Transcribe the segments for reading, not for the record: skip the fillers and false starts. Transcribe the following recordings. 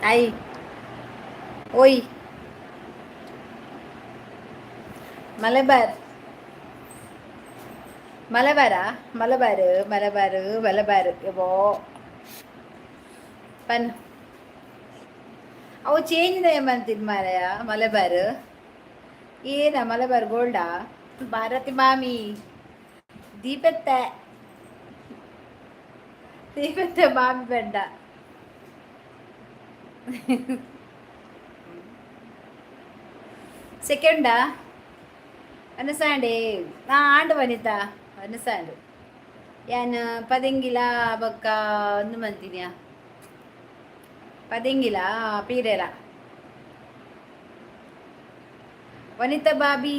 I ಓಯ್ Malabar ಮಲಬಾರಾ Malabar Malabar Malabar above ಪನ್ ಅವು change ಮಂತಿದ್ ಮಾರಾಯ. ಮಲಬಾರ್ ಏನ? ಮಲಬಾರ್ ಗೋಲ್ಡಾ? ಭಾರತಿ ಮಾಮಿ, ದೀಪತ್ತೆ ದೀಪತ್ತೆ ಮಾಮಿ ಬೇಡ. ಸೆಕೆಂಡಾ ಅನಸಾಂಡೆ? ಆ ಆಂಡ್ ವನಿತಾ, ಅನಸಾಂಡ್. ಯಾನ್ ಪದೆಂಗಿಲ ಬೊಕ್ಕ ಒಂದು ಮಂತಿನಿಯ ಪದೆಂಗಿಲ ಪೀರೆಲ. ವನಿತಾ ಬಾಬಿ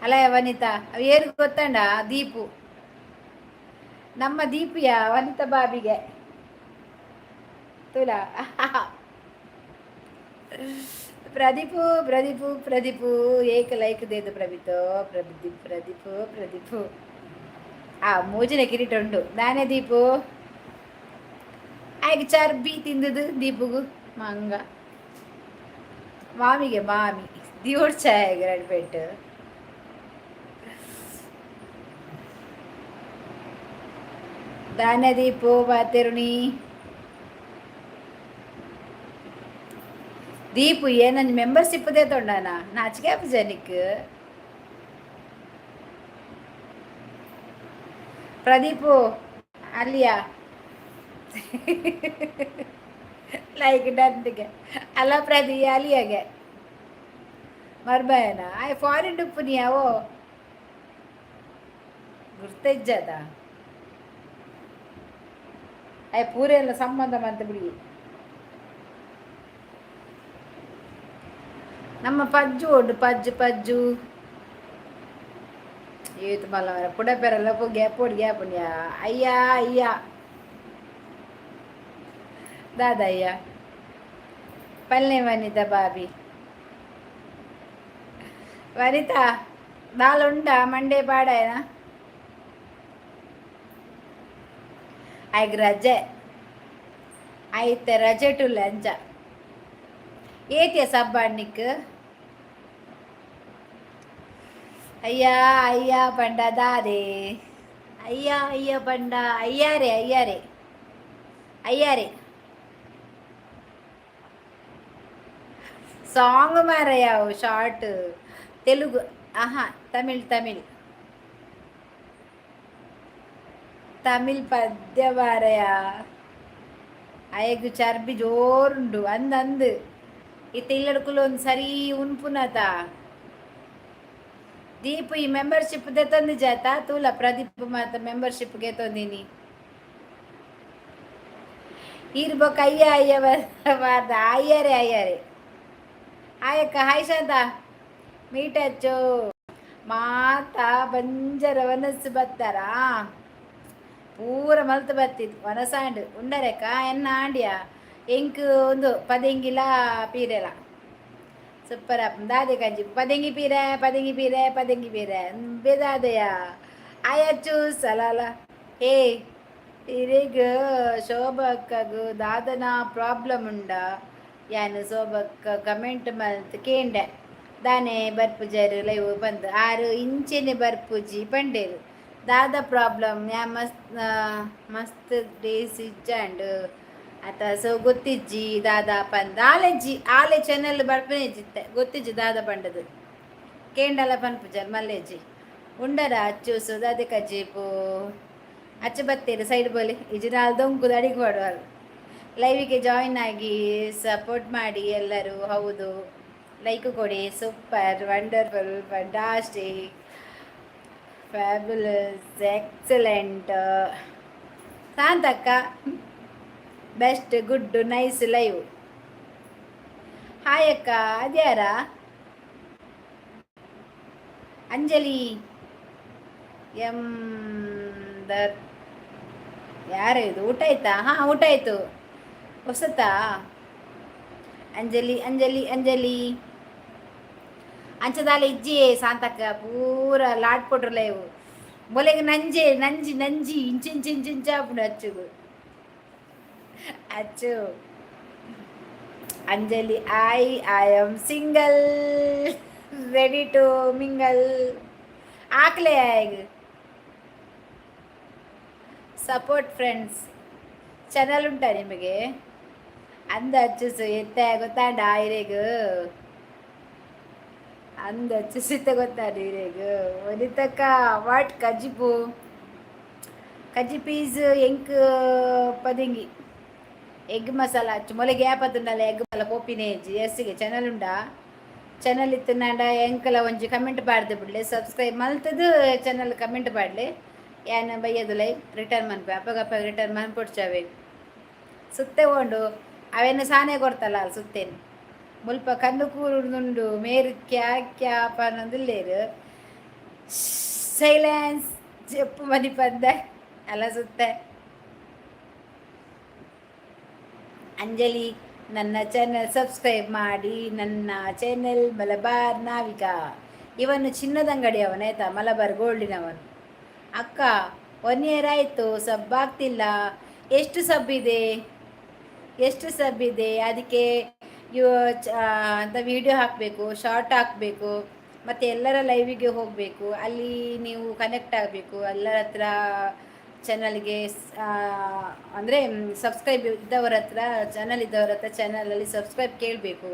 ಅಲ್ಲ ವನಿತಾ, ಅವು ಏರು ಗೊತ್ತಂಡ? ದೀಪು, ನಮ್ಮ ದೀಪಿಯ ವನಿತಾ ಬಾಬಿಗೆ ತುಲಾ. ಪ್ರದೀಪು ಪ್ರದೀಪು ಪ್ರದೀಪು, ಏಕ ಲೈಕ್ ದೇದು ಪ್ರಭಿತೋ. ಪ್ರದೀಪ್ ಪ್ರದೀಪು ಪ್ರದೀಪು, ಆ ಮೂಜಿನ ಕಿರೀಟ ಉಂಡು ದಾನೆ ದೀಪು? ಆಯ್ಕೆ ಚರ್ಬಿ ತಿಂದದು ದೀಪುಗು ಮಂಗ ಮಾಮಿಗೆ ಮಾಮಿ ದಿವೋಡ್ ಚಾಯ್ ಪೆಟ್ಟು. ದಾನೆ ದೀಪು ಬಾತೆರುಣಿ? ದೀಪು ಏನಂಜ್ ಮೆಂಬರ್ಶಿಪ್ ತೊಂಡಾನ? ನಾಚಿಕೆ ಆಪುಜ ನಿಕ್? ಪ್ರದೀಪು ಅಲ್ಲಿಯಾ ಲೈಕ್ ಡನ್ಗೆ ಅಲ್ಲ ಪ್ರದಿ ಅಲಿಯಾಗೆ ಮರ್ಬಾಯನ ಆಯ್ ಫಾರಿನ್ ಉಪ್ಪುನಿಯಾವೋ ಗುರ್ತಜ್ಜದ ಆಯ್ ಪೂರೆಲ್ಲ ಸಂಬಂಧ ಮಂತ ಬಿಡಿ. ನಮ್ಮ ಪಜ್ಜು ಉಂಡು, ಪಜ್ಜು ಪಜ್ಜು ಏತ್ ಮಲ್ಲ ಮರ ಪುಡಪೆರೆಲ್ಲ ಗ್ಯಾಪ್ ಗ್ಯಾಪ್. ಅಯ್ಯ ಅಯ್ಯ ದಾದಯ್ಯ ಪಲ್ಲೆ. ವನಿತಾ ಬಾಬಿ, ವನಿತಾ ದಾಲ ಉಂಡಾ? ಮಂಡೆ ಪಾಡಾಯನ ಆಯ್ಗ್ ರಜೆ ಐತೆ, ರಜೆ ಟುಲ್ಲ ಅಂಚ ಏತಿಯ ಸಬ್ಬಾಣ್ಣಿಕ್. ಅಯ್ಯ ಅಯ್ಯ ಪಂಡ ದಾದೆ? ಅಯ್ಯ ಅಯ್ಯ ಪಂಡ ಅಯ್ಯಾರೆ ಅಯ್ಯಾರೆ ಅಯ್ಯಾರೆ. ಸಾಂಗ್ ಮಾರಯ್ಯ, ಶಾರ್ಟ್ ತೆಲುಗು. ಆಹಾ, ತಮಿಳ್ ತಮಿಳ್ ತಮಿಳ್ ಪದ್ಯ ಮಾರಯ್ಯ. ಅಯ್ಯಗ್ ಚರ್ಬಿ ಜೋರುಂಡು ಅಂದ್ ಅಂದ್. ಇತ್ತೆ ಇಲ್ಲಡ್ಕುಲು ಒಂದು ಸರಿ ಉನ್ಪುನತ. ದೀಪು, ಈ ಮೆಂಬರ್ಶಿಪ್ ದೆತ್ತೊಂದು ಜಾತ ತೂಲ. ಪ್ರದೀಪ್ ಮಾತ ಮೆಂಬರ್ಶಿಪ್ ಗೆತ್ತೊಂದಿನಿ. ಈರ್ ಬೊಕ್ಕ ಅಯ್ಯ ಅಯ್ಯ ಬಾರ್ದ. ಅಯ್ಯಾರೆ ಅಯ್ಯಾರೆ. ಹಾಯ್ ಅಕ್ಕ, ಹಾಯ್ ಶಾಂತ. ಮೀಟ್ ಹಚ್ಚು ಮಾತಾ ಬಂಜರ ವನಸ್ಸು ಬತ್ತಾರಾ? ಪೂರ ಮಲ್ತು ಬತ್ತಿದ್ ವನಸಾಂಡ್ ಉಂಡರೆಕ್ಕ ಎನ್ನ ಆಂಡ್ಯ ಎಂಕ್ ಒಂದು ಪದೆಂಗಿಲ ಪೀರೆಲ ಸೂಪರ್ ಆಪ್ ದಾದೆ ಕಂಜಿ? ಪದೆಂಗಿ ಪೀರೆ ಪದೆಂಗಿ ಪೀರೆ ಪದೆಂಗಿ ಪೀರೆ ಬೇದಾದೆಯ ಆಯಚ್ಚು ಸಲಾಲ. ಏ ಇರೆಗ್ ಶೋಭಕ್ಕಗ್ ದಾದನ ಪ್ರಾಬ್ಲಮ್ ಉಂಡ? ಯಾನ್ ಶೋಭಕ್ಕ ಕಮೆಂಟ್ ಮಲ್ತ್ ಕೇಂಡೆ, ದಾನೆ ಬರ್ಪುಜರ್ ಲೈವ್ ಬಂದ್? ಆರು ಇಂಚೆನೆ ಬರ್ಪುಜಿ ಪಂಡೇರು. ದಾದ ಪ್ರಾಬ್ಲಮ್? ಯಾ ಮಸ್ತ್ ಮಸ್ತ್ ಡೇಸ್ ಇಜ್ಜಾಂಡ್ ಅತ, ಸೊ ಗೊತ್ತಿಜ್ಜಿ ದಾದಾ ಪಂದ್. ಆಲೆಜ್ಜಿ ಆಲೆ ಚಾನೆಲ್ ಬರ್ಪುನೆಜ್ಜಿತ್ತೆ, ಗೊತ್ತಿಜ್ಜಿ ದಾದ ಪಂಡದು. ಕೇಂಡಲ ಪನ್ಪುಜರ್ ಮಲ್ಲೆಜ್ಜಿ. ಉಂಡರ ಅಚ್ಚೂಸು ದಾದೆ ಕಜ್ಜಿಪು? ಅಚ್ಚ ಬತ್ತೇರು ಸೈಡ್ ಬೋಲಿ ಇಜ್ಜಿ ನಾಲ್ ದೊಂಕುದು ಅಡಿಗೆ ಮಾಡುವರು. ಲೈವಿಗೆ ಜಾಯಿನ್ ಆಗಿ ಸಪೋರ್ಟ್ ಮಾಡಿ ಎಲ್ಲರೂ. ಹೌದು, ಲೈಕ್ ಕೊಡಿ. Super, wonderful, fantastic, fabulous, excellent. Shantakka best, good, nice live. Hi ಅಕ್ಕ. ಅದ್ಯಾರ? ಅಂಜಲಿ ಎಂ there ಯಾರು ಇದು? ಊಟ ಆಯ್ತಾ? ಹಾಂ, ಊಟ ಆಯ್ತು. ಹೊಸತಾ ಅಂಜಲಿ ಅಂಜಲಿ ಅಂಜಲಿ ಅಂಚದಾಲ ಇಜ್ಜಿ ಶಾಂತಕ್ಕ. ಪೂರ ಲಾಟ್ ಕೊಟ್ರಲ್ಲ ಇವು ಮೊಲೆಗೆ. ನಂಜೆ ನಂಜಿ ನಂಜಿ ಇಂಚಿ ಇಂಚಿ ಇಂಚಿ ಇಂಚ ಆಪುಂಡು ಅಚ್ಚುಗು ಅಚ್ಚು. Anjali, I am single, ready to mingle. ಆಕ್ಲೆ support friends. Channel ಉಂಟಾ ನಿಮಗೆ? ಅಂದ ಅಚ್ಚುಸು ಎತ್ತ ಗೊತ್ತಾಂಡ ಇರೆಗ್? ಅಂದ ಅಚ್ಚುಸಿತ್ತ ಗೊತ್ತಾಂಡ ಇರೆಗ್? ವನಿತಕ್ಕ, what ಕಜಿಪು? ಕಜಿಪು is ಎಂಕ್ ಪದಿಂಗಿ ಎಗ್ ಮಸಾಲ ಅಚ್ಚು ಮೊಲೆ ಗ್ಯಾಪ್ ಅತ್ತುಂಡಲ್ಲ. ಎಗ್ ಮಸಾಲ ಪೋಪಿನೇ ಎಸ್ಸಿಗೆ. ಚಾನಲ್ ಉಂಡಾ? ಚಾನಲ್ ಇತ್ತುಂಡ ಎಂಕಲ ಒಂಜಿ ಕಮೆಂಟ್ ಪಾಡ್ದು ಬಿಡ್ಲೆ. ಸಬ್ಸ್ಕ್ರೈಬ್ ಮಲ್ತದು ಚಾನಲ್ ಕಮೆಂಟ್ ಪಾಡ್ಲೆ. ಯಾನ್ ಬಯ್ಯದು ಲೈಕ್ ರಿಟರ್ನ್ ಮನ್ಪೆ. ಅಪ್ಪಗ ಅಪ್ಪಗ ರಿಟರ್ನ್ ಮನ್ಪೊಡ್ಚವೆ. ಸುತ್ತೆ ಓಂಡು ಅವೇನು ಸಾನೆ ಕೊಡ್ತಲ್ಲ ಅಲ್ ಸುತ್ತೇನು. ಮುಲ್ಪ ಕಣ್ಣು ಕೂರುಂಡು. ಮೇರು ಕ್ಯಾ ಕ್ಯಾ ಪನ್ನೊಂದುಲ್ಲೇರು. ಸೈಲೆನ್ಸ್. ಜೆಪ್ಪು ಮನಿ ಪಂದೆ ಅಲ್ಲ ಸುತ್ತೆ. ಅಂಜಲಿ, ನನ್ನ ಚಾನೆಲ್ ಸಬ್ಸ್ಕ್ರೈಬ್ ಮಾಡಿ. ನನ್ನ ಚಾನೆಲ್ ಮಲಬಾರ್ ನಾವಿಕ. ಇವನು ಚಿನ್ನದ ಅಂಗಡಿ ಅವನ, ಆಯ್ತಾ? ಮಲಬಾರ್ ಗೋಲ್ಡಿನವನು. ಅಕ್ಕ, ಒನ್ ಇಯರ್ ಆಯಿತು, ಸಬ್ ಆಗ್ತಿಲ್ಲ. ಎಷ್ಟು ಸಬ್ ಇದೆ? ಎಷ್ಟು ಸಬ್ ಇದೆ? ಅದಕ್ಕೆ you ಅಂತ ವೀಡಿಯೋ ಹಾಕಬೇಕು, ಶಾರ್ಟ್ ಹಾಕಬೇಕು ಮತ್ತು ಎಲ್ಲರ ಲೈವಿಗೆ ಹೋಗಬೇಕು. ಅಲ್ಲಿ ನೀವು ಕನೆಕ್ಟ್ ಆಗಬೇಕು. ಎಲ್ಲರ ಹತ್ರ ಚಾನಲ್ಗೆ, ಅಂದರೆ ಸಬ್ಸ್ಕ್ರೈಬ್ ಇದ್ದವರ ಹತ್ರ, ಚಾನಲ್ ಇದ್ದವರ ಹತ್ರ ಚಾನಲಲ್ಲಿ ಸಬ್ಸ್ಕ್ರೈಬ್ ಕೇಳಬೇಕು.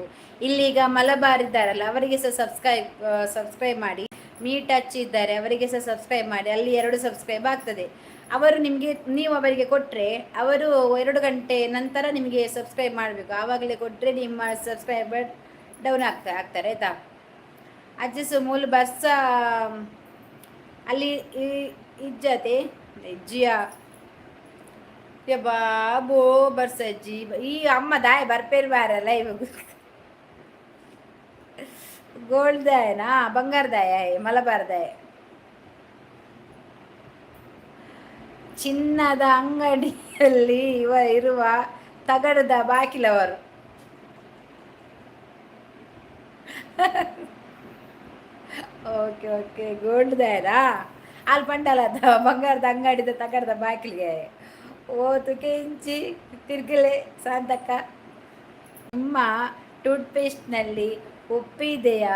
ಇಲ್ಲೀಗ ಮಲಬಾರ್ ಇದ್ದಾರಲ್ಲ, ಅವರಿಗೆ ಸಹ ಸಬ್ಸ್ಕ್ರೈಬ್ ಸಬ್ಸ್ಕ್ರೈಬ್ ಮಾಡಿ. ಮೀ ಟಚ್ ಇದ್ದಾರೆ, ಅವರಿಗೆ ಸಹ ಸಬ್ಸ್ಕ್ರೈಬ್ ಮಾಡಿ. ಅಲ್ಲಿ ಎರಡು ಸಬ್ಸ್ಕ್ರೈಬ್ ಆಗ್ತದೆ. ಅವರು ನಿಮಗೆ, ನೀವು ಅವರಿಗೆ ಕೊಟ್ಟರೆ ಅವರು 2 ಗಂಟೆ ನಂತರ ನಿಮಗೆ ಸಬ್ಸ್ಕ್ರೈಬ್ ಮಾಡಬೇಕು. ಆವಾಗಲೇ ಕೊಟ್ಟರೆ ನಿಮ್ಮ ಸಬ್ಸ್ಕ್ರೈಬರ್ ಡೌನ್ ಆಗ್ತಾ ಆಗ್ತಾರೆ, ಆಯಿತಾ? ಅಜ್ಜಸು ಮೂಲು ಬರ್ಸ ಅಲ್ಲಿ ಇಜ್ಜತೆ ಇಜ್ಜಿಯ ಬಾಬೋ ಬರ್ಸಜ್ಜಿ. ಈ ಅಮ್ಮ ದಾಯ ಬರ್ಪೇರು ಬಾರಲ್ಲ. ಇವಾಗ ಗೋಲ್ಡ್ ದಾಯನಾ? ಬಂಗಾರದಾಯ, ಮಲಬಾರ್ದಾಯ. ಚಿನ್ನದ ಅಂಗಡಿಯಲ್ಲಿ ಇವ ಇರುವ ತಗಡದ ಬಾಕಿಲವರು. ಓಕೆ ಓಕೆ, ಗೋಲ್ಡ್ ದಾಯನಾ? ಅಲ್ಲಿ ಪಂಡಲ ಬಂಗಾರದ ಅಂಗಡಿದ ತಗಡದ ಬಾಕಿಲಿಗೆ ಓತು ಕೆಂಚಿ ತಿರ್ಗಲೆ. ಶಾಂತಕ್ಕ, ನಿಮ್ಮ ಟೂತ್ಪೇಸ್ಟ್ನಲ್ಲಿ ಉಪ್ಪಿದೆಯಾ?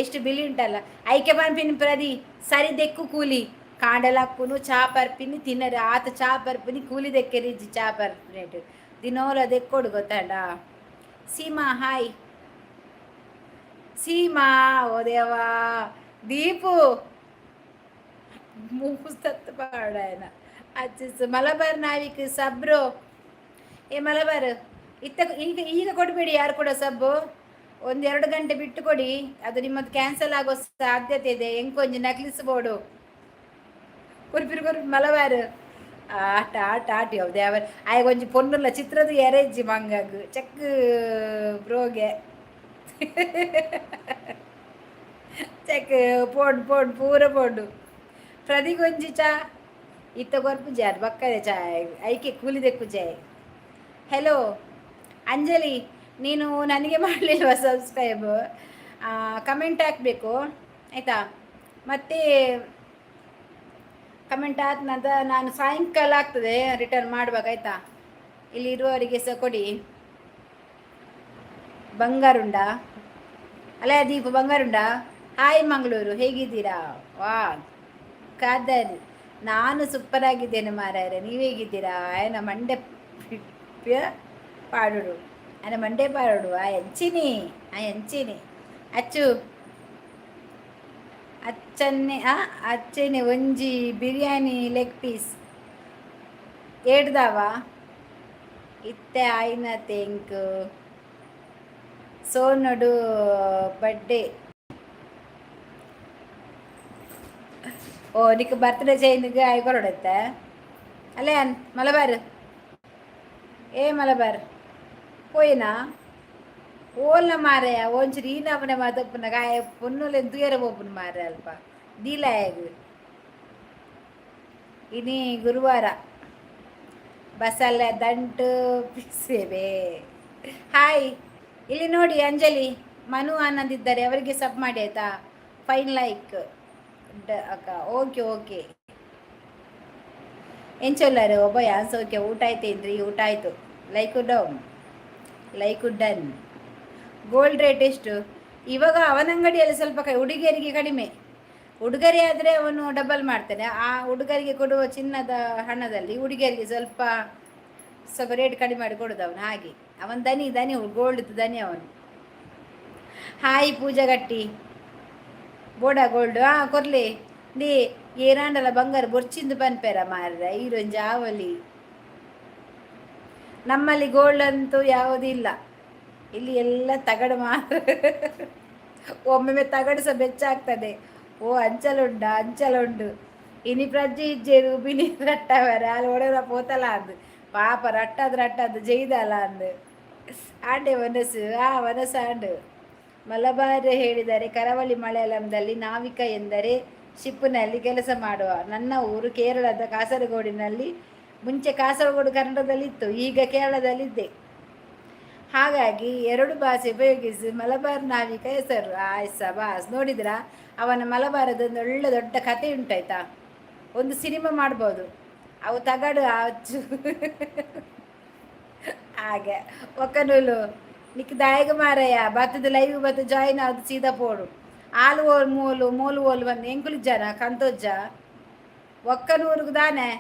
ಎಷ್ಟು ಬಿಲಿ ಉಂಟಲ್ಲ. ಐಕೆ ಪನ್ಪಿನ ಪ್ರದಿ ಸರಿ ದೆಕ್ಕು. ಕೂಲಿ ಕಾಂಡಲಕ್ಕುನು ಚಾ ಪರ್ಪಿನಿ ತಿನ್ನರೆ ಆತ. ಚಾ ಪರ್ಪಿನಿ ಕೂಲಿ ದೆಕ್ಕೆರಿಜ್ಜಿ. ಚಾ ಪರ್ಪಿನೇಟ್ ದಿನೋಲ ದೆಕ್ಕೊಡು, ಗೊತ್ತಾಂಡ? ಸೀಮಾ, ಹಾಯ್ ಸೀಮಾ. ಓ ದೇವಾ, ದೀಪು ಮೂಸ್ತತ್ ಪಾಡಾಯನ ಅಚ್ಚಿಸ್. ಮಲಬಾರ್ ನಾವಿಕ್ ಸಬ್ರು. ಏ ಮಲಬಾರ್, ಇತ್ತ ಈಗ ಈಗ ಕೊಡಬೇಡಿ ಯಾರು ಕೂಡ ಸಬ್ಬು. ಒಂದೆರಡು ಗಂಟೆ ಬಿಟ್ಟು ಕೊಡಿ. ಅದು ನಿಮ್ಮದು ಕ್ಯಾನ್ಸಲ್ ಆಗೋ ಸಾಧ್ಯತೆ ಇದೆ. ಎಂಕೊಂಜಿ ನಕ್ಲಿಸ್ ಬೋಡು ಕುರ್ಪಿರು ಕುರ್ಪಿ. ಮಲಬಾರ್ ಆಟ ಆಟ ಆಟ ಯಾವ್ದು ಯಾವ ಆಯ್ ಒಂಜಿ ಪೊನ್ನುಲ್ಲ ಚಿತ್ರದ ಎರೆಜ್ಜಿ ಮಂಗಗ್ ಚೆಕ್ ಬ್ರೋಗೆ ಚೆಕ್ ಪೋಂಡು ಪೋಂಡು ಪೂರ ಪೋಂಡು. ಪ್ರದಿಗೊಂಜಿ ಚಾ ಇತ್ತ ಕೊರ್ಪು ಜಾರ್ ಬಕ್ಕದೆ ಚಾ. ಐಕೆ ಕೂಲಿ ದೆಕ್ಕು ಜಾಯ್. ಹೆಲೋ ಅಂಜಲಿ, ನೀನು ನನಗೆ ಮಾಡಲಿಲ್ವ ಸಬ್ಸ್ಕ್ರೈಬ್? ಕಮೆಂಟ್ ಹಾಕಬೇಕು, ಆಯಿತಾ? ಮತ್ತು ಕಮೆಂಟ್ ಆದ ನಂತರ ನಾನು ಸಾಯಂಕಾಲ ಆಗ್ತದೆ ರಿಟರ್ನ್ ಮಾಡುವಾಗ, ಆಯಿತಾ? ಇಲ್ಲಿ ಇರುವವರಿಗೆ ಸಹ ಕೊಡಿ. ಬಂಗಾರುಂಡ ಅಲ್ಲ ದೀಪ, ಬಂಗಾರುಂಡ. ಹಾಯ್ ಮಂಗಳೂರು, ಹೇಗಿದ್ದೀರಾ? ವಾ ಖಾದರ್, ನಾನು ಸೂಪರ್ ಆಗಿದ್ದೇನೆ ಮಾರಾಯರೆ, ನೀವು ಹೇಗಿದ್ದೀರಾ? ಆಯನ ಮಂಡೆ ಪಾಡುಡು, ಆಯನ ಮಂಡೆ ಪಾಡುಡು. ಆ ಎಂಚಿನಿ, ಆ ಎಂಚಿನಿ ಅಚ್ಚು ಅಚ್ಚನ್ನೆ. ಆ ಅಚ್ಚನೆ ಒಂಜಿ ಬಿರಿಯಾನಿ ಲೆಗ್ ಪೀಸ್ ಏಡ್ದಾವ ಇತ್ತೆ ಆಯ್ನ ತೆಂಕ್ ಸೋನಡು ಬರ್ಡೇ. ಓ, ನಿಕ್ ಬರ್ತ್ಡೇ ಚೈನ್ಗೆ ಆಯ್ ಕೊರಡತ್ತೆ ಅಲ್ಲೇ. ಮಲಬಾರ್, ಏ ಮಲಬಾರ್, ಪೋಯಿನಾ? ಓಲ್ನ ಮಾರಾಯ, ಒಂಚೂರು ಈ ನಮನೆ ಮಾತಪ್ಪುನ ಗಾಯ ಪೊನ್ನುಲೆನ್ ತೂಯರ ಪೋಪುನ ಮಾರ್ರೆ. ಅಲ್ಪ ದೀಲಾಯಗ್. ಇನಿ ಗುರುವಾರ ಬಸಲೆ ದಂಟು ಪಿಸೇವೆ. ಹಾಯ್, ಇಲ್ಲಿ ನೋಡಿ ಅಂಜಲಿ, ಮನು ಆನಂದ್ ಇದ್ದಾರೆ, ಅವರಿಗೆ ಸಬ್ ಮಾಡಿ, ಆಯ್ತಾ? ಫೈನ್ ಲೈಕ್ ಅಕ್ಕ. ಓಕೆ ಓಕೆ, ಎಂಚೊಲ್ಲಾರು ಒಬ್ಬ ಯಾನ್ಸ್. ಓಕೆ, ಊಟ ಆಯ್ತೇನ್ರಿ? ಊಟ ಆಯಿತು. Like down. Like done. Gold rate ಎಷ್ಟು ಇವಾಗ? ಅವನ ಅಂಗಡಿಯಲ್ಲಿ ಸ್ವಲ್ಪ ಹುಡುಗಿಯರಿಗೆ ಕಡಿಮೆ. ಹುಡುಗರೇ ಆದರೆ ಅವನು ಡಬಲ್ ಮಾಡ್ತಾನೆ. ಆ ಹುಡುಗರಿಗೆ ಕೊಡುವ ಚಿನ್ನದ ಹಣದಲ್ಲಿ ಹುಡುಗಿಯರಿಗೆ ಸ್ವಲ್ಪ ಸ್ವಲ್ಪ ರೇಟ್ ಕಡಿಮೆ ಮಾಡಿ ಕೊಡೋದು ಅವನು. ಹಾಗೆ ಅವನು ದನಿ ದನಿ, ಗೋಲ್ಡ್ ದನಿ ಅವನು. ಹಾಯ್ ಪೂಜಾ ಗಟ್ಟಿ. ಬೋಡ ಗೋಲ್ಡ್. ಹಾಂ, ಕೊರ್ಲಿ ದಿ. ಏನಾಂಡಲ ಬಂಗಾರ ಬೊರ್ಚಿಂದು ಪನ್ಪೇರ ಮಾರ್ರೆ, ಈರೊಂಜಿ ಆವಲಿ. ನಮ್ಮಲ್ಲಿ ಗೋಲ್ಡ್ ಅಂತೂ ಯಾವುದೂ ಇಲ್ಲ. ಇಲ್ಲಿ ಎಲ್ಲ ತಗಡು ಮಾತ್ರ. ಒಮ್ಮೊಮ್ಮೆ ತಗಡು ಸಹ ಬೆಚ್ಚಾಗ್ತದೆ. ಓ, ಅಂಚಲುಂಡ? ಅಂಚಲುಂಡು. ಇನಿ ಪ್ರಜ್ಜೆ ಇಜ್ಜೇರು ಬಿನಿ ರಟ್ಟವರ ಅಲ್ಲಿ ಒಡೆರ ಪೋತಲ ಅಂದು. ಪಾಪ ರಟ್ಟದ್ ರಟ್ಟದ್ ಜೈದಲ್ಲ ಅಂದು. ಆಂಡೆ ವನಸು, ಆ ವನಸು ಆಂಡು. ಮಲಬಾರ್ ಹೇಳಿದರೆ ಕರಾವಳಿ ಮಲಯಾಳಂದಲ್ಲಿ ನಾವಿಕ ಎಂದರೆ ಶಿಪ್ಪಿನಲ್ಲಿ ಕೆಲಸ ಮಾಡುವ. ನನ್ನ ಊರು ಕೇರಳದ ಕಾಸರಗೋಡಿನಲ್ಲಿ. ಮುಂಚೆ ಕಾಸರಗೋಡು ಕನ್ನಡದಲ್ಲಿತ್ತು, ಈಗ ಕೇರಳದಲ್ಲಿದ್ದೆ. ಹಾಗಾಗಿ ಎರಡು ಭಾಷೆ ಉಪಯೋಗಿಸಿ ಮಲಬಾರ್ ನಾವಿಕ ಹೆಸರು. ಆಯ್ಸ ಬಾಸ್. ನೋಡಿದ್ರಾ, ಅವನ ಮಲಬಾರದೊಂದು ಒಳ್ಳೆ ದೊಡ್ಡ ಕತೆ ಉಂಟಾಯ್ತಾ? ಒಂದು ಸಿನಿಮಾ ಮಾಡ್ಬೋದು. ಅವು ತಗಡು ಅಚ್ಚು ಹಾಗೆ. ಒಕ್ಕನೂಲು ನಿಕ್ ದಾಯಗ ಮಾರಯ್ಯ. ಬತ್ತದ ಲೈವ್ ಬತ್ತು ಜಾಯಿನ್ ಆದ್ ಸೀದಾ ಪೋಡು. ಆಲು ಓಲ್ ಮೂಲು ಮೂಲು ಓಲು ಬಂದು ಎಂಕುಲು ಜನ ಕಂತೊಜ್ಜ ಒಕ್ಕನೂರುಗು ದಾನೆ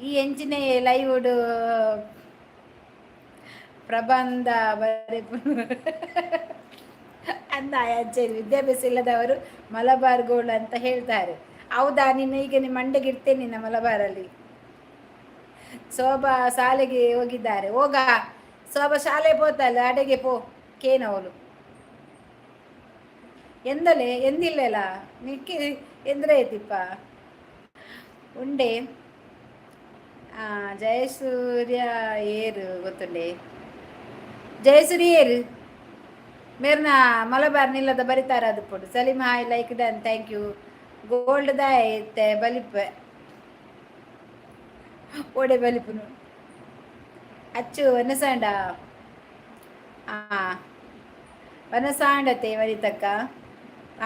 ಈ ಎಂಚಿನೆ ಲೈವ್ಡ್ ಪ್ರಬಂಧ ಬರೆಪುನು ಅಂದ. ಅಂಚೆ ವಿದ್ಯಾಭ್ಯಾಸ ಇಲ್ಲದವರು ಮಲಬಾರ್ ಗೋಲ್ಡ್ ಅಂತ ಹೇಳ್ತಾರೆ. ಹೌದಾ? ನಿನ್ನ ಈಗ ನಿಮ್ಮ ಮಂಡೆಗೆ ಇಡ್ತೇನೆ ನಿನ್ನ. ಮಲಬಾರಲ್ಲಿ ಶೋಭಾ ಶಾಲೆಗೆ ಹೋಗಿದ್ದಾರೆ. ಹೋಗ ಶೋಭಾ, ಶಾಲೆ ಪೋತಲ್ಲ, ಅಡೆಗೆ ಪೋ. ಕೇನವಳು ಎಂದಲೆ ಎಂದಿಲ್ಲಲ್ಲ ನಿಕ್ಕಿ ಎಂದ್ರೆ ಐತಿಪ್ಪ ಉಂಡೆ. ಜಯಸೂರ್ಯ ಏರು ಗೊತ್ತುಂಡೆ? ಜಯಸೂರ್ಯ ಏರು ಮೇರ್ನ ಮಲಬಾರ್ ನಿಲ್ಲದ ಬರಿತಾರ. ಅದು ಪುಡು. Salim hi, like done, thank you. Gold ದಾಯತೆ ಬಲಿಪೆ ಓಡೆ ಬಲಿಪುನು. ಅಚ್ಚು ವನಸಾಂಡ. ಆ ವನಸಾಂಡತೆ ವನಿತಕ್ಕ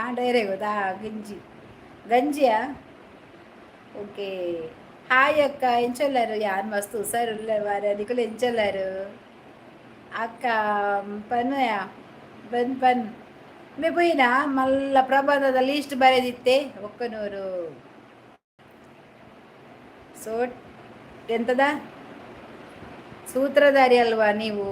ಆಂಡ ಏರೆ ಗೊತ್ತಾ? ಗಂಜಿ ಗಂಜಿಯಾ? ಓಕೆ. ಹಾಯ್ ಅಕ್ಕ, ಎಂಚೊಲ್ಲರು? ಯಾನ್ ಮಸ್ತ್ ಹುಷಾರುಲ್ಲ ಮಾರ್ರೆ. ನಿಕುಲು ಎಂಚೊಲ್ಲರು ಅಕ್ಕ? ಪನ್ನುಯ, ಬನ್ ಪನ್ ಮೇ ಪೋಯಿನ ಮಲ್ಲ ಪ್ರಬಂಧದ ಲೀಸ್ಟ್ ಬರೆದಿತ್ತೆ ಒಕ್ಕನೂರು. ಸೊ ಎಂತದ ಸೂತ್ರಧಾರಿ ಅಲ್ವಾ ನೀವು?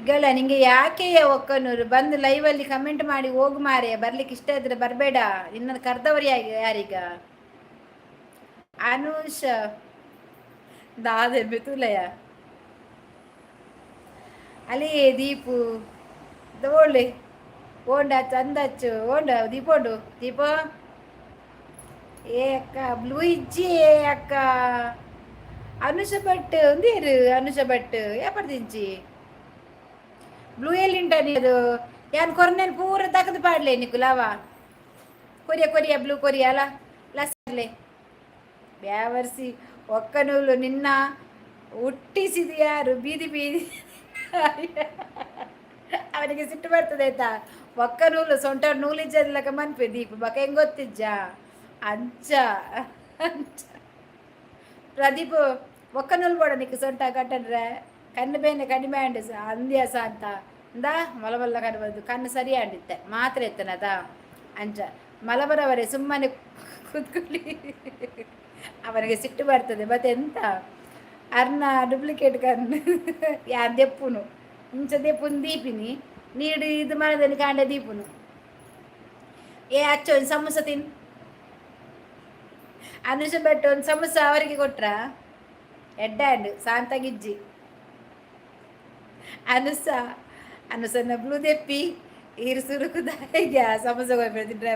ಈಗಲ್ಲ ನಿಂಗೆ ಯಾಕೆ ಒಕ್ಕನೂರು ಬಂದು ಲೈವಲ್ಲಿ ಕಮೆಂಟ್ ಮಾಡಿ ಹೋಗು ಮಾರೆ. ಬರ್ಲಿಕ್ಕೆ ಇಷ್ಟ ಇದ್ರೆ ಬರಬೇಡ. ನಿನ್ನನ್ನು ಕರೆದವರು ಯಾರೀಗ? ಅನುಷ್ ದಾದೆ ಬೆತುಲಯ ಅಲ್ಲಿ ದೀಪು ಓಳ್ಳಿ ಓಂಡ ಚಂದಚ್ಚು ಓಂಡ ದೀಪೋಂಡು ದೀಪ. ಏ ಅಕ್ಕ, ಬ್ಲೂ ಇಜ್ಜಿ ಅಕ್ಕ. ಅನುಷ ಭಟ್ ಒಂದೇರು. ಅನುಷ ಭಟ್ ಏಪಡ್ದಿಂಚಿ ಬ್ಲೂ ಎಲ್ಲಿಂಟ ಅದು? ಯಾನ್ ಕೊರ್ನೇನು ಪೂರ ತಗದು ಪಾಡ್ಲೆ ನಿಕುಲವ. Korea Korea blue Korea ಅಲ್ಲ ಲಸ್ಲೆ ಬ್ಯಾವರ್ಸಿ. ಒಕ್ಕನೂಲು ನಿನ್ನ ಹುಟ್ಟಿಸಿದ ಯಾರು? ಬೀದಿ ಬೀದಿ ಅವನಿಗೆ ಸಿಟ್ಟು ಬರ್ತದೆ ಆಯ್ತಾ? ಒಕ್ಕ ನೂಲು ಸೊಂಟ ನೂಲಿಜ್ಜದಲಕ ಮನ್ಪೆ ದೀಪ ಬಕ ಹೆಂಗ್ ಗೊತ್ತಿಜ್ಜ? ಅಂಚ ಅಂಚ ಪ್ರದೀಪ್ ಒಕ್ಕ ನೂಲು ಬೋಡ ನಿಕ್ ಸೊಂಟ ಕಟ್ಟನ್ರೆ ಕಣ್ಣು ಬೇನೆ ಕಡಿಮೆ ಆಂಡ್ ಅಂದ್ಯಾಸ ಅಂತ ಇಂದ ಮಲಬಲ್ಲ ಕಣ್ಣು ಬಂದು ಕಣ್ಣು ಸರಿ ಆಂಡಿತ್ತೆ ಮಾತ್ರ ಎತ್ತನದ. ಅಂಚ ಮಲಬರವರೇ ಸುಮ್ಮನೆ ಕೂತ್ಕೊಳ್ಳಿ. ಅವನಿಗೆ ಸಿಟ್ಟು ಬರ್ತದೆ. ಮತ್ತೆ ಎಂತ ಅರ್ನ ಡೂಪ್ಲಿಕೇಟ್ ಕಣ್ಣು ಯಾ ದೆಪ್ಪುನು ಇಂಚ ದೆಪ್ಪುನು ದೀಪಿನಿ ನೀಡು ಇದು ಮನದಲ್ಲಿ ಕಾಂಡ ದೀಪುನು. ಏ ಅಚ್ಚ, ಒಂದು ಸಮೋಸ ತಿನ್. ಅನುಷ ಭಟ್ ಒಂದು ಸಮೋಸ ಅವರಿಗೆ ಕೊಟ್ರ ಎಡ್ಡಾಂಡ್ ಶಾಂತ ಗಿಜ್ಜಿ. ಅನುಸ ಅನುಸನ ಬ್ಲೂ ದೆಪ್ಪಿ ಈರು ಸುರುಕು ದಾಯಿಗೆ ಸಮೋಸ ತಿಂಡ್ರೆ.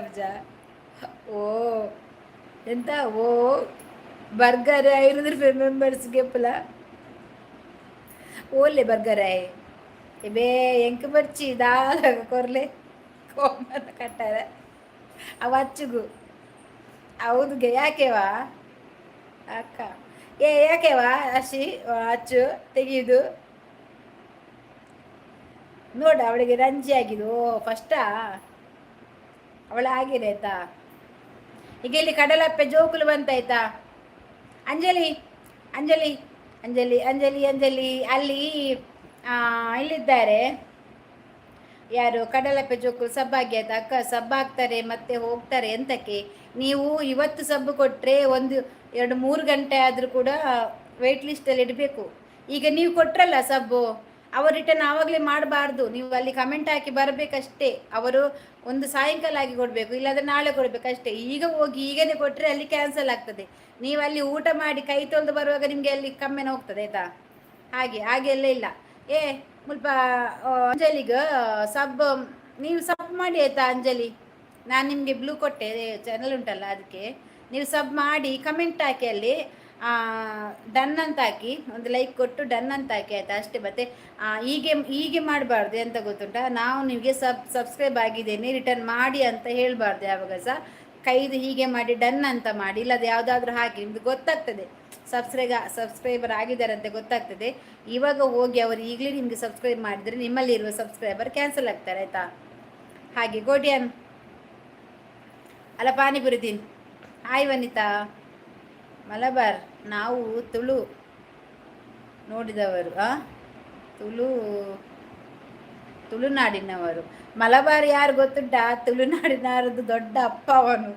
ಓ ಎಂತ? ಓ ಬರ್ಗರ್ 500 ರೂಪಾಯಿ ಮೆಂಬರ್ಸ್ ಗೆಪ್ಪಲ ಓಲೆ ಬರ್ಗರ್. ಬೇ ಎಂಕ್ ಬರ್ಚಿ ದಾಲ ಕೊರ್ಲೆ ಕೋಮನ ಕಟ್ಟಾರ ಅವ ಅಚ್ಚುಗು. ಹೌದುಗೆ ಯಾಕೆವಾ ಅಕ್ಕ? ಏ ಯಾಕೆವಾ ಅಶಿ ಅಚ್ಚು ತೆಗೆಯುದು ನೋಡು. ಅವಳಿಗೆ ರಂಜಿ ಆಗಿದೆ. ಓ ಫಸ್ಟಾ ಅವಳ ಆಗಿದೆ ಆಯ್ತಾ? ಈಗ ಇಲ್ಲಿ ಕಡಲಪ್ಪೆ ಜೋಕುಲು ಬಂತಾಯ್ತಾ? ಅಂಜಲಿ ಅಂಜಲಿ. ಅಂಜಲಿ, ಅಂಜಲಿ, ಅಂಜಲಿ. ಅಲ್ಲಿ ಇಲ್ಲಿದ್ದಾರೆ ಯಾರು? ಕಡಲಪ್ಪೆ ಜೋಕುಲು ಸಬ್ಬಾಗಿ ಆಯ್ತು ಅಕ್ಕ. ಸಬ್ ಹಾಕ್ತಾರೆ ಮತ್ತೆ ಹೋಗ್ತಾರೆ. ಎಂತಕ್ಕೆ? ನೀವು ಇವತ್ತು ಸಬ್ಬು ಕೊಟ್ಟರೆ ಒಂದು 2-3 ಗಂಟೆ ಆದರೂ ಕೂಡ ವೆಯ್ಟ್ ಲಿಸ್ಟಲ್ಲಿ ಇಡಬೇಕು. ಈಗ ನೀವು ಕೊಟ್ರಲ್ಲ ಸಬ್ಬು, ಅವರು ರಿಟರ್ನ್ ಆವಾಗಲೇ ಮಾಡಬಾರ್ದು. ನೀವು ಅಲ್ಲಿ ಕಮೆಂಟ್ ಹಾಕಿ ಬರಬೇಕಷ್ಟೇ. ಅವರು ಒಂದು ಸಾಯಂಕಾಲ ಆಗಿ ಕೊಡಬೇಕು, ಇಲ್ಲಾಂದ್ರೆ ನಾಳೆ ಕೊಡಬೇಕಷ್ಟೇ. ಈಗ ಹೋಗಿ ಈಗನೇ ಕೊಟ್ಟರೆ ಅಲ್ಲಿ ಕ್ಯಾನ್ಸಲ್ ಆಗ್ತದೆ. ನೀವು ಅಲ್ಲಿ ಊಟ ಮಾಡಿ ಕೈ ತೊಳೆದು ಬರುವಾಗ ನಿಮಗೆ ಅಲ್ಲಿ ಕಮ್ಮಿನ ಹೋಗ್ತದೆ, ಆಯ್ತಾ? ಹಾಗೆ ಹಾಗೆಲ್ಲ ಇಲ್ಲ. ಏ ಮುಲ್ಪ ಅಂಜಲಿಗೆ ಸಬ್, ನೀವು ಸಬ್ ಮಾಡಿ, ಆಯ್ತಾ? ಅಂಜಲಿ, ನಾನು ನಿಮಗೆ ಬ್ಲೂ ಕೊಟ್ಟೆ ಚಾನಲ್ ಉಂಟಲ್ಲ, ಅದಕ್ಕೆ ನೀವು ಸಬ್ ಮಾಡಿ ಕಮೆಂಟ್ ಹಾಕಿ. ಅಲ್ಲಿ ಡನ್ ಅಂತ ಹಾಕಿ, ಒಂದು ಲೈಕ್ ಕೊಟ್ಟು ಡನ್ ಅಂತ ಹಾಕಿ, ಆಯ್ತಾ? ಅಷ್ಟೇ. ಮತ್ತೆ ಹೀಗೆ ಹೀಗೆ ಮಾಡಬಾರ್ದು. ಎಂತ ಗೊತ್ತುಂಟಾ? ನಾವು ನಿಮಗೆ ಸಬ್ಸ್ಕ್ರೈಬ್ ಆಗಿದ್ದೇನೆ, ರಿಟರ್ನ್ ಮಾಡಿ ಅಂತ ಹೇಳಬಾರ್ದು ಯಾವಾಗ ಸಹ. ಕೈದು ಹೀಗೆ ಮಾಡಿ, ಡನ್ ಅಂತ ಮಾಡಿ, ಇಲ್ಲ ಅದು ಯಾವುದಾದ್ರೂ ಹಾಕಿ. ನಿಮ್ದು ಗೊತ್ತಾಗ್ತದೆ, ಸಬ್ಸ್ಕ್ರೈಬರ್ ಆಗಿದ್ದಾರೆ ಅಂತ ಗೊತ್ತಾಗ್ತದೆ. ಇವಾಗ ಹೋಗಿ ಅವರು ಈಗಲೇ ನಿಮಗೆ ಸಬ್ಸ್ಕ್ರೈಬ್ ಮಾಡಿದರೆ ನಿಮ್ಮಲ್ಲಿರುವ ಸಬ್ಸ್ಕ್ರೈಬರ್ ಕ್ಯಾನ್ಸಲ್ ಆಗ್ತಾರೆ, ಆಯಿತಾ? ಹಾಗೆ ಗೋಡಿಯನ್ ಅಲ್ಲ, ಪಾನಿಪುರಿ ತಿನ್. ಹಾಯ್ ವನಿತಾ. ಮಲಬಾರ್, ನಾವು ತುಳು ನೋಡಿದವರು, ಆ ತುಳು ತುಳುನಾಡಿನವರು. ಮಲಬಾರ್ ಯಾರು ಗೊತ್ತುಂಟಾ? ತುಳುನಾಡಿನವರದ್ದು ದೊಡ್ಡ ಅಪ್ಪ ಅವನು.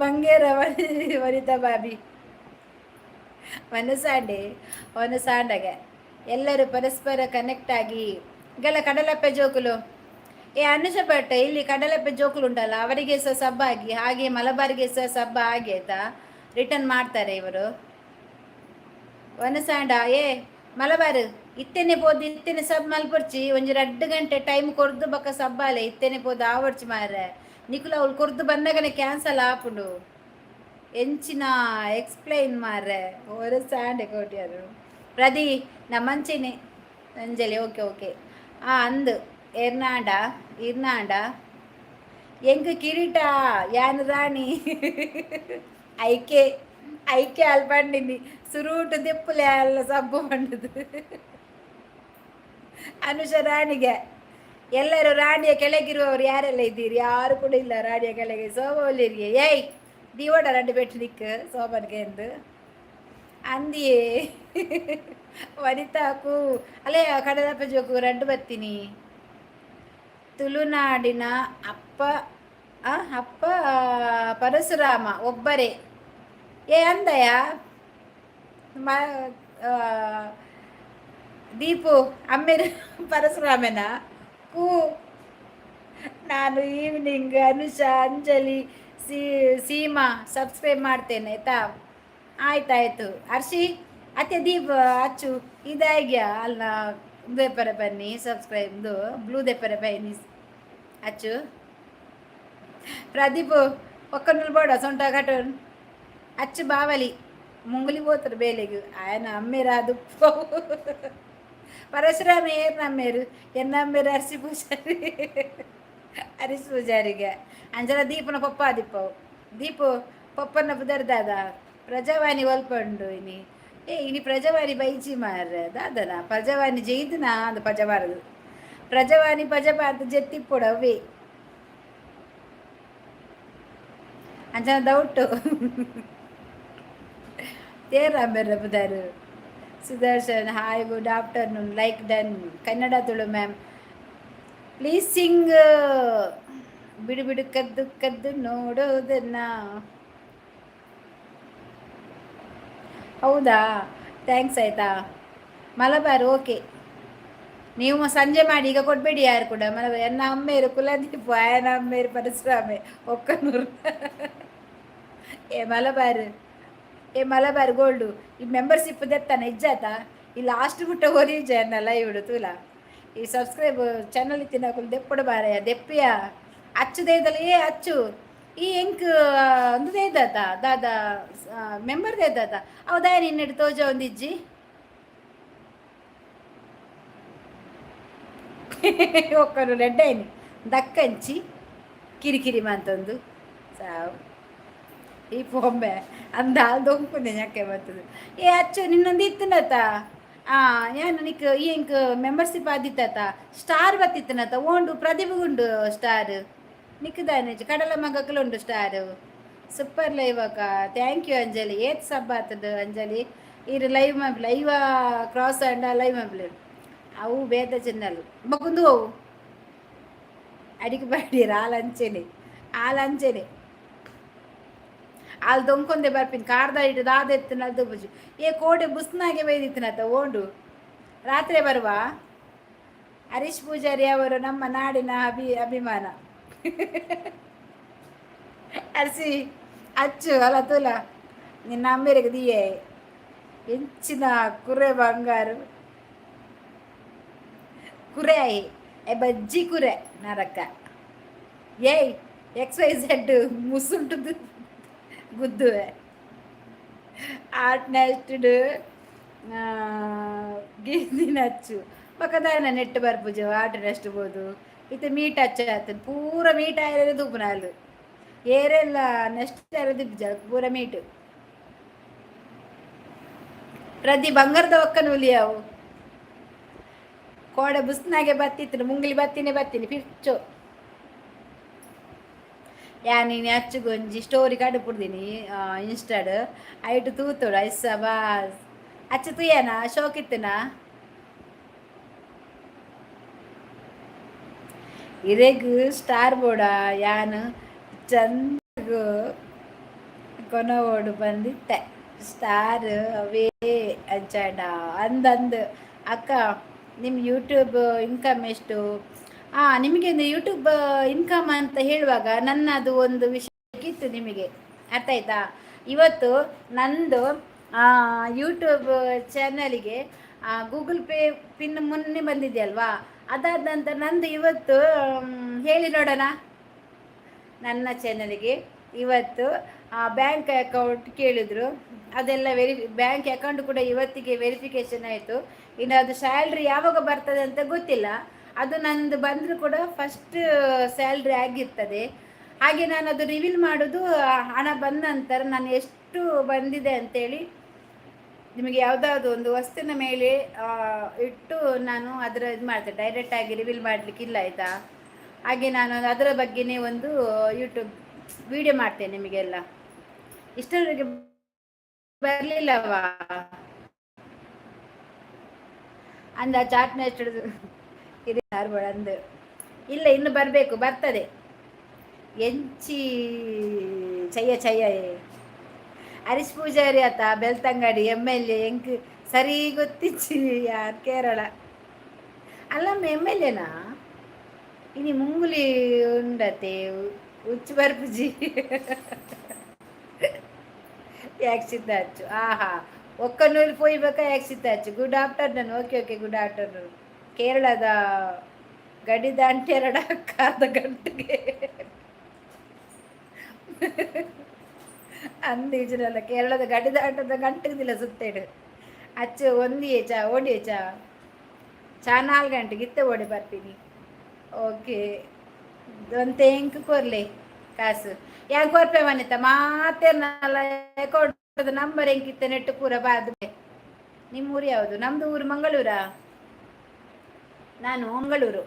ಬಂಗೇರ ವನಿತಾ ಬಾಬಿ ವನಸಾಂಡೆ ವನಸಾಂಡಗೆ. ಎಲ್ಲರೂ ಪರಸ್ಪರ ಕನೆಕ್ಟ್ ಆಗಿ ಗೆಲ್ಲ. ಕಡಲಪ್ಪೆ ಜೋಕುಲು, ಏ ಅನುಷ ಭಟ್, ಇಲ್ಲಿ ಕಡಲಪ್ಪೆ ಜೋಕುಲು ಉಂಟಲ್ಲ, ಅವರಿಗೆ ಸಹ ಸಬ್ಬ ಆಗಿ, ಹಾಗೆ ಮಲಬಾರಿಗೆ ಸಹ ಸಬ್ಬ ಆಗಿ, ಆಯ್ತಾ? ರಿಟರ್ನ್ ಮಾಡ್ತಾರೆ ಇವರು. ವನಸಾಂಡ, ಏ ಮಲಬಾರ್, ಇತ್ತೇನೆ ಪೋದು ಇತ್ತೇನೆ ಸಬ್ ಮಲ್ಪೊರ್ಚಿ. ಒಂಜಿ 2 ಗಂಟೆ ಟೈಮ್ ಕೊರ್ದು ಬೊಕ್ಕ ಸಬ್ಬಾಲೆ. ಇತ್ತೇನೆ ಪೋದು ಆವಡ್ಚಿ ಮಾರ್ರೆ. ನಿಕುಲು ಅವಳು ಕೊರ್ದು ಬಂದಾಗನೆ ಕ್ಯಾನ್ಸಲ್ ಆಪುಂಡು. ಎಂಚಿನ ಎಕ್ಸ್ಪ್ಲೈನ್ ಮಾರ್ರೆ. ಓರ ಸ್ಯಾಂಡೆ ಕೋಟಿಯಾರು ಪ್ರದಿ ನಮ್ಮಂಚಿನೆ. Anjali, okay okay. ಆ ಅಂದು ಎರ್ನಾಂಡ ಇರ್ನಾಂಡ ಎಂಕ್ ಕಿರೀಟ ಯಾನ್ ರಾಣಿ. ಐಕೆ ಐಕೆ ಅಲ್ಲಿ ಪಂಡಿನಿ ಸುರೂಟು ದೆಪ್ಪುಲೆ ಅಲ್ಲ ಸಬ್ಬು ಪಂಡದು. ಅನುಷ ರಾಣಿಗೆ. ಎಲ್ಲರೂ ರಾಣಿಯ ಕೆಳಗಿರುವವರು ಯಾರೆಲ್ಲ ಇದ್ದೀರಿ? ಯಾರು ಕೂಡ ಇಲ್ಲ ರಾಣಿಯ ಕೆಳಗೆ. ಸೋಮವಲ್ಲಿರಿಗೆ ಏಯ್ ದಿವಡ ರೆಡ್ಡು ಬೆಟ್ಟು ನಿಕ್ ಸೋಮನ್ಗೆ ಎಂದು ಅಂದಿಯೇ. ವನಿತಾಕು ಅಲ್ಲೇ ಕಡಲಪ್ಪ ಜೋಕು ರಡ್ಡು ಬತ್ತೀನಿ. ತುಳುನಾಡಿನ ಅಪ್ಪ ಅಪ್ಪ ಪರಶುರಾಮ ಒಬ್ಬರೇ. ಏ ಅಂದಯ ಮ ದೀಪು, ಅಮ್ಮೇರು ಪರಶುರಾಮನ ಕೂ. ನಾನು ಈವ್ನಿಂಗ್ ಅನುಷಾ, ಅಂಜಲಿ, ಸೀಮಾ ಸಬ್ಸ್ಕ್ರೈಬ್ ಮಾಡ್ತೇನೆ, ಆಯ್ತಾ? ಆಯ್ತಾಯ್ತು ಅರ್ಷಿ ಅತ್ತೆ. ದೀಪ ಅಚ್ಚು ಇದಾಗ್ಯಾ ಅಲ್ಲ ದೇಪರ ಬನ್ನಿ ಸಬ್ಸ್ಕ್ರೈಬ್ದು ಬ್ಲೂ ದೇಪರ ಬನ್ನಿ ಅಚ್ಚು. ಪ್ರದೀಪ್ ಒಕ್ಕನೂರು ಬೋಡ ಸೊಂಟ ಕಟನ್ ಅಚ್ಚು ಬಾವಲಿ ಮುಂಗುಲಿ పోతారు ಬೇಲೆಗ್. ఆయన ಅಮ್ಮೇರು ಪರಶುರಾಮ ಏರ್ ನಮ್ಮೇರು ಎನ್ನಮ್ಮೇರು ಅರ್ಸಿ ಪೂಜಾರಿ, ಹರೀಶ್ ಪೂಜಾರಿಗೆ. ಅಂಜನ ದೀಪನ ಪಪ್ಪ ದೀಪವು ದೀಪು ಪಪ್ಪನ ಪುದರ್ ದಾದ? ಪ್ರಜಾವಾಣಿ ಒಲ್ಪಂಡು ಇನಿ. ಏ ಇನಿ ಪ್ರಜಾವಾಣಿ ಬೈಚಿ ಮಾರ್ರೆ. ದಾದನ ಪ್ರಜಾವಾಣಿ ಜೈದನ ಅದು ಪಜಬಾರದು. ಪ್ರಜಾವಾಣಿ ಪಜಬಾರದು ಜೆತ್ತಿಪ್ಪುಡವೇ ಅಂಚನ ಡೌಟು ತೇರಾಂಬೆರ್ರ ಪುದಾರು. Sudarshan, hi, good afternoon. Like done. Kannada Tulu ma'am, please sing. ಬಿಡು ಬಿಡು ಕದ್ದು ಕದ್ದು ನೋಡೋದನ್ನ. ಹೌದಾ? Thanks, ಆಯಿತಾ? ಮಲಬಾರ್, ಓಕೆ. ನೀವು ಸಂಜೆ ಮಾಡಿ, ಈಗ ಕೊಡಬೇಡಿ ಯಾರು ಕೂಡ. ಮಲಬಾರ್ ಎನ್ನ ಅಮ್ಮೇರು ಕುಲದೀಪ್ ಆಯನ ಅಮ್ಮೇರು ಪರಶುರಾಮೆ ಒಕ್ಕನೂರು. ಏ ಮಲಬಾರ್, ಏ ಮಲಬಾರ್ ಗೋಲ್ಡು, ಈ ಮೆಂಬರ್ಶಿಪ್ ದೆತ್ತಾನೆ ಇಜ್ಜಾತ? ಈ ಲಾಸ್ಟ್ ಬಿಟ್ಟ ಹೋರಿ ಅನ್ನಲ್ಲ ಇವಡು ತೂಲ. ಈ ಸಬ್ಸ್ಕ್ರೈಬ್ ಚಾನಲ್ ಇತ್ತಿನಕುಲು ದೆಪ್ಪಡು ಬಾರಯ್ಯ, ದೆಪ್ಪಿಯ ಅಚ್ಚು ದೇದಲ್ಲ. ಏ ಅಚ್ಚು, ಈ ಎಂಕ್ ಒಂದು ದೇದಾತ ದಾದಾ ಮೆಂಬರ್ ದೇದಾತ ಹೌದಾ? ನಿನ್ನೆಡು ತೋಜ ಒಂದಿಜ್ಜಿ. ಒಕ್ಕರು ರೆಡ್ಡೈನಿ ದಕ್ಕಂಚಿ ಕಿರಿಕಿರಿ ಮಂತೊಂದು ಸಾವು. ಈ ಪೊಂಬೆ ಅಂದ ದೊಂಕುಂದೆ ñಕ್ಕೆ ಬರ್ತದೆ. ಏ ಅಚ್ಚು, ನಿನ್ನೊಂದು ಇತ್ತನತ ಯಾನ್ ನಿಕ್ ಈ ಎಂಕ್ ಮೆಂಬರ್ಶಿಪ್ ಆದಿತ್ತಾತ? ಸ್ಟಾರ್ ಬತ್ತಿತ್ತನತ ಓಂಡು. ಪ್ರದೀಪ್ಗುಂಡು ಸ್ಟಾರ್, ನಿಕ್ಕುದಾನೆ ಕಡಲ ಮಗಕ್ಲು ಉಂಡು ಸ್ಟಾರ್. ಸೂಪರ್ ಲೈವ್ ಅಕ್ಕ. Thank you Anjali. ಏತ್ ಸಬ್ ಆತದ ಅಂಜಲಿ? ಇರು ಲೈವ್ ಮಲ್ಪಲೆ. ಐವ ಕ್ರಾಸ್ ಅಂಡ ಲೈವ್ ಮಲ್ಪಲೆ. ಅವು ಬೇತ ಚೆನ್ನಲ್ ಬೊಕೊಂದು ಅವು ಅಡಿಗೆ ಬಾಡಿಯರ್. ಆಲ್ ಅಂಚೆನೆ, ಆಲ್ ಅಂಚೆನೆ. ಆಲ್ ದೊಂಕೊಂದೆ ಬರ್ಪಿನ ಕಾರ್ದ ಇಟ್ಟು ದಾದೆತ್ತು ನಲ್ದು ಬುಜು. ಏ ಕೋಡೆ ಬುಸ್ನಾಗೆ ಬೈದಿತ್ತಿನತ್ತ ಓಂಡು. ರಾತ್ರಿ ಬರುವ. ಹರೀಶ್ ಪೂಜಾರಿ ಅವರು ನಮ್ಮ ನಾಡಿನ ಅಭಿಮಾನ. ಅರ್ಸಿ ಅಚ್ಚು ಅಲ್ಲ ತುಲ ನಿನ್ನ ಅಮ್ಮೆರಿಗೆ ದಿಯೇ ಎಂಚಿನ ಕುರೆ ಬಂಗಾರು ಕುರೆ ಎ ಬಜ್ಜಿ ಕುರೆ ನರಕ. ಏಯ್, ಎಕ್ಸ್ ವೈ ಝೆಡ್ ಮುಸುಂಟು ಗುದ್ದುವೆ. ಆಟ್ ನೆಕ್ಸ್ಟ್ ಗೀದಿನ ಅಚ್ಚು ಪಕ್ಕದಾನ ನೆಟ್ ಬರ್ಪುಜು. ಆಟ ನೆಸ್ಟ್ ಬೋದು ಇತ್ತೆ ಮೀಟ್ ಅಚ್ಚ ಆತನ್ ಪೂರ ಮೀಟ್ ಆಯರೆ ತೂಪುನಾಲು. ಏರೆಲ್ಲ ನೆಕ್ಸ್ಟ್ ದಿಬ್ಜ ಪೂರ ಮೀಟ್. ಪ್ರತಿ ಬಂಗಾರದ ಒಕ್ಕನ ಉಲಿಯಾವು. ಕೋಡೆ ಬುಸ್ನಾಗೆ ಬತ್ತಿತ್ತು ಮುಂಗ್ಲಿ. ಬತ್ತೀನಿ ಬತ್ತೀನಿ ಪಿರ್ಚು. ಯಾನ್ ಅಚ್ಚುಗೊಂಜಿ ಸ್ಟೋರಿ ಕಡುಪುಡ್ದಿನಿ ಇನ್ಸ್ಟಾಡ್. ಐಟು ತೂತೋಡು. ಐಸ ಬಾಸ್ ಅಚ್ಚು ತೂಯನ ಶೋಕಿತ್ತನಾ? ಇರೆಗ್ ಸ್ಟಾರ್ ಬೋಡ ಯಾನ್ ಚಂದಗ್ ಕೊನವೋಡು ಬಂದಿತ್ತೆ ಸ್ಟಾರ್ ಅವೇ ಅಂಚಾಂಡ ಅಂದಂದು. ಅಕ್ಕ, ನಿಮ್ಮ ಯೂಟ್ಯೂಬ್ ಇನ್ಕಮ್ ಎಷ್ಟು? ನಿಮಗೆ ಯೂಟ್ಯೂಬ್ ಇನ್ಕಮ್ ಅಂತ ಹೇಳುವಾಗ ನನ್ನದು ಒಂದು ವಿಷಯಕ್ಕಿತ್ತು ನಿಮಗೆ, ಅರ್ಥ ಆಯ್ತಾ? ಇವತ್ತು ನಂದು ಯೂಟ್ಯೂಬ್ ಚಾನಲಿಗೆ ಗೂಗಲ್ ಪೇ ಪಿನ್ ಮೊನ್ನೆ ಬಂದಿದೆ ಅಲ್ವಾ? ಅದಾದ ನಂತರ ನಂದು ಇವತ್ತು ಹೇಳಿ ನೋಡೋಣ. ನನ್ನ ಚಾನಲಿಗೆ ಇವತ್ತು ಬ್ಯಾಂಕ್ ಅಕೌಂಟ್ ಕೇಳಿದರು. ಅದೆಲ್ಲ ಬ್ಯಾಂಕ್ ಅಕೌಂಟ್ ಕೂಡ ಇವತ್ತಿಗೆ ವೆರಿಫಿಕೇಷನ್ ಆಯಿತು. ಇನ್ನು ಅದು ಸ್ಯಾಲ್ರಿ ಯಾವಾಗ ಬರ್ತದೆ ಅಂತ ಗೊತ್ತಿಲ್ಲ. ಅದು ನಂದು ಬಂದರೂ ಕೂಡ ಫಸ್ಟ್ ಸ್ಯಾಲ್ರಿ ಆಗಿರ್ತದೆ. ಹಾಗೆ ನಾನು ಅದು ರಿವೀಲ್ ಮಾಡೋದು ಹಣ ಬಂದ ನಂತರ. ನಾನು ಎಷ್ಟು ಬಂದಿದೆ ಅಂತೇಳಿ ನಿಮಗೆ ಯಾವುದಾದ್ರು ಒಂದು ವಸ್ತುವಿನ ಮೇಲೆ ಇಟ್ಟು ನಾನು ಅದರ ಇದು ಮಾಡ್ತೇನೆ. ಡೈರೆಕ್ಟಾಗಿ ರಿವೀಲ್ ಮಾಡಲಿಕ್ಕಿಲ್ಲ, ಆಯಿತಾ? ಹಾಗೆ ನಾನು ಅದರ ಬಗ್ಗೆನೇ ಒಂದು ಯೂಟ್ಯೂಬ್ ವಿಡಿಯೋ ಮಾಡ್ತೇನೆ ನಿಮಗೆಲ್ಲ. ಇಷ್ಟರವರೆಗೆ ಬರಲಿಲ್ಲವಾ ಅಂದ ಚಾಟ್ ಇದೆ ಅಂದು. ಇಲ್ಲ, ಇನ್ನು ಬರಬೇಕು, ಬರ್ತದೆ. ಎಂಚಿ ಚಯ್ಯ ಚಯ್ಯ. ಹರೀಶ್ ಪೂಜಾರಿ ಆತ ಬೆಳ್ತಂಗಡಿ ಎಮ್ ಎಲ್ ಎ. ಎಂಕ್ ಸರಿ ಗೊತ್ತಿಚ್ಚಿ ಯಾರು. ಕೇರಳ ಅಲ್ಲಮ್ಮ ಎಮ್ ಎಲ್ ಎನಾ? ಇನಿ ಮುಂಗುಲಿ ಉಂಡತೆ ಉಚ್ಚು ಬರ್ಪುಜಿ. ಯಾಕ್ಸಿದ್ದ ಅಚ್ಚು. ಆಹಾ, ಒಕ್ಕನೂರು ಪೋಯ್ಬೇಕಾ? ಯಾಕ್ಸಿದ್ದ ಅಚ್ಚು. Good afternoon. Okay okay, good afternoon. ಕೇರಳದ ಗಡಿ ದಾಂಟೆರಡ ಕಾದ ಗಂಟೆಗೆ ಅಂದಿಜನಲ್ಲ. ಕೇರಳದ ಗಡಿ ದಾಟದ ಗಂಟೆದಿಲ್ಲ ಸುತ್ತೇಡು. ಅಚ್ಚು ಒಂದಿಯೇ ಚಾ ಓಡಿಯೇ ಚಾ ಚಾ ನಾಲ್ಕು ಗಂಟೆಗೆ ಇತ್ತೆ ಓಡಿ ಬರ್ತೀನಿ. ಓಕೆ, ಒಂತೆ ಎಂಕ್ ಕೊರ್ಲೆ ಕಾಸು. ಯಾನ್ ಕೊರ್ಪೆ ಮನಿತ ಮಾತೆರ್ನಲ್ಲ ಅಕೌಂಟ್ ನಂಬರ್ ಎಂಕಿತ್ತೆ ನೆಟ್ಟು ಪೂರ ಬಾರ್ದು. ನಿಮ್ಮ ಊರು ಯಾವುದು? ನಮ್ದು ಊರು ಮಂಗಳೂರಾ. ನಾನು ಮಂಗಳೂರು,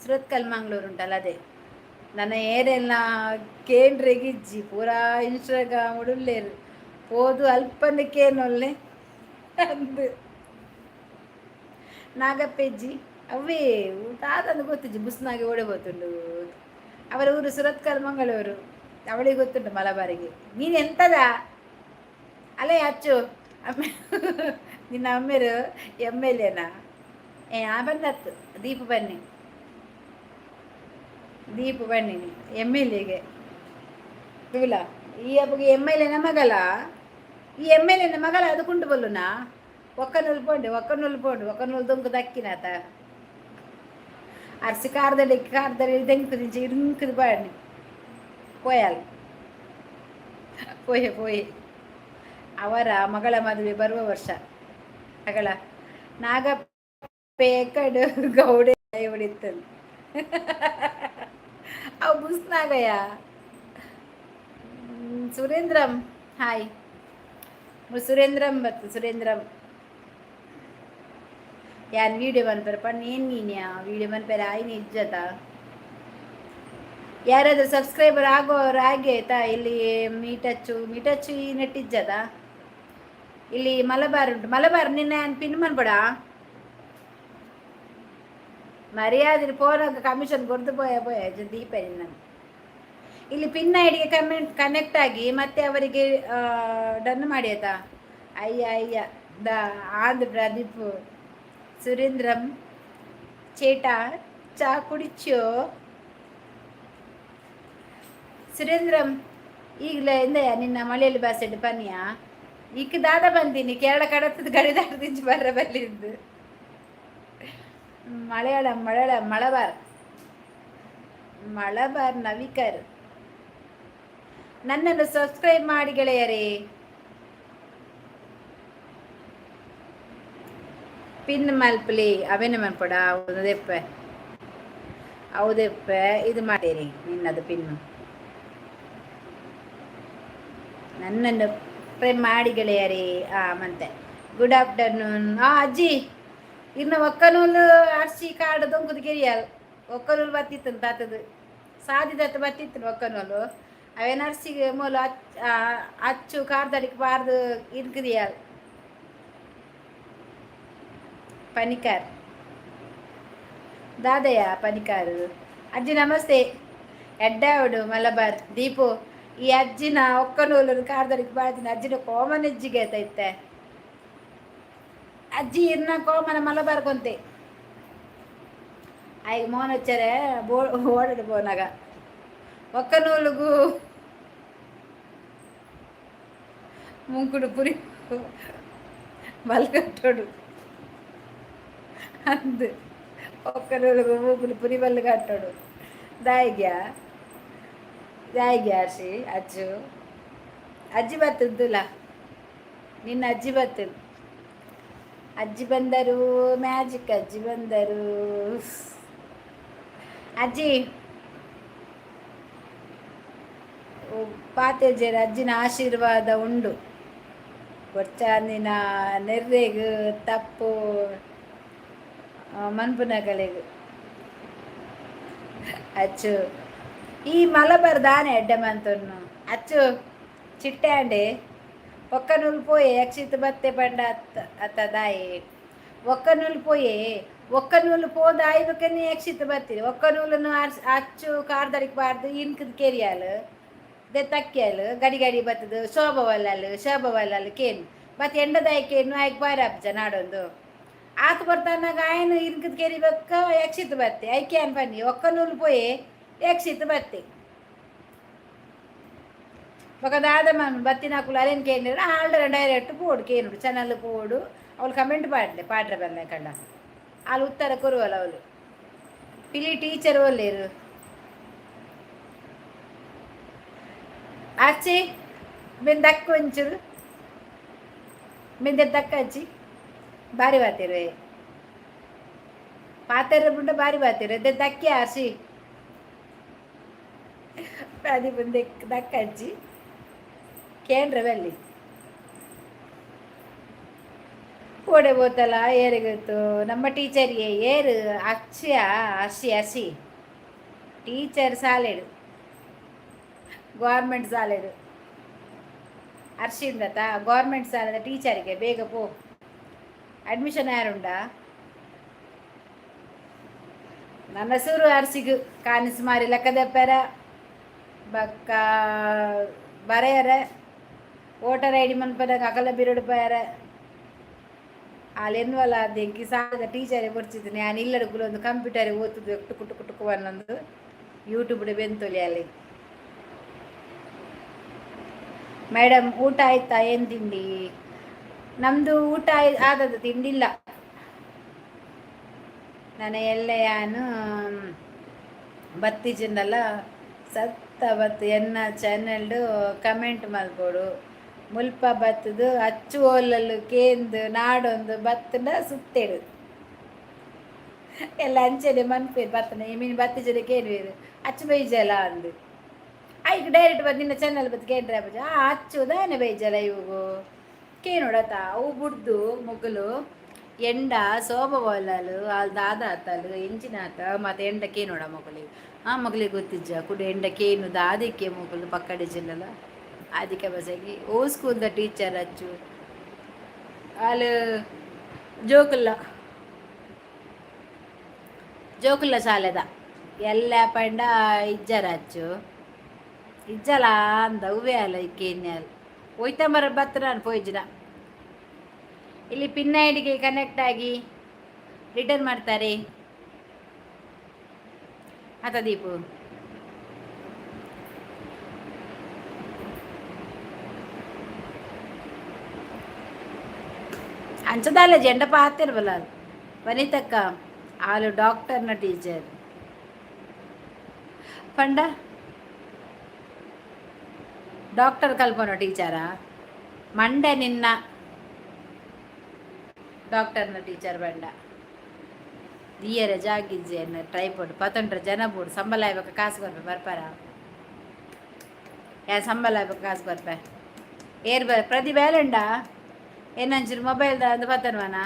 ಸುರತ್ಕಲ್ ಮಂಗಳೂರು ಉಂಟಲ್ಲ, ಅದೇ. ನನ್ನ ಏರೆಲ್ಲ ಕೇಂದ್ರೆಗಿಜ್ಜಿ ಪೂರಾ ಇನ್ಸ್ಟಾಗ್ರಾಮ್ ಉಡುಲ್ಲೇರು ಪೋದು ಅಲ್ಪನೆ ಕೇನೊಲ್ಲೆ ಅಂದು. ನಾಗಪ್ಪಜ್ಜಿ ಅವೇ ತಾತಂದು ಗೊತ್ತಿಜ್ಜಿ. ಬುಸ್ನಾಗೆ ಓಡೆ ಗೊತ್ತುಂಡು. ಅವರ ಊರು ಸುರತ್ಕಲ್ ಮಂಗಳೂರು. ಅವಳಿಗೆ ಗೊತ್ತುಂಟು ಮಲಬಾರಿಗೆ. ನೀನು ಎಂತದ ಅಲ್ಲೇ ಅಚ್ಚು? ಅಮ್ಮ, ನಿನ್ನ ಅಮ್ಮೆರು ಎಮ್ ಎಲ್ ಎನಾ? ಏ ಆ ಬಂದತ್ತು ದೀಪು ಬನ್ನಿ, ದೀಪು ಬನ್ನಿ ಎಮ್ ಎಲ್ ಎಗೆ. ತೂಲ ಈ ಅಪ್ಪಗೆ ಎಮ್ ಎಲ್ ಎನ ಮಗಲ. ಈ ಎಮ್ ಎಲ್ ಎನ ಮಗಲ ಅದು ಕುಂಟು ಬಲ್ಲುನಾ? ಒಕ್ಕನೂಲು ಪೋಂಡೆ, ಒಕ್ಕನೂಲು ಪೋಂಡು, ಒಕ್ಕನೂಲು ದೊಂಕು ದಕ್ಕಿನಾತ. ಅರ್ಸಿ ಕಾರ್ದಡಿ ಕಾರ್ದಡಿ ದೆಂಕು ಇರುಂಕುದು ಬಾಡಿ ಪೋಯಾಲ್ ಪೋಯೆ ಪೋಯೆ. ಅವರ ಮಗಳ ಮದುವೆ ಬರುವ ವರ್ಷ. ಮಗಳ ನಾಗಪ್ಪೆ ಕಡು ಗೌಡೆ ಹೊಡಿತದೆ. ಅವು ಬುಸ್ನಾಗಯ್ಯ. ಸುರೇಂದ್ರಂ ಹಾಯ್. ಸುರೇಂದ್ರಂ ಬತ್ತು. ಸುರೇಂದ್ರಂ ಯಾನ್ ವೀಡಿಯೋ ಮನ್ಪೆರೆ ಪಣ್ಣ. ಏನ್ ನೀನ್ಯಾ ವೀಡಿಯೋ ಮನ್ಪೆರೆ ಆಯ್ನ ಇಜ್ಜತ. ಯಾರಾದರೂ ಸಬ್ಸ್ಕ್ರೈಬರ್ ಆಗುವವರು ಹಾಗೆ ಆಯ್ತಾ. ಇಲ್ಲಿ ಮೀಟಚ್ಚು ಮೀಟಚ್ಚು ಈ ನೆಟ್ಟಿಜ್ಜದ. ಇಲ್ಲಿ ಮಲಬಾರ್ ಉಂಟು. ಮಲಬಾರ್ ನಿನ್ನೆ ಪಿನ್ ಮನ್ಬೇಡ ಮರ್ಯಾದೆ ಫೋನಾಗ ಕಮಿಷನ್ ಕೊಡ್ದು ಪೋಯ ಪೋಯ ದೀಪ ನಿನ್ನ. ಇಲ್ಲಿ ಪಿನ್ ಐಡಿಗೆ ಕಮೆಂಟ್ ಕನೆಕ್ಟ್ ಆಗಿ ಮತ್ತೆ ಅವರಿಗೆ ಡನ್ ಮಾಡಿ ಆಯ್ತಾ. ಅಯ್ಯ ಅಯ್ಯ the ಆಂದ್ ಪ್ರದೀಪ್ ಸುರೇಂದ್ರಂ ಚೇಟ ಚಾ ಕುಡಿಚೋ ಸುರೇಂದ್ರಂ. ಈಗಲೇ ಎಂದಯ್ಯ ನಿನ್ನ ಮಳೆಯಲ್ಲಿ ಬಾಸೆಡ್ ಪನಿಯ ಈಗ ದಾದ ಬಂದೀನಿ ಕೇರಳ ಕಡತದ ಗಡಿದಾಡ್ದಿಂಚು ಬರ್ರ ಬಲ್ಲಿದ್ದು. ಮಲಯಾಳಂ ಮಲಯಾಳಂ ಮಲಬಾರ್ ಮಲಬಾರ್ ನವಿಕರ್. ನನ್ನನ್ನು ಸಬ್ಸ್ಕ್ರೈಬ್ ಮಾಡಿ ಗೆಳೆಯರೇ. ಪಿನ್ ಮಲ್ಪಲಿ ಅವೇನೆ ಮನ್ಪಡ ಹೌದೆಪ್ಪೆ ಹೌದೆಪ್ಪೆ ಇದು ಮಾಡೇರಿ ನಿನ್ನದು ಪಿನ್ನು. ನನ್ನನ್ನು ಸಬ್ಸ್ಕ್ರೈಬ್ ಮಾಡಿ ಗೆಳೆಯರೇ. ಮತ್ತೆ ಗುಡ್ ಆಫ್ಟರ್ನೂನ್. ಅಜ್ಜಿ ಇನ್ನು ಒಕ್ಕನೂಲು ಅರ್ಶಿ ಕಾಡು ದೊಂಕುದು ಕೆರಿಯಲ್ ಒಕ್ಕನೂಲು ಬತ್ತಿತ್ತು ತಾತದು ಸಾದಿದತ್ತು ಬತ್ತಿತ್ತು ಒಕ್ಕನೂಲು. ಅವೇನು ಅರ್ಸಿಗೆ ಮೂಲು ಅಚ್ಚು ಕಾರ್ದಡಿಗೆ ಬಾರ್ದು ಇರ್ಕದಿಯಲ್ ಪನಿಕಾರ್ ದಾದಯ್ಯ ಪನಿಕಾರು. ಅಜ್ಜಿ ನಮಸ್ತೆ. ಎಡ್ಡಾವಡು ಮಲಬಾರ್ ದೀಪು. ಈ ಅಜ್ಜಿನ ಒಕ್ಕನೂಲು ಕಾರ್ದಡಿಗೆ ಬಾರ್ದಿನ ಅಜ್ಜಿನ ಕೋಮನ ಅಜ್ಜಿಗೆ ಐತೆ. ಅಜ್ಜಿ ಇರ್ನ ಕೋಮನ ಮಲಬಾರ್ ಕೊಂತೆ ಆಯ್ಗ ಮೋನ್ వచ్చారే ಬೋ ಓಡಾಡು పోనాಗ ఒక్కనూలుగు ಮುಂಕುಡು ಪುರಿ ಬಲ್ಕಟ್ಟೋಡು ಅಂದು ಒಕ್ಕನೂಲುಗು ಮೂಕುಡು ಪುರಿ ಬಲ್ಲು ಕಟ್ಟೋಡು. ದಾಯಿಗ್ಯಾ ದಾಯಿಗ್ಯಾ ಅರ್ಷಿ ಅಜ್ಜು ಅಜ್ಜಿ ಬತ್ತದ್ದುಲ ನಿನ್ನ ಅಜ್ಜಿ ಬತ್ತದು. ಅಜ್ಜಿ ಬಂದರು ಮ್ಯಾಜಿಕ್ ಅಜ್ಜಿ ಬಂದರು. ಅಜ್ಜಿ ಪಾತೆಜರ ಅಜ್ಜಿನ ಆಶೀರ್ವಾದ ಉಂಡು ಕೊರ್ಚಾಂದಿನ ನೆರ್ರೆಗ್ ತಪ್ಪು ಮನ್ಪುನಕಲೆಗ್ ಅಚ್ಚು ಈ ಮಲಬಾರ್ ದಾನೆ ಎಡ್ಡೆ ಮಂತನ್ನು ಅಚ್ಚು ಚಿಟ್ಟೆ ಅಂಡೆ ಒಕ್ಕ ನೂಲು ಪೋಯೆ ಯಕ್ಷಿತ್ ಬತ್ತೆ ಪಂಡ ಅತ್ತ ಅತ್ತ ದಾಯಿ ಒಕ್ಕ ನೂಲು ಪೋಯೆ ಒಕ್ಕ ನೂಲು ಪೋದ ಆಯ್ಬೇಕನ್ನೇ ಯಕ್ಷಿತ್ ಬತ್ತೀರಿ. ಒಕ್ಕ ನೂಲನ್ನು ಅಚ್ಚು ಕಾರ್ದಡಿಕ್ ಬಾರ್ದು ಇನ್ಕದ್ ಕೆರಿಯಾಲ್ ದೆ ತಕ್ಕಿಯಲ್ ಗಡಿ ಗಡಿ ಬತ್ತದು ಶೋಭವಲ್ಲಲ್ ಶೋಭವಲ್ಲಲ್ ಕೇನು ಬತ್ ಎಂಡದಾಯ ಕೇನು ಆಯ್ಕೆ ಬಾರಪ್ಪ ನಾಡೊಂದು ಆತು ಬರ್ತಾನಾಗ ಆಯನ ಇನ್ಕದ್ ಕೆರಿಬೇಕ ಯಕ್ಷಿತ್ ಬತ್ತೆ ಐಕೆ ಅನ್ ಬನ್ನಿ ಒಕ್ಕ ನೂಲು ಪೋಯೆ ಯಕ್ಷಿತ್ ಬತ್ತೆ ఒక దాదమ్మ బత్తినాకులు అరేన్ కేంద్ర ఆల్రెడీ డైరెక్ట్ పోడు కేనుడు ఛానల్ పోడు. ಅವಳು ಕಮೆಂಟ್ ಪಾಡ್ಲೆ ಪಾಡ್ರೆ ಬಲ್ಲೆ ಕಳ್ಳ వాళ్ళు ಉತ್ತರ ಕೊರುವಲ್ಲ ಅವಳು ಪಿಲಿ ಟೀಚರ್ ಒಲ್ಲೇರು ಆಚೆ ಮೆನ್ ದಕ್ಕ ಒಂಚೂರು ಮೆಂದೆ ದಕ್ಕ ಅಜ್ಜಿ ಬಾರಿ ಬಾತಿರುವೆ ಪಾತೆರ ಬುಂಡ ಬಾರಿ ಬಾತಿರು ದೆ ದಕ್ಕಿ ಆರ್ಸಿ ಅದು ಬಂದೆ ದಕ್ಕ ಅಜ್ಜಿ ಕೇಂದ್ರ ಬಲ್ಲಿ ಓಡೆ ಬೋತಲ್ಲ ಏರಿಗೊತ್ತು ನಮ್ಮ ಟೀಚರ್ಗೆ ಏರು ಅಚ್ಚಿಯ ಅಸಿ ಅಸಿ ಟೀಚರ್ ಸಾಲೆಡು ಗೌರ್ಮೆಂಟ್ ಸಾಲೆಡು ಅರ್ಶಿಂದತ ಗೌರ್ಮೆಂಟ್ ಸಾಲದ ಟೀಚರಿಗೆ ಬೇಗ ಪೋ ಅಡ್ಮಿಷನ್ ಯಾರುಂಡಾ. ನನ್ನ ಸುರು ಅರ್ಸಿಗು ಕಾನಿಸ್ ಮಾರಿ ಲೆಕ್ಕದಪ್ಪರ ಬಕ್ಕ ಬರೆಯರೆ ವೋಟರ್ ಐಡಿ ಮನ್ಪದಾಗ ಅಕಲ ಬಿರುಡು ಪೋಯರೆ ಅಲ್ಲಿ ದೆಂಕಿ ಸಾಲದ ಟೀಚರೇ ಬರ್ಚಿದ್ದು ನಾನು ಇಲ್ಲಡುಗುಲು ಒಂದು ಕಂಪ್ಯೂಟರ್ ಓದ್ತದ್ದು ಟುಕು ಟುಕು ಟುಕು ಅನ್ನೊಂದು ಯೂಟ್ಯೂಬ್ ಬೆಂತೊಲಿ ಅಲ್ಲಿ. ಮೇಡಮ್ ಊಟ ಆಯ್ತಾ? ಏನು ತಿಂಡಿ? ನಮ್ಮದು ಊಟ ಆದದ್ದು, ತಿಂಡಿಲ್ಲ. ನಾನು ಎಲ್ಲೆಯಾನು ಬತ್ತಿಜಿಂದಲ್ಲ ಸತ್ತ ಬತ್ತು ಎನ್ನ ಚಾನೆಲ್ಡು ಕಮೆಂಟ್ ಮಲ್ಪೊಡು. ಮುಲ್ಪ ಬತ್ತದು ಅಚ್ಚು ಓಲಲ್ಲು ಕೇಂದು ನಾಡೊಂದು ಬತ್ತಂಡ ಸುತ್ತೇಡು ಎಲ್ಲ ಅಂಚೆನೆ ಮನ್ಪೇರು ಬತ್ತನ ಮೀನು ಬತ್ತಿಜನ ಕೇನುವೇರು ಅಚ್ಚು ಬೈಜಲ ಅಂದು ಐಕ್ ಡೈರೆಕ್ಟ್ ಬಂದು ನಿನ್ನ ಚಾನಲ್ ಬತ್ತು ಕೇಂದ್ರ ಬಜ್ಜ ಆ ಅಚ್ಚು ದಾನೆ ಬೈಜಲ ಇವುಗು ಕೇನೋಡತ ಅವು ಬುಡ್ದು ಮೊಗಲು. ಎಂಡ ಸೋಬ ಬೋಲಾಲು ಆಲ್ ದಾದ ಆತಲು ಎಂಚಿನ ಆತ ಮತ್ತೆ ಎಂಡ ಕೇನೋಡ ಮೊಕಲಿ. ಆ ಮಗಳಿಗೆ ಗೊತ್ತಿಜ್ಜ ಕುಡು ಎಂಡ ಕೇನು ದಾದಿಕ್ಕೆ ಮೊಕಲು ಪಕ್ಕಡೆ ಜಿಲ್ಲಲ ಅದಕ್ಕೆ ಬಸಗಿ ಓ ಸ್ಕೂಲ್ದ ಟೀಚರ್ ಅಚ್ಚು ಆಲ್ ಜೋಕುಲ್ಲ ಜೋಕುಲ್ಲ ಶಾಲೆದ ಎಲ್ಲ ಪಂಡ ಇಜ್ಜರ ಅಚ್ಚು ಇಜ್ಜಲ ಅಂದ ಹೂವೇ ಅಲ್ಲ ಇಕ್ಕೇನ್ಯಾಲ್ ಹೋಯ್ತಂಬರ ಬತ್ತ ನಾನು ಪೋಯ್ಜಿನ. ಇಲ್ಲಿ ಪಿನ್ ಐಡಿಗೆ ಕನೆಕ್ಟ್ ಆಗಿ ರಿಟರ್ನ್ ಮಾಡ್ತಾರೆ ಆತ ದೀಪು. ಅಂಚದಾಲ ಜೆಂಡ ಪಾತಿರ್ವಲ್ಲ ವನಿತಕ್ಕ ಆಲು ಡಾಕ್ಟರ್ನ ಟೀಚರ್ ಪಂಡ ಡಾಕ್ಟರ್ ಕಲ್ಪನ ಟೀಚರಾ ಮಂಡೆ ನಿನ್ನ ಡಾಕ್ಟರ್ನ ಟೀಚರ್ ಬಂಡ ದಿಯರೆ ಜಾಗಿಜ್ಜೆ ಟ್ರೈಪೋಡ್ ಪತೊಂಡ್ರ ಜನ ಬೋಡು ಸಂಬಳ ಆಯ್ಬೇಕ ಕಾಸು ಕೊರ್ಪೆ ಬರ್ಪಾರ ಯಾ ಸಂಬಳ ಆಯ್ಬೇಕ ಕಾಸು ಕೊರ್ಪೆ ಏರ್ ಬರ ಪ್ರತಿ ಬೇಲೆಂಡ ಏನಂಚಿರು ಮೊಬೈಲ್ದ ಅಂದು ಪತ್ತನ್ವನ.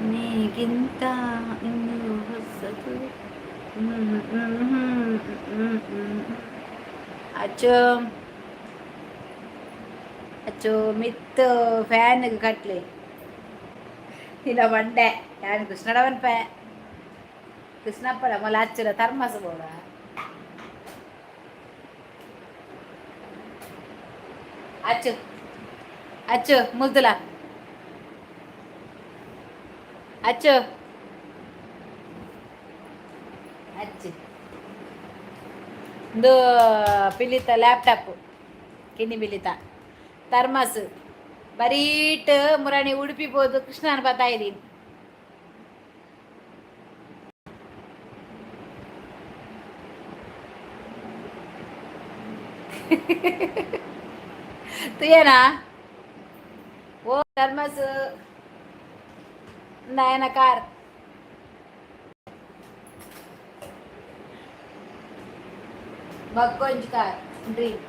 ನೀಗಿಂತ ಇನ್ನು ಹೊಸದು. ಅಚ್ಚು ಅಚ್ಚು ಮಿತ್ತು ಫ್ಯಾನ್ಗೆ ಕಟ್ಲಿ ಇಲ್ಲ ಬಂಡೆ ಯಾನು ಕೃಷ್ಣಡವನ್ ಪೇ ಕೃಷ್ಣಪ್ಪಡ ಮೊಲ ಹಚ್ಚಿರ ಥರ್ಮಸ್ ಬೋಡ. ಅಚ್ಚು ಅಚ್ಚು ಮುದ್ದುಲ ಅಚ್ಚು ಅಚ್ಚು ಇಂದು ಪಿಲಿತ ಲ್ಯಾಪ್ಟಾಪ್ ಕಿನ್ನಿ ಪಿಲಿತ ಥರ್ಮಸ್ ಬರೀಟ್ ಮುರಾಣಿ ಉಡುಪಿ ಬೋದು ಕೃಷ್ಣನ ಬರ್ತಾ ಇದ್ದೀನಿ. ತುಯನಾ ಓ ಥರ್ಮಸ್ ನಯನ ಕಾರ್ ಬಕ್ಕೊಂಜ್ ಕಾರ್ ಡ್ರೀಮ್.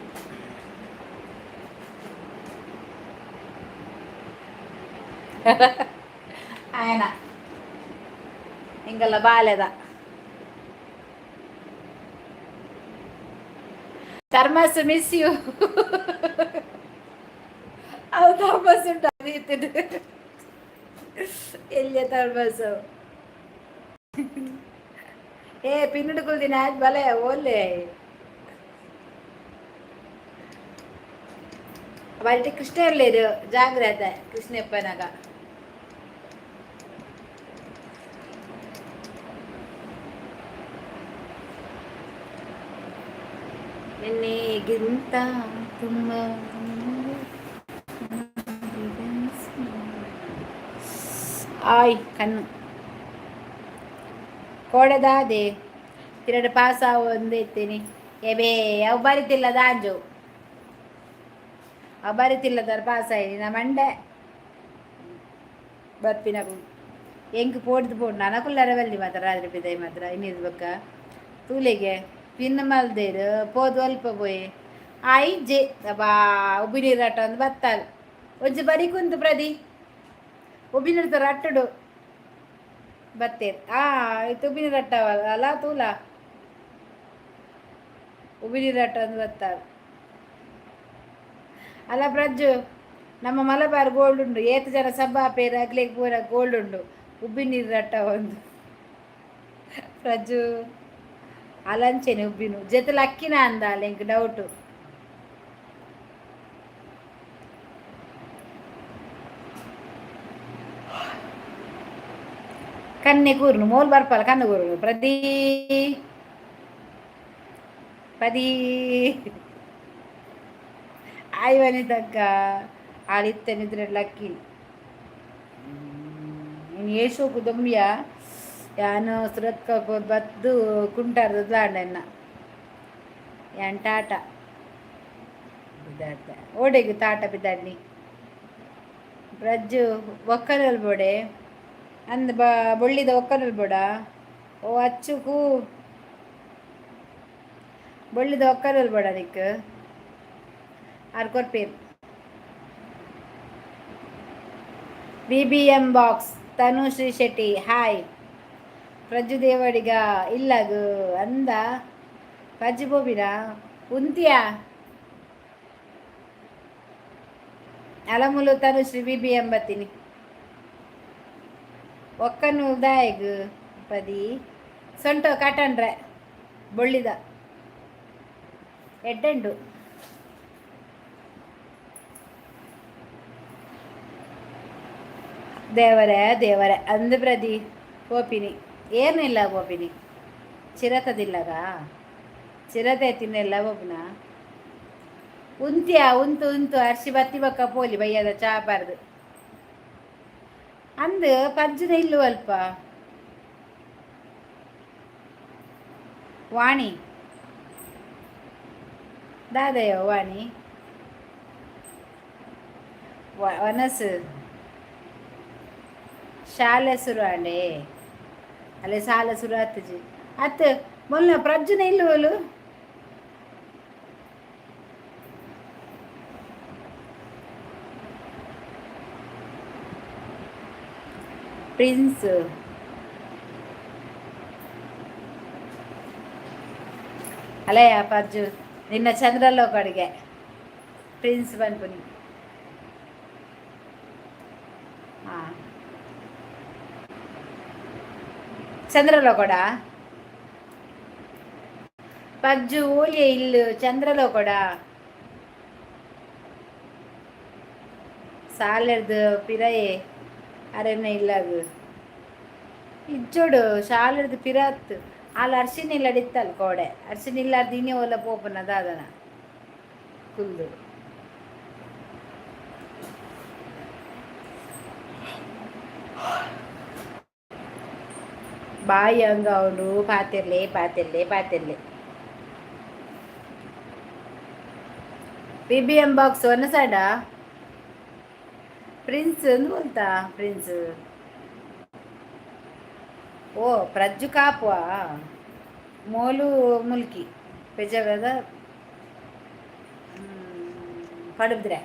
ఆయన ఇంకಲ್ಲ బాగాలేదా ಥರ್ಮಸ್ ಮಿಸ್ you. ಅದು ಥರ್ಮಸ್ ಉಂಟು ಅದು ಎಲ್ಲಿಯ ಥರ್ಮಸ್ ಏ ಪಿನ್ನುಡು ದಿನ ಆಯ್ತು ಬಲೆ ಓಲೆ ಬಲ್ಟಿ ಕೃಷ್ಣ ಇರ್ಲೇರು ಜಾಗ್ರತೆ ಕೃಷ್ಣಪ್ಪನಾಗ. ನಿನ್ನೆಗಿಂತ ತುಂಬ ಆಯ್ ಕಣ್ಣು ಕೋಡೆದಾದೆ ತಿರಡು ಪಾಸ್ ಒಂದು ಇತ್ತೀನಿ ಎಬೇ ಅವು ಬರಿತಿಲ್ಲ ದಾಂಜು ಅವು ಬರಿತಿಲ್ಲದಾರ ಪಾಸ್ ಆಯಿ ನಾ ಮಂಡೆ ಬರ್ಪಿನಕು ಎಂಕ್ ಪೋಡ್ದು ಪೋಡು ನನಕುಲ್ಲರ ಬಲ್ಲಿ ಮಾತ್ರ ರಾತ್ರಿ ಪಿದೈ ಮಾತ್ರ ಇನ್ನಿದ್ ಬೊಕ್ಕ ತೂಲೆಗೆ ಪಿನ್ ಮಲ್ದೇರು ಪೋದು ಅಲ್ಪ ಪೋಯೆ ಆಯ್ಜೆ ಬಾ ಉಬ್ಬಿನೀರು ರಟ್ಟ ಒಂದು ಬತ್ತಾಲ್ ಒಂಜಿ ಬರಿ ಕುಂತು ಪ್ರದಿ ಉಬ್ಬಿನೀರು ರಟ್ಟುಡು ಬತ್ತೇರು ಆ ಇತ್ತು ಉಬ್ಬಿನೀರು ರಟ್ಟವಲ್ಲ ಅಲ್ಲ ತೂಲ ಉಬ್ಬಿನೀರು ರಟ್ಟ ಒಂದು ಬತ್ತಾಲ್ ಅಲ್ಲ ಪ್ರಜ್ಜು ನಮ್ಮ ಮಲಬಾರ್ ಗೋಲ್ಡ್ ಉಂಡು ಏತ್ ಜನ ಸಬ್ಬಾ ಪೇರು ಅಗ್ಲಿಗೆ ಪೂರ ಗೋಲ್ಡ್ ಉಂಡು ಉಬ್ಬಿನೀರು ರಟ್ಟ ಒಂದು ಪ್ರಜ್ಜು ಅಲಂಚೆನೆ ಉಬ್ಬಿನು ಜೊತೆಲಿ ಅಕ್ಕಿನ ಅಂದ ಅಲ್ಲ ಇಂಕ್ ಡೌಟು. ಕನ್ನೆ ಕೂರ್ನು ಮೋಲ್ ಬರ್ಪಲ್ಲ ಕಣ್ಣು ಕೂರ್ನು ಪ್ರತಿ ಪದಿ ಆಯ್ವನಿ ತಕ್ಕ ಆಳಿತ್ತೆ ನಿದ್ರೆ ಲಕ್ಕಿ ಇನ್ನು ಏಸೋಕು ದೊಂಬಿಯ ಯಾನು ಸುರತ್ಕ ಬದ್ದು ಕುಂಟಾರ್ದು ಯಾನ್ ಟಾಟ ಬಿದ್ದಾಡ್ತೆ ಓಡೆಗು ತಾಟ ಬಿದ್ದಾಡ್ನಿ. ಬ್ರಜ್ಜು ಒಕ್ಕಲಲ್ ಬೋಡೆ. ಅಂದ್ ಬ ಬೊಳ್ಳಿದ ಒಕ್ಕನಲ್ ಬೋಡ. ಓ ಅಚ್ಚುಕು ಬೊಳ್ಳಿದ ಒಕ್ಕನಲ್ ಬೋಡ ನಿಕ್ ಆರ್ ಕೊರ್ಪೇರು. BBM box Tanushree Shetty hi. Praju Devadiga ಇಲ್ಲಗ ಅಂದ ಪಜ್ಜು ಬೋಬಿನ ಉಂತಿಯ ಅಲಮುಲು ತನುಶ್ರೀ ಬಿಬಿಎಂ ಬತ್ತೀನಿ. ಒಕ್ಕನು ದಾಯಗ್ ಪದಿ ಸೊಂಟೋ ಕಾಟನ್ರೆ ಬೊಳ್ಳಿದ ಎಡ್ಡೆಂಡು. ದೇವರೇ ದೇವರೇ ಅಂದು ಪ್ರದಿ ಪೋಪಿನಿ ಏನಿಲ್ಲ ಪೋಪಿನಿ ಚಿರತದಿಲ್ಲಗ ಚಿರತೆ ತಿನ್ನೆಲ್ಲ ಒಬ್ಬನ ಉಂತಿಯ ಉಂತು ಉಂತು ಅರ್ಶಿ ಬತ್ತಿ ಬಕ್ಕ ಪೋಲಿ ಬಯ್ಯದ ಚಾ ಬಾರ್ದು ಅಂದು ಪಜ್ಜುನ ಇಲ್ಲು ಅಲ್ಪ. ವಾಣಿ ದಾದಯೋ ವಾಣಿ ವನಸು ಶಾಲೆ ಶುರು ಆಂಡೆ ಅಲ್ಲೇ ಶಾಲೆ ಶುರು ಆತಜಿ ಅತ್ ಮೊಲ್ಲ ಪ್ರಜ್ಜುನ ಇಲ್ಲುವಲು. ಪ್ರಿನ್ಸ್ ಅಲೇ ಪಜ್ಜು ನಿನ್ನ ಚಂದ್ರಲೋಕ ಅಡಿಗೆ ಪ್ರಿನ್ಸ್ ಬನ್ಪುನಿ. ಹಾಂ, ಚಂದ್ರಲೋಕಡ ಪಜ್ಜು ಓಲಿಯ ಇಲ್ಲು ಚಂದ್ರಲೋಕಡ ಸಾಲೆರ್ದು ಪಿರಯೆ ಅರೆನ ಇಲ್ಲಗು ಇಜ್ಜೋಡು ಶಾಲೆರ್ದು ಪಿರತ್ ಆಲ್ ಅರ್ಶಿನ ಇಲ್ಲಡಿತ್ತಲ್ ಕೋಡೆ ಅರ್ಶಿನ ಇಲ್ಲಾರ್ದು ಇನ್ನೇ ಓಲ ಪೋಪನ ದಾದನ ಕುಲ್ದು. ಬಾಯಿ ಹಂಗ ಅವನು ಪಾತಿರ್ಲಿ ಪಾತಿರ್ಲಿ ಪಾತಿರ್ಲಿ. ಬಿಬಿಎಂ ಬಾಕ್ಸ್ ಒನ್ ಸೈಡಾ ಪ್ರಿನ್ಸ್ ಎಂದು ಬೋಲ್ತಾ ಪ್ರಿನ್ಸ್. ಓ ಪ್ರಜ್ಜು ಕಾಪುವ ಮೋಲು ಮುಲ್ಕಿ ಪೆಜವದ ಪಡುಬಿದ್ರೆ.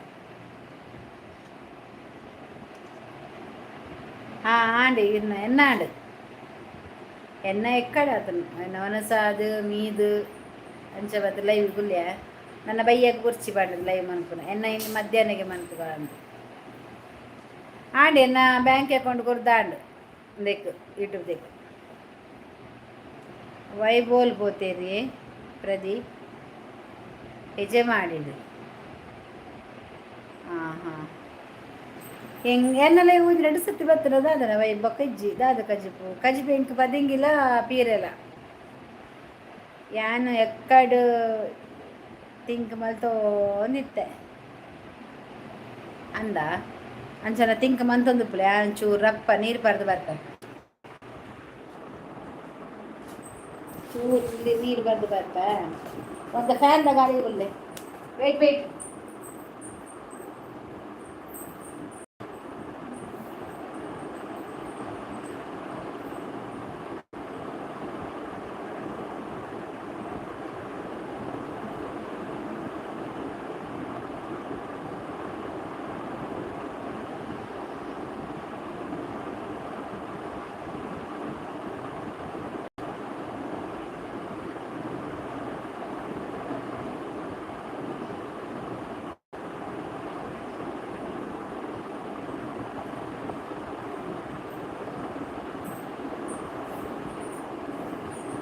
ಹಾಂ ಆಂಡಿ ಇನ್ನ ಎನ್ನ ಆಂಡ್ ಎನ್ನ ಎಕ್ಕಡ ಆತನು ಎನ್ನ ವನಸಾದು ಮೀದು ಅಂಚ ಬತ್ತು ಲೈವ್ ಗುಲ್ಯ ನನ್ನ ಬೈಯಕ್ಕೆ ಕುರ್ಚಿ ಪಾಂಡದ ಲೈವ್ ಮನ್ಪುನ ಎನ್ನ ಇನ್ನು ಮಧ್ಯಾಹ್ನಕ್ಕೆ ಮನ್ಪು ಅಂದು ಆಂಡ್ ಎನ್ನ ಬ್ಯಾಂಕ್ ಅಕೌಂಟ್ ಕೊರ್ದಾಂಡ್ ದೇಕ್ ಯೂಟ್ಯೂಬ್ ದೇಕ್ ವೈ ಬೋಲ್ ಪೋತೇರಿ ಪ್ರದೀಪ್ ಹೆಜೆ ಮಾಡಿಡು. ಹಾಂ ಹಾಂ, ಹೆಂಗೆ ಎನ್ನಲ ಒಂಜಿ ರಡ್ಡ್ ಸತಿ ಬತ್ತನ ದಾದನ ವೈ ಬೊಕ್ಕ ಇಜ್ಜಿ ದಾದ ಕಜಿಪು ಕಜಿಪು ಎಂಕ್ ಪದಿಂಗಿಲ ಪೀರೆಲ ಯಾನ್ ಎಕ್ಕಡ್ ತಿಂಕ್ ಮಲ್ತೊಂದಿತ್ತೆ ಅಂದ ಅಂಚನ ತಿಂಕ್ ಮಂತೊಂದುಪ್ಪುಲೆ ಚೂರು ರಪ್ಪ ನೀರು ಪರ್ದು ಬರ್ತ ಚೂರು ನೀರು ಬರ್ದು ಬರ್ಪ ಒಂದು ಫ್ಯಾನ್ದ ಗಾಳಿ ಉಲ್ಲೆ. Wait wait.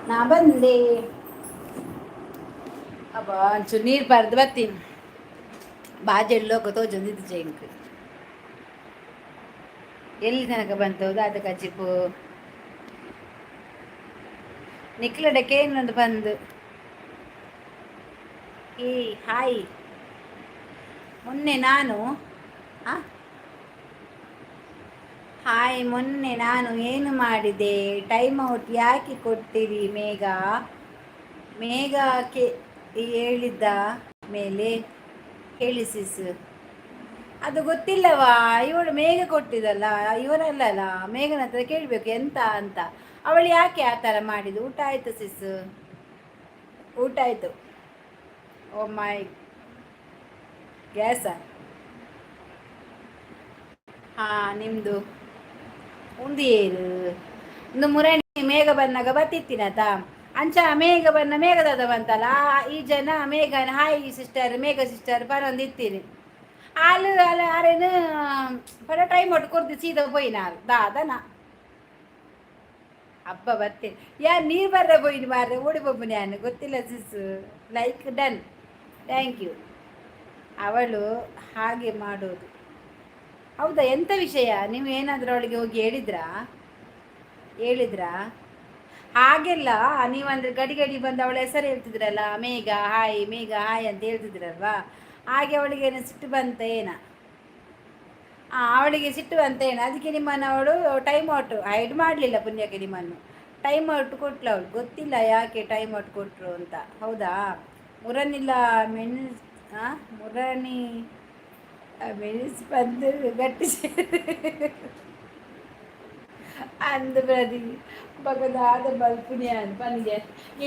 ನಾ ಬಂದೆ ಅಬ್ಬಾ ಒಂಚೂರು ನೀರು ಪರ್ದು ಬರ್ತೀನಿ ಬಾಜೆಡ್ ಲೋಕ ತೋಜೊಂದಿತ್ತು ಎಂಕ್ ಎಲ್ಲಿ ತನಕ ಬಂತು ದಾದ ಕಜಿಪು ನಿಕ್ಲಡಕ್ಕೆ ಏನೊಂದು ಬಂದು. ಏ ಹಾಯ್, ಮೊನ್ನೆ ನಾನು ಹಾಯ್, ಮೊನ್ನೆ ನಾನು ಏನು ಮಾಡಿದೆ? ಟೈಮ್ ಔಟ್ ಯಾಕೆ ಕೊಟ್ಟಿರಿ ಮೇಘ? ಮೇಘ ಕೆ ಹೇಳಿದ್ದ ಮೇಲೆ ಹೇಳಿ ಸಿಸ್. ಅದು ಗೊತ್ತಿಲ್ಲವಾ? ಇವಳು ಮೇಘ ಕೊಟ್ಟಿದಲ್ಲ, ಇವನಲ್ಲ ಅಲ್ಲ, ಮೇಘನ ಹತ್ರ ಕೇಳಬೇಕು ಎಂತ ಅಂತ. ಅವಳು ಯಾಕೆ ಆ ಥರ ಮಾಡಿದ್ದು? ಊಟ ಆಯ್ತು ಸಿಸ್, ಊಟ ಆಯ್ತು. ಓ ಮೈ ಗ್ಯಾಸ. ಹಾಂ, ನಿಮ್ಮದು ಉಂದು ಏರು ಒಂದು ಮುರಣಿ ಮೇಘ ಬಂದಾಗ ಬತ್ತಿತ್ತಿನತ. ಅಂಚ ಮೇಘ ಬನ್ನ ಮೇಘದಾದ ಬಂತಲ್ಲ ಈ ಜನ. ಮೇಘನ ಹಾಯ್ ಸಿಸ್ಟರ್, ಮೇಘ ಸಿಸ್ಟರ್ ಪರೊಂದಿತ್ತೀನಿ. ಆಲು ಅಲ್ಲ ಅರೇನು ಪಡ ಟೈಮ್ ಒಟ್ಟು ಕೊರ್ದು ಸೀದಾ ಪೋಯಿನ ದಾದನ ಹಬ್ಬ ಬರ್ತೀನಿ. ಯಾ ನೀರು ಬರ್ರ ಪೋಯಿನಿ ಮಾರ್ರೆ, ಓಡಿ ಬೊಬ್ಬು ನಾನು ಗೊತ್ತಿಲ್ಲ ಸಿಸ್. Like done, thank you. ಅವಳು ಹಾಗೆ ಮಾಡೋದು ಹೌದಾ? ಎಂಥ ವಿಷಯ? ನೀವು ಏನಾದರೂ ಅವಳಿಗೆ ಹೋಗಿ ಹೇಳಿದ್ರಾ? ಹೇಳಿದ್ರಾ? ಹಾಗೆಲ್ಲ ನೀವಂದ್ರೆ ಗಡಿ ಗಡಿ ಬಂದು ಅವಳ ಹೆಸರು ಹೇಳ್ತಿದ್ರಲ್ಲ, ಮೇಘ ಹಾಯ್, ಮೇಘ ಹಾಯ್ ಅಂತ ಹೇಳ್ತಿದ್ರಲ್ವಾ? ಹಾಗೆ ಅವಳಿಗೆ ಏನು ಸಿಟ್ಟು ಬಂತ ಏನ? ಅವಳಿಗೆ ಸಿಟ್ಟು ಬಂತ ಏನ? ಅದಕ್ಕೆ ನಿಮ್ಮನ್ನು ಅವಳು ಟೈಮ್ ಔಟ್ ಹೈಡ್ ಮಾಡಲಿಲ್ಲ ಪುಣ್ಯಕ್ಕೆ. ನಿಮ್ಮನ್ನು ಟೈಮ್ ಔಟ್ ಕೊಟ್ಲು ಅವಳು. ಗೊತ್ತಿಲ್ಲ ಯಾಕೆ ಟೈಮ್ ಔಟ್ ಕೊಟ್ಟರು ಅಂತ. ಹೌದಾ? ಮುರನಿಲ್ಲ ಮೆಣಸ್, ಮುರಣಿ ಮೆಣಸು ಬಂದು ಗಟ್ಟಿ ಅಂದು ಪ್ರತಿ ಬಗದಾದ ಬಲ್ಪುನಿ ಪನ್ಗೆ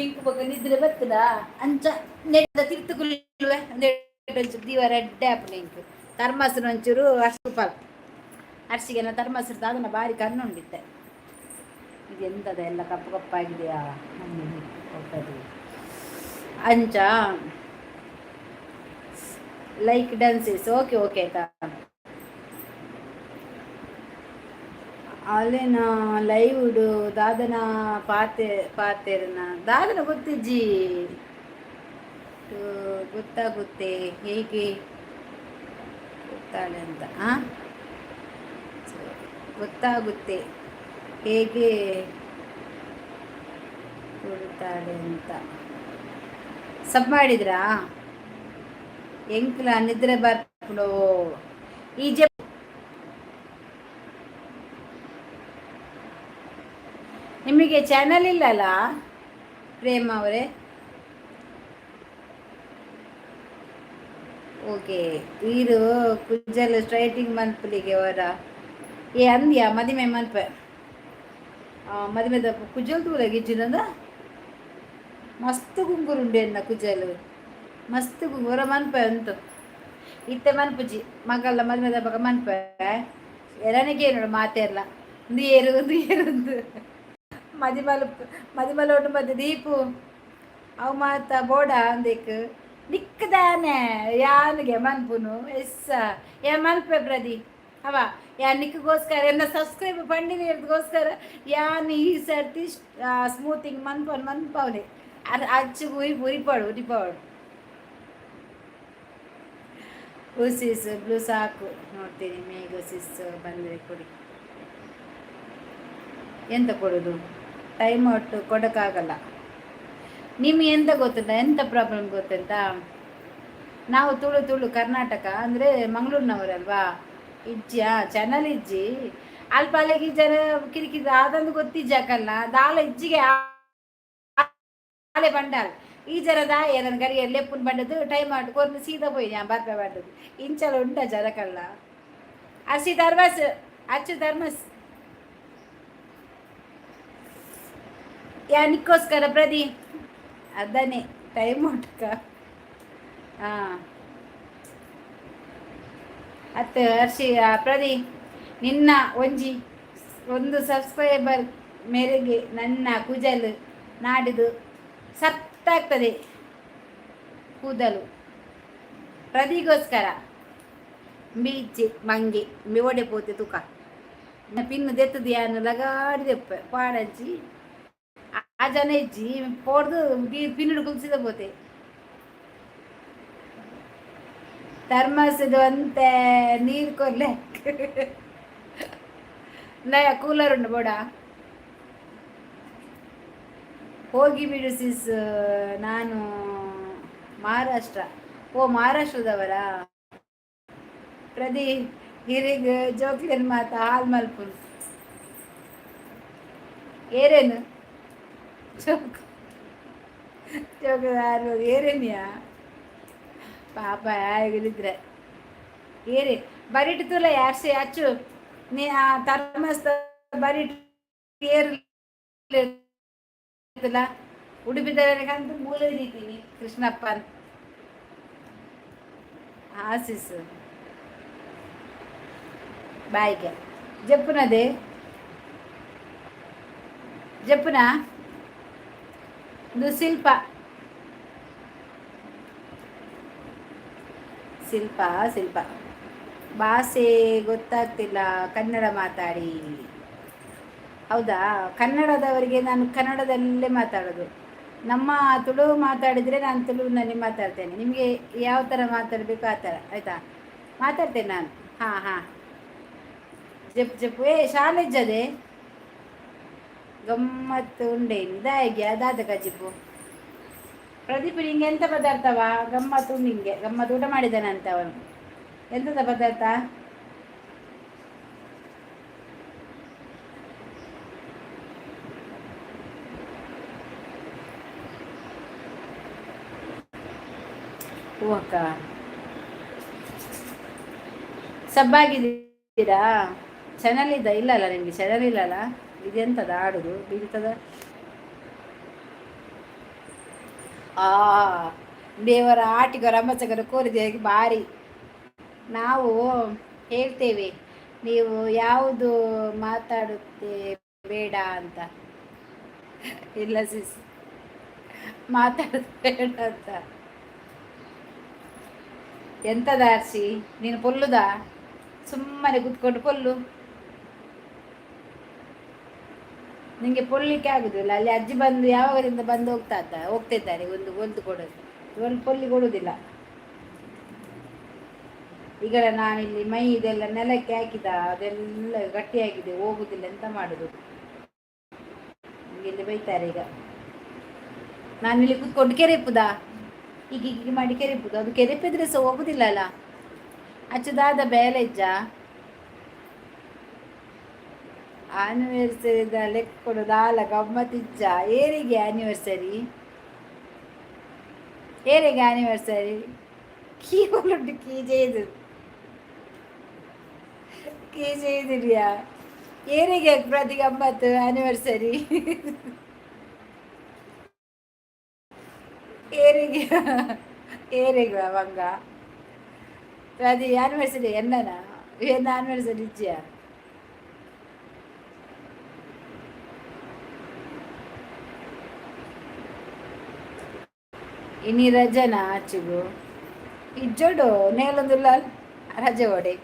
ಎಂಕು ಬೊಕ ನಿದ್ರೆ ಬತ್ತದ. ಅಂಚ ನೆಟ್ಟ ತಿರ್ತು ಕುಲ್ಲುವೆ ಒಂಚೂರು ದೀವ ರೆಡ್ಡೆ ಆಪುಂಡು ಎಂಕ್. ಥರ್ಮಸ್ನ ಒಂಚೂರು ಅರ್ಶಿ ಪಾಲ್ ಅರ್ಶಿಗೆನ ಥರ್ಮಸ್ ಅದನ್ನ ಬಾರಿ ಕಣ್ಣುಂಡಿತ್ತೆ. ಇದು ಎಂತದ ಎಲ್ಲ ಕಪ್ಪು ಕಪ್ಪಾಗಿದೆಯಾ ಕೊಟ್ಟದು ಅಂಚ. Like done sis, okay okay ಆಯ್ತಾ. ಅಲ್ಲೇನ ಲೈವ್ಡು ದಾದನ ಪಾತೆ ಪಾತೆರ್ನ ದಾದನ ಗೊತ್ತಿಜ್ಜಿ, ಗೊತ್ತಾಗುತ್ತೆ ಹೇಗೆ ಗೊತ್ತಾಳೆ ಅಂತ. ಹಾಂ, ಗೊತ್ತಾಗುತ್ತೆ ಹೇಗೆ ಕೊಡ್ತಾಳೆ ಅಂತ. ಸಬ್ ಮಾಡಿದ್ರಾ? ಎಂಕ್ಲ ನಿದ್ರೆ ಬರ್ಪುಂಡು ಈ ಜೆ. ನಿಮಗೆ ಚಾನಲ್ ಇಲ್ಲಲ್ಲ ಪ್ರೇಮ ಅವರೇ? ಓಕೆ. ಈರು ಕುಜ್ಜಲ್ ಸ್ಟ್ರೈಟಿಂಗ್ ಮನ್ಪುಲಿಗೆ ಅವರ ಏ ಅಂದ್ಯಾ? ಮದಿಮೆ ಮನ್ಪೆ ಮದಿಮೆದ ಕುಜಲ್ ತೂಲ ಗಿಜ್ಜಿನದ ಮಸ್ತ್ ಕುಂಕುರುಂಡೆ ಎನ್ನ ಕುಜಲ್ ಮಸ್ತ್ ಕುಂಕುರ ಮನ್ಪೆ ಅಂತು ಇತ್ತೆ ಮನ್ಪುಜಿ. ಮಗಲ್ಲ ಮದಿಮೆದ ಬಕ ಮನ್ಪೆ ಎರನಿಗೆ ನೋಡು ಮಾತೆರ್ಲ ಒಂದು ಏರು ಒಂದು ಏರು ಒಂದು ಮದಿಮಲ್ ಮದಿಮಲೋಟು ಮಧ್ಯೆ ದೀಪು ಅವು ಮಾತ ಬೋಡ ಅಂದೇಕ್ ನಿಕ್ಕದಾನೆ ಯಾನಿಗೆ ಮನ್ಪುನು ಎಸ್ಸ ಯಾ ಮನ್ಪೆ ಪ್ರದಿ ಅವ ಯಾ ನಿಕ್ಕಗೋಸ್ಕರ ಎನ್ನ ಸಬ್ಸ್ಕ್ರೈಬ್ ಪಂಡಿನಿಗೋಸ್ಕರ ಯಾನ್ ಈ ಸರ್ತಿ ಸ್ಮೂತಿಂಗ್ ಮನ್ಪನ್ ಮನ್ಪವನೆ ಅಚ್ಚು ಉರಿ ಉರಿಪಾಡು ಉರಿಪಾಡು. ಸಿಸ್ ಬ್ಲೂ ಸಾಕು ನೋಡ್ತೀನಿ. ಮೇಘ ಸಿಸ್ ಬಂದರೆ ಕೊಡಿ. ಎಂತ ಕೊಡೋದು? ಟೈಮ್ ಔಟ್ ಕೊಡೋಕ್ಕಾಗಲ್ಲ. ನಿಮ್ಗೆ ಎಂತ ಗೊತ್ತುಂಟ? ಎಂತ ಪ್ರಾಬ್ಲಮ್ ಗೊತ್ತುಂಟಾ? ನಾವು ತುಳು ತುಳು ಕರ್ನಾಟಕ ಅಂದರೆ ಮಂಗಳೂರಿನವರಲ್ವಾ? ಇಜ್ಜಿಯಾ ಚಾನಲ್ ಇಜ್ಜಿ ಅಲ್ಪ ಅಲ್ಲಿಗೆ ಜನ ಕಿರಿಕಿರಿ ಆದಂದು ಗೊತ್ತಿಜ್ಜಾಕಲ್ಲ ದಾಲ ಇಜ್ಜಿಗೆ ಆಲೆ ಬಂಡಾಲ್ ಈ ಜರದ ಏನನ್ ಗರಿ ಲೆಪ್ಪುನ್ ಬಂಡದು ಟೈಮ್ ಔಟ್ ಕೊರ್ನು ಸೀದಾ ಪೋಯಿ ഞാൻ ಬರ್ಪೆ ಬಂಡದು. ಇಂಚಲ ಉಂಟ ಜನಕಲ್ಲ. ಅಸಿ ಧರ್ಮಸ್ ಅಚ್ಚು ಧರ್ಮಸ್ ಯಾನಿಕ್ಕೋಸ್ಕರ ಪ್ರದಿ ಅದನ್ನೇ ಟೈಮ್ ಉಂಟಕ. ಹಾಂ, ಅತ್ತು ಹರ್ಷಿ ಪ್ರದಿ ನಿನ್ನ ಒಂಜಿ ಒಂದು ಸಬ್ಸ್ಕ್ರೈಬರ್ ಮೇರೆಗೆ ನನ್ನ ಕುಜಲ್ ನಾಡಿದು ಸತ್ತಾಗ್ತದೆ ಕೂದಲು ಪ್ರದಿಗೋಸ್ಕರ. ಬೀಚಿ ಮಂಗೆ ಒಡೆ ಪೋತೆ ತುಕ ಪಿನ್ನು ದೆತ್ತದು ಯಾನು ಲಗಾಡಿ ದೆಪ್ಪೆ ಪಾಡಂಚಿ ಆ ಜನ ಇಜ್ಜಿ ಪೋಡ್ದು ಪಿನ್ನುಡು ಕುಲ್ಸಿದ ಪೋತೆ. ಥರ್ಮಸ್ ಅಂತೆ ನೀರು ಕೊರ್ಲೆ ನಯ ಕೂಲರ್ ಉಂಡು ಬೋಡ. ಹೋಗಿ ಬಿಡು ಸಿಸ್, ನಾನು ಮಹಾರಾಷ್ಟ್ರ. ಓ, ಮಹಾರಾಷ್ಟ್ರದವರಾ? ಪ್ರದಿ ಗಿರಿಗ್ ಜೋಕ್ಲಿನ್ ಮಾತ ಹಾಲ್ ಮಲ್ಪುನ್ ಏರೇನು ಜೋಕ್ ಜೋಕ್ ಏರೇನಿಯಾ ಪಾಪ? ಆಗಿದ್ರೆ ಏರಿ ಬರಿಟ್ ತುಲ ಯಾರ್ಸಿ ಅಚ್ಚು ನೀ ಆ ಥರ್ಮಸ್ತ ಬರಿಟ್ ಏರ್ ಉಡುಪಿದವರಿಗಂತೂ ಮೂಲ ರೀತೀನಿ ಕೃಷ್ಣಪ್ಪ ಆಸಿಸ್ ಬಾಯಿಗೆ ಜಪ್ಪುನದೇ ಜಪ್ಪುನ ಇದು ಶಿಲ್ಪ ಶಿಲ್ಪ ಶಿಲ್ಪ. ಭಾಷೆ ಗೊತ್ತಾಗ್ತಿಲ್ಲ, ಕನ್ನಡ ಮಾತಾಡಿ. ಹೌದಾ? ಕನ್ನಡದವರಿಗೆ ನಾನು ಕನ್ನಡದಲ್ಲೇ ಮಾತಾಡೋದು. ನಮ್ಮ ತುಳು ಮಾತಾಡಿದರೆ ನಾನು ತುಳುವಿನಲ್ಲಿ ಮಾತಾಡ್ತೇನೆ. ನಿಮಗೆ ಯಾವ ಥರ ಮಾತಾಡಬೇಕು ಆ ಥರ, ಆಯಿತಾ? ಮಾತಾಡ್ತೇನೆ ನಾನು. ಹಾಂ ಹಾಂ, ಜಪ್ ಜಪ್ಪು. ಏ ಶಾಲೆಜ್ಜದೆ ಗಮ್ಮತ್ತು ಉಂಡೇನು ಇದಾಗಿ ಅದಾದ ಕಜಿಪು. ಪ್ರದೀಪ್, ನಿಂಗೆ ಎಂತ ಪದಾರ್ಥವಾ? ಗಮ್ಮತ್ತು ನಿಂಗೆ ಗಮ್ಮತ್ತು ಊಟ ಮಾಡಿದ್ದಾನಂತ ಅವನು. ಎಂತದ ಪದಾರ್ಥ? ಹೂವಕ್ಕ ಸಬ್ಬಾಗಿದ್ದೀರಾ? ಚಾನಲ್ ಇದ್ದ ಇಲ್ಲಲ್ಲ ನಿಮಗೆ? ಚಾನಲ್ ಇಲ್ಲಲ್ಲ? ಇದೆಂತದ ಆಡುದು ಬೀಳ್ತದ? ಆ ದೇವರ ಆಟಿಗರ ಅಮ್ಮಸಗರ ಕೋರಿದೆ ಬಾರಿ. ನಾವು ಹೇಳ್ತೇವೆ, ನೀವು ಯಾವುದು ಮಾತಾಡುತ್ತೆ ಬೇಡ ಅಂತ. ಇಲ್ಲ ಸಿಸ್, ಮಾತಾಡೋದು ಬೇಡ ಅಂತ. ಎಂತದ ಅರ್ಶಿ, ನೀನು ಪೊಲ್ಲುದಾ? ಸುಮ್ಮನೆ ಕೂತ್ಕೊಂಡು ಪೊಲ್ಲು. ನಿಂಗೆ ಪೊಲ್ಲಿಕ್ಕೆ ಆಗುದಿಲ್ಲ. ಅಲ್ಲಿ ಅಜ್ಜಿ ಬಂದು ಯಾವಾಗದಿಂದ ಬಂದು ಹೋಗ್ತಾ ಇದ್ದ ಹೋಗ್ತಿದ್ದಾರೆ. ಒಂದು ಒಂದು ಕೊಡೋದು, ಒಂದು ಪೊಲ್ಲಿ ಕೊಡುವುದಿಲ್ಲ. ಈಗ ನಾನಿಲ್ಲಿ ಮೈ ಇದೆಲ್ಲ ನೆಲಕ್ಕೆ ಹಾಕಿದ, ಅದೆಲ್ಲ ಗಟ್ಟಿಯಾಗಿದೆ, ಹೋಗುದಿಲ್ಲ. ಎಂತ ಮಾಡುದು? ಇಲ್ಲಿ ಬೈತಾರೆ. ಈಗ ನಾನಿಲ್ಲಿ ಕೂತ್ಕೊಂಡು ಕೆರೆಪುದಾ, ಈಗ ಹೀಗೆ ಮಾಡಿ ಕೆರೆಪುದು. ಅದು ಕೆರೆಪಿದ್ರೆ ಸಹ ಹೋಗುದಿಲ್ಲ ಅಲ್ಲ. ಅಚ್ಚುದಾದ ಬೇಲೆಜ್ಜ ಆನಿವರ್ಸರಿದ ಲೆಕ್ಕ ಕೊಡೋದು ಆಲ ಗಮ್ಮತ್ತಿಜ್ಜ. ಏರಿಗೆ ಆನಿವರ್ಸರಿ? ಏರಿಗೆ ಆನಿವರ್ಸರಿ? ಕೀ ಉಂಟು, ಕೀ ಜೇದು ಕೀ ಜೇದಿರಿಯಾ? ಏರಿಗೆ ಪ್ರತಿ ಗಮ್ಮತ್ತು ಆನಿವರ್ಸರಿ? ಏರಿಗೆ ಏರಿಗೆ ಮಂಗ ಪ್ರತಿ ಆನಿವರ್ಸರಿ? ಎನ್ನನ ಏನು ಆನಿವರ್ಸರಿ ಇಜ್ಜಿಯಾ? ಇನಿ ರಜನ ಆಚೆಗು? ಇಜ್ಜೋಡು ನೇಲೊಂದುಲ್ಲ ರಜೆ ಓಡೆ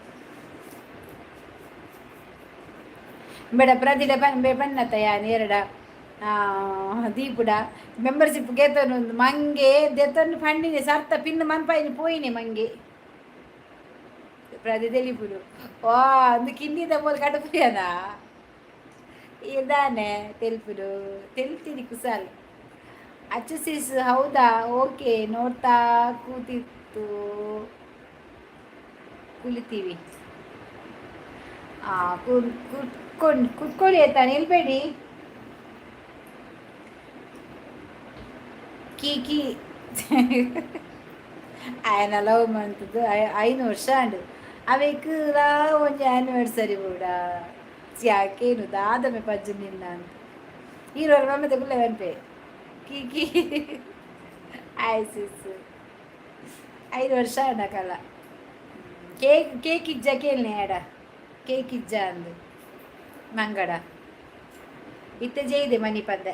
ಬೇಡ. ಪ್ರತಿಡ ಬನ್ನತ್ತ ಯಾನ್ ಎರಡ ದೀಪುಡ ಮೆಂಬರ್ಶಿಪ್ ಗೆತೊನು ಮಂಗೆ ದೆತೊನ್ನು ಪಂಡಿನಿ ಸರ್ತ ಪಿನ್ ಮನ್ಪಾಯಿನಿ ಪೋಯಿನಿ ಮಂಗೆ. ಪ್ರತಿ ತೆಲಿಪುಡು ವಾ ಅಂದು ಕಿಂಡಿದ ಬೋಲ್ ಕಡುಪುಯನ ಇದಾನೆ ತೆಲ್ಪುಡು ತೆಲ್ತೀನಿ ಕುಸಾಲ್. ಅಚ್ಚು ಸಿಸ್, ಹೌದಾ? ಓಕೆ, ನೋಡ್ತಾ ಕೂತಿತ್ತು ಕುಳಿತೀವಿ. ಕುತ್ಕೊಂಡು ಕುತ್ಕೊಳ್ಳಿ ಆಯ್ತಾ, ನಿಲ್ಬೇಡಿ. ಕೀ ಕೀ ఆయన ಲವ್ ಮಂತದ್ದು 5 ವರ್ಷ ಅಂಡು ಅವೆಕ್ ಒಂಜಿ ಆನಿವರ್ಸರಿ ಕೂಡ ಯಾಕೇನು ದಾದಮೆ ಪಜ್ಜು ನಿನ್ನ ಅಂತ ಈರೋರು ಮಮ್ಮದ ಗುಲ್ಲೆ ಪನ್ಪೆ. ಕೀ ಕೀ ಆಯ್ಸಿಸ್ 5 ವರ್ಷ ಅಂಡಕಲ್ಲ. ಕೇಕ್ ಕೇಕ್ ಇಜ್ಜ ಕೇಳ್ನೆ ಆಡ ಕೇಕ್ ಇಜ್ಜ ಅಂದು ಮಂಗಡ ಇತ್ತೆ ಜೈದೆ ಮನಿ ಪಂದೆ.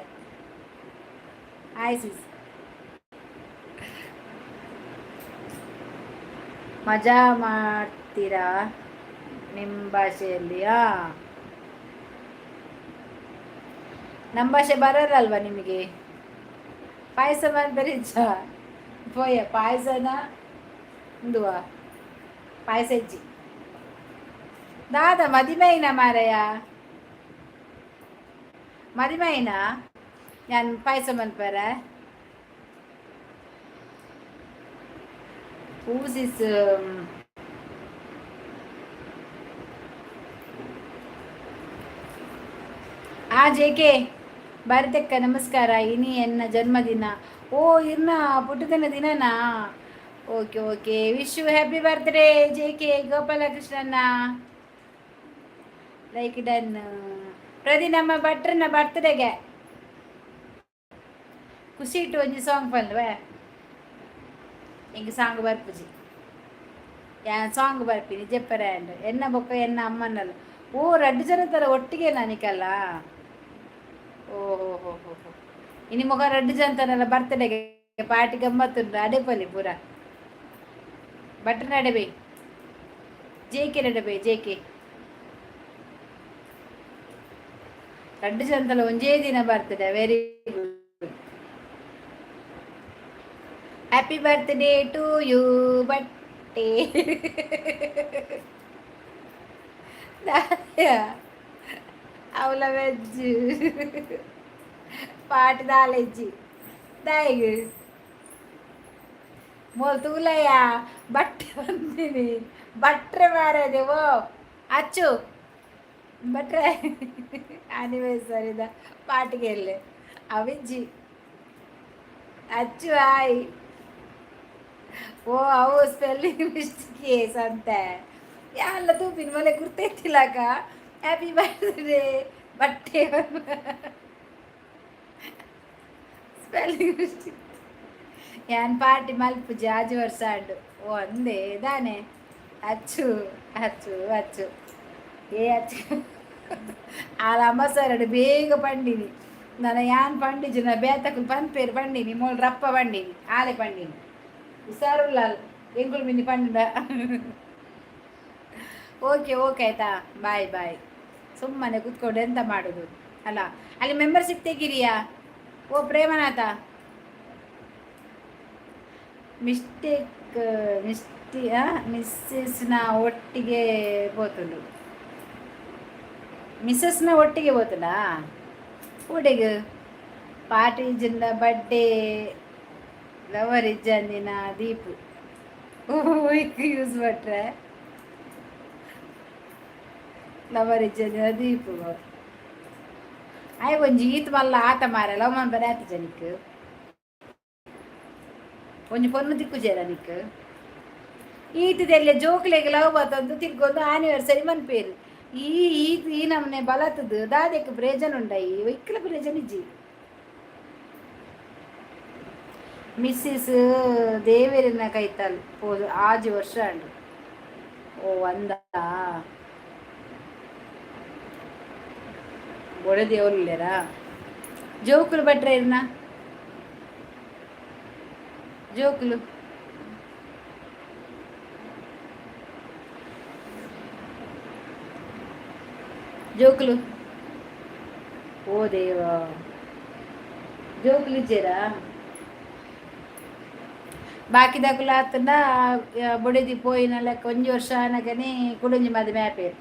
ಆಯ್ಸಿಸ್ ಮಜಾ ಮಾಡ್ತೀರಾ ನಿಮ್ಮ ಭಾಷೆಯಲ್ಲಿ? ನಮ್ಮ ಭಾಷೆ ಬರಲ್ಲಲ್ವಾ ನಿಮಗೆ? ಪಾಯಸ ಮನ್ಪೆರಿಜ್ಜ ಪೋಯ ಪಾಯಸನ ಉಂದುವ ಪಾಯಸ ಇಜ್ಜಿ ದಾದ ಮದಿಮೈನ ಮಾರಯ್ಯ ಮದಿಮೈನ ഞാൻ ಪಾಯಸ ಮನ್ಪರ ಹೂಸಿಸ್ ಆ ಜೆ ಕೆ ಭಾರತಕ್ಕ ನಮಸ್ಕಾರ. ಇನಿ ಎನ್ನ ಜನ್ಮದಿನ. ಓ ಇರ್ನ ಪುಟ್ಟದಿನ ದಿನನಾ? Okay okay, wish you happy birthday J K ಗೋಪಾಲಕೃಷ್ಣಣ್ಣ. Like done. ಪ್ರತಿ ನಮ್ಮ ಭಟ್ರನ ಬರ್ತ್ಡೇಗೆ ಖುಷಿ ಇಟ್ಟು ಒಂಜಿ ಸಾಂಗ್ ಪಲ್ವೆ. ಎಂಕ್ ಸಾಂಗ್ ಬರ್ಪುಜಿ. ಯಾನ್ ಸಾಂಗ್ ಬರ್ಪಿನಿ ಜೆಪ್ಪರೆ ಅಂಡ್ ಎನ್ನ ಬೊಕ್ಕ ಎನ್ನ ಅಮ್ಮನಲ್ಲ. ಓ, ರಡ್ಡು ಜನ ತರ ಒಟ್ಟಿಗೆ ನಾನಿಕಲ್ಲ. ಓ ಹೋ ಹೋ ಹೋ ಹೋ, ಇನಿ ಮೊಗ ರಡ್ಡು ಜನ ತರಲ್ಲ ಬರ್ತ್ಡೇಗೆ ಪಾರ್ಟಿ ಗಮ್ಮತ್ತುಂಡು. ಅಡೆಪಲಿ ಪೂರ ಬಟ್ರ್ ನಡಬೆ, ಜೆ ಕೆ ನಡಬೆ, ಜೆ ಕೆ. ರಡ್ಡು ಜನತಲ ಒಂಜೇ ದಿನ birthday. Very good. Happy birthday to you ಬಟ್ಟೆ. ಅವಲ ವೆಜ್ ಪಾಟಿ ದಾಲೆಜ್ಜಿ ದಾಯಿಗ್ ಮೋಲ್ ತೂಲಯ್ಯ ಬಟ್ಟೆ ಬಂದಿನಿ ಬಟ್ರೆ ಮಾರದೆ. ಓ ಅಚ್ಚು ಭಟ್ರೆ, ಆನಿವರ್ಸರಿದ ಪಾಟಿಗೆ ಎಲ್ಲೆ ಅವಿಜ್ಜಿ ಅಚ್ಚು ಆಯ್. ಓ, ಅವು ಸ್ಪೆಲ್ಲಿಂಗ್ ಮಿಸ್ಟೇಕ್ ಸಂತೆ ಯಾಲ್ಲ ತೂಪಿನ ಮಲೆ ಗುರ್ತೈತಿಲ್ಲಕ್ಕ. ಹ್ಯಾಪಿ ಬರ್ತ್ಡೇ ಬಟ್ಟೆ. Spelling mistake. ಯಾನ್ ಪಾರ್ಟಿ ಮಲ್ಪುಜಿ ಆಜಿ ವರ್ಷ ಆಂಡು. ಓ ಅಂದೆ ದಾನೆ. ಅಚ್ಚು ಅಚ್ಚು ಅಚ್ಚು ಏ ಅಚ್ಚು ಆಲ ಅಮ್ಮಸರಡು ಬೇಗ ಪಂಡಿನಿ. ನನ್ನ ಯಾನ್ ಪಂಡಿಜು ನ ಬೇತಕುಲು ಪನ್ಪೇರು ಪಂಡಿನಿ. ಮೋಲ್ ರಪ್ಪ ಪಂಡಿನಿ, ಆಲೆ ಪಂಡಿನಿ. ಹುಷಾರುಲ್ಲ ಎಂಕುಲು ಮಿನಿ ಪಂಡ. ಓಕೆ ಓಕೆ, ಆಯ್ತಾ? Bye bye. ಸುಮ್ಮನೆ ಕೂತ್ಕೊಂಡು ಎಂತ ಮಾಡೋದು ಅಲ್ಲ? ಅಲ್ಲಿ ಮೆಂಬರ್ಶಿಪ್ ತೆಗೀರಿಯಾ. ಓ ಪ್ರೇಮನಾಥ, ಮಿಸ್ಟೇಕ್ ಮಿಸ್ಟಿ ಮಿಸ್ಸಸ್ನ ಒಟ್ಟಿಗೆ ಪೋತುಂಡು. ಮಿಸ್ಸಸ್ನ ಒಟ್ಟಿಗೆ ಪೋತುಂಡಾ? ಒಡೆಗ್ ಪಾರ್ಟಿ ಜಿಂದ ಬರ್ಡೇ ಲವರ್ ಇಜ್ಜಂದಿನ ದೀಪು ಯೂಸ್ ಬಟ್ರೆ. ಲವರ್ ಇಜ್ಜಂದಿನ ದೀಪು ಆಯ್ ಒಂಜಿ ಈತ್ ಮಲ್ಲ ಆತ ಮಾರೆ. ಲವ್ ಮನ್ಪರೆ ಆತಿಜ ನಿಕ್? ಒಂಜಿ ಪೊನ್ನು ತಿಕ್ಕುಜೇರ ನಿಕ್? ಈತದೆಲ್ಲ ಜೋಕ್ಲೆಗ್ ಲವ್ ಬತ್ತಂದು ತಿರ್ಗೊಂದು ಆನಿವರ್ಸರಿ ಮನ್ಪೇರು. ಈ ಈತ್ ಈ ನಮನೆ ಬಲತದು ದಾದೆಕ್ ಪ್ರಯೋಜನ ಉಂಡೈ? ಒಯ್ಕಲ ಪ್ರಯೋಜನ ಇಜ್ಜಿ. ಮಿಸ್ಸಿಸ್ ದೇವೆರಿನ ಕೈತಲ್ ಪೋದು ಆಜಿ ವರ್ಷ ಆಂಡ್. ಓ ಅಂದ ಬೊಡೆದಿ ಉಲ್ಲೇರಾ? ಜೋಕುಲು ಭಟ್ರೆ ಇರ್ನ ಜೋಕುಲು? ಜೋಕುಲು? ಓ ದೇವ, ಜೋಕುಲು ಇಜ್ಜೇರಾ? ಬಾಕಿದಕುಲು ಆತಂಡ ಬೊಡೆದಿ ಪೋಯಿನ ಲೆಕ್ಕ ಒಂಜಿ ವರ್ಷ ಆನಗನೇ ಕುಡೊಂಜಿ ಮದಿಮೆ ಆಪೇರು.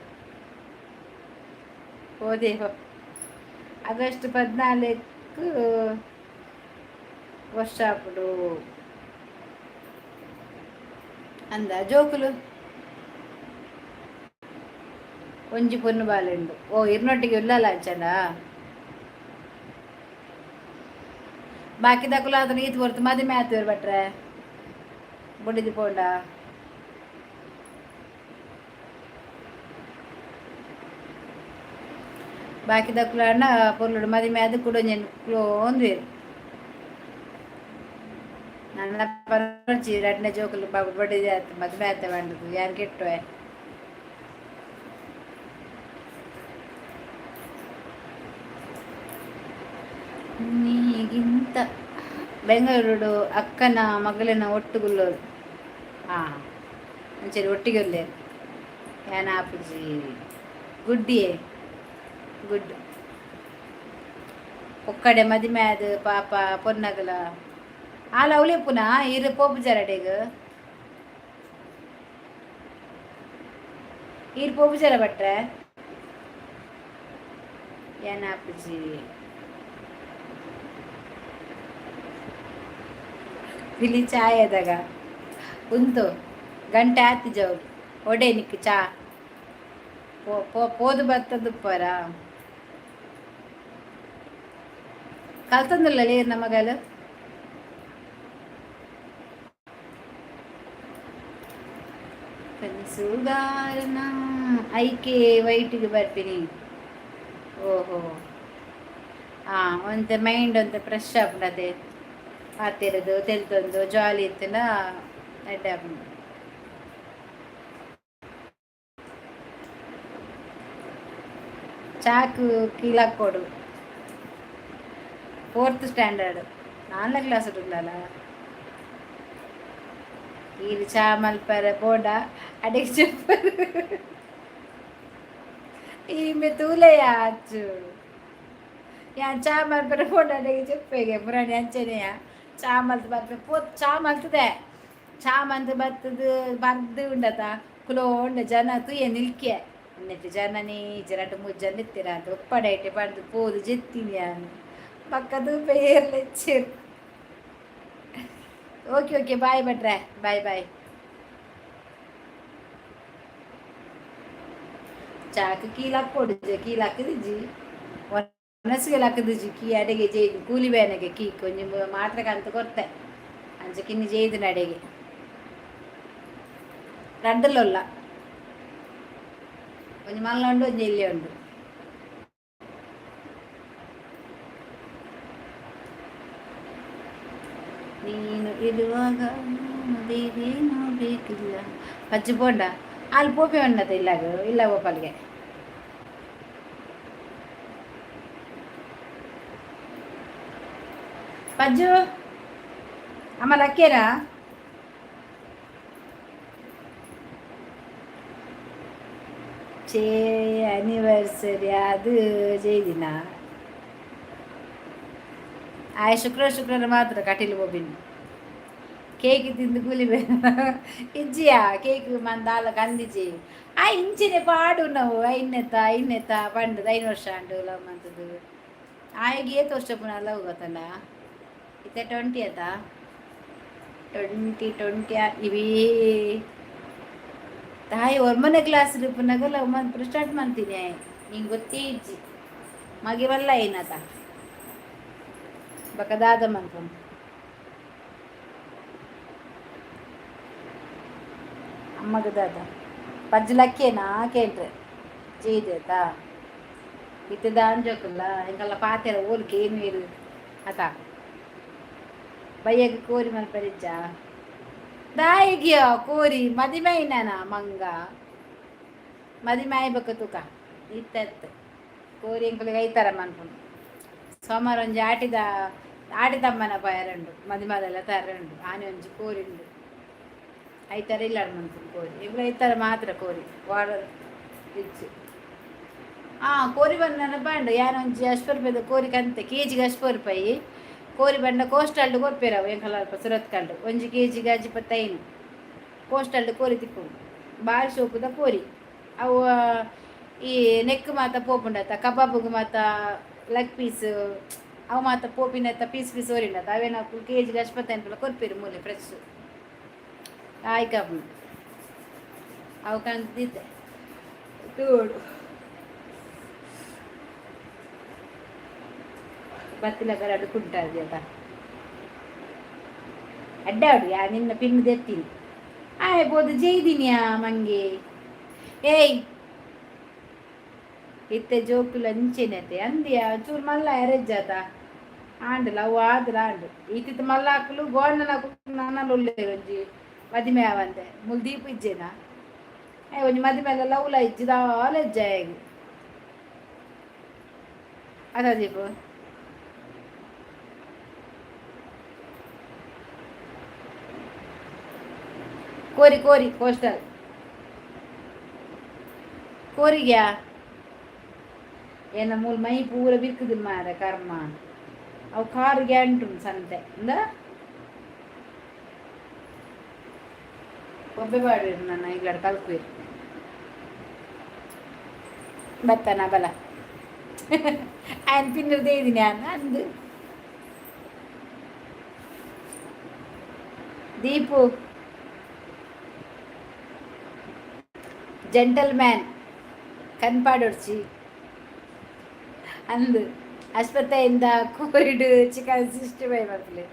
ಓ ದೇವ, ಆಗಸ್ಟ್ 14 ವರ್ಷ ಆಪುಂಡು ಅಂದ. ಜೋಕುಲು? ಒಂಜಿ ಪೊನ್ನು ಬಾಲೆಂಡು. ಓ, ಇರ್ನೊಟ್ಟಿಗೆ ಉಲ್ಲಲ್ಲ ಅಂಚನ. ಬಾಕಿದಕುಲು ಆತನ ಈತ್ ಹೊರ್ತು ಮದಿಮೆ ಆತೇರು ಭಟ್ರೆ ಬೊಡೆದಿ ಪೋಂಡ. ಬಾಕಿದಕುಲು ಅಣ್ಣ ಪೊರ್ಲುಡು ಮದಿಮೆ ಆದ್ ಕುಡೊಂಜೆನ್ ಕ್ಲೋಂದುವೆರ್. ನನ್ನ ಪನೊಡ್ಚಿ ರಡ್ಡನೆ ಜೋಕುಲು ಬೊಡೆದಿ ಆತ್ ಮದಿಮೆ ಆತೆ ಪಂಡುದು ಯಾನ್ ಕೆಟ್ಟುವೆ. ನೀಗಿಂತ ಬೆಂಗಳೂರುಡು ಅಕ್ಕನ ಮಗಲಿನ ಒಟ್ಟುಗುಲ್ಲೋರು. ಹಾಂ, ಒಂಚೂರು ಒಟ್ಟಿಗೆ ಉಲ್ಲೇರು. ಯಾನ್ ಆಪುಜಿ. ಗುಡ್ಡಿಯೇ ಗುಡ್. ಒಕ್ಕಡೆ ಮದಿಮೆ ಆದ್ ಪಾಪ ಪೊನ್ನಗಲ ಆಲ ಅವಲೇಪುನ. ಇರು ಪೋಪುಜಾರ ಅಡೆಗ್? ಈರ್ ಪೋಪುಜಾರ ಭಟ್ರೆ? ಏನ್ ಆಪುಜಿ. ಪಿಲಿ ಚಾಯದಾಗ ಉಂತು ಗಂಟೆ ಆತಿಜವು. ಒಡೆ ನಿಕ್ ಚಾ ಪೋ ಪೋ ಪೋದು ಬತ್ತದುಪ್ಪರ ಕಲ್ತೊಂದುಲ್ಲ ಇರ್ನ ಮಗಲ್. ಸುಗಾರನ ಐಕೆ ವೈಟಿಗೆ ಬರ್ತೀನಿ. ಓಹೋ, ಹಾಂ, ಒಂತೆ ಮೈಂಡ್ ಒಂತೆ ಫ್ರೆಶ್ ಆಪುಂಡು. ಪಾತೆರದು ತೆಲ್ತೊಂದು ಜಾಲಿ ಇತ್ತುಂಡ ಎಡ್ಡೆ ಆಪುಂಡು. ಚಾಕು ಕೀಲಾಕೋಡು. ಫೋರ್ತ್ ಸ್ಟ್ಯಾಂಡರ್ಡ್, ನಾಲ್ನೇ ಕ್ಲಾಸ್ ಉಳ್ಳಲ್ಲ. ಈರ್ ಚಾ ಮಲ್ಪರೆ ಪೋಂಡ ಅಡಿಗೆ చెప్పరు. ಈಮೆ ತೂಲೆಯ ಅಚ್ಚು. ಯಾನ್ ಚಾ ಮಲ್ಪರೆ ಪೋಂಡ ಅಡಿಗೆ చెప్పೇಗೆ ಪುರಾಣಿ ಅಂಚನೆಯ ಚಾ ಮಲ್ತ್ ಬರ್ಪೆ ಪೋ. ಚಾ ಮಲ್ತದೆ, ಚಾ ಮಂತ್ ಬತ್ತದು ಬರ್ದು ಉಂಡತ ಕುಲೋಂಡ ಜನ ತೂಯೆ ನಿಲ್ಕೆ. ನೆಟ್ ಜನನೇ ರಡ್ಡ್ ಮೂಜಿ ಜನ ಇತ್ತೆರ್ ಅಂತ ಉಪ್ಪಡೈಟೆ ಪಂಡ್ದ್ ಪೋದು ಜೆತ್ತಿನಿ ಯಾನ್. ಬೊಕ್ಕ ತೂಪೆ ಏರ್ಲ ಇಜ್ಜೆರ್. ಓಕೆ ಓಕೆ, ಬಾಯ್ ಭಟ್ರೆ, ಬಾಯ್ ಬಾಯ್. ಚಾಕ್ ಕೀಲಾಕ್ ಕೀಲಾಕ್ದಿಜ್ಜಿ, ಒನಸ್ಗೆ ಲಕ್ಕದಿಜ್ಜಿ. ಕೀ ಅಡೆಗೆ ಜೇದು ಕೂಲಿ ಬೇನೆಗೆ ಕೀ ಒಂಜಿ ಮಾತ್ರೆ ಕಂತ್ ಕೊರ್ತೆ. ಅಂಚ ಕಿನ್ನಿ ಜೇದಿನ ಅಡೆಗೆ ರಡ್ಡಲುಲ್ಲ. ಒಂಜಿ ಮಲ್ಲ ಉಂಡು, ಒಂಜಿ ಎಲ್ಯ ಉಂಡು. ನೀನು ಇರುವಾಗ ಬೇರೇನೂ ಬೇಕಿಲ್ಲ. ಪಜ್ಜು ಪೋಂಡ ಅಲ್ಲಿ ಪೋಪೆ ಉಂಡತ ಇಲ್ಲಾಗ ಇಲ್ಲ ಪೋಪಲ್ಗೆ. ಪಜ್ಜು ಅಮ್ಮ ಲಕ್ಕೇರಾ? ಚೇ ಆನಿವರ್ಸರಿ ಅದು ಜೈದಿನ ಆಯ್. ಶುಕ್ರವಾರ ಶುಕ್ರವಾರ ಮಾತ್ರ ಕಟೀಲು ಪೋಪಿನಿ. ಕೇಕ್ ತಿಂದು ಕೂಲಿ ಇಜ್ಜಿಯಾ? ಕೇಕ್ ಮಂದಾಲ ಕಂದಿಜಿ. ಆ ಇಂಚಿನೆ ಪಾಡು ನಾವು ಐನೆತ್ತ ಐನೆತ್ತ ಪಂಡದ 5 ವರ್ಷ ಅಂಡು ಲವ್ ಮಂತದ್ದು. ಆಯಗ್ ಏತ್ ವರ್ಷ ಪುನಃ ಲವ್ ಗೊತ್ತಲ್ಲ. ಇತ್ತೆ 20 ಅತ್ತ, 20 20 ಇವೇ ತಾಯಿ. ಒರ್ಮನೆ ಕ್ಲಾಸ್ ಪುನಗ ಲವ್ ಮನ್ಪುನ ಸ್ಟಾರ್ಟ್ ಮಾಡ್ತೀನಿ. ಆಯ್ ನಿಂಗೆ ಗೊತ್ತೇ ಇಜ್ಜಿ. ಮಗೆ ವಲ್ಲ ಏನತ ಬೊಕ ದಾದ ಮನ್ಪುನು? ಅಮ್ಮಗ ದಾದ? ಪಜ್ಜು ಲಕ್ಕೇನಾ ಕೇಂಟ್ರೆ ಜೇದೇತಾ? ಇತ್ತೆ ದಾನ್ ಜೋಕುಲ್ಲ ಎಂಕಲ್ಲ ಪಾತೆರ ಓಲ್ ಕೇನುವೆರ್ ಅತ. ಬಯ್ಯಗ್ ಕೋರಿ ಮಲ್ಪರಿಜ್ಜ ದಾಯೆಗ್ಯ ಕೋರಿ? ಮದಿಮೆ ಆಯಿನಾನ ಮಂಗ? ಮದಿಮೆ ಆಯಿ ಬೊಕ್ಕ ತೂಕ. ಇತ್ತೆ ಅತ್ತ್. ಕೋರಿ ಎಂಕುಲೆಗ್ ಐತಾರ ಮನ್ಪುನು. ಸೋಮಾರ ಒಂಜಿ ಆಟಿದ ಆಟಿ ತಮ್ಮನ ಪಾಯರ ಉಂಡು. ಮದಿಮಾಲೆಲ್ಲ ತಯಾರ ಉಂಡು. ಆನೆ ಒಂಜಿ ಕೋರಿ ಉಂಡು. ಐತಾರ ಇಲ್ಲಾಡ್ ಮನ್ಪುನು ಕೋರಿ. ಎಂಕುಲು ಐತಾರ ಮಾತ್ರ ಕೋರಿ, ವಾರ ಇಜ್ಜಿ. ಹಾಂ, ಕೋರಿ ಬಂದ ಬಾಂಡು ಯಾನ್ ಒಂಜಿ ಅಶ್ವ ರೂಪಾಯಿದ ಕೋರಿ ಕಂತೆ. ಕೆಜಿಗೆ 10 ರೂಪಾಯಿ. ಕೋರಿ ಬಂಡ ಕೋಸ್ಟಲ್ಡ್ ಕೊರ್ಪೆರ್ ಅವು. ಎಂಕಲ ಅಲ್ಪ ಸುರತ್ಕಲ್ಡ್ 1 ಕೆಜಿಗೆ 25. ಕೋಸ್ಟಲ್ಡ್ ಕೋರಿ ತಿಕ್ಕುಂಡು. ಬಾರಿ ಸೋಪುದ ಕೋರಿ ಅವು. ಈ ನೆಕ್ ಮಾತ ಪೋಪುಂಡತ್ತ, ಕಬಾಬುಗು ಮಾತ ಲೆಗ್ ಪೀಸ್ ಅವು ಮಾತ ಪೋಪಿನತ್ತ ಪೀಸ್ ಪೀಸ್ ಒರಿಂಡತ್ತ. ಅವೇನ ಕೆಜಿಗೆ 25 ರೂಪಾಯಿ ಕೊರ್ಪೆರ್ ಮೂಲೆ. ಫ್ರೆಶ್ ಲಾಯ್ಕ್ ಆಪುಂಡು ಅವು. ಕಂತಿದ್ದೆ ತೂಡು ಬತ್ತಿಲ ಕರಡು ಕುಂಟಾದಿ ಅತ ಅಡ್ಡಾಡು. ಯಾ ನಿನ್ನ ಪಿನ್ ದೆತ್ತೀನಿ. ಆಯ್ ಪೋದು ಜೈದಿನಿಯಾ ಮಂಗೆ. ಏಯ್, ಇತ್ತೆ ಜೋಕುಲು ಅಂಚೆನತೆ ಅಂದ್ಯಾ. ಚೂರು ಮಲ್ಲ ಅರೆಜ್ಜಾತ ಆಂಡಲ ಅವು ಆದ್ರ ಆಂಡ್. ಇತ್ತಿತ್ತ ಮಲ್ಲ ಹಾಕಲು ಗೋಣ್ಣನ ನನ್ನಲ್ಲ ಉಲ್ಲೇರ್. ಒಂಜಿ ಮದಿಮೆ ಆವಂದೆ ಮುಲ್ ದೀಪ ಇಜ್ಜೆನಾ? ಏ ಒಂಜಿ ಮದಿಮೆ ಎಲ್ಲ ಲವ್ಲ ಇಜ್ಜಿ ದಾಲ ಇಜ್ಜ ಆಯಗ್ ಅದ ದೀಪು. ಕೋರಿ ಕೋರಿ ಕೋಸ್ಟಲ್ ಕೋರಿಗ್ಯಾ ಏನ ಮೂಲ ಮೈ ಪೂರ ಬಿರ್ಕುದು ಮಾರ ಕರ್ಮ. ಅವು ಕಾರಿಗೆ ಅಂಟುಂಡು ಸಂತೆ ಇಂದ ಬೊಬ್ಬೆ ಪಾಡುವೆರ್ ನನ್ನ ಇಲ್ಲಡ್ ಕಲ್ಪುವೆರ್. ಬತ್ತನ ಬಲ ಆಯ್ನ್ ಪಿನ್ನರ್ ದೇದಿನಿ ಯಾನ್ ಅಂದ್. ದೀಪು ಜೆಂಟಲ್ ಮ್ಯಾನ್ ಕನ್ಪಾಡೊಡ್ಚಿ ಅಂದ್. ಆಸ್ಪತ್ರೆಯಿಂದ ಕೋವಿಡ್ ಚಿಕನ್ 65 ಮಲ್ಪುಲೆ.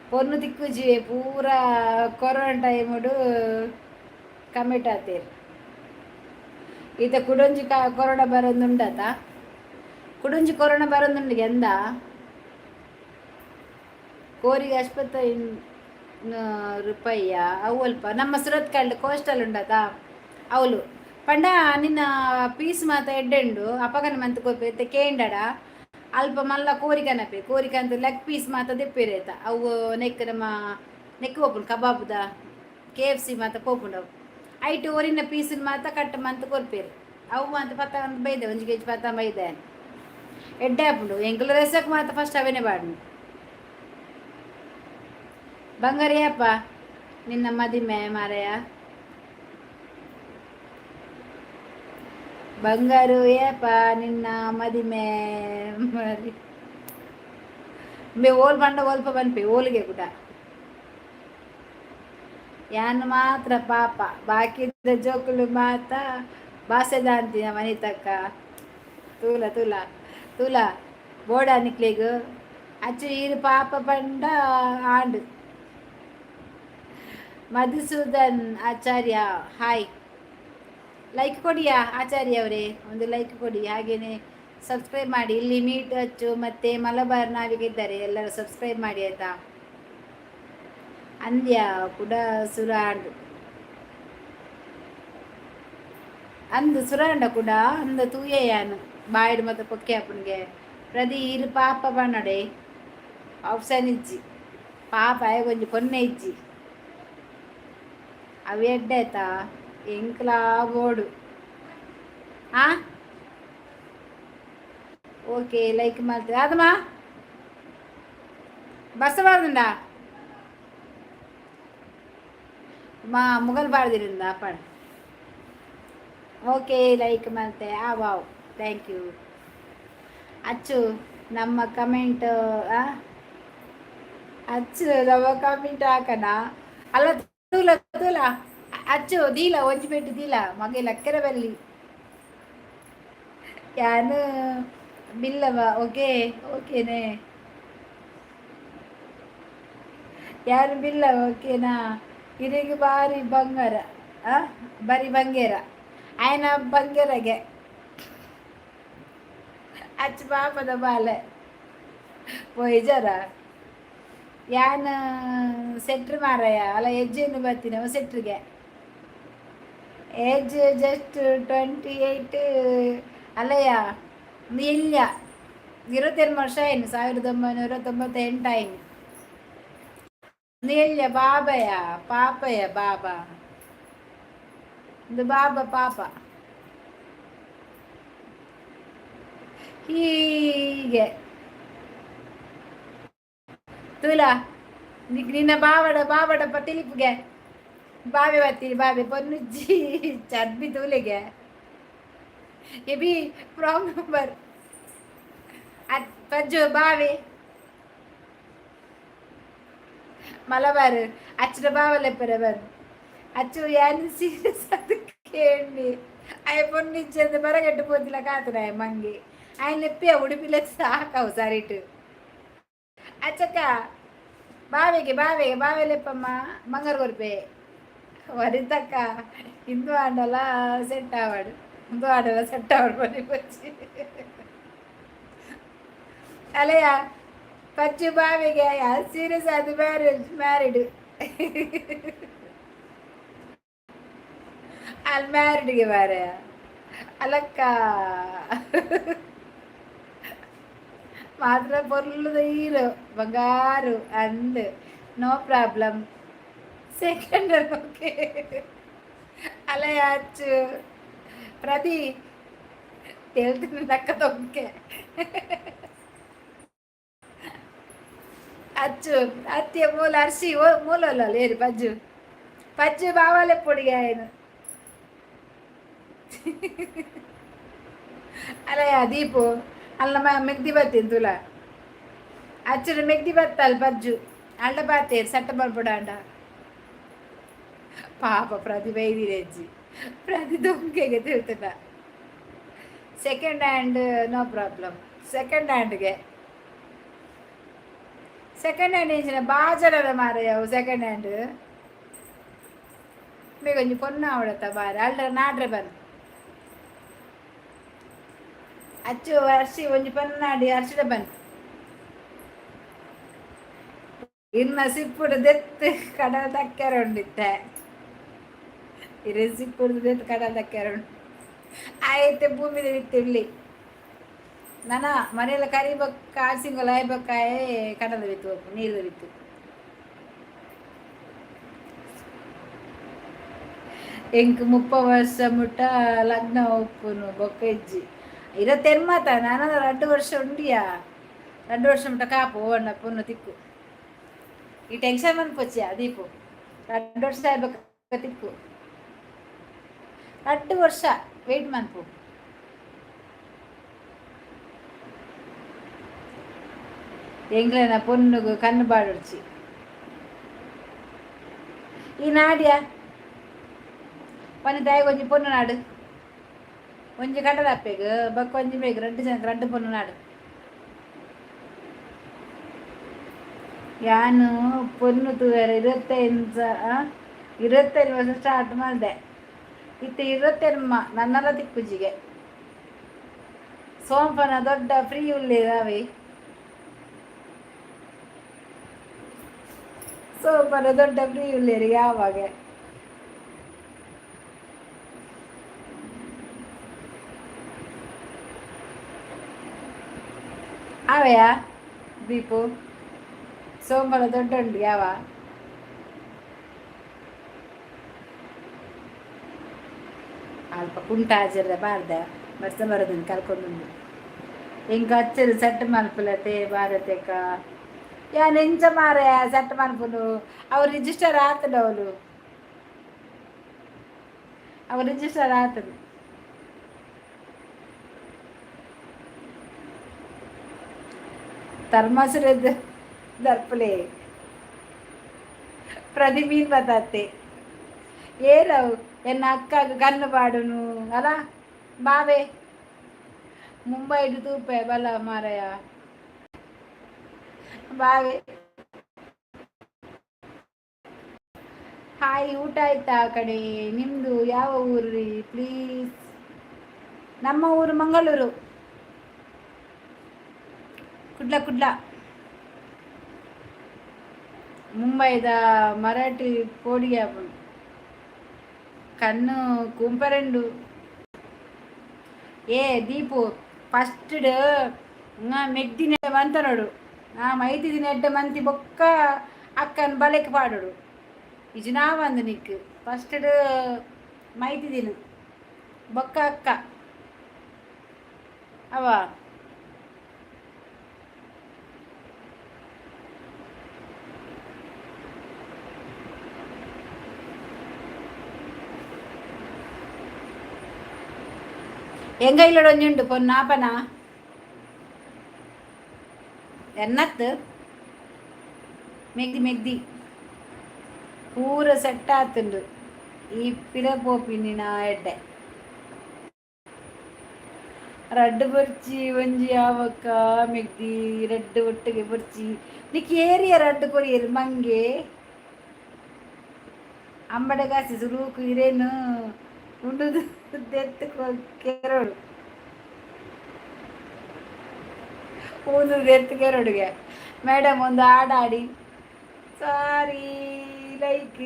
ಪೊನ್ನು ತಿಕ್ಕುಜಿ ಪೂರ ಕೊರೋನಾ ಟೈಮುಡು. ಕಮೆಂಟ್ ಆತೇರು. ಈತ ಕುಡೊಂಜಿ ಕೊರೋನಾ ಬರೋದುಂಡತ? ಕುಡೊಂಜಿ ಕೊರೋನಾ ಬರೋದುಂಡು ಎಂದ? ಕೋರಿಗೆ ಆಸ್ಪತ್ರೆ ರೂಪಾಯಿಯ ಅವು ಅಲ್ಪ ನಮ್ಮ ಸುರತ್ಕಲ್ ಕೋಸ್ಟಲ್ ಉಂಡತ ಅವಳು. ಪಂಡ ನಿನ್ನ ಪೀಸ್ ಮಾತ ಎಡ್ಡೆಂಡು ಅಪಗನ ಮಂತ್ ಕೊರ್ಪೆ ಕೇಂಡಡ. ಅಲ್ಪ ಮಲ್ಲ ಕೋರಿ ಕನಪೆ, ಕೋರಿ ಕಂತು ಲೆಗ್ ಪೀಸ್ ಮಾತ ದೆಪ್ಪೇರು ಅವು. ನೆಕ್ ನಮ್ಮ ನೆಕ್ ಪೋಪುಂಡು, ಕಬಾಬ್ದ ಕೆಎಫ್ಸಿ ಮಾತ ಪೋಪುಂಡು ಅವು. ಐಟ್ ಒರಿನ ಪೀಸಿನ ಮಾತ ಕಟ್ ಮಂತ್ ಕೊರ್ಪೇರು. ಅವು ಮಾತ ಪತ್ತ ಬೈದೆ, 1 ಕೆಜಿ ಪತ್ತ ಬೈದೆ. ಎಡ್ಡೆ ಆಪುಂಡು. ಎಂಕುಲು ರೆಸಕ್ ಮಾತ ಫಸ್ಟ್ ಅವೇನೆ ಬಾಡ್ನು. ಬಂಗಾರಿಯಪ್ಪ ನಿನ್ನ ಮದಿಮೆ ಮಾರಯ? ಬಂಗಾರು ಏಪ ನಿನ್ನ ಮದಿಮೆ ಮರಿ? ಮೇ ಓಲ್ ಬಂಡ ಒಲ್ಪ ಬನ್ಪೆ ಓಲಿಗೆ ಕೂಡ. ಯಾನ್ ಮಾತ್ರ ಪಾಪ, ಬಾಕಿದ ಜೋಕುಲು ಮಾತ ಬಾಸೆದಾಂತಿನ ಮನಿತಕ್ಕ. ತೂಲ ತೂಲ ತೂಲ ಬೋಡ ನಿಕ್ಲೆಗ್. ಅಚ್ಚು ಈರು ಪಾಪ ಪಂಡ ಆಂಡ್. ಮಧುಸೂದನ್ ಆಚಾರ್ಯ, ಹಾಯ್. ಲೈಕ್ ಕೊಡಿಯಾ ಆಚಾರ್ಯ ಅವರೇ, ಒಂದು ಲೈಕ್ ಕೊಡಿ, ಹಾಗೇನೆ ಸಬ್ಸ್ಕ್ರೈಬ್ ಮಾಡಿ. ಇಲ್ಲಿ ಮೀಟ್ ಅಚ್ಚು ಮತ್ತೆ ಮಲಬಾರ್ ನಾವಿಗೆ ಇದ್ದಾರೆ, ಎಲ್ಲರೂ ಸಬ್ಸ್ಕ್ರೈಬ್ ಮಾಡಿ ಆಯ್ತಾ? ಅಂದ್ಯ ಕುಡ ಸುರಾಂಡ್ ಅಂದು ಸುರಾಂಡ ಕುಡ ಅಂದ ತೂಯೆಯಾನು ಬಾಯಿಡ್ ಮತ್ತೆ ಪೊಕ್ಕೆ ಅಪ್ಪನಿಗೆ. ಪ್ರದಿ ಇರು ಪಾಪ ಬಣ್ಣಡೆ ಆಪ್ಷನ್ ಇಜ್ಜಿ. ಪಾಪ ಒಂಜಿ ಪೊನ್ನೆ ಇಜ್ಜಿ. ಅವು ಎಡ್ಡೆ ಆಯ್ತಾ? ಎಂಕ್ಲಾ ಬೋಡು. ಆ ಓಕೆ, ಲೈಕ್ ಮಾಡ್ತೀವಿ. ಅದಮ್ಮ ಬಸ್ ಬಾರ್ದುಂಡ ಮಾ ಮುಗಲ್ ಬಾರ್ದಿರಿಂದ ಪಡ್. ಓಕೆ, ಲೈಕ್ ಮಾಡ್ತೆ. ಆ ವಾವ್, thank you ಅಚ್ಚು. ನಮ್ಮ ಕಮೆಂಟ್ ಅಚ್ಚು, ನಮ್ಮ ಕಮೆಂಟ್ ಹಾಕಣ ಅಲ್ಲ. ತೂಲ ತೂಲ ಅಚ್ಚು, ದೀಲ ಒಂಜಿ ಪೆಟ್ಟು ದೀಲ ಮಗೆ ಲಕ್ಕರೆ ಬಲ್ಲಿ. ಯಾನು ಬಿಲ್ಲವ, ಓಕೆ ಓಕೆನೆ. ಯಾರು ಬಿಲ್ಲವ, ಓಕೆನಾ? ಇರಿಗೆ ಬಾರಿ ಬಂಗಾರ, ಆ ಬರಿ ಬಂಗೇರ ಆಯ್ನ ಬಂಗೇರಗೆ. ಅಚ್ಚು ಪಾಪದ ಬಾಲೆ ಪೋಯಿಜರ. ಯಾನ್ ಸೆಟ್ರ್ ಮಾರಾಯ ಅಲ್ಲ, ಹೆಜ್ಜೆಯನ್ನು ಬರ್ತೀನಿ ಅವ ಸೆಟ್ರಿಗೆ. ಏಜ್ ಜಸ್ಟ್ 28 ಅಲ್ಲಯ್ಯ, ಇಲ್ಲ, 27 ವರ್ಷ ಏನು, 1998 ಆಯ್ನು. ಎಲ್ಯ ಬಾಬಯ್ಯ ಪಾಪಯ್ಯ ಬಾಬಾ ಒಂದು ಬಾಬಾ ಪಾಪ. ಹೀಗೆ ತುಲಾ ನಿನ್ನ ಬಾವಡ ಬಾವಡಪ್ಪ ತಿಳಿಪುಗೆ ಬಾವೆ ಬತ್ತೀನಿ ಬಾವೆ ಪೊನ್ನುಜ್ಜಿ ಚರ್ಬಿ ತೂಲೆಗೆ ಎಬಿ ರಾಂಗ್ ನಂಬರ್ ಪಜ್ಜು ಬಾವೆ ಮಲಬಾರ್ ಅಚ್ಚಡ ಬಾವಲೆಪ್ಪರೆ ಬರ್. ಅಚ್ಚು ಯಾನ್ ಸೀರಿಯಸ್ ಅದು ಕೇಳಿ ಅಯ್ಯ ಪೊನ್ನಿಜ್ಜಂದು ಬರಗಟ್ಟು ಪೋತಿಲ್ಲ ಕಾತುನ ಮಂಗಿ ఆయన ಲೆಪ್ಪಿಯ ಉಡುಪಿಲೆ ಸಾಕವು ಸರಿಟು. ಅಚ್ಚಕ್ಕ ಬಾವೆಗೆ ಬಾವೆಗೆ ಬಾವೆ ಲೆಪ್ಪಮ್ಮ ಮಂಗರ್ ಕೊರ್ಪೆ. ವನಿತಕ್ಕ ಹಿಂದೂ ಆಂಡಲ ಸೆಟ್ ಆವಡು, ಹಿಂದೂ ಆಂಡಲ ಸೆಟ್ ಆವಡು ಬನ್ನಿ ಬಚ್ಚಿ ಅಲೆಯ ಪಚ್ಚು ಬಾವಿಗೆ. ಸೀರಿಯಸ್ ಅದು ಮ್ಯಾರೇಜ್ ಮ್ಯಾರಿಡ್ ಅಲ್ಲಿ ಮ್ಯಾರಿಡ್ಗೆ ಮಾರಾಯ ಅಲಕ್ಕ ಮಾತ್ರ ಪೊರ್ಲುದ ಹೀರೋ ಬಂಗಾರು ಅಂದ್. ನೋ ಪ್ರಾಬ್ಲಮ್, ಸೆಕೆಂಡ್ ಓಕೆ ಅಲೆ. ಅಚ್ಚು ಪ್ರತಿ ಹೇಳ್ತೀನಿ ನಕ್ಕ ತೊಂಕೆ. ಅಚ್ಚು ಅತ್ಯ ಮೂಲ ಅರ್ಶಿ ಓ ಮೂಲ ಲೇರು ಪಜ್ಜು ಪಜ್ಜು ಬಾವಾಲೆ పొడిಗೆ ఆయన ಅಲ್ಲಯ್ಯ ದೀಪು ಅಲ್ಲ ಮೆಗ್ದಿ ಬತ್ತೀನಿ ತುಲ ಅಚ್ಚು ಮೆಗ್ದಿ ಬತ್ತಲ್ ಪಜ್ಜು ಅಳ್ಳ ಬಾತೇರು ಸಟ್ಟ ಬರ್ಬಿಡ ಅಂಡ. ಪಾಪ ಪ್ರತಿ ಬೈದಿರಜ್ಜಿ ಪ್ರತಿ ದೊಂಕೆಗೆ ತಿಳ್ತದ. Second hand no problem. Second ಹ್ಯಾಂಡ್ಗೆ ಸೆಕೆಂಡ್ ಹ್ಯಾಂಡ್ ಇಂಚಿನ ಬಾಜನದ ಮಾರಯ್ಯವು ಸೆಕೆಂಡ್ ಹ್ಯಾಂಡ್. ಮೇಗೊಂಜಿ ಪೊನ್ನು ಆವಡತ್ತ ಬಾರೆ ಅಲ್ಡ ನಾಡ್ರೆ ಬನ್ ಅಚ್ಚು ಅರ್ಶಿ ಒಂಜಿ ಪನ್ನಾಡಿ ಅರ್ಶಿಡ ಬನ್ ಇನ್ನ ಸಿಪ್ಪುಡು ದೆತ್ತು ಕಡಲ ದಕ್ಕೆರ ಉಂಡಿತ್ತೆ. ಇರೆ ಸಿಪ್ಪುಡು ದೆತ್ತು ಕಡಲ ದಕ್ಕೆರ ಉಂಡು. ಆಯ್ತು, ಭೂಮಿದ ಬಿತ್ತಿರ್ಲಿ ನನ್ನ ಮನೆಯಲ್ಲ ಕರಿಬೊಕ್ಕ ಆಸಿಂಗೊಲ ಆಯ್ಬೊಕ್ಕಾಯೆ ಕಡಲ ಬಿತ್ತು ನೀರು ಬಿತ್ತು. ಎಂಕ್ 30 ವರ್ಷ ಮುಟ್ಟ ಲಗ್ನ ಉಪ್ಪುನು ಬೊಕ್ಕ ಇಜ್ಜಿ. ಇರತ್ತೆನ್ಮಾತ ನಾನು 2 ವರ್ಷ ಉಂಡಿಯಾ. 2 ವರ್ಷ ಮುಟ್ಟ ಕಾಪು ಓಣ್ಣ ಪೊನ್ನು ತಿಕ್ಕು. ಈ ಟೆನ್ಷನ್ ಮನ್ಪೊಚ್ಚಿಯ ದೀಪು. 2 ವರ್ಷ ಆಯ್ಬೊಕ್ಕ ತಿಕ್ಕು. 2 ವರ್ಷ ವೆಯ್ಟ್ ಮನ್ಪು. ಎಂಕ್ಲೆನ ಪೊನ್ನುಗು ಕಣ್ಣು ಬಾಡೊಡ್ಚಿ. ಈ ನಾಡ್ಯ ಪನ್ನಿ ದಾಯೆಗ್ ಒಂಜಿ ಪೊನ್ನು ನಾಡು. ಒಂಜಿ ಕಡಲಪ್ಪೆಗ್ ಬೊಕ್ಕ ಒಂಜಿ ಬೇಗ ರಡ್ಡ್ ಜನಕ್ ರಡ್ಡ್ ಪೊನ್ನು ನಾಡು. ಯಾನ್ ಪೊನ್ನು ತೂವೆರೆ 25 ವರ್ಷ ಸ್ಟಾರ್ಟ್ ಮಾಡಿದೆ. ಇತ್ತೆ 28 ನನ್ನಲ ತಿಕ್ಕುಜಿಗೆ. ಸೋಂಪನ ದೊಡ್ಡ ಫ್ರೀ ಉಲ್ಲೇರ್ ಅವೆ. ಸೋಂಪನ ದೊಡ್ಡ ಫ್ರೀ ಉಲ್ಲೇರ್ ಯಾವಾಗ. ಆವೆಯಾ ದೀಪು? ಸೋಂಪನ ದೊಡ್ಡ ಉಂಡು ಯಾವ. ಅಲ್ಪ ಕುಂಟ ಹಾಜಿರ್ದ ಬಾರ್ದ ಬರ್ಸ ಬರೋದನ್ನು ಕಲ್ಕೊಂಡು ಎಂಕ್ ಅಚ್ಚರು ಸೆಟ್ ಮನ್ಪುಲತೆ ಭಾರತಕ್ಕ. ಯಾನ್ ಎಂಚ ಮಾರೆ ಸೆಟ್ ಮನ್ಪುನು? ಅವು ರಿಜಿಸ್ಟರ್ ಆತುಂಡು. ಅವಳು ಅವು ರಿಜಿಸ್ಟರ್ ಆತುಂಡು. ಥರ್ಮಸ್ ದರ್ಪಲೆ ಪ್ರತಿ ಮೀನ್ ಬತ್ತತ್ತೆ. ಏರವು ಎನ್ನ ಅಕ್ಕಗ್ ಕಣ್ಣು ಪಾಡುನು ಅಲ ಬಾವೆ. ಮುಂಬೈಡ್ ತೂಪೆ ಬಲ ಮಾರಾಯ ಬಾವೆ. ಹಾಯ್, ಊಟ ಆಯ್ತಾ ಕಡೆ? ನಿಮ್ಮದು ಯಾವ ಊರು ರೀ ಪ್ಲೀಸ್? ನಮ್ಮ ಊರು ಮಂಗಳೂರು, ಕುಡ್ಲ ಕುಡ್ಲ. ಮುಂಬೈದ ಮರಾಠಿ ಪೋಡಿಗೆ ಆಪುಂಡು. ಕಣ್ಣು ಕುಂಪರೆಂಡು. ಏ ದೀಪು, ಫಸ್ಟ್ ಮೆಗ್ದಿನ ಮಂತನೋಡು. ಆ ಮೈತಿದಿನ ಎಡ್ಡೆ ಮಂತಿ ಬೊಕ್ಕ ಅಕ್ಕನ ಬಲೆಕ್ ಪಾಡೋಡು. ಇಜಿನಾ ಬಂದು ನಿಕ್ ಫಸ್ಟ್ ಮೈತಿದಿನ ಬೊಕ್ಕ ಅಕ್ಕ ಅವ. ಎಂಗೈಲೋಡು ಒಂಜಿ ಪೊನ್ನಾಪನ ಎನ್ನತ್ತು ಮೆಗ್ದಿ ಮೆಗ್ದಿ ಪೂರ ಸೆಟ್ ಆತುಂಡು. ಈ ಪಿರ ಪೋಪಿನಿನ ಎಡ್ಡೆ. ರಡ್ಡ್ ಬೊರ್ಚಿ ಒಂಜಿ ಆವಕ್ಕ ಮೆಗ್ದಿ. ರಡ್ಡ್ ಒಟ್ಟಿಗೆ ಬೊರ್ಚಿ. ನಿಕ್ ಏರಿಯ ರಡ್ಡ್ ಕೊರಿಯೆರ್ ಮಂಗೆ. ಅಂಬಡೆ ಕಾಸಿ ಸುರೂಕು ಇರೇನು ಉಂಡುದು ದೆತ್ತ್ ಕೆರೊಡು. ಊಂದು ದೆತ್ತ್ ಕೆರೊಡುಗೆ. ಮೇಡಮ್, ಒಂದು ಹಾಡಾಡಿ. ಸಾರಿ, ಲೈಕ್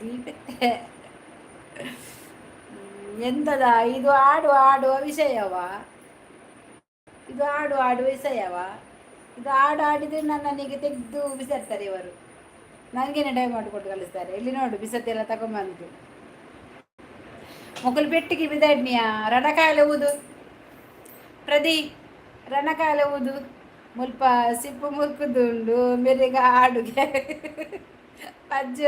ದೀಪತ್ತೆ. ಎಂತದ ಇದು? ಹಾಡು ಹಾಡುವ ವಿಷಯವ ಇದು? ಹಾಡು ಹಾಡುವ ವಿಷಯವ ಇದು? ಹಾಡು ಹಾಡಿದರೆ ನನ್ನನ್ನೀಗ ತೆಗೆದು ಬಿಸಾಡ್ತಾರೆ ಇವರು. ನನಗೇನೆ ಡೈ ಮಾಡಿಕೊಟ್ಟು ಕಳಿಸ್ತಾರೆ. ಇಲ್ಲಿ ನೋಡು, ಬಿಸತ್ತಿ ಎಲ್ಲ ತಗೊಂಬಂದು ಮೊಕಲು ಪೆಟ್ಟಿಗೆ ಬಿದಾಡ್ನಿಯ. ರಣಕಾಯಲೆ ಊದು ಪ್ರದಿ, ರಣಕಾಯಲೆ ಊದು. ಮುಲ್ಪ ಸಿಪ್ಪು ಮುರ್ಕುದುಂಡು ಮೆರೆಗ ಹಾಡುಗೆ ಅಜ್ಜ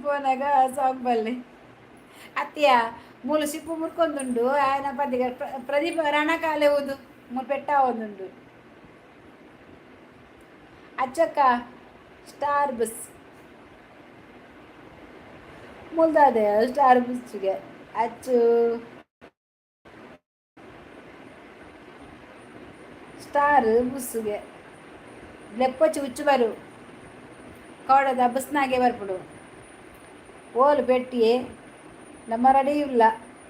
ಪೋನಾಗ ಸಾಂಗ್ ಬಲ್ಲೆ ಅತ್ತಿಯ. ಮೂಲು ಸಿಪ್ಪು ಮುರ್ಕೊಂದುಂಡು ಆಯನ ಪದಿಗ. ಪ್ರದೀಪ, ರಣಕಾಲೆ ಊದು. ಮೂಲು ಪೆಟ್ಟ ಒಂದುಂಡು. ಅಚ್ಚಕ್ಕ ಸ್ಟಾರ್ ಬಸ್ ಮುಲ್ದಾದೆ ಸ್ಟಾರ್ ಬಸ್ಸಿಗೆ ಅಚ್ಚು. ಸ್ಟಾರ್ ಬಸ್ಸುಗೆ ಲೆಪ್ಪೊಚ್ಚಿ ಉಚ್ಚು ಬರು ಕೋಡದ ಬಸ್ನಾಗೆ ಬರ್ಪುಡು. ಓಲು ಪೆಟ್ಟಿಯೇ ನಮ್ಮ ರೆಡಿ ಇಲ್ಲ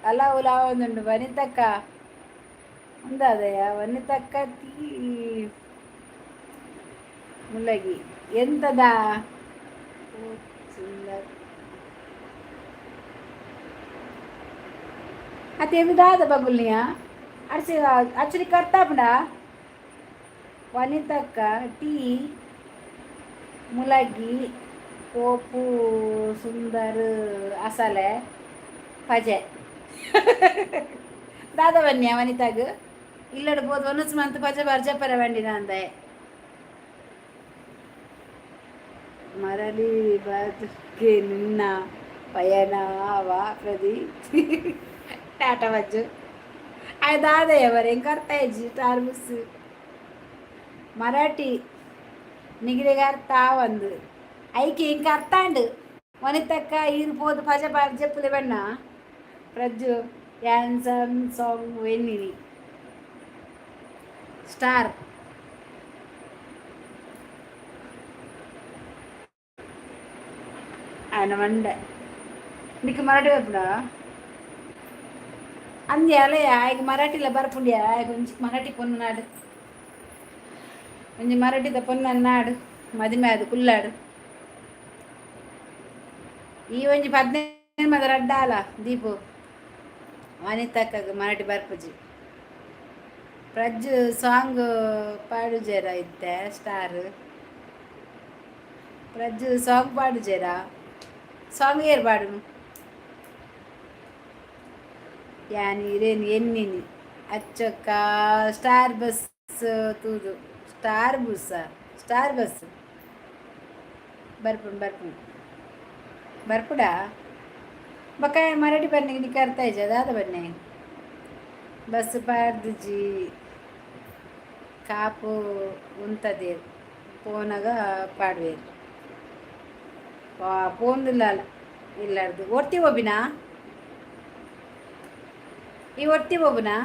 ಅಲ್ಲ ಒಂದುಂಡು ವನಿತಕ್ಕ ಉಂದಾದಯ ವನಿತಕ್ಕ ತೀ ಮುಲ್ಲಗಿ ಎಂತದ ಸುಂದರ್ ಅತ್ತೆ ದಾದ ಬಗುಲ್ನಿಯ ಅರ್ಸಿ ಆಕ್ಚುಲಿ ಕರ್ತಾಪುಂಡ. ವನಿತಕ್ಕ ಟೀ ಮುಲಗಿ ಕೋಪು ಸುಂದರ್ ಅಸಲೆ ಪಜೆ ದಾದ ಬನ್ನಿ ವನಿತಾಗ್ ಇಲ್ಲಡ್ ಪೋದು ಒನಸ್ ಮಂತ್ ಪಜೆ ಬರ್ಜಪ್ಪರ ಬಂಡಿನ ಅಂದೆ. ಮರಳಿ ಬದುಕೆ ನಿನ್ನ ಪಯಣವ ಪ್ರದಿ ಟಾಟಾ ಬಜ್ಜು ಆಯ್ ದಾದಯ್ಯ ಬರ ಹೆಂಗೆ ಅರ್ಥ ಇಜ್ಜಿ ಸ್ಟಾರ್ ಬಸ್ ಮರಾಠಿ ನಿಗಿಲಿಗೆ ಅರ್ಥ ಒಂದು ಐಕೆ ಇಂಕ ಅರ್ಥ ಅಂಡು ವನಿತಕ್ಕ ಈರು ಪೋದು ಪಜ ಜಪ್ಪುಲೆ ಬಣ್ಣ. ಪ್ರಜ್ಜು ಯಾನ್ಸಮ್ ಸಾಂಗ್ ವೆನ್ನಿನಿ ಸ್ಟಾರ್ ఆయన ಮಂಡೆ నీకు మరాఠీ వైపుడా అంది అలయ ఆయన మరాఠీలో బరపుండియా. కొంచెం మరాఠీ పొన్నాడు, కొంచెం మరాఠీతో పొన్నన్నాడు. మదిమే అది కుల్లాడు. ಈ ಒಂಜಿ 15 ಮದ ರಡ್ಡಾಲ ದೀಪು. ವನಿತಕ್ಕ ಮರಾಠಿ ಬರ್ಪುಜಿ. ಪ್ರಜ್ಜು ಸಾಂಗ್ ಪಾಡುಜೇರ ಇತ್ತೆ? ಸ್ಟಾರ್ ಪ್ರಜ್ಜು ಸಾಂಗ್ ಪಾಡುಜೇರ? ಸಾಂಗ್ ಏರ್ ಪಾಡು ಯಾನ್ ಇರೇನು ಎನ್ನಿನಿ ಅಚ್ಚಕ್ಕ ಸ್ಟಾರ್ ಬಸ್ ತೂದು ಸ್ಟಾರ್ ಬಸ್ಸ ಸ್ಟಾರ್ ಬಸ್ ಬರ್ಪುಂಡು ಬರ್ಪುಂಡು ಬರ್ಪುಡಾ. ಬೊಕ ಮರಾಠಿ ಬನ್ನಿ ನಿಕ್ ಅರ್ಥ ಆಯ್ಜ ದಾದ ಬನ್ನಿ. ಬಸ್ ಪಾಡ್ದಿಜಿ ಕಾಪು ಉಂತದೇರ್ ಪೋನಗ ಪಾಡ್ವೇರ್ ಪೋಂದಿಲ್ಲ ಇಲ್ಲಾರ್ದು. ಒರ್ತಿ ಒಬ್ಬಿನಾ ಈ ಒರ್ತಿ ಒಬ್ಬನಾ?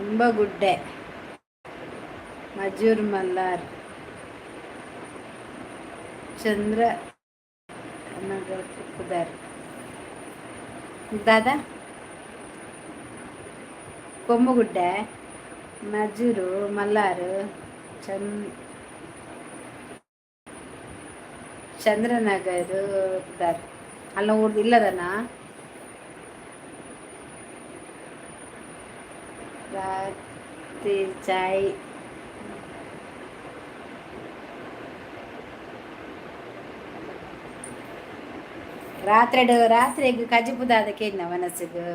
ತುಂಬಗುಡ್ಡೆ ಮಜೂರ್ ಮಲ್ಲಾರ್ ಚಂದ್ರ ಪುದರ್ ದಾದಾ ಕೊಂಬುಗುಡ್ಡೆ ಮಜೂರು ಮಲ್ಲಾರು ಚಂದ್ರನಗರ ಪುದರ್ ಅಲ್ಲ ಊರ್ದು ಇಲ್ಲದನಾ. ರಾತ್ರಿ ಚಾಯ್ ರಾತ್ರೆಡ್ ರಾತ್ರೆಗ್ ಕಜಿಪುದಾದ ಕೇನ್ನ ಮನಸ್ಸಿಗೆ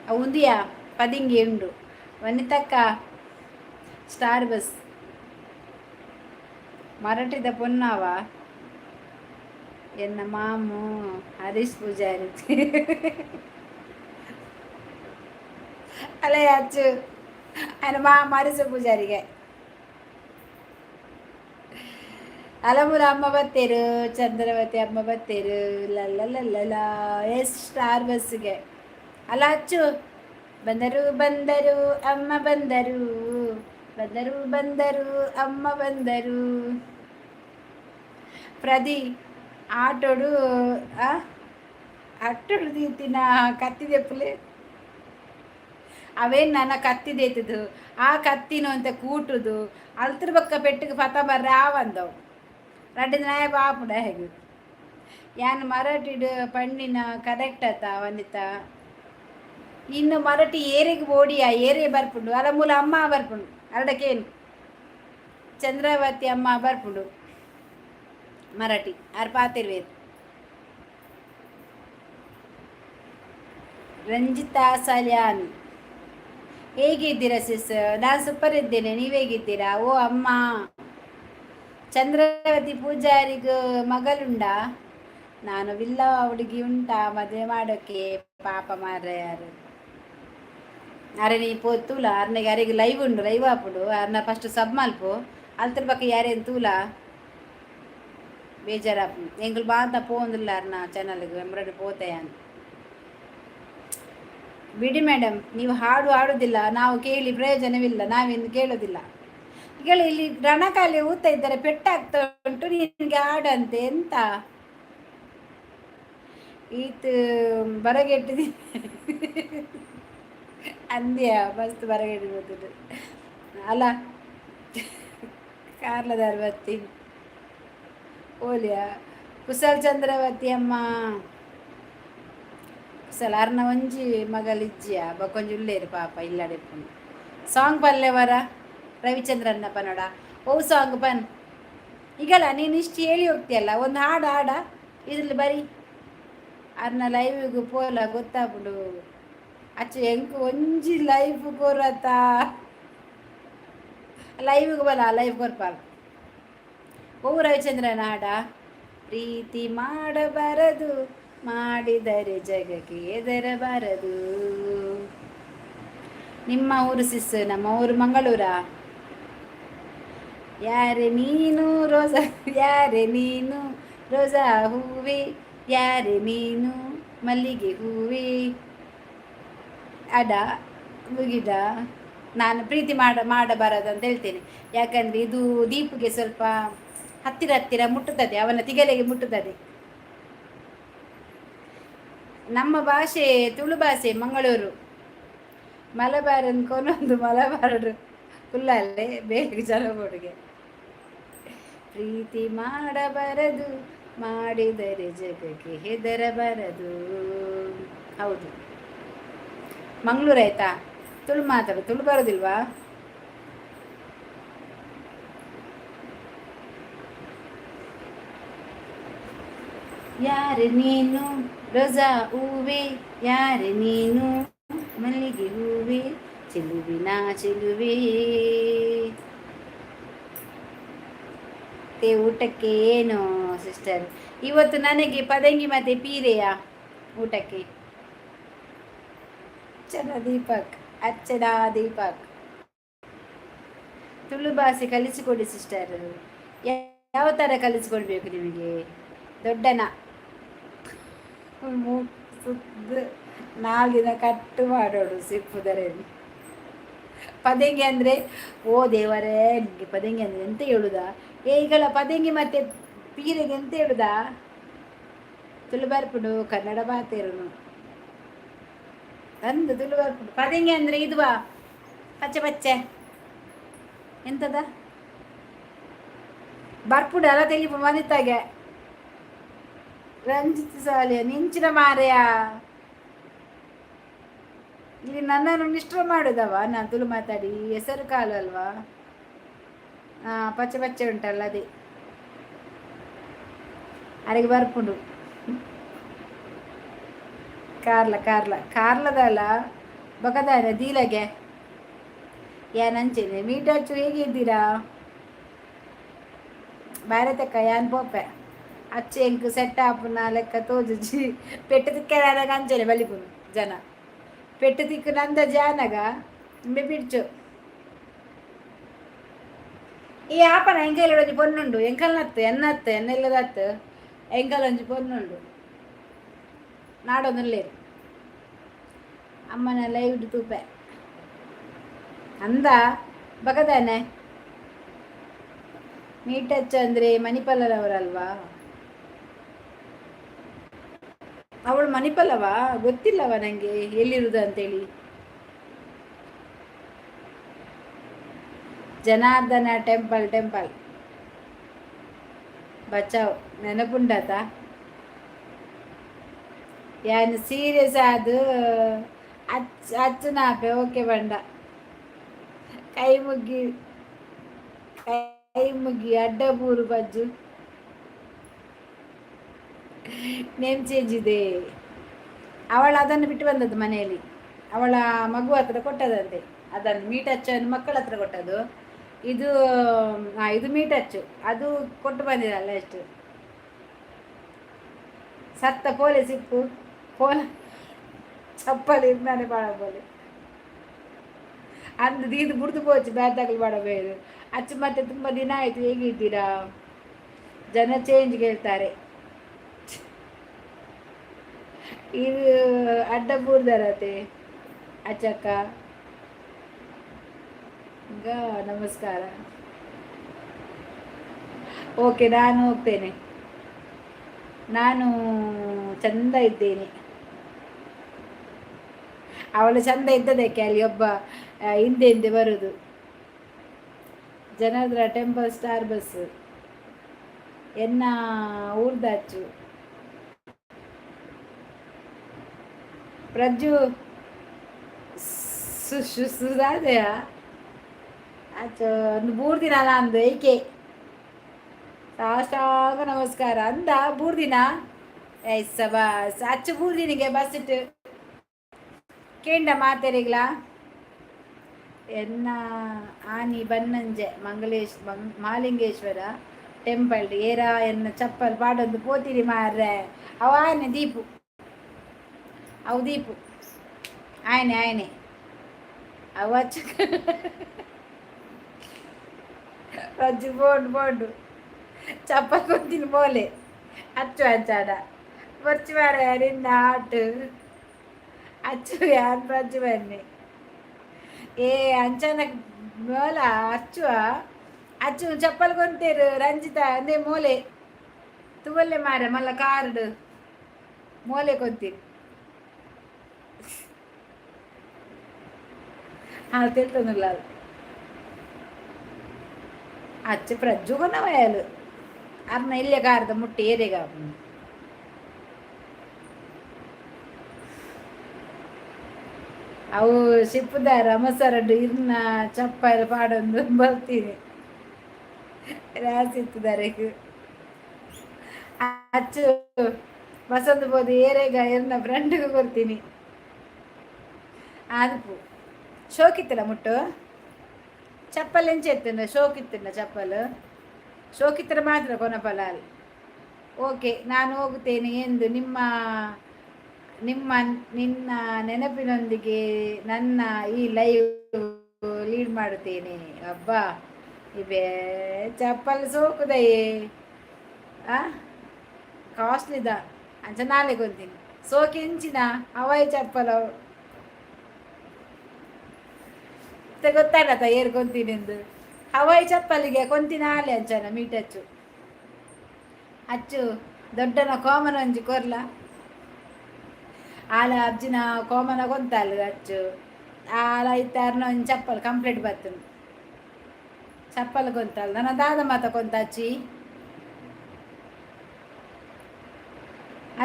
ಅವು ಉಂದಿಯಾ ಪದಿಂಗಿ ಉಂಡು. ವನಿತಕ್ಕ ಸ್ಟಾರ್ ಬಸ್ ಮರಾಠಿದ ಪೊನ್ನಾವ ಎನ್ನ ಮಾಮು ಹರೀಶ್ ಪೂಜಾರಿ ಅಲೆ ಅಚ್ಚು ఆయన మా ಹರೀಶ ಪೂಜಾರಿಗೆ. ಅಲಮುಲ ಅಮ್ಮ ಬತ್ತೇರು, ಚಂದ್ರವತಿ ಅಮ್ಮ ಬತ್ತೇರು. ಲಲ್ಲ ಎಸ್ ಸ್ಟಾರ್ ಬಸ್ಸಿಗೆ ಅಲ್ಲ ಅಚ್ಚು ಬಂದರು ಬಂದರು ಅಮ್ಮ ಬಂದರು ಬಂದರು ಬಂದರು ಅಮ್ಮ ಬಂದರು. ಪ್ರದಿ ಆಟೋಡು ಅಟ್ಟೋಡು ತೀತಿನ ಕತ್ತಿದೆಪ್ಪಲೆ ಅವೇನು ನನ್ನ ಕತ್ತಿದೇತದು ಆ ಕತ್ತಿನ ಅಂತ ಕೂಟುದು ಅಲ್ತರ ಬಕ್ಕ ಪೆಟ್ಟಿಗೆ ಪತ ಬರ್ರ ಬಂದವು ರಡ್ಡು ನಾಯ ಬಾಪುಡ ಹೇಗೆ ಯಾನ್ ಮರಾಠಿಡ್ ಪಣ್ಣಿನ ಕರೆಕ್ಟ್ ಆತ ವನಿತಾ. ಇನ್ನು ಮರಾಠಿ ಏರಿಗೆ ಓಡಿಯ ಏರೇ ಬರ್ಪುಂಡು ಅಲ್ಲ ಮೂಲ ಅಮ್ಮ ಬರ್ಪುಂಡು ಅರಡಕೇನು ಚಂದ್ರಾವತಿ ಅಮ್ಮ ಬರ್ಪುಂಡು ಮರಾಠಿ ಆರ್ ಪಾತಿರ್ವೇರು. ರಂಜಿತಾ ಸಾಲ್ಯಾನ್ ಹೇಗಿದ್ದೀರಾ ಸಿಸ್? ನಾನು ಸೂಪರ್ ಇದ್ದೇನೆ, ನೀವು ಹೇಗಿದ್ದೀರಾ? ಓ ಅಮ್ಮ ಚಂದ್ರವತಿ ಪೂಜಾರಿಗ ಮಗಲುಂಡ. ನಾನು ವಿಲ್ಲ ಹುಡುಗಿ ಉಂಟಾ ಮದುವೆ ಮಾಡೋಕೆ? ಪಾಪ ಮಾರ್ರೆ ಯಾರು. ಅರೆ ನೀ ಪೋ ತೂಲ ಅರ್ನೆಗೆ, ಅರೆಗೆ ಲೈವ್ ಉಂಡು, ಲೈವ್ ಆಪುಂಡು. ಅರ್ನ ಫಸ್ಟ್ ಸಬ್ ಮಲ್ಪು. ಅಲ್ತರ ಬಕ್ಕ ಯಾರೇನು ತೂಲ, ಬೇಜಾರಾಪುಂಡು. ಎಂಕುಲು ಬಾಂತ ಪೋಂದಿಲ್ಲ ಅರ್ನ ಚಾನಲ್ಗೆ, ಎಂಬ್ರಡ್ ಪೋತೆಯಾನ್. ಬಿಡಿ ಮೇಡಮ್, ನೀವು ಹಾಡು ಹಾಡುದಿಲ್ಲ, ನಾವು ಕೇಳಿ ಪ್ರಯೋಜನವಿಲ್ಲ, ನಾವಿನ್ನು ಕೇಳೋದಿಲ್ಲ. ಈಗ ಇಲ್ಲಿ ರಣಕಾಲಿ ಊತ ಇದ್ದಾರೆ, ಪೆಟ್ಟಾಗ್ತಾ ಉಂಟು. ನಿನಗೆ ಹಾಡಂತೆ ಎಂತ? ಈತ್ ಬರಗೆಟ್ಟಿದಿ ಅಂದ್ಯ? ಮಸ್ತ್ ಬರಗೆಟ್ಟಿ ಗೊತ್ತಿದ್ದು ಅಲ್ಲ. ಕಾರ್ಲದ ಅರವತ್ತಿ ಓಲಿಯ ಕುಶಲ್ ಚಂದ್ರವತಿ ಅಮ್ಮ ಕುಸಲ್. ಅರ್ನ ಒಂಜಿ ಮಗಲ್ ಇಜ್ಜಿಯ, ಬೊಕೊಂಜಿ ಉಲ್ಲೇರು ಪಾಪ ಇಲ್ಲಡೆಪ್ಪುಂಡು. ಸಾಂಗ್ ಪಲ್ಲೆವರ ರವಿಚಂದ್ರನ್ನ ಪನೋಡ. ಓ ಸಾಂಗ್ ಪನ್ ಈಗಲ್ಲ, ನೀನು ಇಷ್ಟು ಹೇಳಿ ಹೋಗ್ತೀಯಲ್ಲ, ಒಂದು ಹಾಡು ಹಾಡ ಇದ್ರಲ್ಲಿ ಬರಿ. ಅರ್ನ ಲೈವಿಗೆ ಪೋಲ ಗೊತ್ತಾಪುಂಡು. ಅಚ್ಚ ಎಂಕ್ ಒಂಜಿ ಲೈಫ್ ಕೊರತ. ಲೈವ್ಗೆ ಬಲ, ಲೈವ್ ಕೊರ್ಪಾಲ. ಓ ರವಿಚಂದ್ರನ ಹಾಡ? ಪ್ರೀತಿ ಮಾಡಬಾರದು, ಮಾಡಿದರೆ ಜಗಕ್ಕೆ ಹೆದರಬಾರದು. ನಿಮ್ಮ ಊರು ಸಿಸ್? ನಮ್ಮ ಊರು ಮಂಗಳೂರ. ಯಾರೆ ನೀನು ರೋಜಾ, ಯಾರೆ ನೀನು ರೋಜಾ ಹೂವೆ, ಯಾರೆ ನೀನು ಮಲ್ಲಿಗೆ ಹೂವೆ. ಅಡ ಮುಗಿದ. ನಾನು ಪ್ರೀತಿ ಮಾಡಬಾರದು ಅಂತ ಹೇಳ್ತೇನೆ. ಯಾಕಂದರೆ ಇದು ದೀಪುಗೆ ಸ್ವಲ್ಪ ಹತ್ತಿರ ಹತ್ತಿರ ಮುಟ್ಟುತ್ತದೆ, ಅವನ ತಿಗಲೆಗೆ ಮುಟ್ಟುತ್ತದೆ. ನಮ್ಮ ಭಾಷೆ ತುಳು ಭಾಷೆ. ಮಂಗಳೂರು ಮಲಬಾರ್ ಅನ್ಕೊಂಡೊಂದು ಮಲಬಾರ್ ಕುಲ್ಲಲ್ಲೇ ಬೇರೆ ಜನ ಕೊಡುಗೆ. ಪ್ರೀತಿ ಮಾಡಬಾರದು, ಮಾಡಿದರೆ ಜಗಕ್ಕೆ ಹೆದರಬಾರದು. ಹೌದು, ಮಂಗಳೂರು ಆಯ್ತಾ? ತುಳು ಮಾತಾಡು. ತುಳು ಬರೋದಿಲ್ವಾ? ಯಾರು ನೀನು ರೋಜಾ ಹೂವೆ, ಯಾರು ನೀನು ಮಲ್ಲಿಗೆ ಹೂವೆ, ಚೆಲುವಿನ ಚೆಲುವೆ. ಮತ್ತೆ ಊಟಕ್ಕೆ ಏನು ಸಿಸ್ಟರ್ ಇವತ್ತು? ನನಗೆ ಪದಂಗಿ ಮತ್ತೆ ಪೀರೆಯ ಊಟಕ್ಕೆ. ಅರ್ಚನಾ ದೀಪಕ್, ಅರ್ಚನಾ ದೀಪಕ್, ತುಳು ಭಾಷೆ ಕಲಿಸಿಕೊಡಿ ಸಿಸ್ಟರ್. ಯಾವ ಥರ ಕಲಿಸಿಕೊಡ್ಬೇಕು ನಿಮಗೆ? ದೊಡ್ಡನ ಸುದ್ದ ನಾಲ್ಕು ದಿನ ಕಟ್ಟು ಮಾಡೋಡು ಸಿಪ್ಪುದರೆ. ಪದಂಗಿ ಅಂದರೆ, ಓ ದೇವರೇ, ನಿಮಗೆ ಪದಂಗಿ ಅಂದರೆ ಎಂತ ಹೇಳುದಾ? ಏ ಈಗಲ್ಲ, ಪದಂಗಿ ಮತ್ತೆ ಪೀರೆಗೆ ಎಂತ ಹೇಳುದಾ? ತುಳು ಬರ್ಪುಡು, ಕನ್ನಡ ಬಾತೇರುನು ತಂದು ತುಳು ಬರ್ಪುಡು. ಪದಂಗಿ ಅಂದರೆ ಇದುವಾ, ಪಚ್ಚೆ ಪಚ್ಚೆ ಎಂತದ ಬರ್ಪುಡು ಅಲ್ಲ ತೆಲಿಪು ಮನಿತಾಗೆ. ರಂಜಿತ್ ಸಾಲಿಯ ನಿಂಚಿನ ಮಾರೆಯ. ಇಲ್ಲಿ ನನ್ನನ್ನು ನಿಷ್ಠ ಮಾಡುದವ. ನಾನು ತುಳು ಮಾತಾಡಿ ಹೆಸರು ಕಾಲು ಅಲ್ವಾ? ಹಾಂ, ಪಚ್ಚೆ ಪಚ್ಚೆ ಉಂಟಲ್ಲ, ಅದೇ. ಅರೆಗೆ ಬರ್ಪುಂಡು. ಕಾರ್ಲ ಕಾರ್ಲ ಕಾರ್ಲದಲ್ಲ ಬಕದಾನ ದೀಲಗೆ ಯಾನಂಚೆನೆ ಮೀಟಾಚು. ಹೇಗಿದ್ದೀರಾ ಭಾರತಕ್ಕ? ಯಾನ್ ಪೋಪೆ. ಅಚ್ಚೆ ಎಂಕ್ ಸೆಟ್ ಆಪುನ ಲೆಕ್ಕ ತೋಜುಜಿ. ಪೆಟ್ಟು ತಿಕ್ಕರೆ ಅಂಚನೆ ಬಲಿಪುನು ಜನ. ಪೆಟ್ಟು ತಿಕ್ಕು ನಂದ ಜಾನಗ ಇಂಬೆ ಬಿಡ್ಚು. ಈ ಆಪನ ಎಂಕಲ್ ಒಂಜಿ ಪೊನ್ನುಂಡು. ಎಂಕಲ್ನತ್ತು ಎನ್ನತ್ತು ಎನ್ನೆಲ್ಲದತ್ತು. ಎಂಕಲ್ ಒಂಜಿ ಪೊನ್ನುಂಡು, ನಾಡೊಂದುಲ್ಲೇರು. ಅಮ್ಮನ ಲೈವ್ ತೂಪೆ ಅಂದ ಬಗದಾನೆ. ಮೀಟಚ್ಚ ಅಂದರೆ ಮಣಿಪಾಲನವರಲ್ವಾ? ಅವಳು ಮಣಿಪಾಲವಾ? ಗೊತ್ತಿಲ್ಲವ ನನಗೆ ಎಲ್ಲಿರುವುದು ಅಂತೇಳಿ. ಜನಾರ್ದನ ಟೆಂಪಲ್, ಟೆಂಪಲ್ ಬಚಾವ್ ನೆನಪುಂಡತ. ಯಾನ್ ಸೀರಿಯಸ್ ಅದು ಅಚ್ಚ ಅಚ್ಚನಾಪೆ ಓಕೆ ಬಂಡ. ಕೈ ಮುಗ್ಗಿ, ಕೈ ಮುಗ್ಗಿ. ಅಡ್ಡಬೂರು ಬಜ್ಜು ನೇಮ್ ಚೇಂಜ್ ಇದೆ. ಅವಳು ಅದನ್ನು ಬಿಟ್ಟು ಬಂದದ್ದು ಮನೆಯಲ್ಲಿ. ಅವಳ ಮಗು ಹತ್ರ ಕೊಟ್ಟದಂತೆ ಅದನ್ನು. ಮೀಟ್ ಅಚ್ಚನ್ನು ಮಕ್ಕಳ ಹತ್ರ ಕೊಟ್ಟದ್ದು. ಇದು ಇದು ಮೀಟ್ ಅಚ್ಚು, ಅದು ಕೊಟ್ಟು ಬಂದಿರಲ್ಲ ಎಷ್ಟು. ಸತ್ತ ಪೋಲೆ ಸಿಪ್ಪು ಪೋಲ ಚಪ್ಪಲಿ ಇರ್ನಾನೆ ಬಾಳ ಪೋಲೆ ಅಂದು ದೀದು ಬುಡ್ದು ಪೋಚು ಬ್ಯಾದಾಗಲು ಬಾಡ ಬೇರು ಅಚ್ಚು. ಮತ್ತೆ ತುಂಬ ದಿನ ಆಯಿತು, ಹೇಗಿದ್ದೀರಾ? ಜನ ಚೇಂಜ್ ಕೇಳ್ತಾರೆ. ಇದು ಅಡ್ಡ ಬೂರ್ದರತೆ ಅಚ್ಚಕ್ಕ. ಈಗ ನಮಸ್ಕಾರ. ಓಕೆ, ನಾನು ಹೋಗ್ತೇನೆ. ನಾನು ಚಂದ ಇದ್ದೇನೆ. ಅವಳು ಚಂದ ಇದ್ದದಕ್ಕೆ ಅಲ್ಲಿ ಒಬ್ಬ ಹಿಂದೆ ಹಿಂದೆ ಬರುದು. ಜನಾರ್ದನ ಟೆಂಪಲ್ ಸ್ಟಾರ್ ಬಸ್ ಎನ್ನ ಊರ್ದಾಚು. ಪ್ರಜ್ಜು ಸುಧಾದೆಯ ಅಚ್ಚ ಒಂದು 3 ದಿನ ಅಲ್ಲ ಅಂದು ಏಕೆ ಸಾಷ್ಟಾಂಗ ನಮಸ್ಕಾರ ಅಂದ 3 ದಿನ. ಬಸ್ ಅಚ್ಚು 3 ದಿನಿಗೆ ಬಸ್ ಇಟ್ಟು ಕೇಂಡ ಮಾತೆರಿಗ್ಲಾ. ಎನ್ನ ಆನಿ ಬನ್ನಂಜೆ ಮಂಗಳೇಶ್ ಮಹಾಲಿಂಗೇಶ್ವರ ಟೆಂಪಲ್ ಏರ ಎನ್ನ ಚಪ್ಪಲ್ ಪಾಡೊಂದು ಪೋತಿರಿ ಮಾರ್ರೆ. ಅವ ಆನೆ ದೀಪು, ಅವು ದೀಪು ಆಯ್ನೆ ಆಯ್ನೆ ಅವ ಅಚ್ಚ ರಜ್ಜು ಬೋಂಡು ಬೋಂಡು ಚಪ್ಪಲ್ ಕೊಂತಿನ ಬೋಲೆ ಅಚ್ಚು ಅಂಚಾಡ ಬೊರ್ಚು ಮಾರೆ ನಿನ್ನ ಆಟು ಅಚ್ಚು ಯಾನ್ ಪ್ರಜ್ಜು ಬನ್ನಿ. ಏ ಅಂಚನ ಮೋಲ ಅಚ್ಚುವ ಅಚ್ಚು ಚಪ್ಪಲ್ ಕೊಂತೇರು ರಂಜಿತ ಅಂದೆ ಮೋಲೆ ತುವಲ್ಲೆ ಮಾರೆ ಮಲ್ಲ ಕಾರ್ಡ್ ಮೋಲೆ ಕೊಂತೀರಿ. ಹಾಲು ತಿಳ್ತೊಂದುಲ್ಲ ಅಚ್ಚು ಪ್ರಜ್ಜು ಕೊನವಯಲು ಅರ್ನ ಇಲ್ಲೇ ಕಾರದ ಮುಟ್ಟಿ ಏರೆಗ. ಅವು ಶಿಪ್ಪುದಾರ ಮಸರಡ್ಡು ಇರ್ನ ಚಪ್ಪಲ್ ಪಾಡೊಂದು ಬರ್ತೀನಿ ರಾಸಿತ್ತುದಾರೆಗ್ ಅಚ್ಚು ಬಸಂತ ಬೋದು ಏರೆಗ ಎರ್ನ ಫ್ರೆಂಡ್ಗೆ ಕೊರ್ತೀನಿ ಆದುಪು. ಶೋಕಿತ್ತಲ್ಲ ಮುಟ್ಟು ಚಪ್ಪಲ್ ಎಂಚ ಎತ್ತುಂಡ ಶೋಕಿತ್ತುಂಡ ಚಪ್ಪಲ್ ಶೋಕಿತ್ತರ ಮಾತ್ರ ಕೊನಪಲಾಲ್. ಓಕೆ, ನಾನು ಹೋಗುತ್ತೇನೆ ಎಂದು ನಿಮ್ಮ ನಿಮ್ಮ ನಿನ್ನ ನೆನಪಿನೊಂದಿಗೆ ನನ್ನ ಈ ಲೈವ್ ಲೀಡ್ ಮಾಡುತ್ತೇನೆ. ಅಬ್ಬಾ ಇಬೇ ಚಪ್ಪಲ್ ಸೋಕುದಯೇ ಆ ಕಾಸ್ಟ್ಲಿದ ಅಂಚ ನಾಳೆ ಕೊಂತೀನಿ ಸೋಕೆಂಚಿನ ಹವಾಯಿ ಚಪ್ಪಲ್ ಅವು ಗೊತ್ತಾಗತ್ತ ಏರ್ ಕೊಂತೀನಿ ಎಂದು. ಹವಾಯಿ ಚಪ್ಪಲಿಗೆ ಕೊಂತಿನ ಆಲೆ ಅಂಚನ ಮೀಟಚ್ಚು ಅಚ್ಚು ದೊಡ್ಡನ ಕೋಮನ ಒಂಜಿ ಕೊರ್ಲ ಆಲ ಅಜ್ಜಿನ ಕೋಮನ ಕೊಂತಾಲು ಅಚ್ಚು ಆಲ ಇತ್ತಾರ್ನ ಒಂಜಿ ಚಪ್ಪಲ್ ಕಂಪ್ಲೀಟ್ ಬರ್ತದೆ. ಚಪ್ಪಲ್ ಕೊಂತಾಲ್ ನನ್ನ ದಾದ ಮಾತ ಕೊಂತ ಅಚ್ಚಿ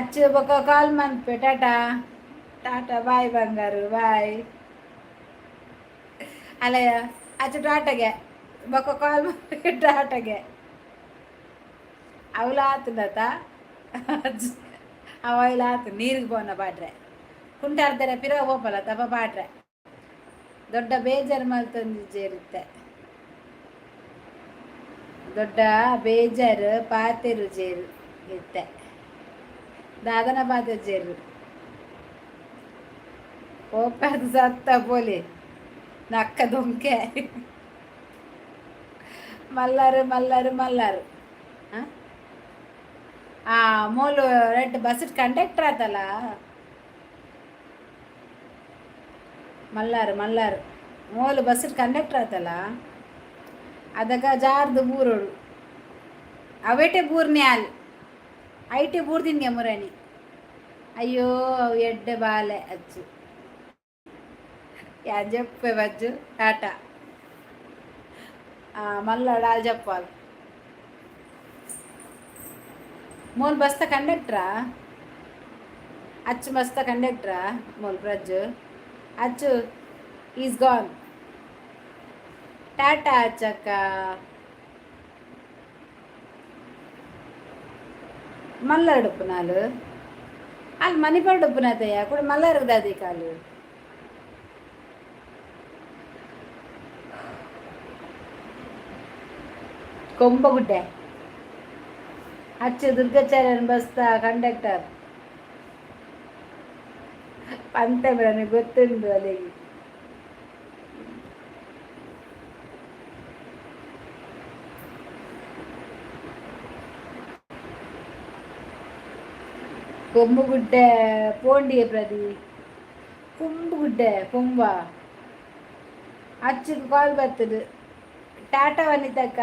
ಅಚ್ಚು ಬೊಕ ಕಾಲ್ ಮನ್ಪೆ. ಟಾಟಾ ಟಾಟಾ ಬಾಯ್ ಬಂಗಾರು ಬಾಯ್. ಅಲ್ಲಯ್ಯ ಅಚ್ಚು ಟಾಟಾಗೆ ಬೊಕ ಕಾಲ್ ಟಾಟಾಗೆ ಅವಲ ಆತುಂಡತ ಅವ ಆತು ನೀರಿಗೆ ಪೋನ ಪಾಡ್ರೆ ಕುಂಟಾಡ್ತಾರೆ ಪಿರ ಪೋಪಲ ತಪ ಪಾಡ್ರೆ ದೊಡ್ಡ ಬೇಜಾರು ಮಲ್ತೊಂದಿಜ್ಜೆರುತ್ತೆ ದೊಡ್ಡ ಬೇಜಾರು ಪಾತೆರು ಜೇರು ಇತ್ತೆ ದಾದನ ಪಾತೆ ಜೇರು ಪೋಪದ ಸತ್ತ ಪೋಲಿ ನಕ್ಕ ದೊಂಕೆ. ಮಲ್ಲಾರು ಮಲ್ಲಾರು ಮಲ್ಲಾರು ಆ ಮೂಲು ರೆಡ್ ಬಸ್ ಕಂಡಕ್ಟರ್ ಆತಲ್ಲ. ಮಲ್ಲಾರು ಮಲ್ಲಾರು ಮೂಲು ಬಸ್ ಕಂಡಕ್ಟರ್ ಆತಲ್ಲ. ಅದಗ ಜಾರ್ದು ಬೂರೋಡು ಅವೇಟೆ ಬೂರ್ನಿ ಆಲ್ ಐಟೆ ಬೂರ್ದಿನ್ಗೆ ಮುರಣಿ. ಅಯ್ಯೋ ಅವು ಎಡ್ಡೆ ಬಾಲೆ ಅಚ್ಚು ಯಾ ಜಪ್ಪೆ ಬಜ್ಜು ಟಾಟಾ ಮಲ್ಲಾಡು ಆಲ್ ಜಪ್ಪಾಲ್ ಮೋಲ್ ಬಸ್ತ ಕಂಡಕ್ಟ್ರಾ ಅಚ್ಚು ಮಸ್ತ ಕಂಡಕ್ಟ್ರಾ ಮೋಲ್ ಪ್ರಜ್ಜು ಅಚ್ಚು is gone. Tata ಅಚ್ಚಕ್ಕ. ಮಲ್ಲಾಡುಪ್ಪು ನಾಲು ಅಲ್ಲಿ ಮನಿಪಾಡುಪ್ಪುನಾತಯ್ಯ ಕೂಡ ಮಲ್ಲಾರು ದಾದಿ ಕಾಲು ಕೊಂಬಗುಡ್ಡೆ ಅಚ್ಚು ದುರ್ಗಾಚಾರ್ಯನ ಬಸ್ತ ಕಂಡಕ್ಟರ್. ಪಂತೆ ನನಗೆ ಗೊತ್ತುಂಡು ಅಲ್ಲಿಗೆ. ಕೊಂಬುಗುಡ್ಡೆ ಪೋಂಡಿಯ ಪ್ರದಿ ಕೊಂಬುಗುಡ್ಡೆ ಕೊಂಬ ಅಚ್ಚುಗೆ ಕಾಲ್ ಬರ್ತದೆ. ಟಾಟಾ ವನಿತಕ್ಕ.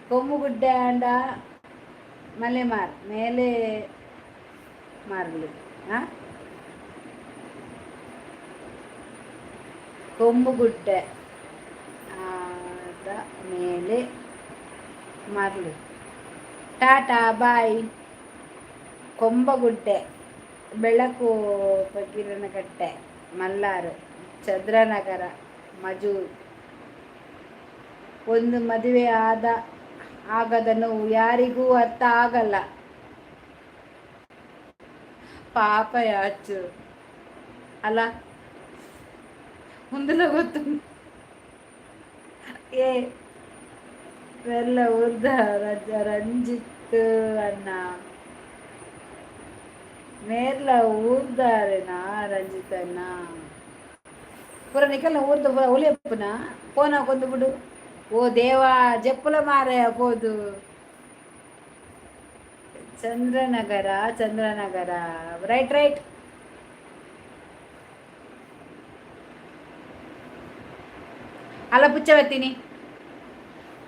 ಕೊಂಬುಗುಡ್ಡೆ ಅಂಡ ಮಲೆಮಾರ್ ಮೇಲೆ ಮಾರ್ಲು. ಆ ಕೊಂಬುಗುಡ್ಡೆ ಆದ ಮೇಲೆ ಮರ್ಲು. ಟಾಟಾ ಬಾಯ್. ಕೊಂಬಗುಡ್ಡೆ, ಬೆಳಕು ಫಕೀರನಕಟ್ಟೆ, ಮಲ್ಲಾರು, ಚಂದ್ರನಗರ, ಮಜೂರ್. ಒಂದು ಮದುವೆ ಆದ ಆಗದ ನೋವು ಯಾರಿಗೂ ಅರ್ಥ ಆಗಲ್ಲ. ಪಾಪ ಯಾಚು ಅಲ್ಲ ಮುಂದಲ ಗೊತ್ತು. ಏ ವೆಲ್ಲ ಉರ್ದ ರಂಜಿತ್ ಅಣ್ಣ ಮೇರ್ಲ ಊರ್ದಾರೆನಾ ರಂಜಿತ್ ಅಣ್ಣ? ಪೂರ ನಿಕಲ್ನ ಊರ್ದ ಪೂರ ಒಲಿಯಪ್ಪನ ಫೋನ್ ಹಾಕೊಂದು ಬಿಡು. ಓ ದೇವಾ, ಜಪ್ಪುಲ ಮಾರಾಯ ಪೋದು. Chandranagar, Chandranagar, right right. ಅಲ್ಲ ಪುಚ್ಚ ಬರ್ತೀನಿ.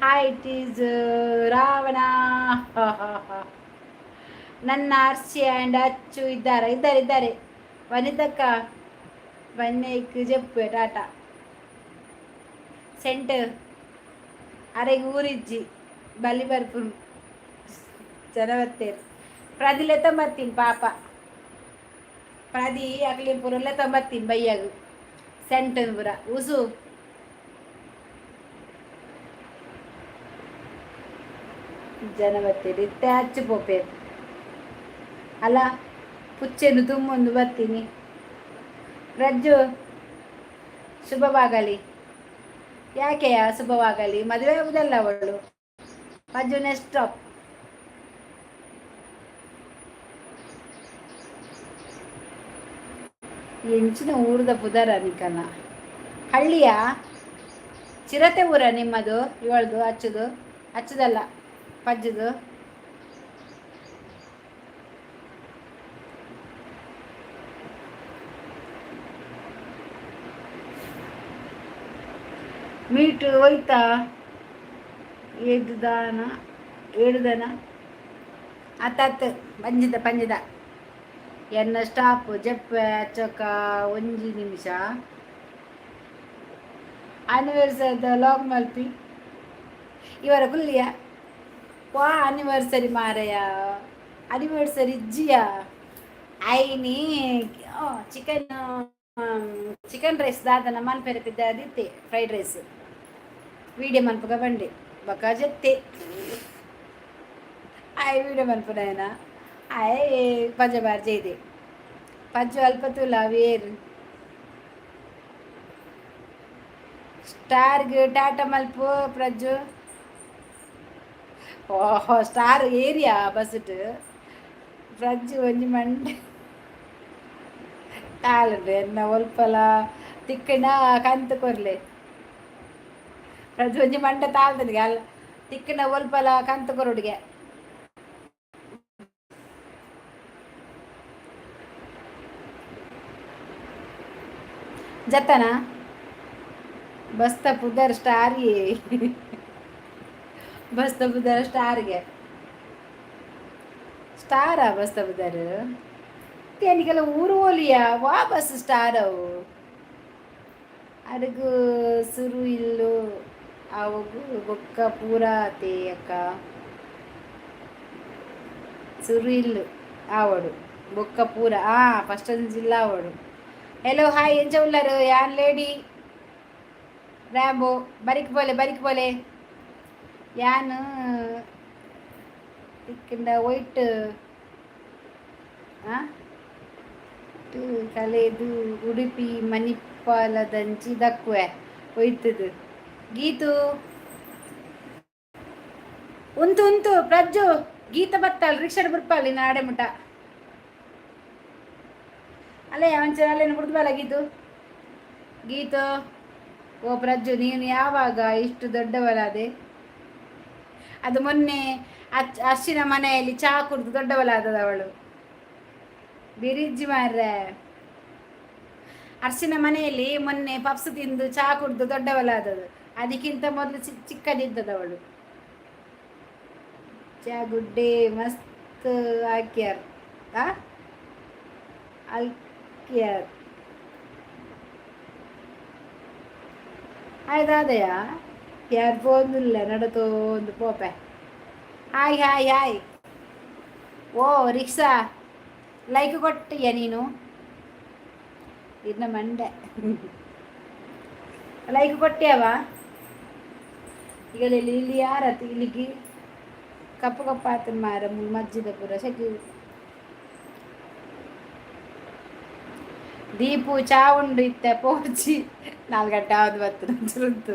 Hi, it is Ravana. ನನ್ನ ಅರ್ಶಿ ಆ್ಯಂಡ್ ಅಚ್ಚು ಇದ್ದಾರೆ? ಇದ್ದಾರೆ, ಇದ್ದಾರೆ. ವನಿತಕ್ಕ ಬನ್ನೇಕ್ ಜಪ್ಪು. ಟಾಟಾ ಸೆಂಟ್ ಅರೆಗೆ ಊರಿಜ್ಜಿ ಬಲಿ ಬರ್ಪುನು ಜನ ಬತ್ತೇರು. ಪ್ರದಿಲೆ ತೊಂಬತ್ತೀನಿ ಪಾಪ ಪ್ರದಿ ಅಕ್ಲಿ ಪೂರಲ್ಲೇ ತೊಂಬತ್ತೀನಿ ಬೈಯಾಗು ಸೆಂಟ್ ಪೂರ ಉಸು. ಜನ ಬತ್ತೀರಿ ಇತ್ತೆ ಅಚ್ಚು ಪೋಪೇರು. ಅಲ್ಲ ಪುಚ್ಚೆನು ತುಂಬೊಂದು ಬರ್ತೀನಿ. ರಜ್ಜು ಶುಭವಾಗಲಿ. ಯಾಕೆಯ ಶುಭವಾಗಲಿ? ಮದುವೆ ಆಗುದಲ್ಲ ಅವಳು. Ajju next stop. ಎಂಚಿನ ಊರದ ಪುದರ ನಿಕನ? ಹಳ್ಳಿಯ ಚಿರತೆ ಊರ ನಿಮ್ಮದು? ಇವಳ್ದು ಅಚ್ಚುದು, ಅಚ್ಚುದಲ್ಲ ಪಜ್ಜುದು. ಮೀಟ್ ಹೋಯ್ತಾ? ಏದುದಾನ ಏಳುದನ ಅತ್ತತ್ತು ಪಂಜಿದ ಪಂಜಿದ ಎನ್ನ ಸ್ಟಾಪ್ ಜಪ್ಪೆ ಚೊಕ ಒಂಜಿ ನಿಮಿಷ. ಆನಿವರ್ಸರಿದ ಲಾಗ್ ಮಲ್ಪಿ ಇವರ ಕುಲ್ಲಿಯ ವಾ ಆನಿವರ್ಸರಿ ಮಾರಯ? ಆನಿವರ್ಸರಿ ಇಜ್ಜಿಯ ಐನಿ. ಚಿಕನ್ ಚಿಕನ್ ರೈಸ್ ದಾದನ ಮನ್ಪೆರೆ ಪಿದ್ದ ಫ್ರೈಡ್ ರೈಸ್ ವೀಡಿಯೋ ಮನ್ಪುಗ ಬಂಡಿ ಬೊಕ ಜೆತ್ತೆ. ಆಯ್ ವೀಡಿಯೋ ಮನ್ಪುನಾಯನ ಆಯ್ ಪಂಜ ಬಾರ್ ಜೈದೆ ಪಜ್ಜು ಅಲ್ಪ ತೂಲ ವೇರ್ ಸ್ಟಾರ್ಗ್ ಟಾಟಾ ಮಲ್ಪು ಪ್ರಜ್ಜು. ಓಹೋ, ಸ್ಟಾರ್ ಏರಿಯಾ ಬಸ್ಸುಟ್ ಪ್ರಜ್ಜು ಒಂಜಿ ಮಂಡೆ ತಾಳುಂಡು ಎನ್ನ ಒಲ್ಪಲ ತಿಕ್ಕಂಡ ಕಂತು ಕೊರ್ಲೆ. ಪ್ರಜ್ಜು ಒಂಜಿ ಮಂಡೆ ತಾಳ್ದನಿಗೆ ಅಲ್ಲ ತಿಕ್ಕಂಡ ಒಲ್ಪಲ ಕಂತು ಕೊರೊಡುಗೆ. ಜತ್ತನ ಬಸ್ತ ಪುದರ್ ಸ್ಟಾರ್ಗೆ, ಬಸ್ತ ಪುದರ್ ಸ್ಟಾರ್ಗೆ ಸ್ಟಾರಾ ಬಸ್ತ ಪುದರ್ ತೇನಿಗೆಲ್ಲ ಊರು ಓಲಿಯಾ ವಾ ಬಸ್ ಸ್ಟಾರ್ ಅವು ಅಡುಗು ಸುರು ಇಲ್ಲು ಅವು ಬೊಕ್ಕ ಪೂರ ತೇ ಅಕ್ಕ ಸುರು ಇಲ್ಲು ಆವಡು ಬೊಕ್ಕ ಪೂರ. ಆ ಫಸ್ಟ್ ಜಿಲ್ಲಾ ಆವಡು. ಹಲೋ, ಹಾಯ್, ಎಂಚ ಉಲ್ಲರು? ಯಾನ್ ಲೇಡಿ ರ್ಯಾಂಬೋ. ಬರಿಕ್ ಬೋಲೆ, ಬರಿಕ್ ಬೋಲೆ. ಯಾನ್ ತಿಕ್ಕಿಂಡ ವೈಟ್ ಕಲೆದು ಉಡುಪಿ ಮಣಿಪಾಲದಂಚಿ ದಕ್ಕುವೆ ಒಯ್ತದು. ಗೀತು ಉಂತು ಉಂತು ಪ್ರಜ್ಜು ಗೀತ ಬತ್ತಾಲ್ ರಿಕ್ಷಾ ಬುಡ್ಪಾಲಿ ನಾಡೆ ಮುಟ. ಅಲ್ಲೇ ಒಂಚೂರು ಅಲ್ಲೇನು ಕುಡ್ದು ಬಲ್ಲ ಗೀತು. ಗೀತು, ಓ ಪ್ರಜ್ಜು, ನೀನು ಯಾವಾಗ ಇಷ್ಟು ದೊಡ್ಡವಳಾದೆ? ಅದು ಮೊನ್ನೆ ಅಚ್ ಅರ್ಶಿನ ಮನೆಯಲ್ಲಿ ಚಹಾ ಕುಡಿದು ದೊಡ್ಡವಳಾದದ ಅವಳು. ಬಿರಿಜ್ಜಿ ಮಾರ್ರೆ, ಅರ್ಶಿನ ಮನೆಯಲ್ಲಿ ಮೊನ್ನೆ ಪಪ್ಸ್ ತಿಂದು ಚಹಾ ಕುಡಿದು ದೊಡ್ಡವಳಾದದು. ಅದಕ್ಕಿಂತ ಮೊದಲು ಚಿಕ್ಕದಿದ್ದದವಳು. ಚಾ ಗುಡ್ಡೆ ಮಸ್ತ್ ಹಾಕ್ಯಾರ. ಆ ಅಲ್ಕ್ಯಾರ್ ಆಯ್ತಾದೆಯಾ? ಯಾರು ಪೋಂದಿಲ್ಲ ನಡತೋಂದು ಪೋಪೆ. Hi hi hi. ಓ ರಿಕ್ಷಾ, ಲೈಕ್ ಕೊಟ್ಟಿಯ ನೀನು? ಇನ್ನ ಮಂಡೆ ಲೈಕ್ ಕೊಟ್ಟಿಯವ. ಈಗ ಇಲ್ಲಿ ಇಲ್ಲಿ ಯಾರತ್ತು? ಇಲ್ಲಿಗೆ ಕಪ್ಪು ಕಪ್ಪು ಆತನ ಮಾರ ಮಜ್ಜಿದ ಪೂರ ಸೆಕೆ. ದೀಪು, ಚಾ ಉಂಡು ಇತ್ತೆ ಪೋಚಿ 4 ಗಂಟೆ ಆವದು ಬತ್ತು.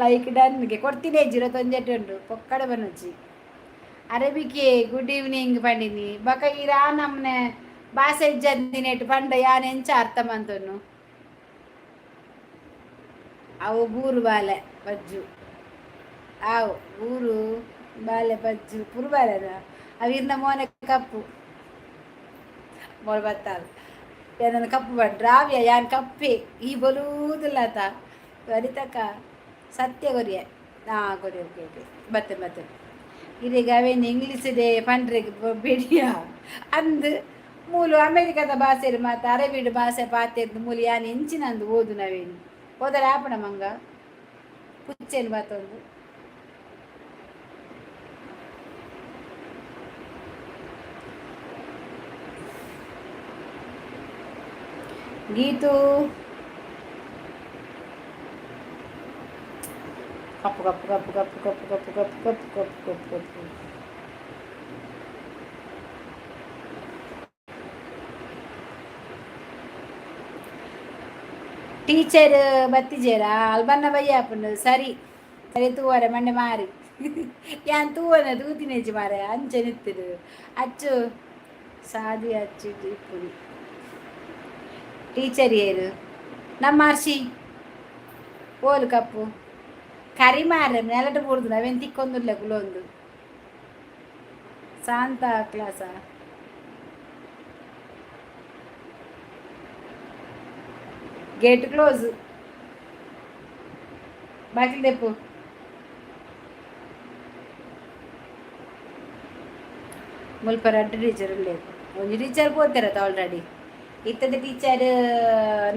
ಲೈಕ್ ಡನ್ಗೆ ಕೊಡ್ತೀನಿ. ಜೀರೋ ತೊಂಜೆಟ್ ಉಂಡು ಪೊಕ್ಕಡೆ ಬನ್ನುಚ್ಚಿ. ಅರೇಬಿಕೆ ಗುಡ್ ಈವ್ನಿಂಗ್ ಪಂಡಿನಿ. ಬಕ ಇರಾ ನಮ್ನೆ ಬಾಸೆ ಇಜ್ಜಂದಿನೆಟ್ ಪಂಡ ಯಾನ್ ಎಂಚ ಅರ್ಥ ಮಂತೊನ್ನು? ಅವು ಬೂರು ಬಾಲೆ ಬಜ್ಜು, ಆವು ಬೂರು ಬಾಲೆ ಬಜ್ಜು ಪುರು ಬಾಲೆದ ಅವಿರ್ನ ಮೋನೆ ಕಪ್ಪು ಮೋಲ್ ಬತ್ತಾಲ್. ಏನನ್ನ ಕಪ್ಪು ಬಂಡ್ರಾವ್ಯ ಯಾನ್ ಕಪ್ಪೆ ಈ ಬಲೂದಿಲ್ಲತ. ವನಿತಕ್ಕ ಸತ್ಯ ಕೊರಿಯ. ಹಾಂ, ಕೊರಿ. ಓಕೆ ಓಕೆ, ಬತ್ತೆ ಬತ್ತೆ. ಇದೀಗ ಅವೇನು ಇಂಗ್ಲೀಷ್ ಇದೆ ಪಂಡ್ರೆಗ್ ಬೆಡಿಯ ಅಂದ್ ಮೂಲು ಅಮೆರಿಕದ ಭಾಷೆ ಮಾತ ಅರೇಬಿಡ್ ಭಾಷೆ ಪಾತೆರ್ದು ಮೂಲು ಯಾನ್ ಎಂಚಿನಂದು ಓದು ನವೇನು ಓದರೆ ಆಪಣ ಮಂಗ ಪುಚ್ಚೇನು ಬಾತೊಂದು. ಗೀತು, ಕಪ್ಪು ಕಪ್ಪು ಕಪ್ಪು ಕಪ್ಪು ಕಪ್ಪು ಕಪ್ಪು ಕಪ್ಪು ಕಪ್ಪು ಕಪ್ಪು ಕಪ್ಪು ಕಪ್ಪು. ಟೀಚರ್ ಬತ್ತಿಜೇರಾ? ಅಲ್ಬನ್ನ ಬಯ್ಯ ಆಪುಂಡು. ಸರಿ ಸರಿ, ತೂವರೆ ಮಂಡೆ ಮಾರಿ ಯಾನ್ ತೂವನ ತೂತಿನೇಜಿ ಮಾರೆ ಅಂಚೆ ನಿತ್ತಿರು. ಅಚ್ಚು ಸಾದಿ ಅಚ್ಚು ಇಪ್ಪುನಿ. ಟೀಚರ್ ಏರು? ನಮ್ಮ ಅರ್ಶಿ. ಓಲು ಕಪ್ಪು ಕರಿ ಮಾರ್ರೆ ನೆಲಟ ಬೂರ್ದು ಅವೇನು ತಿಕ್ಕೊಂದುಲ್ಲ ಕುಲೊಂದು. ಶಾಂತ ಕ್ಲಾಸ ಗೇಟ್ ಕ್ಲೋಸ್. ಬಾಗಿಲು ದೆಪ್ಪು. ಮುಲ್ಪ ರಡ್ಡ್ ಟೀಚರ್ ಉಲ್ಲೆರ್. ಒಂಜಿ ಟೀಚರ್ ಪೋತೆರತ ಆಲ್ರೆಡಿ. ಇತ್ತದ ಟೀಚರ್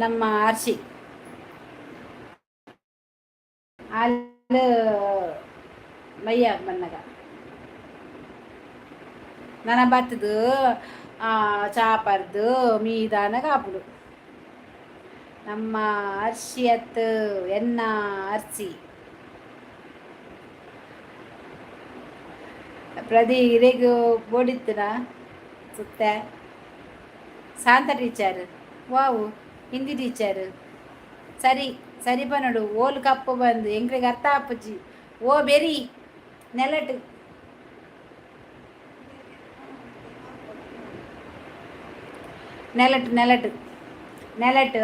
ನಮ್ಮ ಅರ್ಶಿ. ಆಲ್ ಮಯ್ಯ ಬನ್ನಗ ನನ ಬತ್ತದು ಚಾ ಪರ್ದು ಮೀದಾನ ಕಾಪುಡು. ನಮ್ಮ ಅರ್ಶಿ ಅತ್ತು ಎನ್ನ ಅರ್ಸಿ. ಪ್ರದಿ ಇರೆಗ್ ಬೋಡಿತ್ತನ ಸುತ್ತ. ಶಾಂತ ಟೀಚರ್, ವಾವು, ಹಿಂದಿ ಟೀಚರ್. ಸರಿ ಸರಿ ಪನೋಡು. ಓಲು ಕಪ್ಪು ಬಂದು ಎಂಕ್ಲೆಗ್ ಅರ್ಥ ಆಪುಜಿ. ಓ ಬೆರಿ ನೆಲಟ್ ನೆಲಟ್ ನೆಲಟ್ ನೆಲಟ್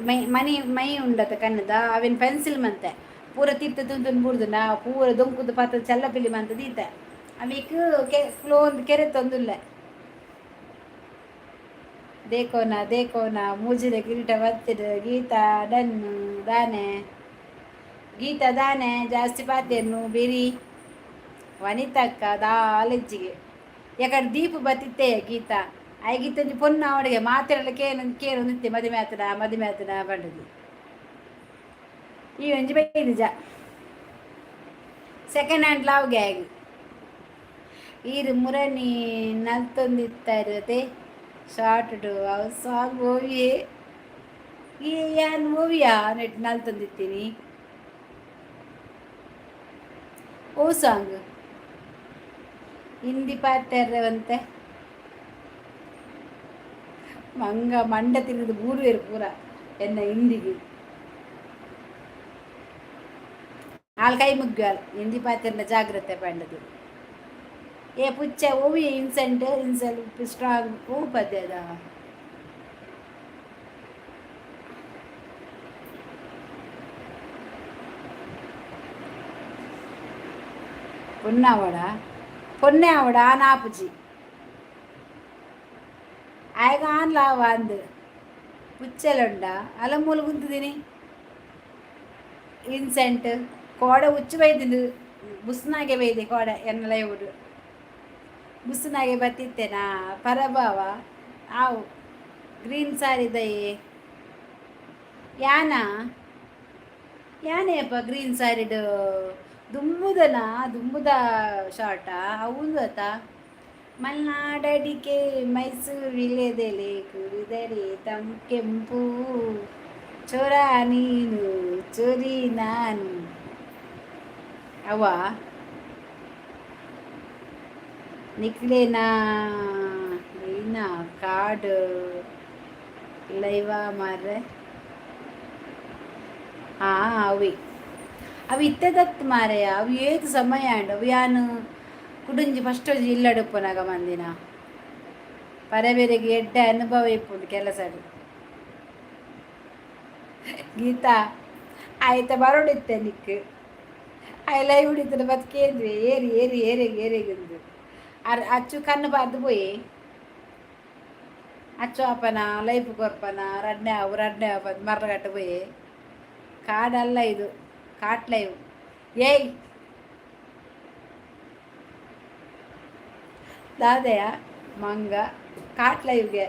ಮೈ ಮನಿ ಮೈ ಉಂಡತ ಕಣ್ಣದ ಅವೇನು ಪೆನ್ಸಿಲ್ ಮಂತೆ ಪೂರ ತಿರ್ತ ತುಂತುನ್ ಬುಡ್ದು ನಾ ಪೂರ ದೊಂಕುದು ಪಾತ ಚಲ್ಲಪಿಲಿ ಮಂತ ದೀತ ಅವಿಕ್ ಕೆ ಫ್ಲೋ ಒಂದು ಕೆರೆ ತಂದುಲ್ಲ. ದೇಕೋನ ದೇಕೋನ ಮೂಜಿದ ಕಿರೀಟ ಬತ್ತಿಡು. ಗೀತಾ ಡನ್ನು ದಾನೆ ಗೀತಾ ದಾನೆ ಜಾಸ್ತಿ ಪಾತೇರ್ನು ಬಿರಿ. ವನಿತಕ್ಕ ದಾಲೆಜ್ಜಿಗೆ ಯಾಕಂದ್ರೆ ದೀಪ ಬತ್ತಿತ್ತೆ ಗೀತಾ ಐಗಿತ್ತಂಜಿ ಪೊನ್ನ ಅವಳಿಗೆ ಮಾತೆರಲ್ಲ ಕೇನು ಕೇನು ನಿತ್ಯ ಮದಿಮೆ ಆತನ ಮದಿಮೆ ಆತನ ಪಂಡದು. ಈ ಒಂಜಿ ಬೈದಿಜ ಸೆಕೆಂಡ್ ಹ್ಯಾಂಡ್ ಲವ್ ಗ್ಯಾಗ್. ಈರು ಮುರನಿ ನಲ್ತೊಂದಿತ್ತತೆ ಶಾರ್ಟ್ ಅವು ಸಾಂಗ್ ಮೂವಿಯೇ. ಈ ಯಾನ್ ಮೂವಿಯಾ ನೆಟ್ ನಲ್ತೊಂದಿತ್ತೀನಿ? ಓ ಸಾಂಗ್ ಹಿಂದಿ ಪಾತೆರ್ರೆವಂತೆ. ಮಂಗ ಮಂಡ ತಿರುದು ಬೂರುವೆರು ಪೂರ ಎನ್ನ ಹಿಂದಿಗೆ. ಆಲ್ ಕೈ ಮುಗ್ಗಾಲ್ ಹಿಂದಿ ಪಾತೆರ್ನ ಜಾಗ್ರತೆ ಪಂಡದು. ಏ ಪುಚ್ಚ ಓವಿ ಇನ್ಸೆಂಟ್ ಇನ್ಸೆಲ್ ಸ್ಟ್ರಾಂಗ್ ಓ ಪದ್ಯದ. ಪೊನ್ನಾವಡ ಪೊನ್ನೆ ಆವಡ ಆನಾಪುಜಿ ಆಯಗ ಆನ್ಲಾವ ಅಂದು ಉಚ್ಚೆಲುಂಡ ಅಲ ಮೂಲು ಗುಂತುದಿನಿ ಇನ್ಸೆಂಟ್ ಕೋಡೆ ಉಚ್ಚು ಬೈದಿಂದು ಬುಸ್ನಾಗೆ ಬೈದೆ ಕೋಡೆ ಎನ್ನ ಲೈವುಡು ಬುಸ್ನಾಗೆ ಬತ್ತಿತ್ತೇನಾ ಪರಭಾವ ಆವು ಗ್ರೀನ್ ಸಾರಿ ದಯೆ ಯಾನ ಯಾನೇಪ ಗ್ರೀನ್ ಸಾರಿಡು ದುಂಬುದನಾ ದುಂಬುದ ಶಾರ್ಟಾ ಹೌದು ಆತ. ಮಲ್ನಾಡಡಿಕೆ ಮೈಸೂರು ವಿಲೇದೆಲೆ ಕುರಿದರೆ ತಂ ಕೆಂಪು ಚೊರ ನೀನು ಚೊರಿ ನಾನು ಅವ ನಿಕ್ಲೇನಾ ನೀನಾ ಕಾರ್ಡ್ ಲೈವಾ ಮಾರ್ರೆ. ಹಾಂ, ಅವಿ ಅವು ಇತ್ತೆದತ್ ಮಾರೆಯ. ಅವು ಏತ್ ಸಮಯ ಆಂಡ್. ಅವು ಯಾನ್ ಕುಡುಂಜಿ ಫಸ್ಟ್ ಒಂಜಿ ಇಲ್ಲಡುಪ್ಪುನಗ ಮಂದಿನ ಪರಬೇರೆಗ್ ಎಡ್ಡೆ ಅನುಭವ ಇಪ್ಪುಂಡು ಕೆಲಸಡ್. ಗೀತಾ ಆಯ್ತ ಬರೋಡಿತ್ತೆ ನಿಕ್ ಆಯ್ ಲೈವ್ ಹಿಡಿತದೆ ಬತ್ಕೇಂದ್ವಿ ಏರಿ ಏರಿ ಏರೆಗ್ ಏರೆಗಿಂದು ಅರ್ ಅಚ್ಚು ಕಣ್ಣು ಬಾರ್ದು ಪೋಯಿ ಅಚ್ಚು ಅಪ್ಪನ ಲೈಫ್ ಕೊರ್ಪನ ರಡ್ನೆ ಅವು ರಡ್ನೆ ಅವು ಮರ್ರಗಟ್ಟ ಪೋಯಿ. ಕಾಡಲ್ಲ ಇದು, ಕಾಟ್ ಲೈವ್. ಏಯ್ ದಾದೆಯ ಮಂಗ ಕಾಟ್ ಲೈವ್ಗೆ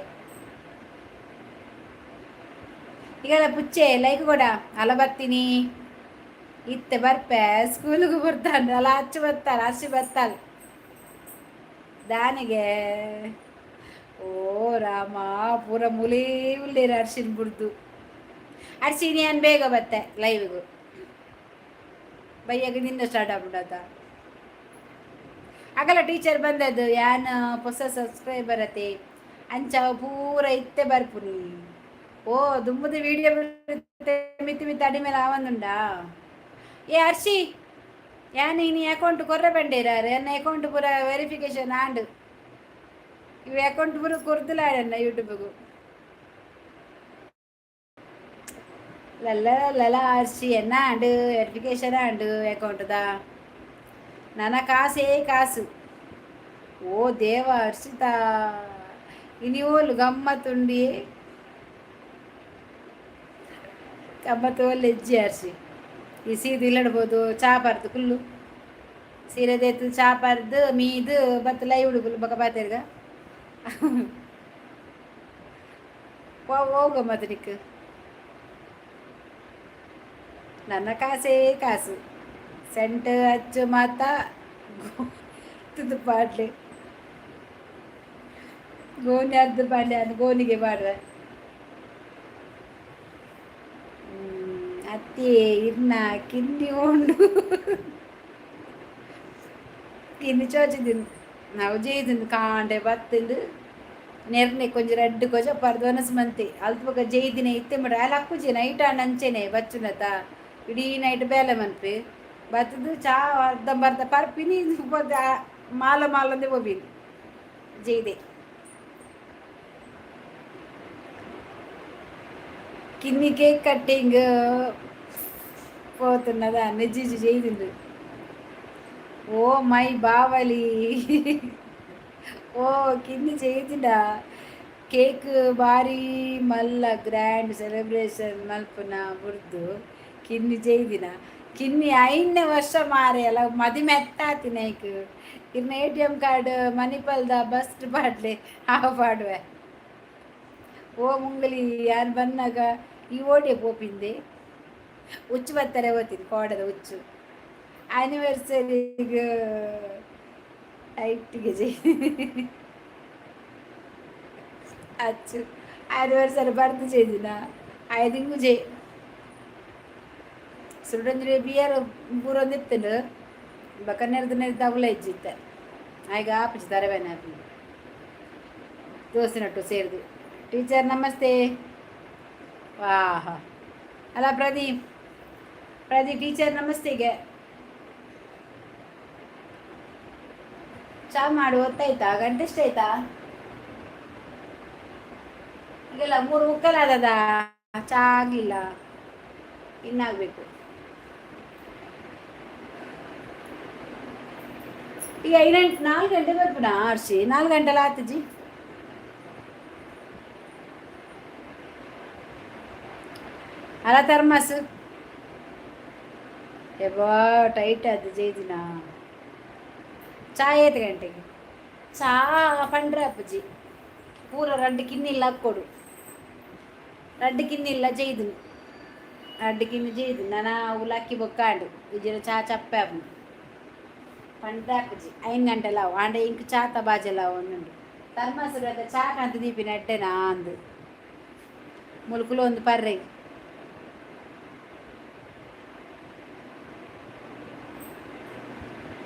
ಈಗೆಲ್ಲ ಪುಚ್ಚೆ ಲೈಕ್ ಕೊಡ. ಅಲ್ಲ ಬರ್ತೀನಿ ಇತ್ತೆ ಬರ್ಪೆ ಸ್ಕೂಲಿಗೆ ಬರ್ತಾನೆ ಅಲ್ಲ. ಅಚ್ಚು ಬರ್ತಾಳೆ, ಅಚ್ಚು ಬರ್ತಾಳೆ ದಾನಿಗೆ. ಓ ರಾಮ, ಪೂರ ಮುಲಿ ಉಳ್ಳೇರು ಅರ್ಶಿನ ಬುಡ್ದು. ಅರ್ಶಿನಿ ಅನ್ ಬೇಗ ಬತ್ತೆ ಲೈವ್ಗೂ. ಬೈಯಾಗ ನಿನ್ನ ಸ್ಟಾರ್ಟ್ ಆಗ್ಬಿಡತ್ತ ಆಗಲ್ಲ. ಟೀಚರ್ ಬಂದದ್ದು ಯಾನ್ ಹೊಸ ಸಬ್ಸ್ಕ್ರೈಬರ್ ಅತೆ ಅಂಚ ಪೂರ ಇತ್ತೆ ಬರ್ಪುನಿ. ಓ ದುಂಬುದ ವಿಡಿಯೋ ಬರುತ್ತೆ ಮಿತಿ ಮಿತಿ ಅಡಿ ಮೇಲೆ ಆವಂದುಂಡಾ. ಏ ಅರ್ಶಿ, ಯಾನ್ ಇನಿ ಅಕೌಂಟ್ ಕೊರ್ರೆ ಬಂಡೇರಾರೆ. ಎನ್ನ ಅಕೌಂಟ್ ಪೂರ ವೆರಿಫಿಕೇಶನ್ ಆಂಡ್. ಇವು ಅಕೌಂಟ್ ಪೂರ ಕೊರ್ದುಲಾಡನ್ನ ಯೂಟ್ಯೂಬ್ಗು. ಲಲ್ಲ ಲಲ ಅರ್ಶಿ, ಎನ್ನ ಆಂಡ್ ವೆರಿಫಿಕೇಶನ್ ಆಂಡ್ ಅಕೌಂಟ್ದ. ನನ್ನ ಕಾಸೇ ಕಾಸು. ಓ ದೇವ ಹರ್ಷಿತಾ, ಇನಿ ಓಲು ಗಮ್ಮತ್ತುಂಡಿ? ಗಮ್ಮತ್ತು ಒಲ್ಲೆ ಇಜ್ಜಿ ಹರ್ಷಿ. ಈ ಸೀದು ಇಲ್ಲಡ್ಬೋದು ಚಾ ಪರ್ದು ಕುಲ್ಲು ಸೀರೆ ದೇತು ಚಾ ಪರ್ದು ಮೀದು ಬತ್ತು ಲೈ ಹುಡುಗುಲು ಬೊಕ ಪಾತೆರ್ಗ. ಓ ಗಮ್ಮತ್ತು ನಿಕ್? ನನ್ನ ಕಾಸೇ ಕಾಸು. ಸೆಂಟ್ ಅಚ್ಚು ಮಾತ ಪಾಡ್ಲೆ ಗೋಣಿ ಅರ್ಧ ಪಾಡ್ಲೆ ಅದು ಗೋಣಿಗೆ ಪಾಡ್ವೆ. ಅತ್ತಿ ಇರ್ನ ಕಿನ್ನಿ ಉಂಡು ಕಿನ್ನಿ ಚೋಚಿದಿಂದು ನಾವು ಜೇದಿಂದು ಕಾಂಡೆ ಬತ್ತಿಂದು ನೆರ್ನೆ ಕೊಂಚ ರಡ್ಡು ಕೊಜ ಪರ್ದು ಒನಸ್ ಮಂತಿ ಅಲ್ಪ ಬೊಕ ಜೈದಿನ ಇತ್ತೆ ಮಡ ಅಲ್ಲ ಅಕ್ಕುಜಿ. ನೈಟ್ ಆಂಡ ಅಂಚೆನೆ ಬಚ್ಚುನತ ಇಡೀ ನೈಟ್ ಬೇಲೆ ಮನ್ಪಿ ಬತ್ತದು ಚಾ ಅರ್ಧಂಬರ್ಧ ಪರ್ಪಿನಿ ಮಾಲ ಮಾಲಂದೆ ಪೋಪಿನಿ ಜೈದೆ. ಕಿನ್ನಿ ಕೇಕ್ ಕಟ್ಟಿಂಗ್ ಪೋತುನ್ನದ ನಿಜ್ಜಿಜಿ ಜೈದಿಂದು. ಓ ಮೈ ಬಾವಲಿ. ಓ ಕಿನ್ನಿ ಜೈದಿಂಡ ಕೇಕ್ ಬಾರಿ ಮಲ್ಲ ಗ್ರ್ಯಾಂಡ್ ಸೆಲೆಬ್ರೇಷನ್ ಮಲ್ಪುನ ಬುರ್ದು ಕಿನ್ನಿ ಜೈದಿನ. ಕಿನ್ನಿ ಐದನೇ ವರ್ಷ ಮಾರೆ ಅಲ್ಲ ಮದಿಮೆ ಎತ್ತಾತಿನ ಐಕ್. ಇರ್ನ ಎಟಿಎಂ ಕಾರ್ಡ್ ಮಣಿಪಾಲ್ದ ಬಸ್ ಪಾಡ್ಲೆ ಆ ಪಾಡುವೆ. ಓ ಮುಂಗಲಿ, ಯಾನ್ ಬನ್ನಾಗ ಈ ಓಡೆ ಪೋಪಿಂದೆ ಉಚ್ಚು ಬತ್ತಾರೆ ಓತೀನಿ ಕೋಡದ ಉಚ್ಚು ಆನಿವರ್ಸರಿಗೆ ಐಟಿಗೆ ಜೈ ಅಚ್ಚು ಆನಿವರ್ಸರಿ ಬರ್ದು ചെയ്ದಿನ ಐದಿಂಗು ಜೈ ಸುಡಂದ್ರೆ ಬಿಯರ್ ಬೂರೊಂದಿತ್ತಂಡು ಬೊಕ ನೆರ್ದು ನೆರ್ದು ಅವುಲ ಇಜ್ಜಿತ್ತೆ ಆಯ್ಗ ಆಪುಜಿ ತರವೇನ ದೋಸೆ ಸೇರಿದು. ಟೀಚರ್ ನಮಸ್ತೆ. ವಾಹ ಅಲ್ಲ ಪ್ರದೀಪ್, ಪ್ರದೀಪ್ ಟೀಚರ್ ನಮಸ್ತೆಗೆ. ಚಾ ಮಾಡು. ಹೊತ್ತಾಯ್ತಾ? ಗಂಟೆ ಎಷ್ಟಾಯ್ತಾ? ಈಗೆಲ್ಲ 3:45 ಆದದ. ಚಾ ಆಗಲಿಲ್ಲ, ಇನ್ನಾಗಬೇಕು. ಈಗ ಐನೆಂಟು 4 ಗಂಟೆ ಬರ್ಪುನಾ ಹರ್ಷಿ? 4 ಗಂಟೆಲ ಆತಜಿ. ಅಲ್ಲ, ಥರ್ಮಸ್ ಎಬ್ಬಾ ಟೈಟ್ ಅದು ಜೈದಿನ. ಚಾ ಏತ್ ಗಂಟೆಗೆ? ಚಾ ಪಂಡ್ರೆ ಅಪ್ಪಜಿ, ಪೂರ ರಡ್ಡ್ ಕಿನ್ನಿಲ್ಲ ಹಾಕ್ಕೊಡು. ರಡ್ಡ್ ಕಿನ್ನಿಲ್ಲ ಜೈದಿನಿ, ರಡ್ಡ್ ಕಿನ್ನಿ ಜೈದು. ನನ ಅವು ಲಕ್ಕಿ ಬೊಕ್ಕಾಂಡು ಇಜ್ಜಿಡ ಚಾ ಚಪ್ಪೆ ಆಪುಂಡು. ಪಂಡ್ರೆ ಅಪ್ಪಜಿ, 5 ಗಂಟೆಲ ಅವು. ಆಂಡ ಇಂಕ್ ಚಾತ ಬಾಜೆಲ ಒಂದುಂಡು. ಥರ್ಮಸ್ ಚಾ ಕಂತ ದೀಪಿನ ಎಡ್ಡೆನಾ ಅಂದು ಮುಲ್ಕುಲು ಒಂದು ಪರ್ರೆ.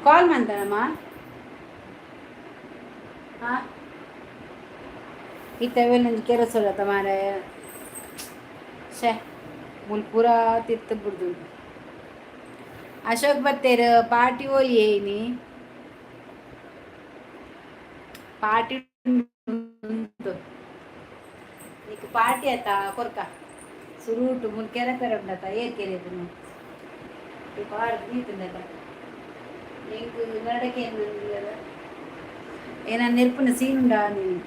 ಕಾಲ್ ಮಂತನಮ್ಮ. ಹಾಂ, ಇತ್ತೆ ಒಂಜಿ ಕೆಲಸ ಉಲ್ಲತ್ತ ಮಾರೆ. ಶೇ, ಮುಲ್ ಪೂರ ತಿರ್ತು ಬಿಡ್ದು. ಅಶೋಕ್ ಬತ್ತೇರು. ಪಾರ್ಟಿ ಓಲಿ ಏನಿ ಪಾರ್ಟಿ ಉಂಟು. నీకు ಪಾರ್ಟಿ ಆತ ಕೊರ್ಕ. ಸುರೂಟು ಮುಲ್ ಕೆರೆ ಪೆರೆ ಉಂಡತ. ಏರ್ ಕೆರೆ ಈ ಪಾಡ್ ದೀತುಂಡತ. ಎಂಕ್ ನಡಕೆ ಏನ ನೆರ್ಪುನ ಸೀನ್ ಉಂಡಾ ನೀನು?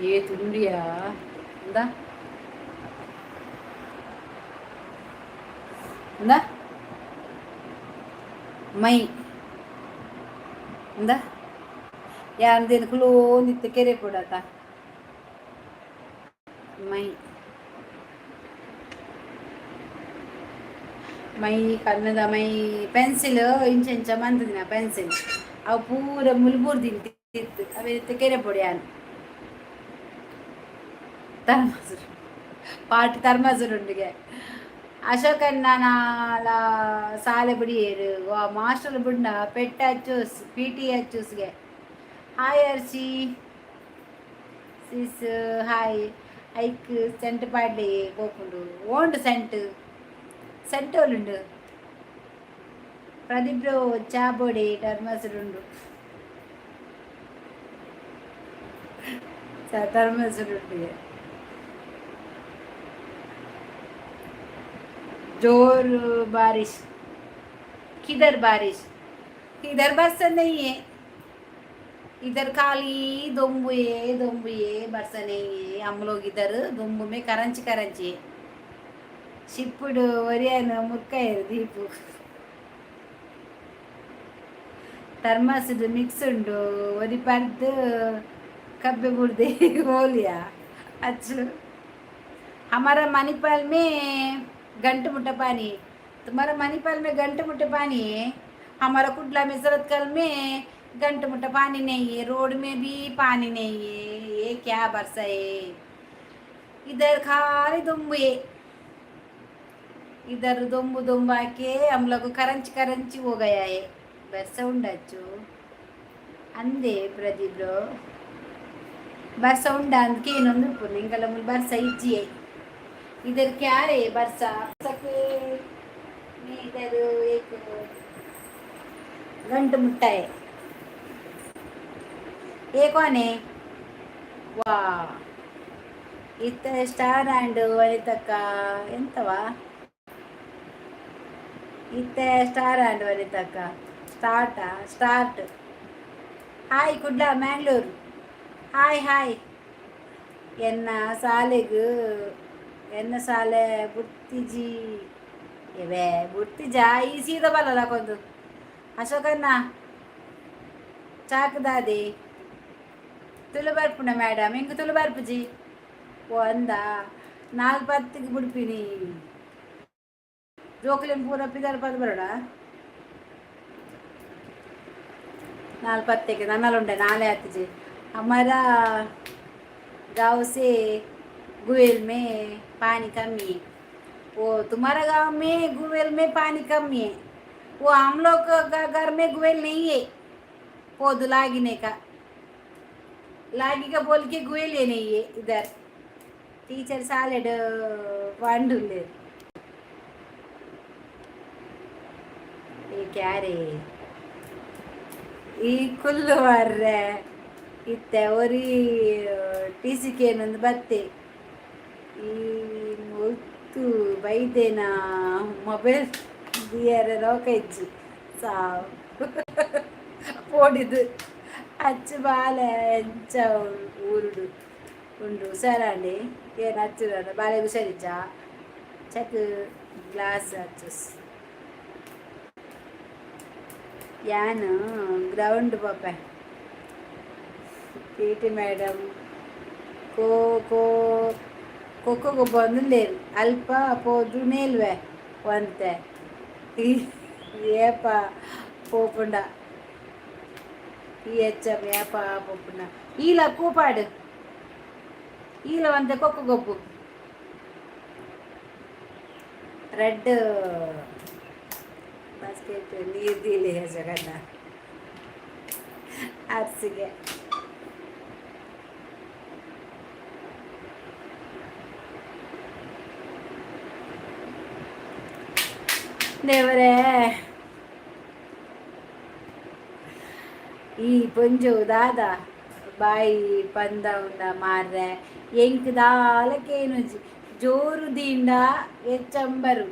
ಏ ತುಂಡಿಯಾ? ಇಂದ ಇಂದ ಮೈ ಇಂದ ಯಾನ್ ಕುಲೋಂದಿತ್ತೆ ಕೆರೆ ಪುಡತ ಮೈ ಮೈ ಕಣ್ಣದ ಮೈ. ಪೆನ್ಸಿಲ್ ಇಂಚ ಇಂಚ ಮಂತುದಿನ ಪೆನ್ಸಿಲ್ ಅವು ಪೂರ ಮುಲ್ಬೂರ್ದಿನ ತಿತ್ತು. ಅವೆ ಕೆರೆ ಪೊಡಿ. ಯಾನ್ ಥರ್ಮಸುರು ಪಾಟಿ ಥರ್ಮಸುರುಂಡಿಗೆ. ಅಶೋಕಣ್ಣನಾಲ ಸಾಲೆ ಬುಡಿಯೇರು. ವಾ ಮಾಸ್ಟರ್ ಬುಡ್ನ ಪೆಟ್ಟ ಹಚ್ಚೂಸ್, ಪಿಟಿ ಹಚ್ಚೂಸ್ಗೆ. Hi Archi sis, hi. ಐಕ್ ಸೆಂಟ್ ಪಾಡ್ಲಿ ಪೋಪುಂಡು. ಓಂಡು ಸೆಂಟ್ ಸೆಂಟ್ ಓಲುಂಡು? ಪ್ರದೀಪ್ ಬ್ರೋ, ಚಾ ಬೋಡಿ. ಥರ್ಮಸುರುಂಡು, ಥರ್ಮಸುರುಂಡಿಗೆ. जोर बारिश किधर? बारिश इधर बरसा नहीं है. इधर खाली दोंबु है, दोंबु है, बरसा नहीं है. हम लोग इधर दोंबु में करंच करंची ಶಿಪ್ಪುಡು ಒರಿಯನ್ ಮುರ್ಕಾಯರು. ದೀಪು ಥರ್ಮಸ್ಡ್ ಮಿಕ್ಸ್ ಉಂಡು. ಒರಿ ಪರ್ದು ಕಬ್ಬೆ ಬುಡ್ದೆ ಹೋಲಿಯಾ ಅಚ್ಚು. हमारा मणिपाल में घंटे मुट्टा पानी. तुम्हारा मणिपाल में घंटे मुट्टा पानी है. हमारा कुडला में, सुरतकल में घंटे मुट्टा पानी नहीं है. रोड में भी पानी नहीं है. ये क्या बरसा है? इधर खाली दुम्बु है. इधर दोंबु दोंबु आके हम लोग करंच करंची हो गया है. ಬರ್ಸ ಉಂಡಚ್ಚು ಅಂದೆ ಪ್ರದೀಪ್ ಬ್ರೋ. ಬರ್ಸ ಉಂಡ ಅಂದ್ ಏನೊಂದು ಉಪ್ಪು. ಇಂಕಲ ಮುಲ್ ಬರ್ಸ ಇಜ್ಜಿಯೇ. इधर क्या रे बरसा सके इधर एक घंट मुट्टा है. ये कौन है? ವಾ, ಇತ್ತ ಸ್ಟಾರ್ ಆ್ಯಂಡ್ ವನಿತಕ್ಕ. ಎಂತವಾ ಇತ್ತ ಸ್ಟಾರ್ ಆ್ಯಂಡ್ ವನಿತಕ್ಕ ಸ್ಟಾರ್ಟಾ? Start. Hi Kudla, Mangalore. Hi hi. ಎನ್ನ ಸಾಲೆಗ್ ಎನ್ನ ಸಾಲೆ ಬುಡ್ತಿಜಿ ಇವೇ ಬುಡ್ತಿಜಾ. ಈ ಸೀದಾ ಬಲ್ಲಲ್ಲ ಕೊಂದು. ಅಶೋಕಣ್ಣ, ಚಾಕ್ದಾದಿ ತುಳು ಬರ್ಪುಣ ಮೇಡಮ್. ಇಂಕ್ ತುಳು ಬರ್ಪುಜಿ. ಓ ಅಂದ 4:10ಕ್ಕೆ ಬಿಡ್ಪಿನಿ. ಜೋಕುಲಿನ್ ಪೂರ ಪಿದಾರ್ ಪದ್ ಬರೋಣ. 4:10ಕ್ಕೆ ನನ್ನಲ್ಲುಂಡೆ ನಾಳೆ ಹತ್ತಿಜಿ. हमारा गाँव से गुएल में पानी कमी है. वो तुम्हारा गांव में गुवेल में पानी कमी है. वो हम लोग का घर में गुवेल नहीं है. पौध लागिने का लागी का बोल के गुवेल ही नहीं है इधर. टीचर सालेड पांडुले. ये क्या रे? ಈ ಕುಲ್ಲು ಮಾರ್ರೆ. ಇತ್ತೆ ಒರಿ ಟಿ ಸಿ ಕೇನೊಂದು ಬತ್ತೆ. ಈ ಮುತ್ತು ಬೈದೇನಾ? ಮೊಬೈಲ್ ದಿಯರೆ ರೋಕ ಇಜ್ಜಿ. ಸಾವು ಪೋಡಿದು ಅಚ್ಚು ಬಾಲೆ ಎಂಚ ಊರುಡು ಉಂಡು ಹುಷಾರಾಂಡಿ. ಏನು ಅಚ್ಚು ಬಾಲೆ ಹುಷಾರಿಚ್ಚ ಚೆಕ್ ಗ್ಲಾಸ್ ಅಚ್ಚುಸ್. ಯಾನು ಗ್ರೌಂಡ್ ಪೋಪೆ. ಪಿ ಟಿ ಮೇಡಮ್ ಕೋ ಕೋ ಖೋಖೋ ಗೊಬ್ಬೊಂದುಲ್ಲೆರ್. ಅಲ್ಪ ಪೋದು ನೇಲ್ವೆ ಒಂತೆ ಏಪ ಪೋಪುಂಡ ಈ ಎಚ್ಚ ಏಪ ಪೋಪುಂಡ ಈಲ ಕೂಪಾಡು ಈಲ ಒಂತೆ ಕೊಕ್ಕು ಗೊಬ್ಬು. ರೆಡ್ ಬಾಸ್ಕೆಟ್ ನೀರು ದೀಲಿ ಜಗನ್ನ ಅರ್ಸಿಗೆ. ದೇವರೇ, ಈ ಪೊಂಜು ದಾದ ಬಾಯಿ ಪಂದ ಉಂಡ ಮಾರ್ರೆ. ಎಂಕ್ ದಾಲ ಕೇನುಜಿ. ಜೋರು ದಿಂಡ ಎಚ್ಚಂಬರು.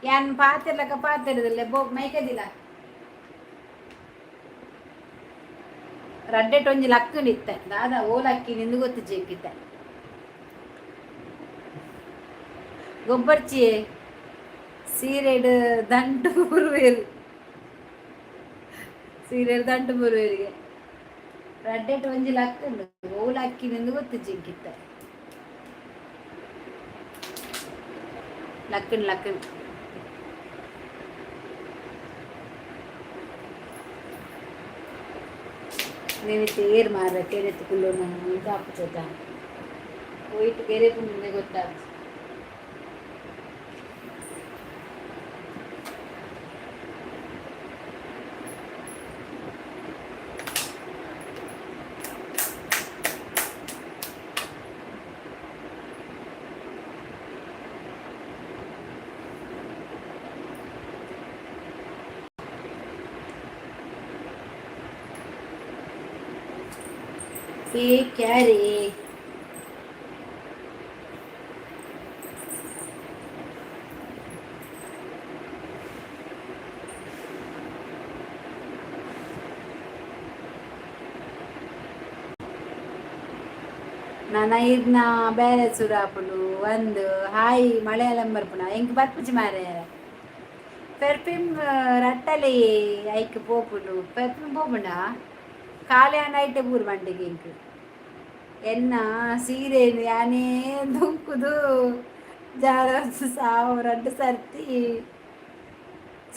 ಯಾನ್ ಪಾತೆರ್ಲಕ ಪಾತೆರದಿಲ್ಲ ಬೋ ಮೈಕದಿಲ್ಲ. ರಡ್ಡೆಟ್ ಒಂಜಿ ಲಕ್ಕುನಿತ್ತೆ. ದಾದ ಓಲ್ ಅಕ್ಕಿ ನಿಂದು ಗೊತ್ತು ಜೆಂಕಿತ್ತೆ. ಗೊಬ್ಬರ್ಚಿ ಸೀರೆಡ್ ದಂಟು ಬುರುವೇರು, ಸೀರೆಡ್ ದಂಟು ಬುರುವೇರಿಗೆ. ರಡ್ಡೆಟ್ ಒಂಜಿ ಲಕ್ಕುಂಡು. ಓಲ್ ಅಕ್ಕಿ ನಿಂದು ಗೊತ್ತು ಜಿಂಕಿತ್ತೆ. ಲಕ್ಕನ್ ಲಕ್ಕನ್. నేనైతే ఏరు ಮಾರ ಕೆರೆತ್ತುಕೊಳ್ಳೋಣ ಅಂತ ಅಪ್ಪುತ್ತ ಹೋಯ್ತು. ಕೆರೆ ಮುಂದೆ ಗೊತ್ತಾಗ್ತದೆ. ये क्या रे? ನಾನ ಇರ್ನ ಬೇರೆ ಸುರಾಪುಂಡು ಒಂದು ಹಾಯ್ ಮಲಯಾಳಂ ಬರ್ಪುಣ. ಎಂಕ್ ಬರ್ಪುಜಿ ಮಾರೆ. ಪರ್ಫ್ಯೂಮ್ ರಟ್ಟಲೆ ಐಕ್ ಪೋಪುಂಡು. ಪರ್ಫ್ಯೂಮ್ ಪೋಪುಂಡ ಕಾಲೆ ಐಟೆ ಬೂರು ಮಂಡಿಗೆ. ಎಂಕ್ ಎನ್ನ ಸೀರೆನು ಯಾನೇ ದುಂಕುದು ಜಾರ ಸಾವು. ರಡ್ಡು ಸರ್ತಿ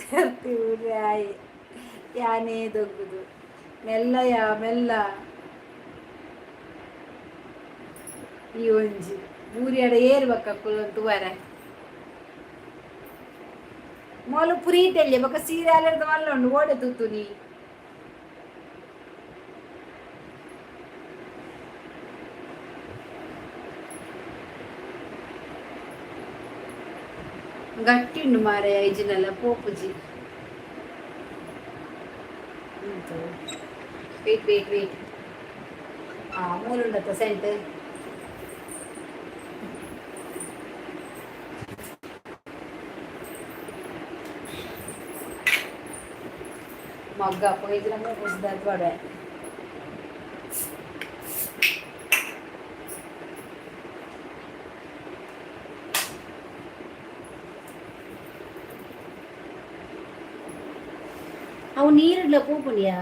ಸರ್ತಿ ಊರು ಯಾನೇ ದೊಗ್ಗುದು. ಮೆಲ್ಲಯ ಮೆಲ್ಲ. ಈ ಒಂಜಿ ಬೂರಿಯಡ ಏರ್ಬಕ್ಕ ಕುಲ್ಲೊಂದು ತೂವರೆ. ಮೊಲು ಪುರೀಟೆಲ್ಲೆ ಬೊಕ ಸೀರೆ ಅಲೆರ್ದ ಮಲ್ಲ ಉಂಡು. ಓಡೆ ತೂತು ನೀ? ಗಟ್ಟಿ ಉಂಡು ಮಾರೆ. ಐಜಿನೆಲ್ಲ ಪೋಪುಜಿ. Wait wait wait. ಆ ಮೂಲುಂಡತ್ತ ಸೆಂಟ್ ಮಗ್ಗ ಪೋಯಿದ್ರೆ ಪುಸ್ತಕ. ಅವು ನೀರಿಡ್ಲ ಪೋಪುಂಡಿಯಾ?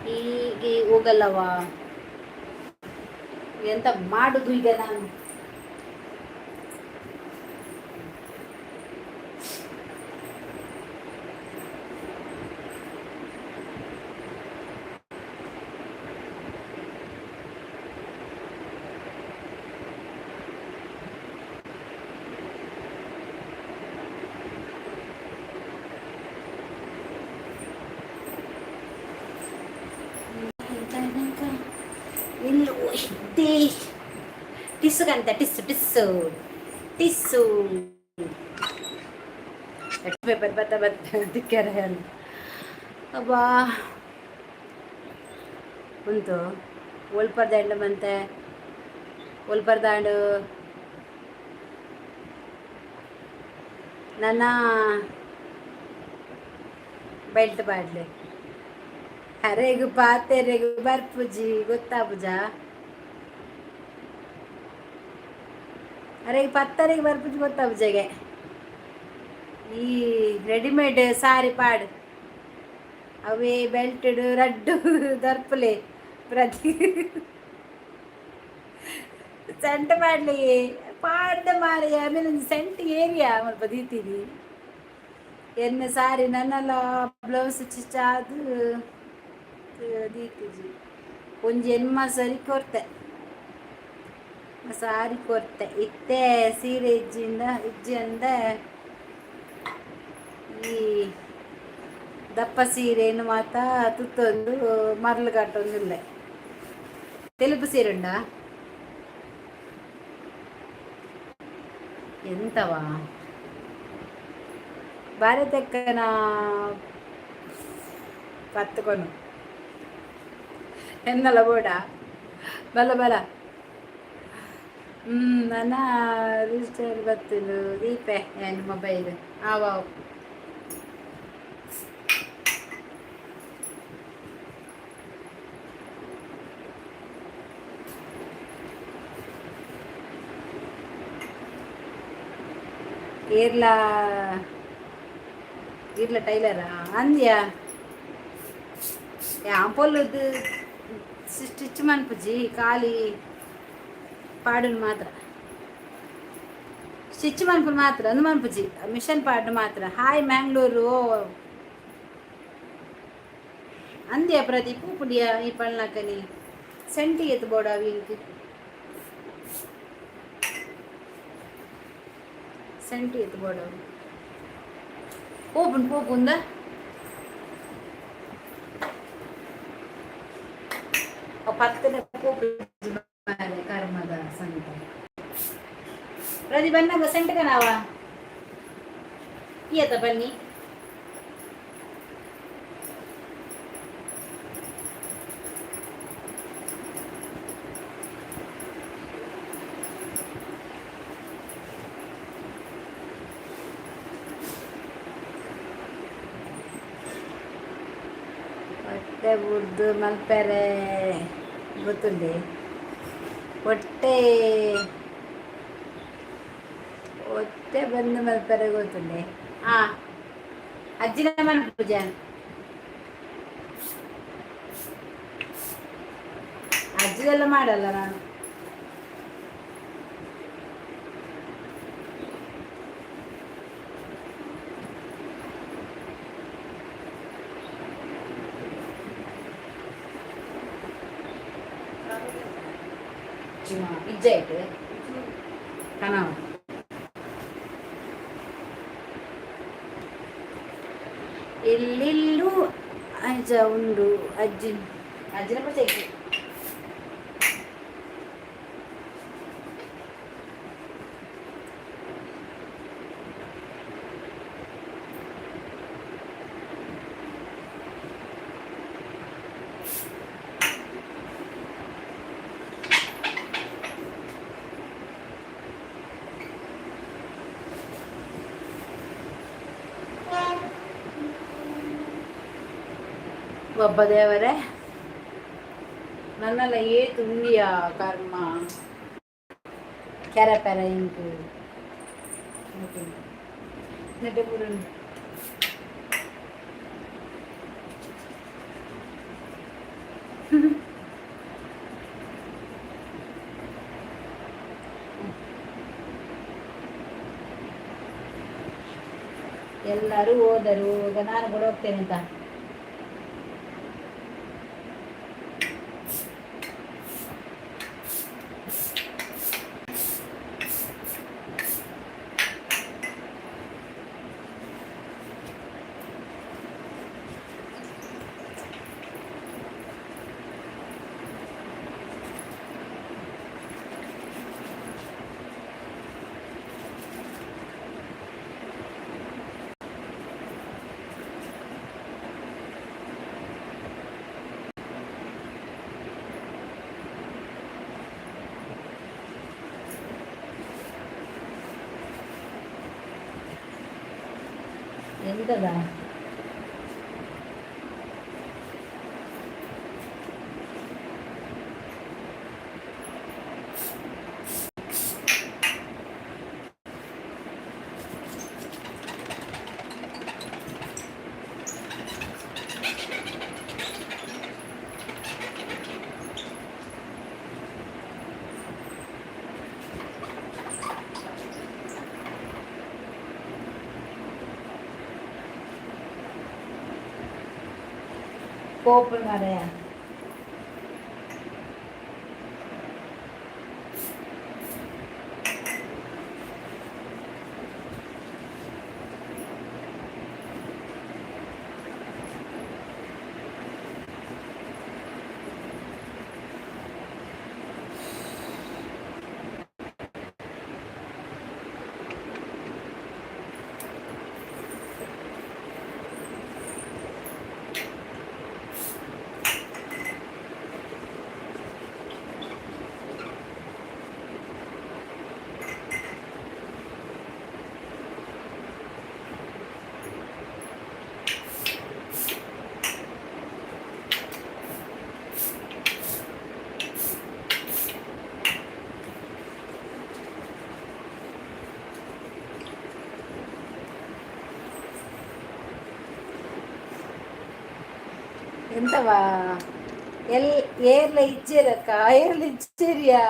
ಹೀಗೆ ಹೋಗಲ್ಲವಾ? ಎಂತ ಮಾಡುದು ಈಗ ನಾನು? ಇಲ್ಲೋ ಟಿಸ್ಸುಗಂತ ಟಿಸ್ಸು ಟಿಸ್ಸು ಟಿಸ್ಸು ಪೇಪರ್ ಬತ್ತ ಬತ್ತ ತಿಕ್ಕರೆ. ಅಬ್ಬಾ, ಉಂಟು ಒಲ್ಪರ್ದ ಎಂಡ ಬಂತೆ. ಒಲ್ಪರ್ದಾಂಡು ನನ್ನ ಬೆಲ್ಟ್ ಪಾಡ್ಲೆ. ಅರೆಗ್ ಪಾತೆರೆಗ್ ಬರ್ಪುಜಿ ಗೊತ್ತಾಪುಜ? ಅರೆಗ್ ಪತ್ತರೆಗ್ ಬರ್ಪುಜಿ ಗೊತ್ತಾಪುಜಗೆ. ಈ ರೆಡಿಮೇಡ್ ಸಾರಿ ಪಾಡ್, ಅವೇ ಬೆಲ್ಟೆಡ್ ರಡ್ಡು ದರ್ಪುಲೆ. ಪ್ರತಿ ಸೆಂಟ್ ಮಾಡ್ಲಿ ಪಾಡ್ದ ಮಾರಿ. ಆಮೇಲೆ ಒಂಜಿ ಸೆಂಟ್ ಏರಿಯಾ ಮಲ್ಪ ದೀತೀನಿ ಎನ್ನ ಸಾರಿ. ನನ್ನಲ ಬ್ಲೌಸ್ ಚಿಚ್ಚಾದ್ ದೀತಿಜಿ. ಒಂಜಿ ಎನ್ಮ ಸರಿ ಕೊರ್ತೆ, ಸಾರಿ ಕೊರ್ತೆ. ಇತ್ತೆ ಸೀರೆ ಇಜ್ಜಿಂದ ಇಜ್ಜಿ ಅಂದ ಈ ದಪ್ಪ ಸೀರೆಯನ್ನು ಮಾತ ತುತ್ತೊಂದು ಮರ್ಲು ಕಟ್ಟೊಂದಿಲ್ಲ. ತೆಲುಪು ಸೀರೆ ಉಂಡಾ? ಎಂತವಾ ಭಾರತಕ್ಕನ ಪತ್ತುಕೊನು ಎನ್ನಲ ಬೋಡ ಬಲ ಬಲ. ನನ್ನ ರಿಜಿಸ್ಟರ್ ಬತ್ತುಂಡು. ದೀಪೆ ಏನು ಮೊಬೈಲ್ ಆವಾವ್. ಕೇರಳ ಇರ್ಲ ಟೈಲರಾ ಅಂದ್ಯಾ? ಪೊಲ್ಲುದು ಸ್ಟಿಚ್ ಮನ್ಪುಜಿ, ಖಾಲಿ ಪಾಡುನು ಮಾತ್ರ. ಸ್ಟಿಚ್ ಮನ್ಪುನು ಮಾತ್ರ, ಅಂದು ಮನ್ಪುಜಿ, ಮಿಷನ್ ಪಾಡು ಮಾತ್ರ. ಹಾಯ್ ಮ್ಯಾಂಗ್ಳೂರು. ಓ ಅಂದ್ಯಾ ಪ್ರದೀಪ್? ಪುಡಿಯ ಈ ಪಳ್ನಾಕನಿ ಸೆಂಟಿ ಎತ್ತು ಬೋಡ ಅವಿಂಕ್ ಸೆಂಟಿ ಎತ್ತು ಬೋಡ. ಪೋಪುಂಡು ಪೋಪುಂದ. ಪತ್ತನೆ ಪೋಪು ಕರ್ಮದ ಸಂತ. ಪ್ರದಿ ಬನ್ನಾಗ ಸೆಂಟ್ ಕನಾವ ಈಯತ ಬನ್ನಿ. ಹೊಟ್ಟೆ ಬುಡ್ದು ಮಲ್ಪೆರೆ ಗೊತ್ತುಂಡೆ. ಹೊಟ್ಟೆ ಹೊಟ್ಟೆ ಬಂದು ಮಲ್ಪೆರೆ ಗೊತ್ತುಂಡೆ. ಹಾಂ, ಅಜ್ಜಿನ ಮನ್ಪುಜ. ಅಜ್ಜಿದೆಲ್ಲ ಮಾಡಲ್ಲ ನಾನು. ಇಜ್ಜ ಇಟ್ಟು ಕಣವ. ಎಲ್ಲೆಲ್ಲೂ ಅಜ್ಜ ಉಂಡು. ಅಜ್ಜಿ ಅಜ್ಜಿನ ಪಚೈಕಿ. ಒಬ್ಬ ದೇವರೇ ನನ್ನೆಲ್ಲ ಏತ್ ಉಂಡಿಯ ಕರ್ಮ ಕೆರೆ ಪೆರ ಇಂಕು ನೆಟ್ಟೆ ಪೂರ. ಎಲ್ಲರೂ ಹೋದರು, ಈಗ ನಾನು ಕೂಡ ಹೋಗ್ತೇನೆ ಅಂತ. ಎಂತದ? ಪೋಪು ಮಾರಾಯ. ಎಂತವಾ? ಎಲ್ ಏರ್ಲ ಇಜ್ಜೆರಕ್ಕ, ಏರ್ಲ ಇಜ್ಜೆರಿಯಾ?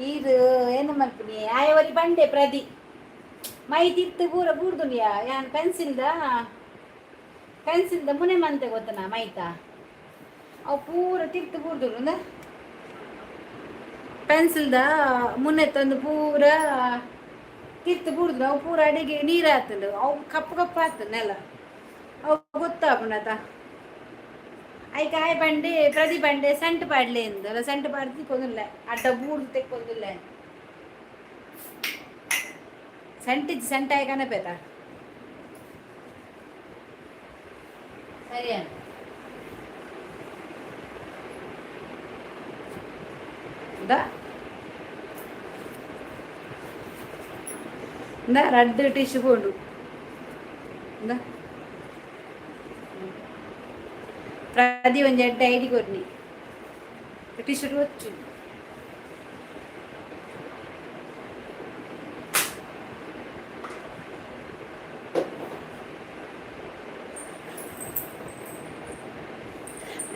ಈರು ಏನು ಮಲ್ಪುನಿ? ಆಯವರಿ ಬಂಡೆ ಪ್ರದಿ ಮೈ ತಿತ್ತು ಪೂರ ಬೂರ್ದುನಿಯಾ. ಯಾನ್ ಪೆನ್ಸಿಲ್ದ ಪೆನ್ಸಿಲ್ದ ಮುನೆ ಮಂತೆ ಗೊತ್ತನಾ? ಮೈತ ಅವು ಪೂರ ತಿರ್ತು ಬೂರ್ದುಂಡು. ಪೆನ್ಸಿಲ್ದ ಮುನೆ ತಂದು ಪೂರ ತಿರ್ತು ಬೂರ್ದು, ಅವು ಪೂರ ಅಡಿಗೆ ನೀರು ಆತಂಡು. ಅವು ಕಪ್ಪು ಕಪ್ಪು ಆತು ನೆಲ. ಅವು ಗೊತ್ತಾಪುಂಡತ. ಐಕ್ ಆಯ್ ಬಂಡೆ ಪ್ರತಿ ಬಂಡೆ ಸೆಂಟ್ ಪಾಡ್ಲೆ ಇಂದು ಸೆಂಟ್ ಪಾಡ್ದು ತಿಕ್ಕೊಂದಿಲ್ಲ. ಅಡ್ಡ ಬೂರ್ದು ತೆಕ್ಕೊಂದಿಲ್ಲ. ಸೆಂಟ್ ಇಜ್ಜಿ, ಸೆಂಟ್ ಆಯ್ ಕನಪೇತ. ಸರಿಯಾ? ಇಂದ ಇಂದ ರಡ್ಡ್ ಟಿಶ್ಯೂ ಬೋಡು. ಇಂದ ಪ್ರತಿ ಒಂಜಿ ಎಡ್ಡೆ ಐಡಿ ಕೊರ್ನಿ. ಟಿ ಶರ್ಟ್ ಒಚ್ಚು.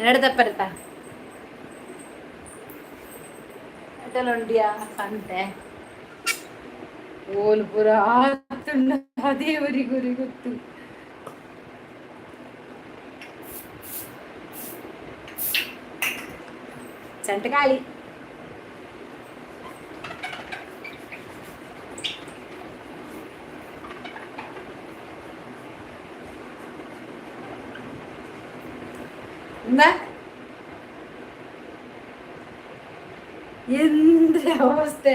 ನಡ್ದಪ್ಪರ್ತ ಅಟಲೊಂಡಿಯಾ ಸಂತೆ ಓಲು ಪೂರ ಆತುಂಡ, ದೇವರಿಗುರಿ ಗೊತ್ತು. ಸಂಟಕಾಲಿ. എന്താ എന്ത് അവസ്ഥ?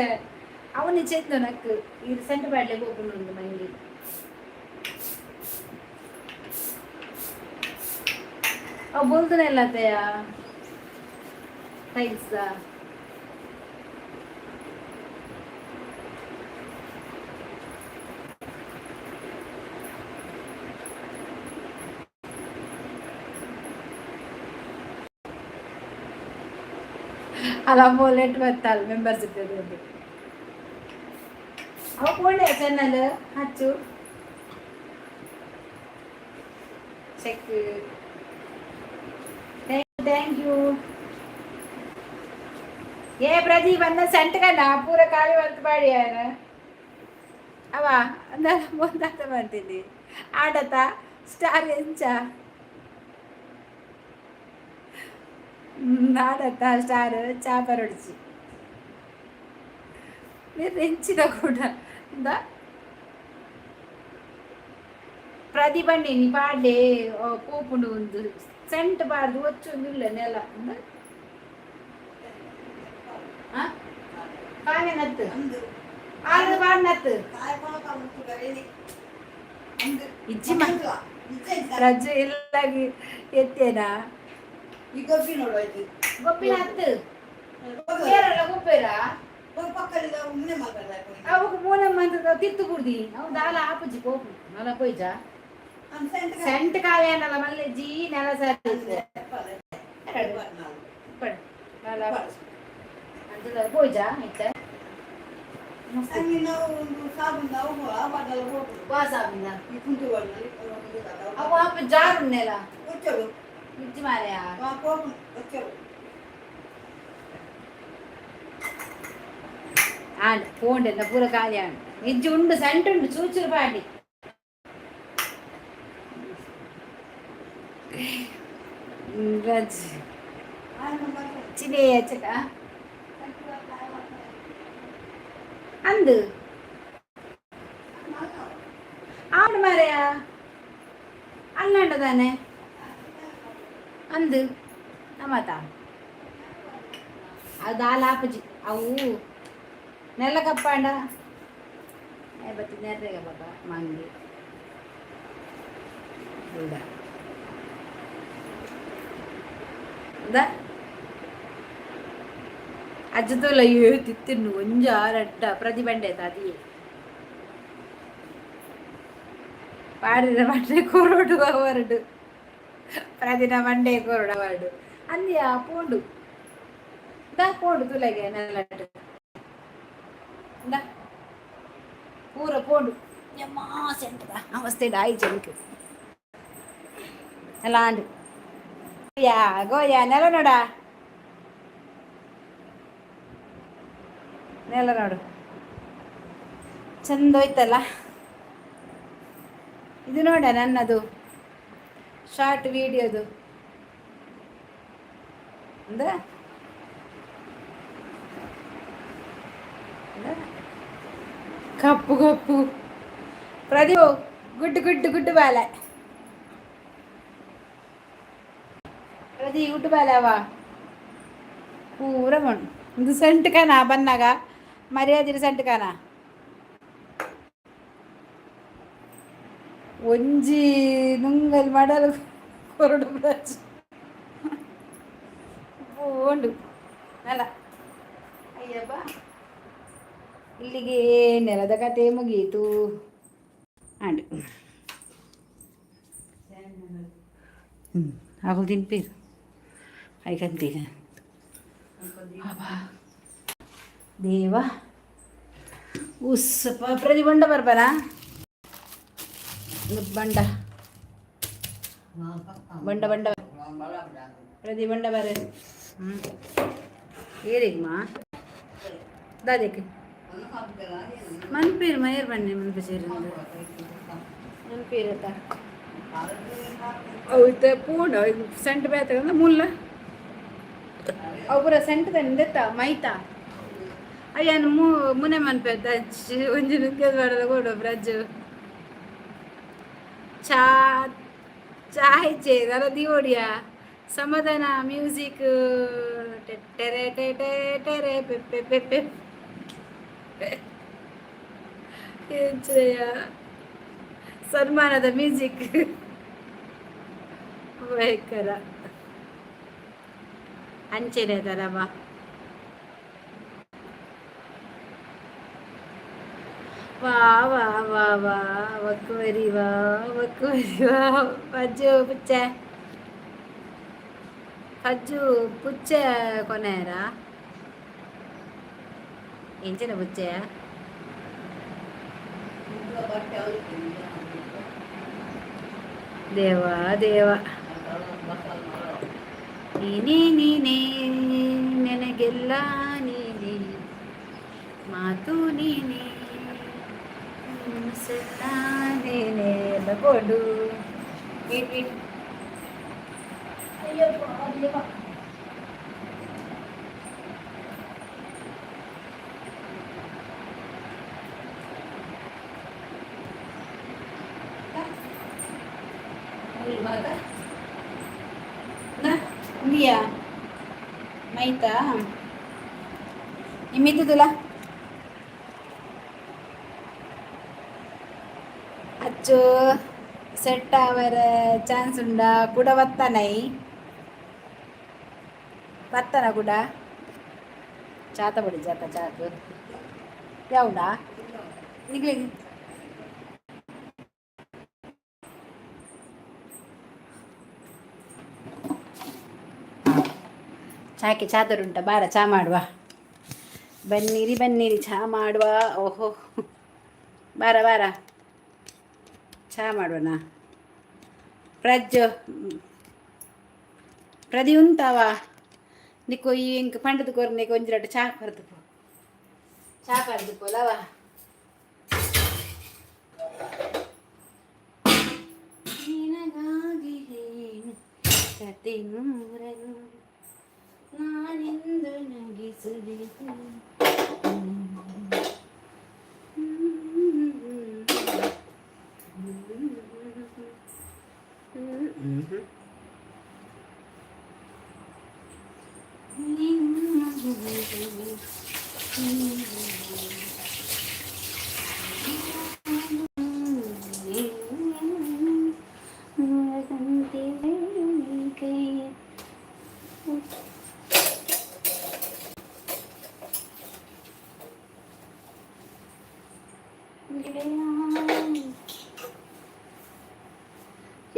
ಅವನು ಚೇತನ ನಕ್ಕು ಇದು ಸೆಂಟ್ ಪಾಡ್ಲೆ ಹೋಗುಂಡು ಮಂಗಿ. ಅವು ಬೋಲ್ದನೆಲ್ಲ ಅತ್ತಯ್ಯ ಟೈಲ್ಸ್. ಅಲ್ಲ, ಲೇಟ್ ಬರ್ತಾಳೆ ಮೆಂಬರ್ಸ್ ಇರ್ತದೆ. ಅವು ಪೋಂಡೆ ಚಾನಲ್ ಹಚ್ಚು. ಚೆಕ್. Thank you. ಏ ಪ್ರದೀಪ್ ಅನ್ನ ಸೆಂಟ್ಗನ ಪೂರ ಖಾಲಿ ಬಂತು ಬಾಡಿ. ಅವ ನಾನು ಮುಂದಾತ ಮಾಡ್ತೀನಿ. ಆಡತ ಸ್ಟಾರ್ ಎಂಚ ಆಡತ್ತ ಸ್ಟಾರ್ ಚಾಪರ್ ಹೊಡಿಸಿ మీరు ఎంచిన కూడా ఉందా? ಪ್ರತಿಭಂಡಿ ನೀ ಪಾಡ್ಲೆ ಪೋಪುಂಡು. ಒಂದು ಸೆಂಟ್ ಪಾಡ್ದು ಒಚ್ಚೊಂದು ಇಲ್ಲ ನೆಲ. ಕಾವ್ಯನತ್ತು ಆರು ಪಾಡ್ನತ್ತು ಇಜ್ಜಿ. ರಜೆ ಇಲ್ಲಾಗಿ ಎತ್ತೇನಾ? ಈ ಗೊಬ್ಬಿ ನೋಡು ಆಯ್ತು. ಗೊಬ್ಬಿನ ಹತ್ತು ಕೇರಳ ಗೊಬ್ಬೇರ. ಅವಾಗ ಮೂಲೆ ಮಂತ್ರದ ತಿತ್ತು ಕುಡ್ದಿ. ಅವು ದಾಲ ಆಪುಜಿ ಪೋಪು ನಲ ಪೋಯ್ಜಾ. ಸೆಂಟ್ ಕಾವ್ಯ ಅನ್ನಲ್ಲ ಮಲ್ಲೆ ಜೀ ನೆಲ ಸರಿ. ಪೂಜಾ ಇತ್ತ. ವಾಸಾಬಿಂದ ಅವು ಆಪ ಜಾರು ಉನ್ನೆಲ ಇಜ್ಜಿ ಮಾರ್ಯಾ. ಆಂಡ್ ಪೋಂಡೆಲ್ಲ ಪೂರ ಖಾಲಿ ಆಂಡ್. ಇಜ್ಜಿ, ಉಂಡು, ಸೆಂಟ್ ಉಂಡು, ಚೂಚೂರು ಪಾಡಿ. ಚಿನೇ ಚಕ ಅಂದು ಆವಡು ಮಾರ್ಯಾ. ಅಲ್ಲಾಂಡ ತಾನೆ ಅಂದು ನಮ್ಮತ ಅದು ದಾಲ ಆಪುಜಿ. ಅವು ನೆಲ್ಲ ಕಪ್ಪಾಂಡ ಬತ್ತಿ ನೆರ್ರೆಗ ಬಕ ಮಂಗಿ ಉಂಡ ಅಜ್ಜತೋಲ ತಿತ್ತಿನ್ನು ಒಂಜ ರಡ್ಡ ಪ್ರತಿ ಬಂಡೆ ಅದಿಯೇ ಪಾಡಿದ ಮಂಡೆ ಕೊರಡು ಅವರಡು ಪ್ರತಿನ ಮಂಡೆ ಕೊರಡು ಅವರಡು ಅಂದ್ಯ ಪೋಂಡು ದಾ ಪೋಂಡು ತುಲೆಗೆ ನೆಲಟ್ ಇಂದ ಪೂರ ಪೋಂಡು. ಯಮ್ಮಾ, ಸೆಂಟದ ಅವಸ್ಥೆ ಆಯ್ತು എനിക്ക്. ಅಲ್ಲ ಯಾ ಗೋಯಾ ನೆಲ ನೋಡ, ನೆಲ ನೋಡು, ಚಂದ ಹೋಯ್ತಲ್ಲ ಇದು. ನೋಡ ನನ್ನದು ಶಾರ್ಟ್ ವಿಡಿಯೋದು ಅಂದ್ರೆ ಕಪ್ಪು ಕಪ್ಪು. ಪ್ರದೀಪ್, ಗುಡ್ಡು ಗುಡ್ಡು ಗುಡ್ಡು ಬಾಲೆ. ಪ್ರದಿ ಗುಡ್ಡು ಬಾಲೆ ಅವ ಪೂರ ಮಣ್ಣು. ಇದು ಸೆಂಟ್ ಕಾನ ಬನ್ನಾಗ ಮರ್ಯಾದಿರ ಸೆಂಟ್ ಕಾನ. ಒಂಜಿ ನುಂಗಲ್ ಮಡಲ್ ಕೊರಡು ಬ್ರಜ್ ಪೋಂಡು ಅಲ್ಲ. ಅಯ್ಯಪ್ಪ, ಇಲ್ಲಿಗೆ ನೆಲದ ಕತೆ ಮುಗೀತು. ಅಂಡ್ ಹ್ಞೂ ಅಗಲು ತಿನ್ಪೇರು ಐಕಂತೀಗ. ದೇವ ಉಸ್ಸಪ್ಪ. ಪ್ರತಿ ಬಂಡ ಬರ್ಬಾರ ಬಂಡ ಬಂಡ ಬಂಡ ಪ್ರತಿ ಬಂಡ ಬರ. ಹ್ಞೂ ಏರಿಗ್ಮಾ ದಾದಕ್ಕೆ ಮನ್ಪೀರ್ ಮೈರ್ ಬನ್ನಿ ಮನ್ಪು ಸೇರಿಂದು ಮನ್ಪೀರತ್ತ. ಅವು ಇತ್ತೆ ಪೂಂಡು ಸೆಂಟ್ ಬೇತಂದ್ರೆ ಮುಲ್ಲ ಅವು ಪೂರ ಸೆಂಟ್ ತಂದೆತ್ತ ಮೈತ. ಅಯ್ಯನ ಮೂ ಮುನೆ ಮನ್ಪೆ ಒಂಜಿ ನುಗ್ಗದ ಮಾಡದ ಕೊಡು ಬ್ರಜ್ ಚಾ ಚಾಯ್ ಚೇ ದರ ದಿವೋಡಿಯ ಸಮಾಧಾನ ಮ್ಯೂಸಿಕ್ ಟೆರೆ ಟೆ ಟೆರೆ ಪೆಪ್ಪೆ ಪೆಪ್ಪೆ ಸನ್ಮಾನದ ಮ್ಯೂಸಿಕ್ ಭಯಂಕರ ಅಂಚೆನೆ ತರವ. ವಾ ವಾ ವಾ ವಾ ವಕ್ಕುವರಿ ವಾ ವಕ್ಕುವರಿ ವಾ. ಪಜ್ಜು ಪುಚ್ಚೆ ಪಜ್ಜು ಪುಚ್ಚೆ ಕೊನೆಯರ ಎಂಚಿನ ಪುಚ್ಚೆ. ದೇವ ದೇವ ನೀನೇ ನೀನೇ ನನಗೆಲ್ಲ ನೀನೇ, ಮಾತು ನೀನೇ, ಮನಸ್ಸೆಲ್ಲ ನೀನೇ ಕೊಡು. Wait wait. ಅಯ್ಯಪ್ಪ ದೇವ. ಇಂದಿಯಾ ಮೈತಾ ನಿಮ್ಮಿದ್ದುದಿಲ್ಲ. ಅಚ್ಚು ಸೆಟ್ ಆವರ ಚಾನ್ಸ್ ಉಂಡ ಕೂಡ ಬತ್ತಾನೈ ಬತ್ತನ ಕೂಡ ಚಾತ ಬಡಿ ಚಾತ ಚಾಕು ಯಾವುಂಡಾ ನಿಗ್ಲಿ. ಚಾಕ್ಕೆ ಚಾತುರುಂಟ ಬಾರ, ಚಾ ಮಾಡುವ. ಬನ್ನಿರಿ ಬನ್ನಿರಿ, ಚಾ ಮಾಡುವ. ಓಹೋ, ಬಾರ ಬಾರ, ಚಾ ಮಾಡುವನ. ಪ್ರಜ್ಜು ಪ್ರದಿ ಉಂತಾವ? ನಿಕ್ಕು ಈ ಇಂಕ್ ಪಂಡದ ಕೊರ್ನೆ ಒಂಜಿರಟ್ಟು ಚಾ ಪರ್ದು ಪೋ, ಚಾ ಪರ್ದು ಪೋಲವ. ನಿನಗಾಗಿ ಏನು ಕತೆ ನೂರನು ನಾನಿಂದು ನಗಿಸಬೇಕು.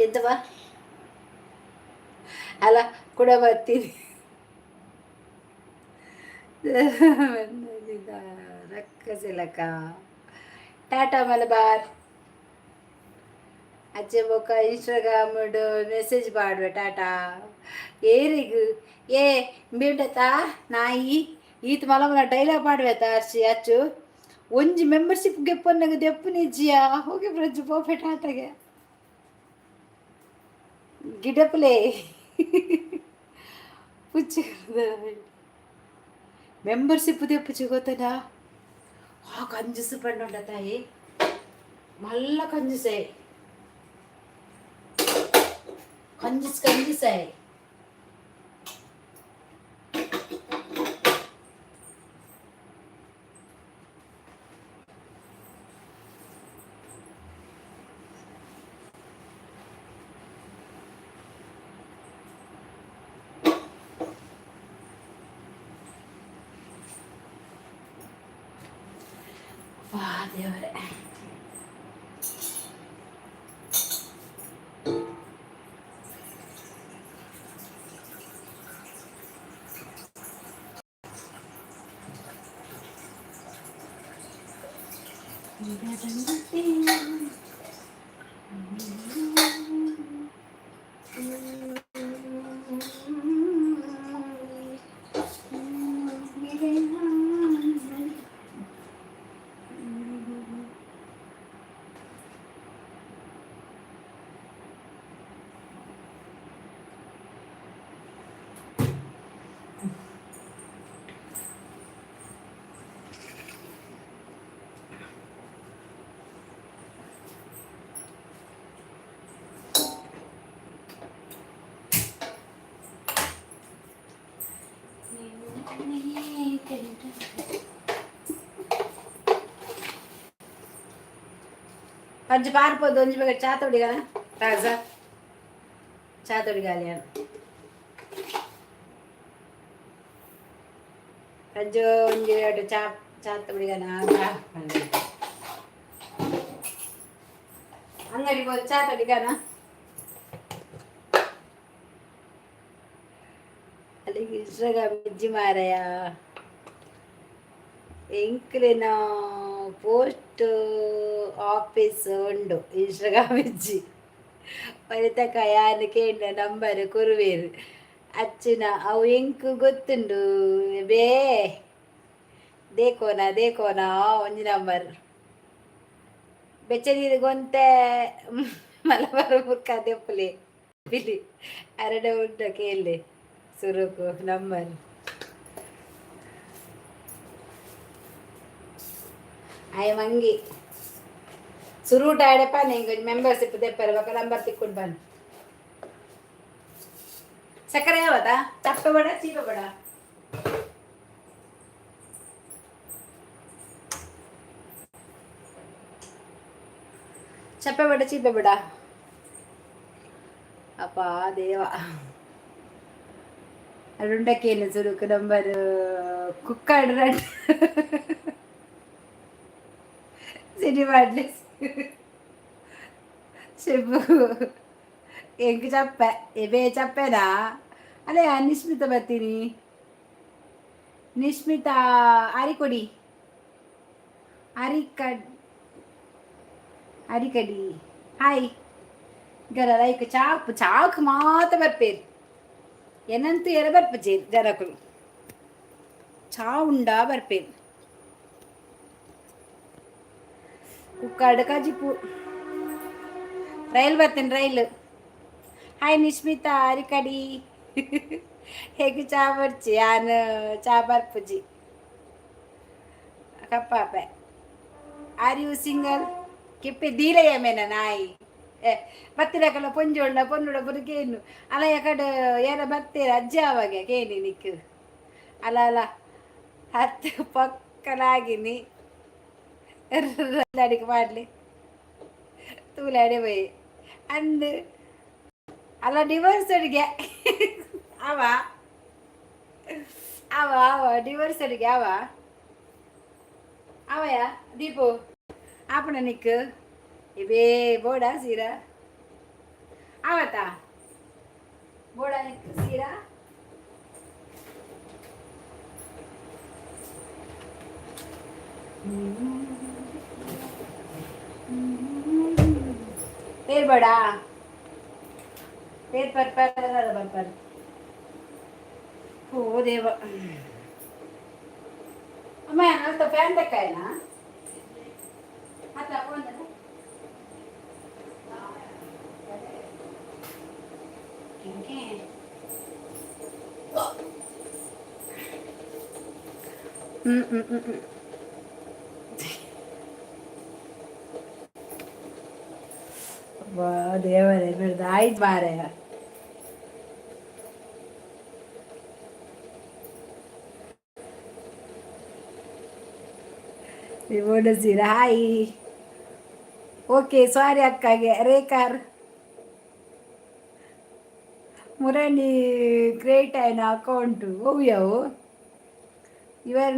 ಎಂತವಾ ಅಲ್ಲ ಕೂಡ ಬರ್ತೀನಿ. ರಕ್ಕಸಿಲಕ ಟಾಟಾ ಮಲಬಾರ್. ಅಚ್ಚೆ ಬೊಕ್ಕ ಇನ್ಸ್ಟಾಗ್ರಾಮ್ ಮೆಸೇಜ್ ಪಾಡುವೆ. ಟಾಟಾ ಏರಿಗು ಏ ಬೀಂಡತಾ ನಾಯಿ ಈತ್ ಮಲ ಮಲ ಡೈಲಾಗ್ ಪಾಡುವೆತ. ಅರ್ಚಿ ಅಚ್ಚು ಒಂಜಿ ಮೆಂಬರ್ಶಿಪ್ ಗೆಪ್ಪನ್ನಾಗ ದೆಪ್ಪು ನಿಜ್ಜಿಯಾ. ಹೋಗಿ ಬ್ರಜ್ಜು ಪೋಪೆ. ಟಾಟಾಗೆ ಗಿಡಪ್ಲೆ ಪುಚ್ಚ ಮೆಂಬರ್ಶಿಪ್ ದೆಪ್ಪುಚಿ ಗೊತ್ತನಾ? ಆ ಕಂಜೂಸು ಪಂಡುಂಡ ತಾಯಿ, ಮಲ್ಲ ಕಂಜೂಸೆ, ಕಂಜೂಸ್ ಕಂಜೂಸೆ. ವಾ ದೇವರೇ. ಪಂಚ ಪಾರ್ಪೋದು ಒಂಜಿ ಬೇಗ ಚಾ ತೊಡಿಗನ ತಾಜಾ ಚಾ ತೊಡಿಗಾಲಿ. ರಜ್ಜು ಒಂಜಿ ಎರಡು ಚಾ ಚಾ ತೊಡಿಗನ. ಅಂಗಡಿ ಹೋದ್ ಚಾ ತೊಡಿಗನ. ಅಲ್ಲಿಗೆ ಇನ್ಸ್ಟಾಗ್ರಾಮ್ ಇಜ್ಜಿ ಮಾರಾಯ. ಎಂಕ್ಲೆನ ಪೋಸ್ಟ್ ಆಫೀಸ್ ಉಂಡು, ಇನ್ಸ್ಟಾಗ್ರಾಮ್ ಇಜ್ಜಿ. ಒರಿತಕ ಯಾನ್ ಕೇಂಡ ನಂಬರ್ ಕೊರುವೇರು ಅಚ್ಚಿನ ಅವು ಎಂಕ್ ಗೊತ್ತುಂಡು. ಬೇ ದೇಕೋನ ದೇಕೋನ ಒಂಜಿ ನಂಬರ್ ಬೆಚ್ಚ ನೀರು ಗೊಂತೆ ಮಲಬಾರ ಮುರ್ಕ ದೆಪ್ಪಲೆ ಬಿಲಿ ಅರಡ ಉಂಡ ಕೇಳಿ ಸುರುಕು ನಂಬರ್. ಆಯ ಮಂಗಿ ಸುರೂಟ ಆಡಪ್ಪ. ನಿಂಗೆ ಮೆಂಬರ್ಶಿಪ್ ದೆಪ್ಪರೆ ಬೊಕ ನಂಬರ್ ತಿಕ್ಕೊಂಡು ಬನ್ನಿ. ಸಕ್ಕರೆ ಯಾವದಾ? ಚಪ್ಪೆ ಬೇಡ, ಚೀಪ ಬೇಡ. ಚಪ್ಪೆ ಬೇಡ, ಚೀಪೆ ಬೇಡ. ಅಪ್ಪ ದೇವ. ಅರುಂಡಕ್ಕೇನು ಸುರುಕು ನಂಬರ್ ಕುಕ್ಕಾಡ್ ಸಿನಿ ಮಾಡ್ಲಿ చెప్పు. ಎಂಕ್ ಚಪ್ಪೆ ಎಬೆ ಚಪ್ಪೆನಾ? ಅಲ್ಲೇ ಅನಿಸ್ಮಿತ ಬರ್ತೀನಿ. ನಿಶ್ಮಿತಾ ಅರಿಕೊಡಿ ಅರಿಕಡ್ ಅರಿಕಡಿ. ಹಾಯ್ ಗರ ಲೈಕ್ ಚಾಕ್ ಚಾಕ್ ಮಾತ ಬರ್ಪೇರು ಎನಂತೂ ಎರ ಬರ್ಪಜೇರು ಜನಕುಲು ಚಾ ಉಂಡಾ ಬರ್ಪೇರು. ಕುಕ್ಕಾಡು ಕಜಿಪು ರೈಲ್ ಬರ್ತೇನೆ ರೈಲ್. ಹಾಯ್ ನಿಶ್ಮಿತಾ ಅರಿಕಡಿ. ಹೇಗೆ ಚಾ ಬರ್ಚಿ ಯಾನ್ ಚಾ ಬರ್ಪುಜಿ ಕಪ್ಪಾಪೆ. Are you single? ಕೆಪ್ಪೆ ದೀಲಯ ಮೇನ ನಾಯಿ ಏ ಬತ್ತಿರಕಲ್ಲ ಪೊಂಜೋಳ್ಳ ಪೊನ್ನುಡ ಬುರುಕೇನು ಅಲ್ಲ ಯಕಡೆ ಏನ ಬತ್ತೀರ ಅಜ್ಜ ಅವಾಗ ಕೇನಿ ನಿಕ್ಕು ಅಲ್ಲ ಅಲ್ಲ ಹತ್ತು ಪಕ್ಕಲಾಗಿನಿ ಅಡಿಗೆ ಮಾಡಲಿ ತೂಲಾಡೆ పోయి ಅಂದು ಅಲ್ಲ ಡಿವೋರ್ಸ್ ಅಡಿಗೆ ಅವ ಅವ ಅವ ಡಿವೋರ್ಸ್ ಅಡಿಗೆ ಅವ ಅವಯ ದೀಪು ಆಪಣ ನಿಕ್ಕು ಇವೇ ಬೋಡ ಸೀರಾ ಆವತಾ ಬೋಡ ನಿಕ್ಕು ಸೀರಾ. ಪೇರ್ ಬೇಡ ಪೇರ್ ಪರ್ ಪರ್ ಪರ್ ಪರ್. ಓ ದೇವ ಅಮ್ಮ ಅಲ್ತ ಫ್ಯಾನ್ ತಕ್ಕಾಯನ ಅತ್ತ ಒಂದನ. ಹ್ಮ್ ಹ್ಮ್ ಹ್ಮ್ ಹ್ಮ್. ಅಬ್ಬಾ ದೇವರೇ ಬಿಡ್ದು ಆಯ್ತು ಮಾರಾಯ. ಸೀರಾ ಹಾಯ್ ಓಕೆ ಸಾರಿ ಅಕ್ಕಗೆ ರೇಖಾರ್ ಮುರಣಿ ಕ್ರಿಯೇಟ್ ಆಯ್ನ ಅಕೌಂಟು ಓವ್ಯವು your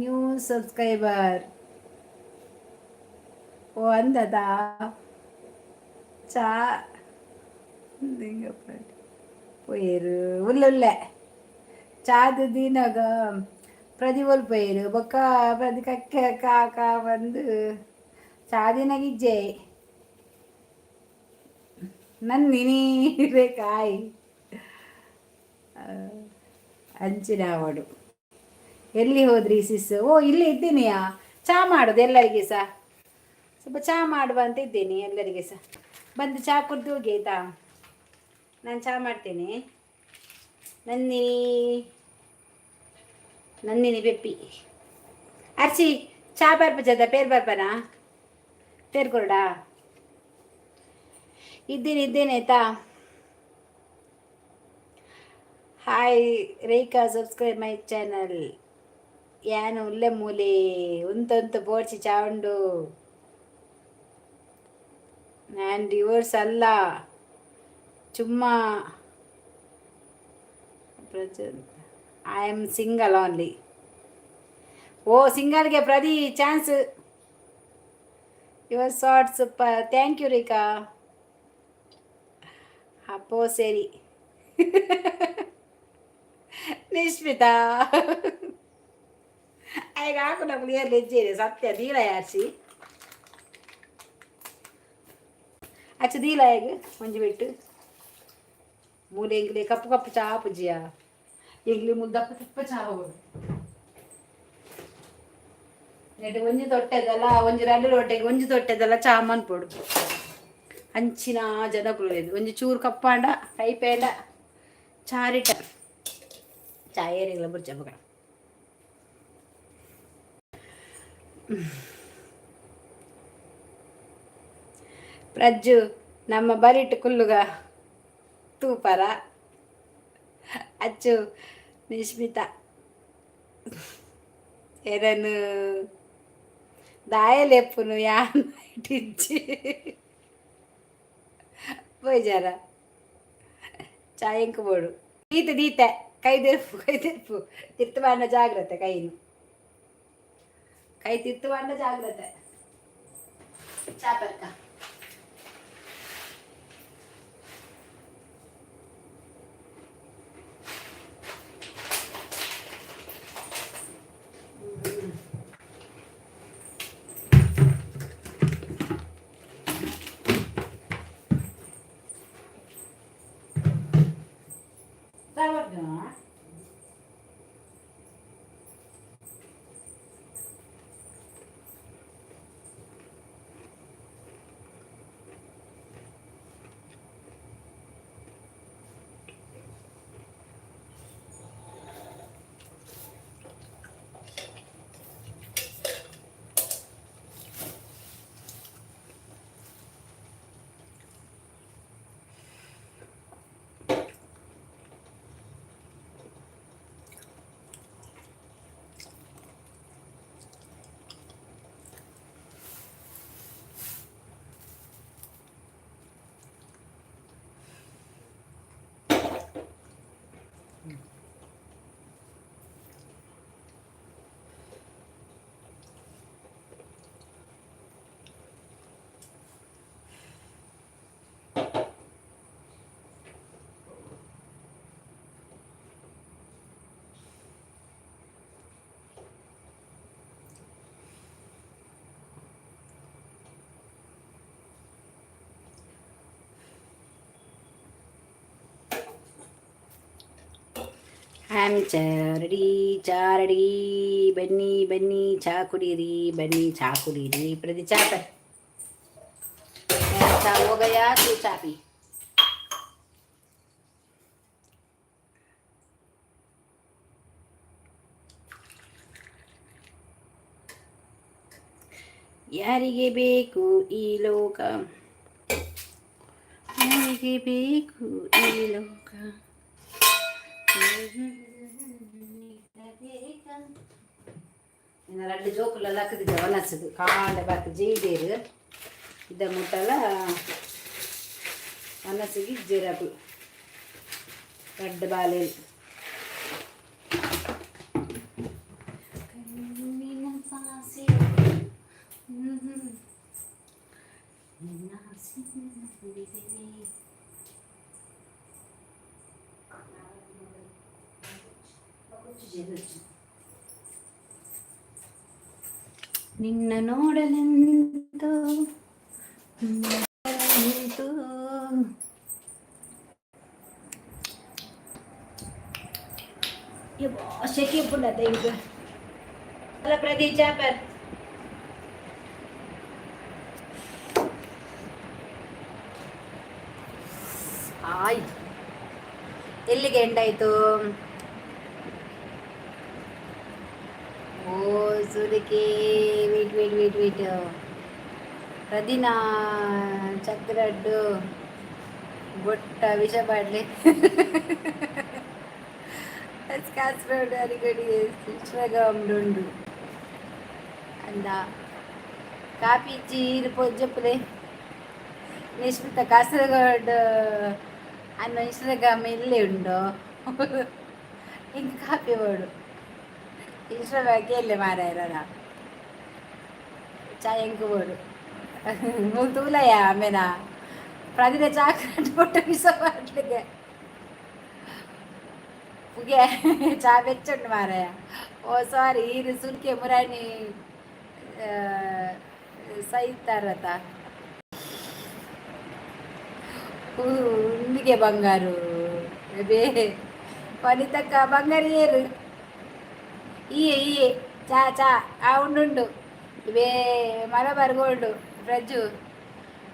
new subscriber. ಓ ಅಂದದ ಚಾ ಪೋಯೇರು ಉಲ್ಲುಲ್ಲೆ ಚಾದ ದಿನಗ ಪ್ರತಿವೊಲ್ ಪೋಯೇರು ಬೊಕ್ಕ ಪ್ರತಿ ಕಕ್ಕೆ ಕಾಕ ಬಂದು ಚಾದಿನಾಗ ಇಜ್ಜೆ ನಂದಿನಿ ಕಾಯಿ ಅಂಚಿನಾವಡು. ಎಲ್ಲಿ ಹೋದ್ರಿ ಸಿಸ್? ಓ ಇಲ್ಲಿ ಇದ್ದೀನಿಯಾ. ಚಾ ಮಾಡೋದು ಎಲ್ಲರಿಗೆ ಸಹ ಸ್ವಲ್ಪ ಚಾ ಮಾಡುವ ಅಂತ ಇದ್ದೀನಿ. ಎಲ್ಲರಿಗೆ ಸಹ ಬಂದು ಚಾ ಕುಡ್ದು ಹೋಗಿ ಆಯಿತಾ? ನಾನು ಚಾ ಮಾಡ್ತೇನೆ. ನಂದಿನಿ ನಂದಿನಿ ಬೆಪ್ಪಿ ಅರ್ಚಿ ಚಾ ಬರ್ಪ ಜದ ಪೇರ್ ಬರ್ಪನಾ ಪೇರ್ ಕೊರಡಾ. ಇದ್ದೀನಿ ಇದ್ದೇನೆ ಆಯ್ತಾ. Hi Rekha, subscribe my channel. ಯಾನು ಉಲ್ಲೆ ಮೂಲೆ ಉಂತಂತು ಬೋಡ್ಚಿ ಚಾವುಂಡು. ನಾನು ಡಿವೋರ್ಸ್ ಅಲ್ಲ ಚುಮ್ಮಾ I am single only. Oh ಸಿಂಗಲ್ಗೆ ಪ್ರದಿ chance. Your shorts super. Thank you Rekha. ಅಪ್ಪೋ ಸರಿ ನಿಶ್ಮಿತಾ ಈಗ ಹಾಕು ಕ್ಲಿಯರ್ ಇಜ್ಜೇರಿ ಸತ್ಯ ದೀಲ ಯಾರ್ಸಿ ಅಚ್ಚ ದೀಲ ಹೇಗೆ ಒಂಜಿ ಬಿಟ್ಟು ಮೂಲೆ ಇಂಗ್ಲಿ ಕಪ್ಪು ಕಪ್ಪು ಚಾ ಪುಜಿಯ ಎಂಗ್ಲಿ ಮುಲ್ ದಪ್ಪ ದಪ್ಪ ಚಾ ಹೋಗುದು ನೆಟ್ ಒಂಜಿ ತೊಟ್ಟೆದಲ್ಲ ಒಂಜಿ ರಡ್ಡು ರೊಟ್ಟೆಗೆ ಒಂಜಿ ತೊಟ್ಟೆದಲ್ಲ ಚಾ ಮನ್ಪೊಡು ಅಂಚಿನ ಜನಕುಲು ಒಂಜಿ ಚೂರು ಕಪ್ಪಾಂಡ ಕೈಪೇಂಡ ಚಾರಿಟ ಚಾಯೇರಿಗಳ ಬುರ್ಚ ಮಗ. ಪ್ರಜ್ಜು ನಮ್ಮ ಬರಿಟ್ ಕುಲ್ಲುಗ ತೂಪರ ಅಚ್ಚು ನಿಶ್ಮಿತಾ ಎರನು ದಾಯಲೆಪ್ಪುನು ಯಾನ್ ಇಜ್ಜಿ ಪೋಯ್ಜಾರ ಚಾಯಂಕ್ ಬೋಡು ದೀತೆ ದೀತೆ ಕೈ ತೆರ್ಪು ಕೈ ತೆರ್ಪು ತಿರ್ತು ಬಾಂಡ ಜಾಗ್ರತೆ ಕೈನು ಕೈ ತಿರ್ತು ಬಾಂಡ ಜಾಗ್ರತೆ ಚಾಪರ್ಕ. I am ready, ಚಾ ರೆಡಿ. ಬನ್ನಿ ಬನ್ನಿ, ಚಾ ಕುಡೀರಿ, ಬನ್ನಿ, ಚಾ ಕುಡೀರಿ. ಪ್ರತಿ ಚಾ ಪರ್ ಚಾ हो गया, तू चा पी. ಯಾರಿಗೆ ಬೇಕು ಈ ಲೋಕ? ಯಾರಿಗೆ ಬೇಕು ಈ ಲೋಕ? ಇನ್ನು ರಡ್ಡು ಜೋಕುಲೆಲ್ಲ ಹಾಕಿದ್ದೆ ಒನಸದು ಕಾಂಡ ಬಾತ್ ಜೀಡೇರು ಇದ್ದ ಮುಟ್ಟಲ ಒನಸಿಗೆ ಜೀರಕು ರಡ್ಡು ಬಾಲೆ. ಕಣ್ಣಿನ ಆಸೆ, ನಿನ್ನ ಆಸೆ ನಂಬಿದೆ. ನಿನ್ನ ನೋಡಲೆಂದು ನಿಂತು. ಶೆಕೆ ಪುನಃ ಈಗ ಅಲ್ಲ ಪ್ರದೀಪ್ ಚಾಪರ್. ಆಯ್ತು, ಎಲ್ಲಿಗೆ ಎಂಡಾಯ್ತು? ಓ ಸೂರ್ಯಕ್ಕೆ. Wait, wait, wait, wait. ಪ್ರದಿನ ಚಕ್ರಡ್ಡು ಬೊಟ್ಟ ವಿಷ ಬಾಡ್ಲಿ. ಕಾಸರಗೋಡು ಅರಿಗಡಿ ಇನ್ಸ್ಟಾಗ್ರಾಮ್. ಅಂದ ಕಾಪಿ ಚೀರು ಪೊಜ್ಜಪ್ಪಲೆ. ನಿಶ್ಮಿತ ಕಾಸರಗೋಡು ಅನ್ನ ಇನ್ಸ್ಟಾಗ್ರಾಮ್ ಇಲ್ಲೇ ಉಂಡು. ಇಂಕ ಕಾಪಿ ಬೋಡು. ಇನ್ಸ್ಟಾಗ್ರಾಮ್ ಎಲ್ಲೆ ಮಾರಾಯರ ಚಾ ಎಂಕು ಬೋಡು. ಮೂಲು ತೂಲಯ ಆಮೇನ ಪ್ರದಿನ ಚಾಕ್ರೇಟ್ ಬೊಟ್ಟ ವಿಷ ಬಾಟ್ಲಿಗೆ ಪುಗೆ ಚಾ ಬೆಚ್ಚುಂಡು ಮಾರಾಯ. ಓ ಸಾರಿ, ಈರು ಸುರ್ಕೆ ಮುರಾಣಿ ಸೈತಾರತ ಉಂದಿಗೆ ಬಂಗಾರು ಬೇ. ವನಿತಕ್ಕ ಬಂಗಾರ ಏರು ಈಯೆ ಈಯೆ ಚಾ ಚಾ ಆ ಉಂಡುಂಡು ಇವೇ ಮಲಬಾರ್ ಗೋಲ್ಡ್. ಪ್ರಜ್ಜು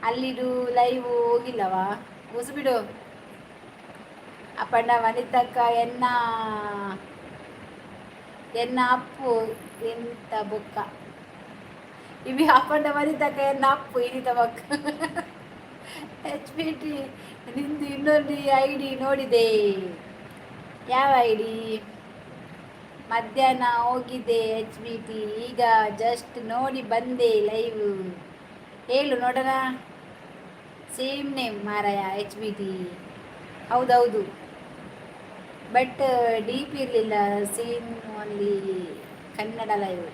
ಅಲ್ಲಿಡು ಲೈವ್ ಹೋಗಿಲ್ಲವಾ? ಬಿಡು ಅಪ್ಪಣ್ಣ. ವನಿತಕ್ಕ ಎನ್ನ ಎನ್ನ ಅಪ್ಪು ಎಂತ ಬೊಕ್ಕ ಇವಿ. ಅಪ್ಪಣ್ಣ ವನಿತಕ್ಕ ಎನ್ನ ಅಪ್ಪು ಇನಿತ ಬೊಕ್ಕ. ಎಚ್ ಪಿ ಟಿ ನಿಂದು ಇನ್ನೊಂದು ಐಡಿ ನೋಡಿದೆ. ಯಾವ ಐಡಿ? ಮಧ್ಯಾಹ್ನ ಹೋಗಿದೆ ಎಚ್ ಬಿ ಟಿ. ಈಗ ಜಸ್ಟ್ ನೋಡಿ ಬಂದೆ ಲೈವ್. ಹೇಳು ನೋಡೋಣ. ಸೇಮ್ ನೇಮ್ ಮಾರಾಯ ಎಚ್ ಬಿ ಟಿ. ಹೌದೌದು, ಬಟ್ ಡಿ ಪಿ ಇರಲಿಲ್ಲ. Same only Kannada live.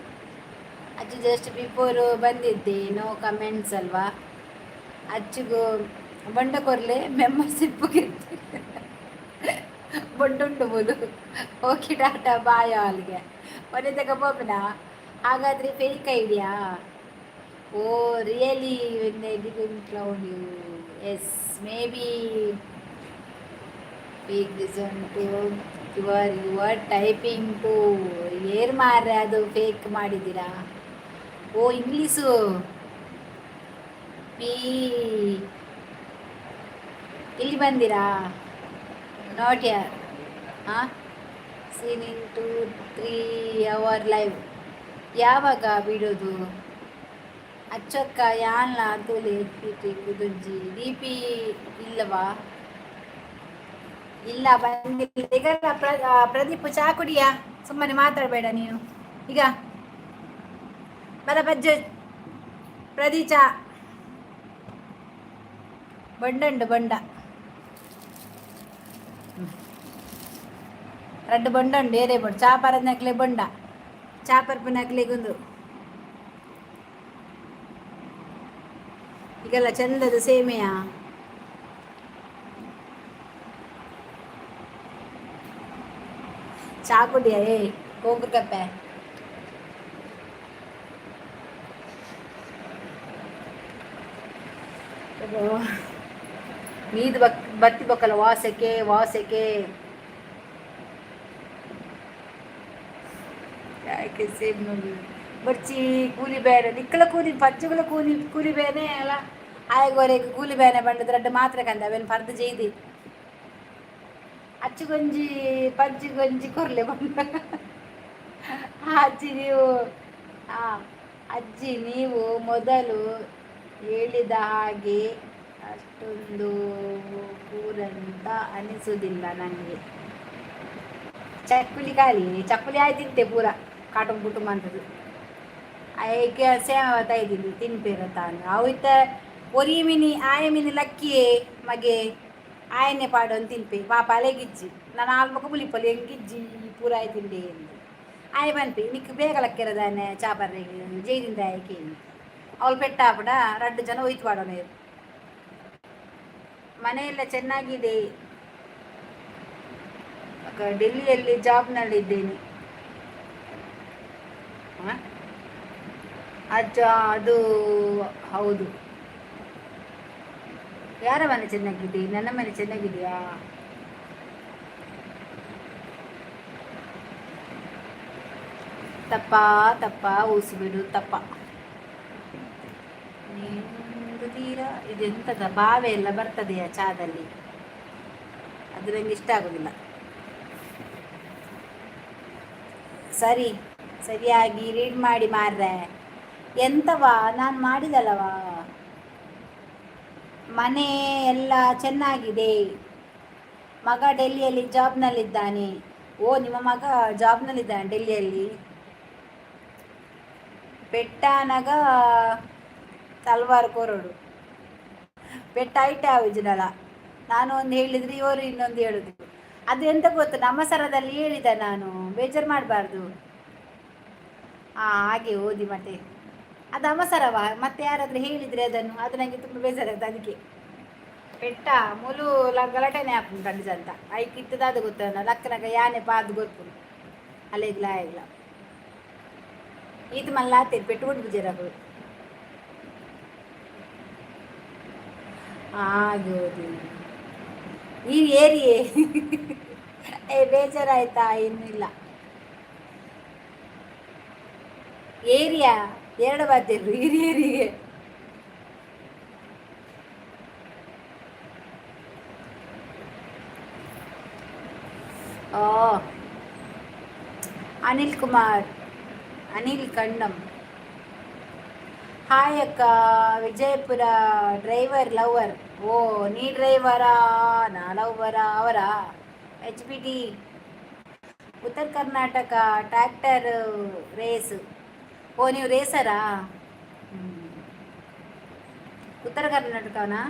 Achu just before ಬಂದಿದ್ದೆ. ನೋ ಕಮೆಂಟ್ಸ್ ಅಲ್ವಾ? ಅಚ್ಚುಗು ಬಂಡ ಕೊರ್ಲೆ ಮೆಂಬರ್ಶಿಪ್ ಬೊಂಡುಂಟು ಬೋದು. ಓಕೆ, ಟಾಟಾ, ಬಾಯ್ ಆಲ್ಗೆ. ಮನೆ ತಗ. ಹಾಗಾದರೆ fake idea? Oh really? Cloud you. Yes, maybe fake. This one to your typing to air ಮಾರ್ರೆ. ಅದು ಫೇಕ್ ಮಾಡಿದ್ದೀರಾ? ಓ ಇಂಗ್ಲೀಷು ಪಿ. ಇಲ್ಲಿ ಬಂದಿರಾ? Not ಯಾರ್. ಹಾಂ, seen in 2-3 hour live. ಯಾವಾಗ ಬಿಡೋದು ಅಚ್ಚಕ್ಕ? ಯಾನ್ಲ ತೂಲೆ ಎಚ್ ಪಿ ಟಿ ಕುದೊಂಜಿ ಡಿ ಪಿ ಇಲ್ಲವಾ? ಇಲ್ಲ, ಬಂದಿಲ್ಲ. ಈಗ ಪ್ರದೀಪ್ ಚಾ ಕುಡಿಯಾ, ಸುಮ್ಮನೆ ಮಾತಾಡಬೇಡ ನೀನು. ಈಗ ಬರ ಬಜ್ಜೆ ಪ್ರದೀಪ್ ಚಾ. ಬೊಂಡಂಡು ಬೊಂಡ ರಡ್ಡು ಬೊಂಡ ಉಂಡು. ಏರೇ ಬೋಡು ಚಾ ಪರದನಕ್ಲೆ ಬೊಂಡ ಚಾ ಪರ್ಪನಕ್ಲೆಗುಂದು. ಈಗೆಲ್ಲ ಚಂದದ ಸೇಮೆಯಾ? ಚಾ ಕುಡಿಯ. ಏ ಕೋಂಕುರ್ ಕಪ್ಪೆ. ಮೀದು ಬಕ್ ಬತ್ತಿ ಬೊಕ್ಕಲ ವಾಸಕ್ಕೆ ವಾಸಕ್ಕೆ. ಯಾಕೆ ಸೇಮ್ ನೋಡಿ ಬರ್ಚಿ. ಕೂಲಿ ಬೇರೆ ನಿಕ್ಕಲ ಕೂಲಿ ಪಚ್ಚುಗಳ ಕೂಲಿ ಕೂಲಿ ಬೇನೆ ಅಲ್ಲ. ಆಯಗೋರೆಗ್ ಕೂಲಿ ಬೇನೆ ಬಂಡದ ರಡ್ಡು ಮಾತ್ರ ಕಂದ ಅವೇನು ಪರ್ದು ಜೈದಿ ಅಚ್ಚುಗೊಂಜಿ ಪಜ್ಜಿಗೊಂಜಿ ಕೊರ್ಲೆ ಬಂದ. ಅಜ್ಜಿ ನೀವು, ಅಜ್ಜಿ ನೀವು ಮೊದಲು ಹೇಳಿದ ಹಾಗೆ ಅಷ್ಟೊಂದು ಕೂರಂತ ಅನಿಸುವುದಿಲ್ಲ ನನಗೆ. ಚಕ್ಕುಲಿ ಖಾಲಿ ಚಕ್ಕುಲಿ ಆಯ್ತಿಂತೆ ಪೂರ ಕಾಟುಂ ಕುಟುಂಬ ಅಂತದ್ದು. ಐಕೆ ಸೇಮ ಇದ್ದೀನಿ ತಿನ್ಪೇರ ತಾನು. ಅವು ಇತ್ತ ಒರಿ ಮಿನಿ ಆಯ ಮಿನಿ ಲಕ್ಕಿಯೇ ಮಗೆ ಆಯನೆ ಪಾಡೊಂದು ತಿನ್ಪೆ ಪಾಪ. ಅಲೆಗಿಜ್ಜಿ ನಾನು ಆಲ್ಮಕ ಬುಲಿಪೊಲಿ ಎಂಗಿಜ್ಜಿ ಪೂರ ಆಯ್ ತಿಂಡೆ ಎಂದು ಆಯ್ ಪನ್ಪೆ. ನಿಕ್ ಬೇಗ ಲಕ್ಕಿರದಾನೆ ಚಾಪರ್ರೆಗ್ ಜೈದಿಂದ ಆಯ್ಕೆ. ಅವಳು ಪೆಟ್ಟಾಪಡ ರಡ್ಡು ಜನ ಒಯ್ತು ಪಾಡೋಣ. ಮನೆಯೆಲ್ಲ ಚೆನ್ನಾಗಿದೆ. ಡೆಲ್ಲಿಯಲ್ಲಿ ಜಾಬ್ನಲ್ಲಿದ್ದೇನೆ. ಹ? ಅಜ್ಜ ಅದು ಹೌದು. ಯಾರ ಮನೆ ಚೆನ್ನಾಗಿದೆ? ನನ್ನ ಮನೆ ಚೆನ್ನಾಗಿದೆಯಾ? ತಪ್ಪ ತಪ್ಪ ಊಸು ಬಿಡು ತಪ್ಪ ನೀನು ತೀರಾ. ಇದೆಂತದ ಬಾವೆ ಎಲ್ಲ ಬರ್ತದೆಯಾ ಚಾದಲ್ಲಿ? ಅದು ನಂಗೆ ಇಷ್ಟ ಆಗೋದಿಲ್ಲ. ಸರಿ, ಸರಿಯಾಗಿ ರೀಡ್ ಮಾಡಿ ಮಾರ್ರೆ. ಎಂತವಾ ನಾನು ಮಾಡಿದಲ್ಲವಾ? ಮನೆ ಎಲ್ಲ ಚೆನ್ನಾಗಿದೆ. ಮಗ ಡೆಲ್ಲಿಯಲ್ಲಿ ಜಾಬ್ನಲ್ಲಿದ್ದಾನೆ. ಓ, ನಿಮ್ಮ ಮಗ ಜಾಬ್ನಲ್ಲಿದ್ದಾನೆ ಡೆಲ್ಲಿಯಲ್ಲಿ. ಪೆಟ್ಟಾನಗ ತಲ್ವಾರ್ ಕೊರಡು ಪೆಟ್ಟ ಐಟೆ ಆವಿಜಿನಲ್ಲ. ನಾನು ಒಂದು ಹೇಳಿದ್ರೆ ಇವರು ಇನ್ನೊಂದು ಹೇಳುದು. ಅದು ಎಂತ ಗೊತ್ತು, ನಮ್ಮ ಸರದಲ್ಲಿ ಹೇಳಿದ ನಾನು. ಬೇಜಾರು ಮಾಡಬಾರ್ದು. ಹಾಗೆ ಓದಿ. ಮತ್ತೆ ಅದು ಅವಸರವ. ಮತ್ತೆ ಯಾರಾದರೂ ಹೇಳಿದರೆ ಅದನ್ನು, ಅದು ನನಗೆ ತುಂಬ ಬೇಜಾರಾಗ್ತದೆ. ಅದಕ್ಕೆ ಪೆಟ್ಟ ಮುಲು ಗಲಾಟೆನೆ ಹಾಪುಂಡು ಕಂಡಿಜಂತ ಐಕ್ ಇತ್ತದ ಅದು ಗೊತ್ತ ಲಕ್ಕನಗ ಯಾನೆ ಪಾದು ಗೊತ್ತು ಅಲೆಗ್ಲ ಆಯ್ಗ್ಲ ಈತ ಮಲ್ಲ ಆತೇರಿ ಪೆಟ್ಟು ಕೊಟ್ಟು ಬಿಜಾರಾಗ ಆಗೋದು ಈ ಏರಿಯೇ. ಏ, ಬೇಜಾರಾಯ್ತಾ? ಇನ್ನೂ ಇಲ್ಲ. ಏರಿಯಾ ಎರಡು ಬಾತಿರು ಹಿರಿಯರಿಗೆ. ಓ, ಅನಿಲ್ ಕುಮಾರ್, ಅನಿಲ್ ಕಣ್ಣಂ, ಹಾಯ್ ಅಕ್ಕ. Vijayapura driver lover. ಓ, ನೀ ಡ್ರೈವರಾ, ನಾ ಲವ್ವರಾ ಅವರಾ? ಎಚ್ ಬಿ ಟಿ ಉತ್ತರ ಕರ್ನಾಟಕ ಟ್ರ್ಯಾಕ್ಟರ್ ರೇಸ್. ಓ, ನೀವು ರೇಸರಾ? ಉತ್ತರ ಕರ್ನಾಟಕನಾ?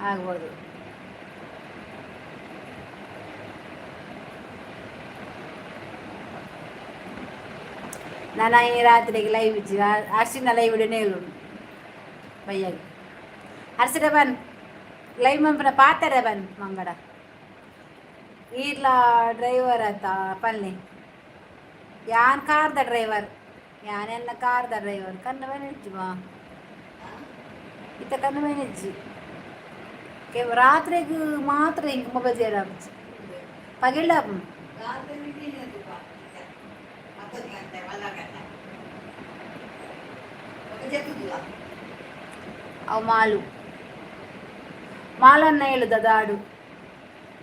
ಆಗ್ಬೋದು. ನಾನು ಈ ರಾತ್ರಿಗೆ ಲೈವ್ ಇಜ್ಜಿ. ಅರ್ಶಿನ ಲೈವ್ ಇಡನೇ ಬಯ್ಯಾಗಿ. ಅರ್ಶಿನ ಬನ್ ಲೈವ್ ಮಂಪನ ಪಾತಾರೆ ಬನ್ ಮಂಗಡ. ಈರ್ಲ ಡ್ರೈವರ್ ಆತ ಪಲ್ಲೆ. ಯಾನ್ ಕಾರ್ದ ಡ್ರೈವರ್, ಯಾನೆನ್ನ ಕಾರ್ದ ಡ್ರೈವರ್. ಕಣ್ಣು ಬಾ ಇತ್ತ ಕಣ್ಣು ಮೇನೆಜ್ಜಿ. ರಾತ್ರಿಗೆ ಮಾತ್ರ ಹಿಂಗೆ ಮೊಬೈಲ್ ಸೇರ ಪಗಿಳ್ಳ. ರಾತ್ರಿ 10 ಗಂಟೆ 1 ಗಂಟೆ ಜೆತ್ತುದಿಲ್ಲ. ಅವು ಮಾಲು ಮಾಲನ್ನ ಹೇಳುದ ದಾಡು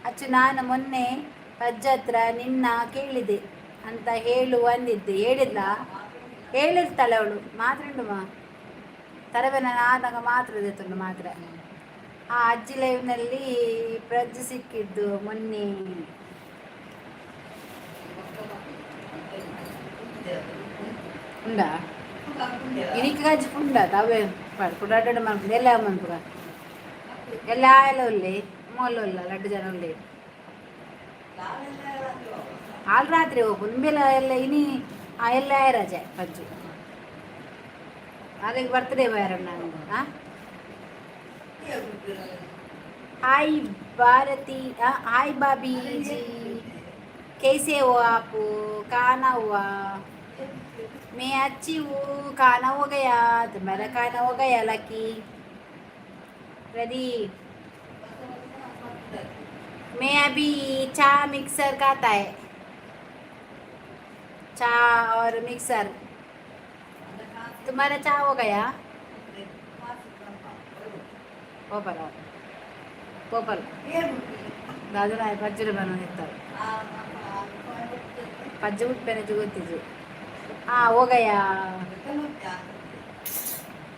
ಅಚ್ಚು. ನಾನು ಮೊನ್ನೆ ಅಜ್ಜತ್ರ ನಿನ್ನ ಕೇಳಿದೆ ಅಂತ ಹೇಳು ಅಂದಿದ್ದೆ. ಹೇಳಿದ್ಲಾ? ಹೇಳಿರ್ತಾಳೆ ಅವಳು. ಮಾತ್ರ ಉಂಡುಮಾ ತರಬೇನ ಆದಾಗ ಮಾತ್ರ ತುಂಡು ಮಾತ್ರ. ಆ ಅಜ್ಜಿ ಲೈವ್ನಲ್ಲಿ ಪ್ರಜ್ಜೆ ಸಿಕ್ಕಿದ್ದು ಮೊನ್ನೆ. ಉಂಡಾ ಇನಿಕ್ ಗಜ್ಜಿ ಪುಂಡ ಅವೇ ಪುಡಾಟ ಮನ್ಪುಂಡು ಎಲ್ಲ ಮನ್ಪುಗ ಎಲ್ಲ ಎಲ್ಲ ಉಲ್ಲೆ ಮೊಲ್ಲ ಉಲ್ಲ ಲಡ್ಡು ಜನ ಉಲ್ಲೆ. ಆಲ್ ರಾತ್ರಿ ಹೋಗು ನಿಂಬೆಲ್ಲ ಎಲ್ಲ ಇನಿ. ಎಲ್ಲ ರಜೆ ಪಜ್ಜು ಅದಕ್ಕೆ ಬರ್ತಡೇ ಬಾಯ್ ನಾನು. ಹಾಂ, हाय भारती, हाय भाभी जी, कैसे हो आप? खाना हुआ? मैं अच्छी हूँ। खाना हो गया तुम्हारा? खाना हो गया? लकी प्रदीप, मैं अभी चाय मिक्सर खाता है. चा और मिक्सर। तुम्हारा चा हो गया? ಪೋಪಲ್ ಪೋಪಲ್ ದಾದರ ಪಜ್ಜುರು ಬಂದಿರ್ತಾರೆ. ಪಜ್ಜು ಬಿಟ್ಟು ಗೊತ್ತಿದ್ದು. ಹಾ, ಹೋಗಯ್ಯ.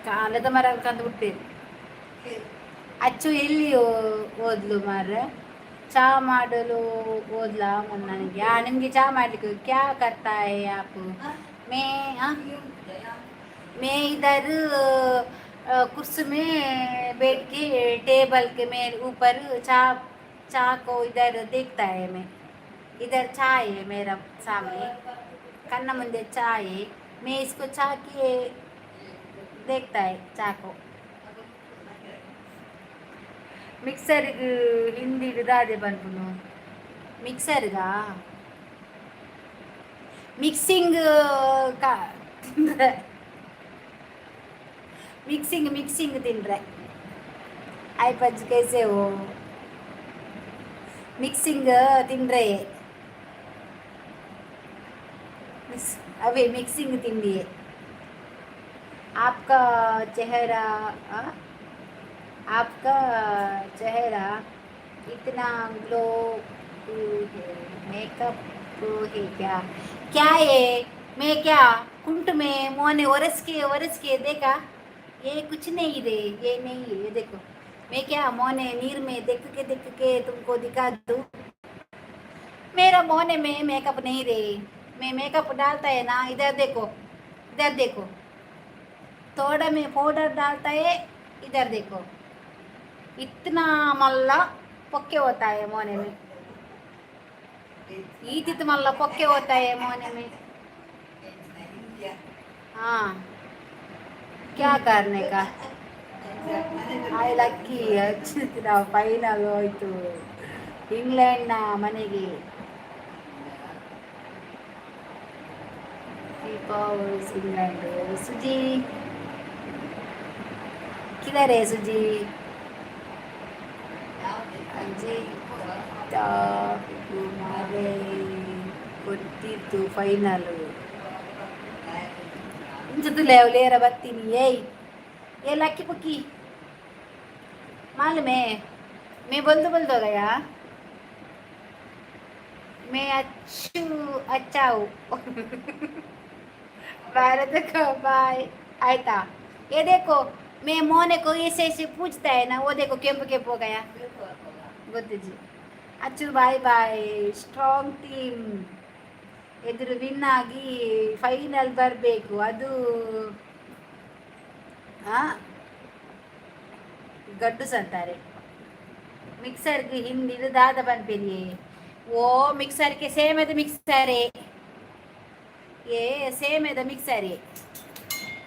ಕಾಲದ ಮರ ಕಂದು ಬಿಡ್ತೀರಿ. ಅಚ್ಚು ಎಲ್ಲಿ ಓದ್ಲು ಮಾರ್ರೆ? ಚಾ ಮಾಡಲು ಓದ್ಲಾ ನನಗೆ? ಆ ನಿಮಗೆ ಚಾ ಮಾಡ್ಲಿಕ್ಕೆ. क्या करता है आप? मैं, हाँ, मैं इधर कुर्सी में बैठ के, टेबल के मेरे ऊपर चा चा को इधर देखता है। मैं इधर चाय है मेरा सामने, ಕಣ್ಣ ಮುಂದೆ चाय। मैं इसको चा के देखता है चा को। ಮಿಕ್ಸರ್ಗೆ ಹಿಂದಿ ದಾದೆ ಪನ್ಪುನು? ಮಿಕ್ಸರ್ಗಾ? ಮಿಕ್ಸಿಂಗ್ ತಿಂದ್ರೆ, ಮಿಕ್ಸಿಂಗ್ ಮಿಕ್ಸಿಂಗ್ ತಿಂದ್ರೆ. ಆಯ್ ಪಜ್ಜು, कैसे हो? ಮಿಕ್ಸಿಂಗ್ ತಿಂದ್ರೆ, अभी मिक्सिंग ತಿಂಡಿ। आपका चेहरा, आ? आपका चेहरा इतना ग्लो है, मेकअप है क्या? क्या है? मैं क्या कुंट में मोने वरस के वरस के देखा? ये कुछ नहीं रे, ये नहीं है। ये देखो, मैं क्या मोने नीर में देख के देख के तुमको दिखा दूँ? मेरा मोने में मेकअप नहीं रे। मैं मेकअप डालता है ना, इधर देखो, इधर देखो, थोड़ा में पाउडर डालता है। इधर देखो, इतना मल्ला पक्के होता है मोने में। ಈತಿತ್ತು ಮಲ್ಲ ಪೊಕ್ಕೆ होता है मोने में। हाँ, क्या करने का? I lucky. ನಾವು ಫೈನಲ್ ಹೋಯ್ತು ಇಂಗ್ಲೆಂಡ್ನ ಮನೆಗೆ. ಇಂಗ್ಲೆಂಡ್. ಸುಜಿ, किधर है सुजी? ಅಜಿತ್ ಕುಮಾರೇ, ಗೊತ್ತಿತ್ತು ಫೈನಲ್. ಇಂಚುತ್ತಲೇ ಲೇರ ಬರ್ತೀನಿ. ಏಯ್ ये लक्की पुक्की, मालूम है। मैं बोल दो, बोल दो गया। मैं अच्छू अच्छा हूँ। भारत को बाय। आयता, ये देखो, मैं मोने को ऐसे ऐसे पूछता है ना, वो देखो, केंप केंप हो गया। ಗೊತ್ತಿಜ್ಜಿ. ಅಚ್ಚು, ಬಾಯ್ ಬಾಯ್. ಸ್ಟ್ರಾಂಗ್ ಟೀಮ್ ಎದುರು ವಿನ್ ಆಗಿ ಫೈನಲ್ ಬರಬೇಕು. ಅದು ಗಡ್ಡುಸ್ ಅಂತಾರೆ. ಮಿಕ್ಸರ್ಗೆ ಹಿಂದಿದು ದಾದ ಪನ್ಪಿರಿ? ಓ, ಮಿಕ್ಸರ್ಗೆ ಸೇಮೆದ ಮಿಕ್ಸರೇ. ये सेमेದ मिक्सर है,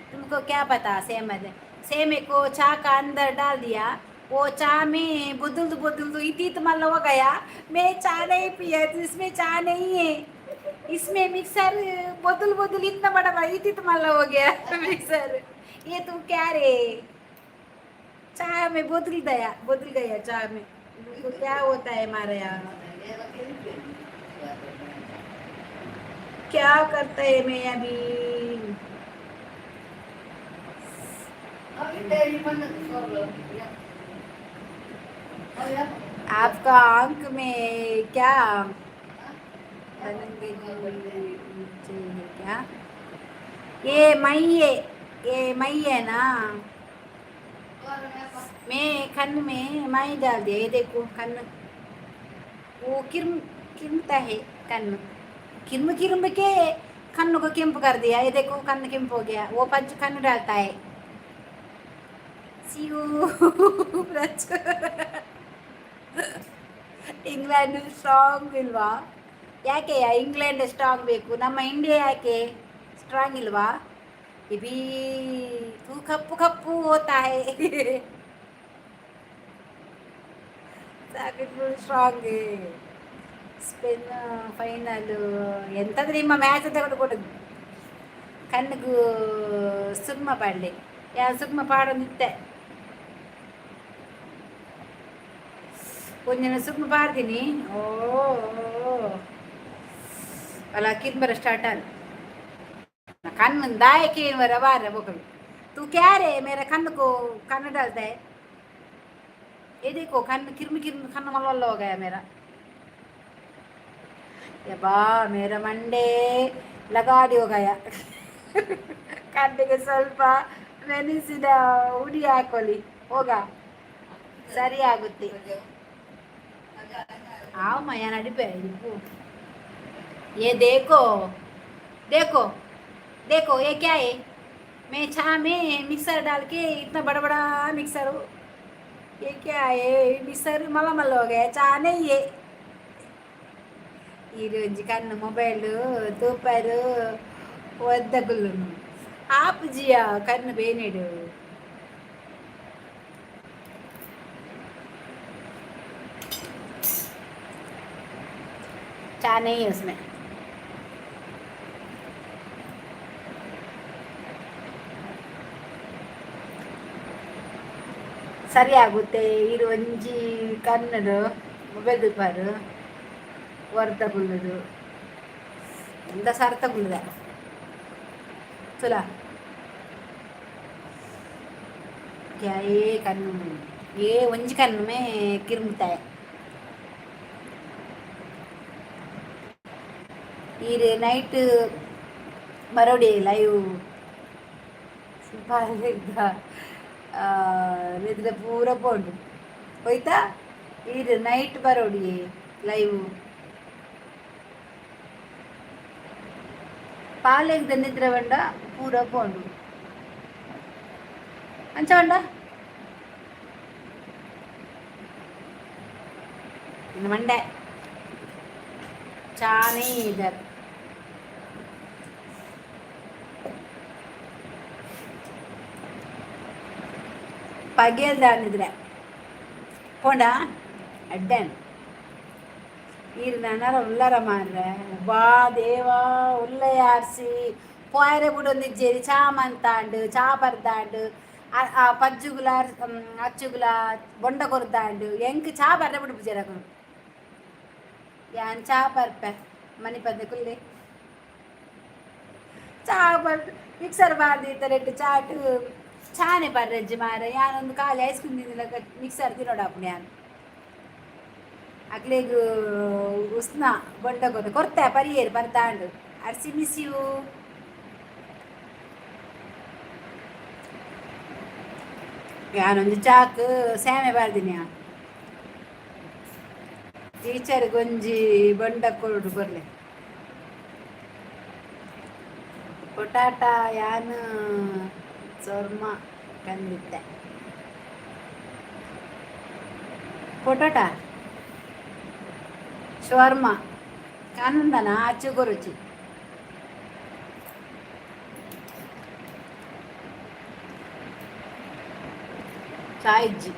तुमको क्या पता? सेमद सेमे को चा का अंदर डाल दिया, वो चा में बुदुल बुदुल इति मल्ल हो गया। मैं चा नहीं पिया तो इसमें चा नहीं है। इसमें मिक्सर बोतल बोतल इतना बड़ा बड़ा इति मल्ल हो गया मिक्सर। ये तू क्या रे? चाय में बोतल गया, बोतल गया चाय में तो क्या होता है हमारे यहाँ? क्या करता है मैं अभी? आपका आंख में क्या चाहिए? क्या ये मई है? ये मई है ना। मैं खन में मई डाल दिया। ये देखो, कन वो किरम किरमता है। कन्न किरम किरम के कन्नू को केंप कर दिया। ये देखो, कन्न केंप हो गया। वो पंच कन्न डालता है। सी you. England strong ಇಲ್ವಾ? ಯಾಕೆ ಇಂಗ್ಲೆಂಡ್ ಸ್ಟ್ರಾಂಗ್ ಬೇಕು? ನಮ್ಮ ಇಂಡಿಯಾ ಯಾಕೆ ಸ್ಟ್ರಾಂಗ್ ಇಲ್ವಾ? इभी तू ಕಪ್ಪು ಕಪ್ಪು होता है। ಸ್ಟ್ರಾಂಗ್. Spain final. ಎಂತಂದ್ರೆ ನಿಮ್ಮ ಮ್ಯಾಚ್ ತಗೊಂಡು ಕಣ್ಣಿಗೂ ಸುಗ್ಮ ಪಾಡಲಿ. ಯಾ ಸುಗ್ಮ ಪಾಡೊಂದಿತ್ತೆ. ಒಂದಿನ ಸುಗ್ಮ ಪಾಡ್ತೀನಿ. ಓ ಅಲ್ಲ, ಕಿರ್ಮರ ಸ್ಟಾರ್ಟ್ ಆಗ. कन्न दाए के बार बोकल तू क्या रे, मेरे कन्न को कन्न डालता है। ये देखो, कन्न किरमि किरमि, कन्न मल्ल हो गया मेरा। ಯಬ್ಬಾ, ಮೇರ ಮಂಡೆ ಲಗಾಡಿ ಹೋಗಯ. ಕಣ್ಣಿಗೆ ಸ್ವಲ್ಪ ಮೆಣಸಿನ ಹುಡಿ ಹಾಕೊಳ್ಳಿ ಹೋಗ, ಸರಿ ಆಗುತ್ತೆ. आओ मैं नडिपे. ये देखो, देखो, देखो, ये क्या है? मैं चा में मिक्सर डाल के इतना बड़ा बड़ा मिक्सर, ये क्या है? मिक्सर मल्ल मल्ल हो गया, चा नहीं है. ఈరోజు కన్ను మొబైల్ తూపారు వద్దకులను ఆపు జియా, కన్ను పేనిడు. चाय नहीं है उसमें. ಸರಿ ಆಗುತ್ತೆ. ಇರು ಒಂಜಿ ಕನ್ನಡ ಮೊಬೈಲ್ ತೂಪಾರು ವರ್ಧ ಕುಲ್ಲುದು ಎಂತ ಸಾರ್ಥ ಕುಲ್ಲುದೆ चला क्या. ये कन्नु, ये ಒಂಜಿ ಕಣ್ಣು ಮೇ ಕಿರ್ಮುತ್ತಾಯ. ಈ ನೈಟ್ ಬರೋಡಿ ಲೈವ್. ನಿದ್ರೆ ಪೂರ ಪೋಂಡು ಹೋಯ್ತಾ. ಈರ್ ನೈಟ್ ಬರೋಡಿ ಲೈವ್. ಪಾಲೆಗ್ ನಿದ್ರೆ ಬಂಡ ಪೂರ ಪೋಂಡು ಅಂಚ ಬಂಡ. ಇನ್ನು ಮಂಡೆ ಚಾನೇ ಇದ್ದಾರೆ. ಪಗೆಲ್ದಾನಿದ್ರೆ ಪೋಂಡ ಅಡ್ಡನ್. ಈರ್ ನನರ ಉಲ್ಲರ ಮಾರ್ರೆ. ಬಾ ದೇವಾ, ಉಲ್ಲಯಾರ್ಸಿ ಪೋಯರೆ ಬುಡೊಂದಿಜ್ಜೇರಿ. ಚಾ ಮಂತಾಂಡು, ಚಾ ಪರ್ದಾಂಡು, ಆ ಪಜ್ಜುಗುಲ ಅಚ್ಚುಗುಲ ಬೊಂಡ ಕೊರ್ದಾಂಡು. ಎಂಕ್ ಚಾ ಬರ್ರೆ ಬಿಡು ಪೂಜೆರಕು. ಯಾನ್ ಚಾ ಪರ್ಪೆ ಮನಿ ಪಂದೆ ಕುಲ್ಲೆ. ಚಾ ಪರ್ ಮಿಕ್ಸರ್ ಬಾರ್ದಿತ್ತ ರೆಡ್ಡು ಚಾಟ್ ಚಾನೆ ಪರ್ರೆಜ್ಜಿ ಮಾರ. ಯಾನೊಂದು ಖಾಲಿ ಐಸ್ ಕ್ರೀಮ್ ತಿಂದಿಲ್ಲ, ಮಿಕ್ಸರ್ ತಿನ್ನೋಡಪ್ಪು. ಯಾನ್ ಅಕ್ಲೆಗ್ ಉಸ್ನ ಬೊಂಡ ಕೊರ್ತೆ ಕೊರ್ತೆ ಪರಿಯೇರು ಪರ್ದಾಂಡು. ಅರ್ಸಿ, ಮಿಸ್ you. ಯಾನೊಂದು ಚಾಕ್ ಸೇಮೆ ಬಾರ್ದಿನಿ. ಟೀಚರ್ ಗೊಂಜಿ ಬೊಂಡ ಕೊರಡು ಕೊರ್ಲೆ. ಪೊಟಾಟ ಯಾನ್ ಸೊರ್ಮ ಕಂದಿತ್ತೆ. ಪೊಟಾಟ ಶವರ್ಮ ಕಾನಂದನ ಅಚ್ಚು ಕೊರುಚಿ. ಚಾಯ್ಜಿ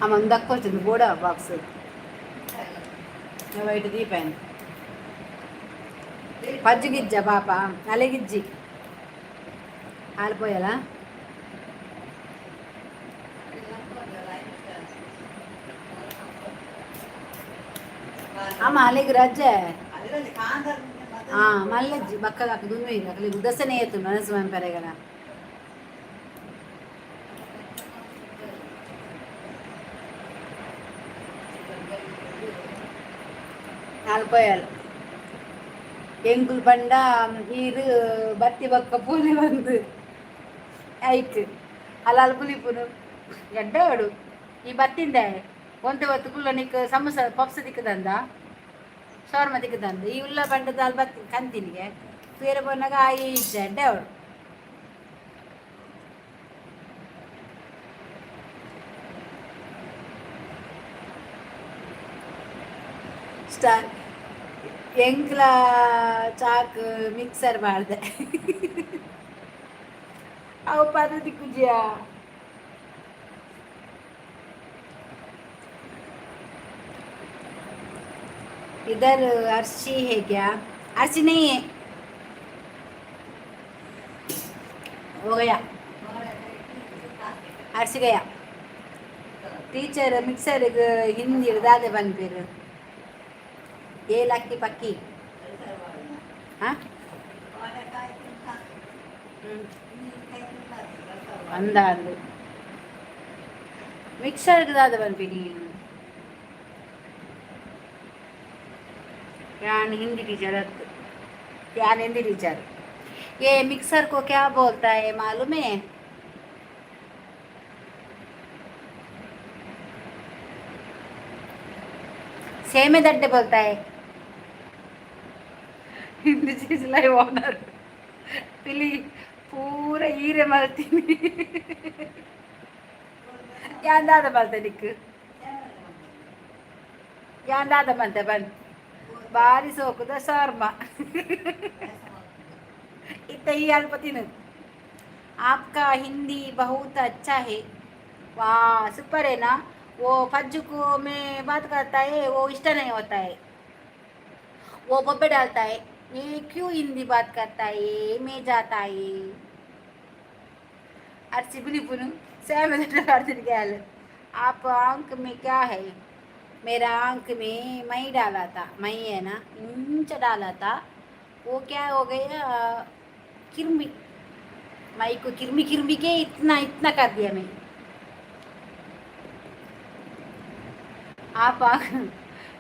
ಆ ಮಂದಕ್ಕೆ వచ్చింది కూడా బాక్స్ బయట దీపాను. పజ్జు గిజ్జ పాప అలగిజ్జి ఆలిపోయాలా. ಅಮ್ಮ, ಅಲ್ಲಿಗೆ ರಜೆ. ಹಾಂ, ಮಲ್ಲಜ್ಜಿ ಬಕ್ಕದ ದುಮ್ಮಿ ಅಕ್ಲಿಗೆ ಉದಸನೆ ಏತು ಮನಸ್ಸು ಮಂಪೆರೆಗನ. ನಾಲ್ಪೋಯಲ್ ಎಂಕುಲು ಪಂಡ ಈರು ಬತ್ತಿ ಬಕ್ಕ ಪೂಲಿ ಬಂದು ಐಕ್ ಅಲ್ಲಾಲ್ ಪುಲಿಪುನು ಗಡ್ಡೋಡು. ಈ ಬತ್ತಿಂದ ಒಂತೆ ಹೊತ್ತು ಕುಲ್ಲ ನಿಕ್ ಸಮೋಸ ಪಪ್ಸ್ ದಿಕ್ಕದಂದ, ಶವರ್ಮ ದಿಕ್ಕದಂದ. ಈ ಉಲ್ಲ ಬಂಡದ ಅಲ್ಲಿ ಬತ್ತಿ ಕಂತಿನಿಗೆ ಬೇರೆ ಪೋನಾಗ ಆಯಿ ಇಜ್ಜಂಡೆ ಅವಳು. ಸ್ಟಾರ್ ಎಂಕ್ಲ ಚಾಕ್ ಮಿಕ್ಸರ್ ಮಾಡಿದೆ ಅವು ಪದ್ಧತಿ ಕುಜಿಯ. इधर अर्शी है क्या? अर्शी नहीं है, हो गया, अर्शी गया. ಟೀಚರ್ ಮಿಕ್ಸರ್ಗೆ ಹಿಂದಿ ದಾದೆ ಪನ್ಪೆರ್. ಏ ಲಕ್ಕಿ ಪಕ್ಕಿ. ಹಾಂ. ಅಂದ ಅಂದು ಮಿಕ್ಸರ್ಗೆ ದಾದ ಪನ್ಪಿನಿ. ಯಾನ್ ಹಿಂದಿ टीचर अत्त, यान हिंदी टीचर। ये मिक्सर को क्या बोलता है, मालूम है? सेमे दड्डे बोलता है। ಹಿಂದಿ ಚೀಸ್ ಲೈವ್ ಓನರ್ ಪಿಲಿ ಪೂರ ಈರೆ ಮಲ್ತೀನಿ. ಯಾನ್ ದಾದ ಮಲ್ತೆ ನಿಕ್ಕ್? ಯಾನ್ ದಾದ ಮಲ್ತೆ ಬನ್? ಬಾರಿ ಸೋಕುದ ಶರ್ಮ ಇತ್ತ ಈ ಅಲ್ಪ ತಿನ್ನು. आपका हिंदी बहुत अच्छा है। वाह, सुपर है ना? वो फज्जू को मैं बात करता है, वो इष्ट नहीं होता है। वो बब्बे डालता है, ये क्यों हिंदी बात करता है, मैं जाता है। अर्ची बुली सैम गैल। आप आंख में क्या है? मेरा आंख में मई डाला था। मई है ना, इंच डाला था। वो क्या हो गया, किरमी। मई को किरमी किरमी के इतना इतना कर दिया मैं। आप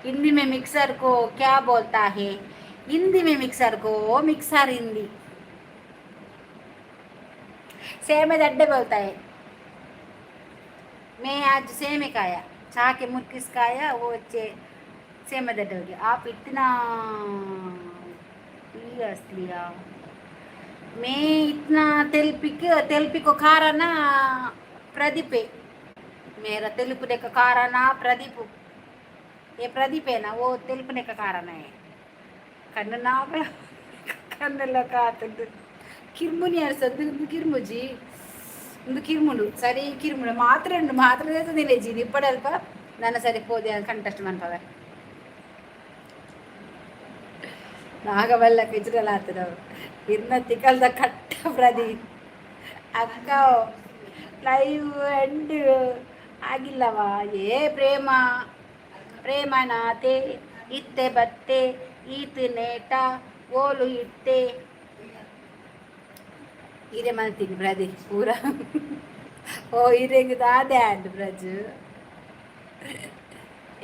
हिंदी में मिक्सर को क्या बोलता है? हिंदी में मिक्सर को मिक्सर हिंदी सेमे दड्डे बोलता है। मैं आज सेमे खाया, चाह के मुर्किस खाया, वो चे सेमे दड्डे हो गया। आप इतना लिया, मैं इतना तेलपिक तेलपिको खाराना प्रदीप है। मेरा तेलुपने का खाराना प्रदीप, ये प्रदीप है ना, वो तेलुपने का खाराना है। ಕಣ್ಣು ನಾವ ಕಣ್ಣೆಲ್ಲ ಕಾತದ್ದು ಕಿರ್ಮುನಿ ಅನ್ಸದ್ದು. ಇಂದು ಕಿರ್ಮುಜಿ, ಇಂದು ಕಿರ್ಮುಂಡು ಸರಿ ಕಿರ್ಮುಂಡು ಮಾತ್ರ ಉಂಡು ಮಾತ್ರ ನಿಲೇಜಿ ಇಪ್ಪಡಲ್ಪ ನನ್ನ ಸರಿ ಪೋದೆ ಕಂಟಸ್ಟ್ ಮನ್ಪವೆ. ನಾಗವಲ್ಲ ಕಿಚಡಲ ಆತದ ಇನ್ನ ತಿಕಲ್ದ ಕಟ್ಟ. ಪ್ರದಿ ಅಕ್ಕ, ಲೈವ್ ಎಂಡ್ ಆಗಿಲ್ಲವಾ? ಏ ಪ್ರೇಮ ಪ್ರೇಮನಾತೆ ಇತ್ತೆ ಬತ್ತೆ ಈತ್ ನೇಟ ಓಲು ಇತ್ತೆ ಇರೆ ಮಲ್ತೀನಿ ಪ್ರದಿ ಪೂರ. ಓ ಇರೆಗ್ ದಾದೆ ಆಂಡ್ ಬ್ರಜ್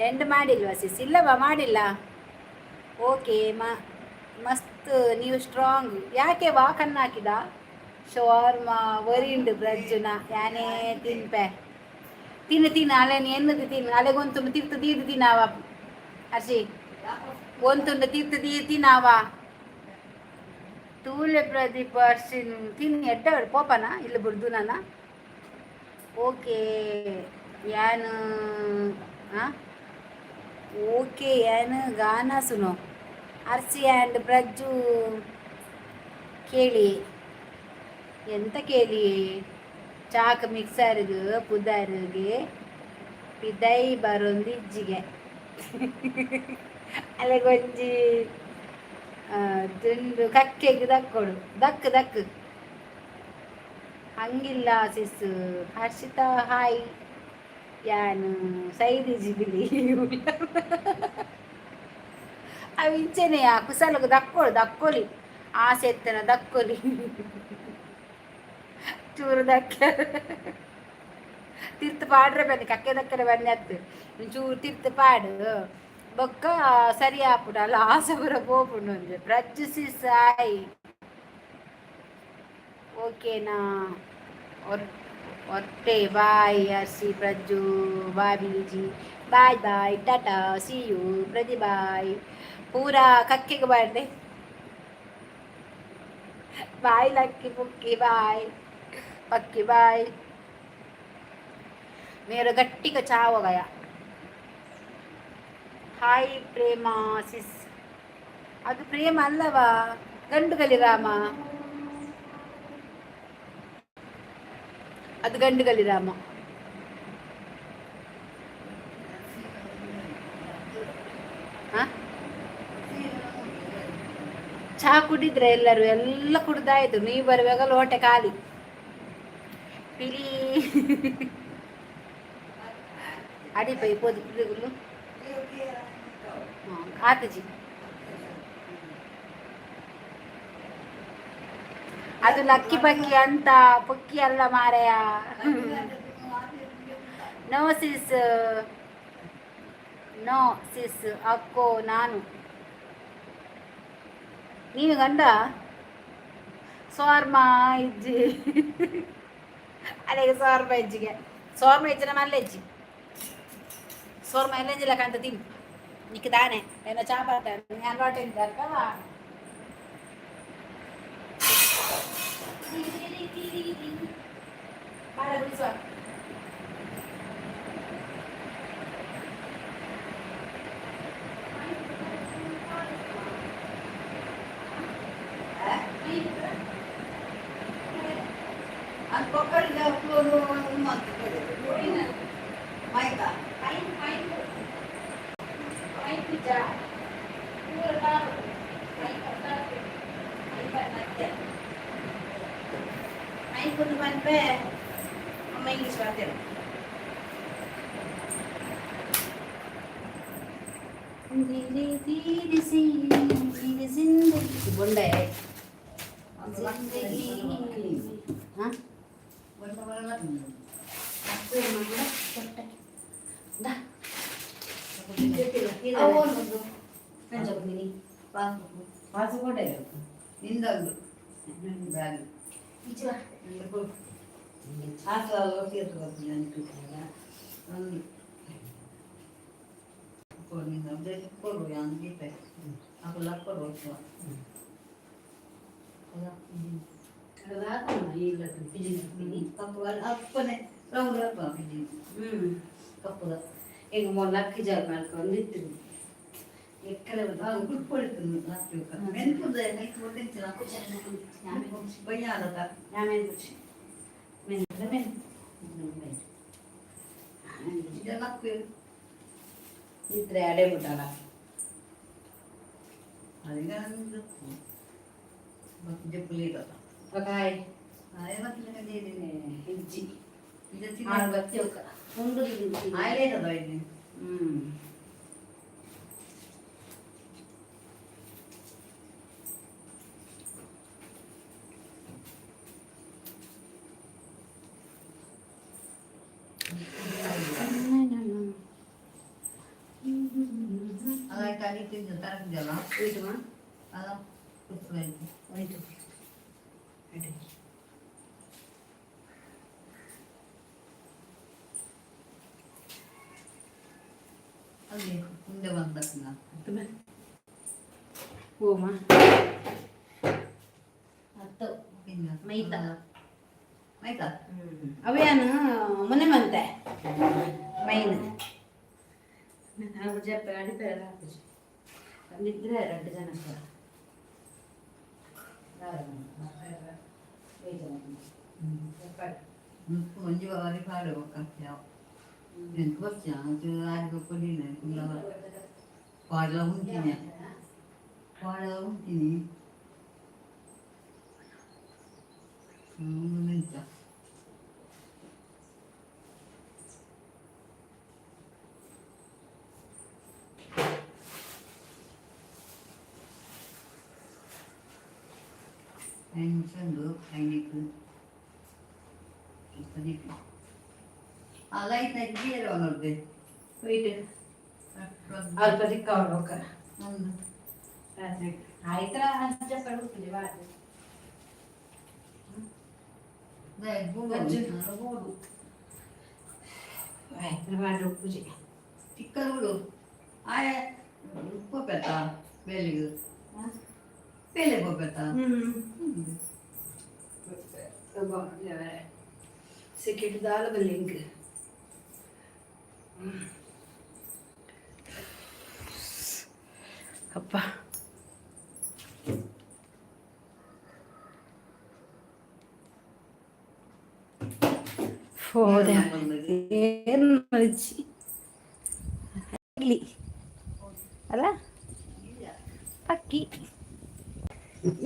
ಎಂಡ್ ಮಾಡಿಲ್ವಾ ಸಿಸ್? ಇಲ್ಲವಾ, ಮಾಡಿಲ್ಲ. ಓಕೆ ಮಸ್ತ್ ನೀವು ಸ್ಟ್ರಾಂಗ್. ಯಾಕೆ ವಾ ಕಣ್ಣು ಹಾಕಿದ? ಶವರ್ಮ ವರಿಂಡು ಬ್ರಜ್ಜುನ ಯಾನೇ ತಿನ್ಪೆ. ತಿನ್ನು ತಿನ್ನು, ಅಲೆ ಎನ್ನದು ತಿನ್ನು. ಅಲೆಗೊಂತುಂಡು ತಿರ್ತು ದೀದು ತಿನ್ನಾವ ಅರ್ಷಿ. ಒಂತುಂಡು ತಿರ್ತು ದೀ ತಿನ್ನಾವ. ತೂಲೆ ಪ್ರದೀಪ್ ಅರ್ಶಿನ್ ತಿನ್ನಿ ಎಡ್ಡ ಪೋಪನ ಇಲ್ಲಿ ಬುಡ್ದು ನಾನ. ಓಕೆ ಯಾನು ಹಾಂ ಓಕೆ ಯಾನು ಗಾನ ಸುನೋ ಅರ್ಸಿ ಆ್ಯಂಡ್ ಪ್ರಜ್ಜು ಕೇಳಿ. ಎಂತ ಕೇಳಿ? ಚಾಕ್ ಮಿಕ್ಸರ್ಗೆ ಪುದರ್ಗೆ ಪಿದೈ ಬರೊಂದು ಇಜ್ಜಿಗೆ ಅಲೆಗೊಂಜಿ ತುಂಡು ಕಕ್ಕೆಗೆ ದಕ್ಕೊಡು ದಕ್ ದಕ್ ಹಂಗಿಲ್ಲ ಸಿಸ್. ಹರ್ಷಿತಾ ಹಾಯ್. ಯಾನು ಸೈದಿ ಜಿಬಿಲಿ ಅವು ಇಂಚೆನೆ ಆ ಕುಸಲಗು ದಕ್ಕೊಡು ದಕ್ಕೊಲಿ ಆಸೆ ಎತ್ತನ ದಕ್ಕೊಲಿ ಚೂರು ದಕ್ಕ ತಿರ್ತು ಪಾಡ್ರೆ ಬನ್ನಿ. ಕಕ್ಕೆ ದಕ್ಕರೆ ಬನ್ನಿ ಅತ್ತು ಚೂರು ತಿರ್ತು ಪಾಡು ಬೊಕ್ಕ ಸರಿ ಆಪುಂಡು ಅಲ್ಲ. ಆಸೆ ಪೂರ ಪೋಪುಂಡು ಒಂಜಿ. Prajju sis hi. ಓಕೆನಾ? ಒರ್ಟೆ ಬಾಯ್ ಅರ್ಸಿ Prajju bye busy bye bye tata see you ಪ್ರತಿ ಬಾಯ್. ಪೂರಾ ಕಕ್ಕೆಗೆ ಬಾರ್ದೆ. ಬಾಯ್ ಲಕ್ಕಿ ಪುಕ್ಕಿ ಬಾಯ್ पक्की बाय. मेरा गट्टी का चाव हो गया. Hi Prema sis. ಅದು ಪ್ರೇಮ ಅಲ್ಲವಾ, ಗಂಡುಗಲಿ ರಾಮ ಅದು, ಗಂಡುಗಲಿ ರಾಮ. ಹಾ ಚಹಾ ಕುಡಿದ್ರೆ ಎಲ್ಲರೂ? ಎಲ್ಲ ಕುಡ್ದಾಯ್ತು. ನೀವು ಬರುವಾಗ ಲೋಟೆ ಖಾಲಿ. ಪಿಲಿ. ಅಡಿ ಪೈ ಪೋದು ಕುಲ್ಲು. ಆತಜಿ, ಅದು ಲಕ್ಕಿ ಪಕ್ಕಿ ಅಂತ ಪಕ್ಕಿ ಅಲ್ಲ ಮಾರಾಯ. ನೋ ಸಿಸ್, ನೋ ಸಿಸ್. ಅಕ್ಕೋ, ನಾನು ನೀನು ಗಂಡ ಸೋರ್ಮ ಇಜ್ಜಿ ಅಲ್ಲಿಗೆ ಸೋರ್ಮ ಇಜ್ಜಿಗೆ ಸೋರ್ಮ ಇಜ್ಜಿನ ಮಲ್ಲೆ ಇಜ್ಜಿ ಸೋರ್ಮ ಎಲ್ಲ ಕಾಂತ ತಿನ್ ನಿಕ್ ತಾನೆ ಏನೋ ಚಾಪಾತ ಅಲವಾಟು. ಬಾರ ಗುಡಿಸುವ. ಅದು ಪಕ್ಕಡಿದ ಮೈಕ. ಮೈಕೊಂಡು ಬಂದ್ಪೆ ಅಮ್ಮ ಇಂಗ್ಲೀಷ್ ಮಾತಾಡು. धीरे धीरे सी मेरी जिंदगी बೊಂಡೆ जिंदगी. ಹಾ, ದಾ. ಪಾಸ್ಪೋರ್ಟ್ ನಿಂದೊಂದು ಬ್ಯಾಗ್. ಒಂದು ಕೊಡು ದೀಪೆ ಅಕುಲ ಕೊಡು. ಅಪ್ಪನೆ ರೌಂಡ್ ಅಪ್ಪ. ಕಪ್ಪುದ. ಈಗ ಮೊಲ್ಲಕ್ಕಿ ಜಾರ್ ಮಾಡ್ಕೊಂಡು ಇತ್ತು ಎಕ್ಕಡೆ. ಗುಡ್ಪೊಳಿತು. ಮೆನ್ಪುದ ಬಯ್ಯಾಲತ. ಮೆನ್ ಮೆನ್. ಲಕ್ಕು. ನಿದ್ರೆ ಅಡೆ ಬಿಟ್ಟಲ್ಲ. ಅದೀಗ ಜಪ್ಪುಲಿ. ಕಾಯ್. ಇಜ್ಜಿ ಬತ್ತಿ ಉಂಡು. ಆಯ್ಲೇಟದ ಇದು. ಅದಾಯ್ತು, ಅಲ್ಲಿ ತರಕಿದೆಯಲ್ಲ. ಅಲ್ಲ. ವೈಟು. ಅಲ್ಲಿ ಮುಂದೆ ಬಂದ. ಓಮ ಹತ್ತು ಮೈತ. ಮೈತಾ. ಅವೇನು ಮೊನ್ನೆ ಮಂತೆ ಮೈನ್ ಜಪ್ಪ ಅಡಿಪೆ ಹಾಕುಜಿ ನಿದ್ರೆ ಎರಡು ಜನ. ಒಂಜಿ ಬಾರಿ ಪಾಡು ಬೊಕ್ಕ ಎಂಕ್ ಬೊರ್ಚಿ ಆರಿಗೆ ಕೊಡಿನ ಪಾಡ್ಲ ಉಂತಿನಿ, ಪಾಡ್ಲ ಉಂತಿನಿ ಮೆಂತ. ಐದು ನಿಮಿಷ ಉಂಡು ಐನಕ್ಕೆ ಆ ಲೈಟ್ ಬೇರೆ ನೋಡ್ದೆ. ವೈಟ್ ಅಲ್ಪ ದಿಕ್ಕ ಬೊಕ್ಕ. ಒಂದು ಆಯ್ತರ ಜಪ್ಪ ಉಪ್ಪುಜಿ ಬಾರಿ. ಬೋಡು. ಆಯ್ತರ ಬಾರಿ ಉಪ್ಪುಜಿ. ಚಿಕ್ಕದು ಬಿಡು ಆಯ ಪೋಪೆತ್ತ ಬೇಲೆಗೆ ಬೇಲೆ ಪೋಪೆತ್ತ. ಹ್ಮ್ ಸೆಕೆಂಡ್ ದಾಲ ಬಲ್ಲಿಂಗ್. ಅಪ್ಪ ಹೋದೆ ಏನು ಮಲಜಿ ಇಡ್ಲಿ ಅಲ್ಲ ಪಕ್ಕಿ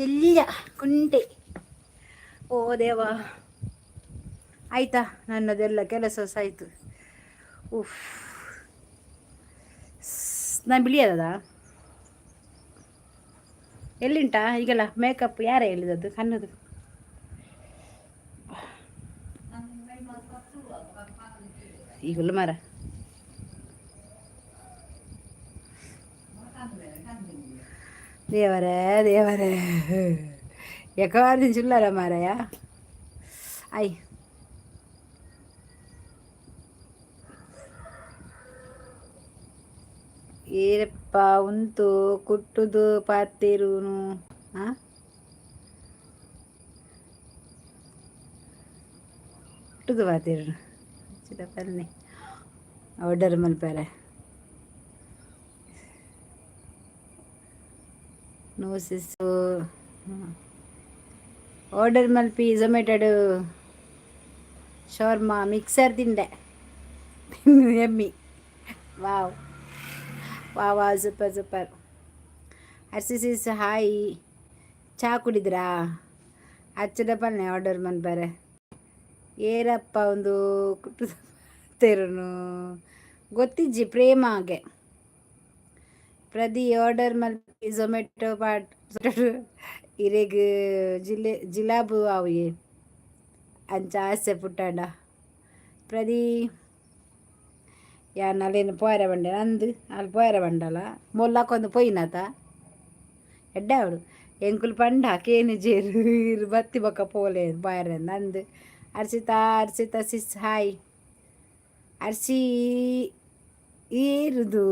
ಇಲ್ಲ ಕುಂಟೆ. ಓ ದೇವ, ಆಯ್ತಾ? ನನ್ನದೆಲ್ಲ ಕೆಲಸ ಸಹ ಆಯಿತು. ಉಫ್. ಬುಸ್ನ ಬಿಳಿಯದ ಎಲ್ಲಿಂಟಾ ಈಗೆಲ್ಲ ಮೇಕಪ್ ಯಾರ ಹೇಳಿದದ್ದು ಕಣ್ಣದು? ಈಗಲ್ಲ ಮಾರ. ದೇವರೇ ದೇವರೇ, ಎಕಾರ್ದಿನ ಚುಲ್ಲಾರ ಮಾರಾಯ. I ಏರಪ್ಪ ಉಂತು ಕುಟ್ಟುದು ಪಾತೆರುನು? ಆ ಕುಟ್ಟುದು ಪಾತೆರುನು ಪನ್ನೆ ಆರ್ಡರ್ ಮಲ್ಪಾರೆ. ನೋಸಿಸ್ಸು ಆರ್ಡರ್ ಮಲ್ಪಿ. ಝೊಮ್ಯಾಟೋಡು ಶವರ್ಮಾ ಮಿಕ್ಸರ್ ತಿಂಡೆ. ಎಮ್ಮಿ. Wow wow wow, super super. Arshi sis, hi. ಚಹಾ ಕುಡಿದ್ರಾ? ಅಚ್ಚಡ ಪನ್ನೆ ಆರ್ಡರ್ ಮನ್ಪಾರೆ. ಏರಪ್ಪ ಒಂದು ಕುಟ್ಟುದು ಗೊತ್ತಿಜ್ಜಿ ಪ್ರೇಮಾಗೆ. ಪ್ರದಿ ಆರ್ಡರ್ ಮಲ್ಪಿ ಝೊಮ್ಯಾಟೊ ಪಾಟ್ ಇರೆಗ್ ಜಿಲ್ಲೆ ಜಿಲಾಬು ಆವುಯೆ ಅಂಚ ಆಸೆ ಪುಟ್ಟಂಡ. ಪ್ರದಿ ಯಾನ್ ಅಲ್ಲೇನು ಪೋಯರೆ ಬಂಡೆ ನಂದು ಅಲ್ಲಿ ಪೋಯರೆ ಬಂಡಲ ಮೊಲ್ಲಾಕೊಂದು ಪೊಯ್ಯಿನಾತ ಎಡ್ಡೆ ಅವಳು. ಎಂಕುಲು ಪಂಡ ಕೇನಿಜೇರು ಇರು ಬತ್ತಿ ಬೊಕ್ಕ ಪೋಲೆ ಪೋಯರೆ ನಂದು. ಅರ್ಷಿತಾ, ಅರ್ಷಿತಾ ಸಿಸ್, ಹಾಯ್ ಅರ್ಷಿ. ಏರುದು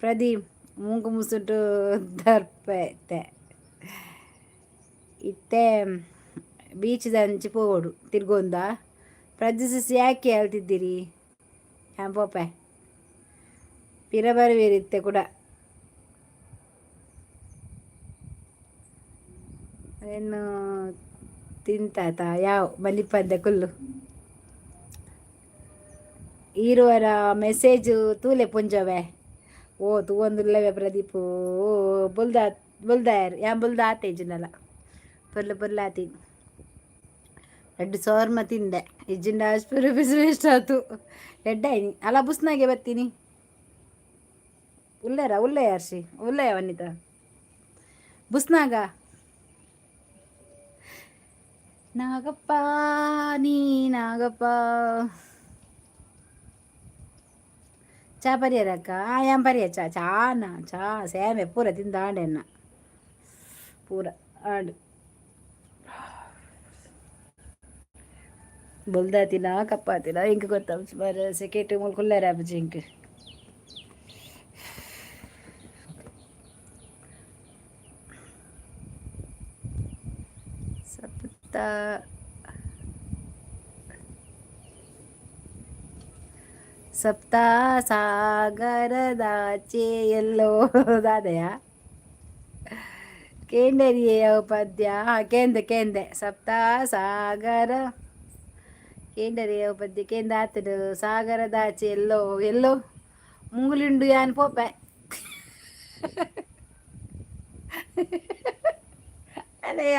ಪ್ರದೀಪ್ ಮೂಂಕು ಮುಸುಟು ದರ್ಪೆ ಇತ್ತೆ ಬೀಚ್ದಂಚಿ ಪೋವೊಡು ತಿರ್ಗೊಂದ. ಪ್ರದಿ ಸಿಸ್, ಯಾಕೆ ಹೇಳ್ತಿದ್ದೀರಿ? ಯಾನ್ ಪೋಪೆ, ಪಿರ ಬರುವೇರು ಇತ್ತೆ ಕೂಡ. ಏನು ತಿಂತಾತ ಯಾವ ಮನಿಪಂದೆ ಕುಲ್ಲು ಈರುವರ ಮೆಸೇಜು ತೂಲೆ ಪುಂಜವೆ. ಓ ತೂವೊಂದುಲ್ಲವೆ ಪ್ರದೀಪು. ಬುಲ್ದ ಬುಲ್ದಾಯರ್ ಯಾನ್ ಬುಲ್ದ ಆತೆ ಇಜ್ಜಿಂಡಲ ಪೊರ್ಲು ಪೊರ್ಲಾತಿ. ರಡ್ಡ್ ಸೋರ್ಮ ತಿಂದೆ, ಇಜ್ಜಿಂಡ ಅಷ್ಟು ರುಪೀಸ್ ವೇಸ್ಟ್ ಆತು. ಎಡ್ಡೆ ಆಯ್ನಿ ಅಲ್ಲ. ಬುಸ್ನಾಗೆ ಬತ್ತೀನಿ. ಉಲ್ಲೇರ ಉಲ್ಲೇ ಅರ್ಷಿ ಉಲ್ಲೇ ವನಿತ ಬುಸ್ನಾಗ. ನಾಗಪ್ಪ ನೀ ನಾಗಪ್ಪ. ಚಾ ಪರಿಯರಕ್ಕ? ಯಾನ್ ಪರಿಯ ಚಾ. ಚಾನ ಚಾ ಸೇಮೆ ಪೂರ ತಿಂದ ಆಂಡೆನ್ನ ಪೂರ ಆಂಡ್. ಬೊಲ್ದಾತಿನ ಕಪ್ಪಾತಿನ ಇಂಕ್ ಗೊತ್ತಾಪುಜಿ ಮಾರ್ರೆ. ಸೆಕೆಟ್ ಮೂಲು ಕುಲ್ಲೆರೆ ಆಪುಜಿ ಇಂಕ್. ಸಪ್ತ ಸಪ್ತ ಸಾಗರದಾಚೆ ಎಲ್ಲೋ ದಾದಯ ಕೇಂಡರಿಯೇ ಅವು ಪದ್ಯ. ಕೇಂದೆ ಕೇಂದೆ. ಸಪ್ತ ಸಾಗರ ಕೇಂಡರಿ ಅವು ಪದ್ಯ ಕೇಂದ ಆತಡು. ಸಾಗರದಾಚೆ ಎಲ್ಲೋ ಎಲ್ಲೋ ಮುಂಗುಲಿಂಡು ಯಾನ್ ಪೋಪೆ ಅಲೆಯ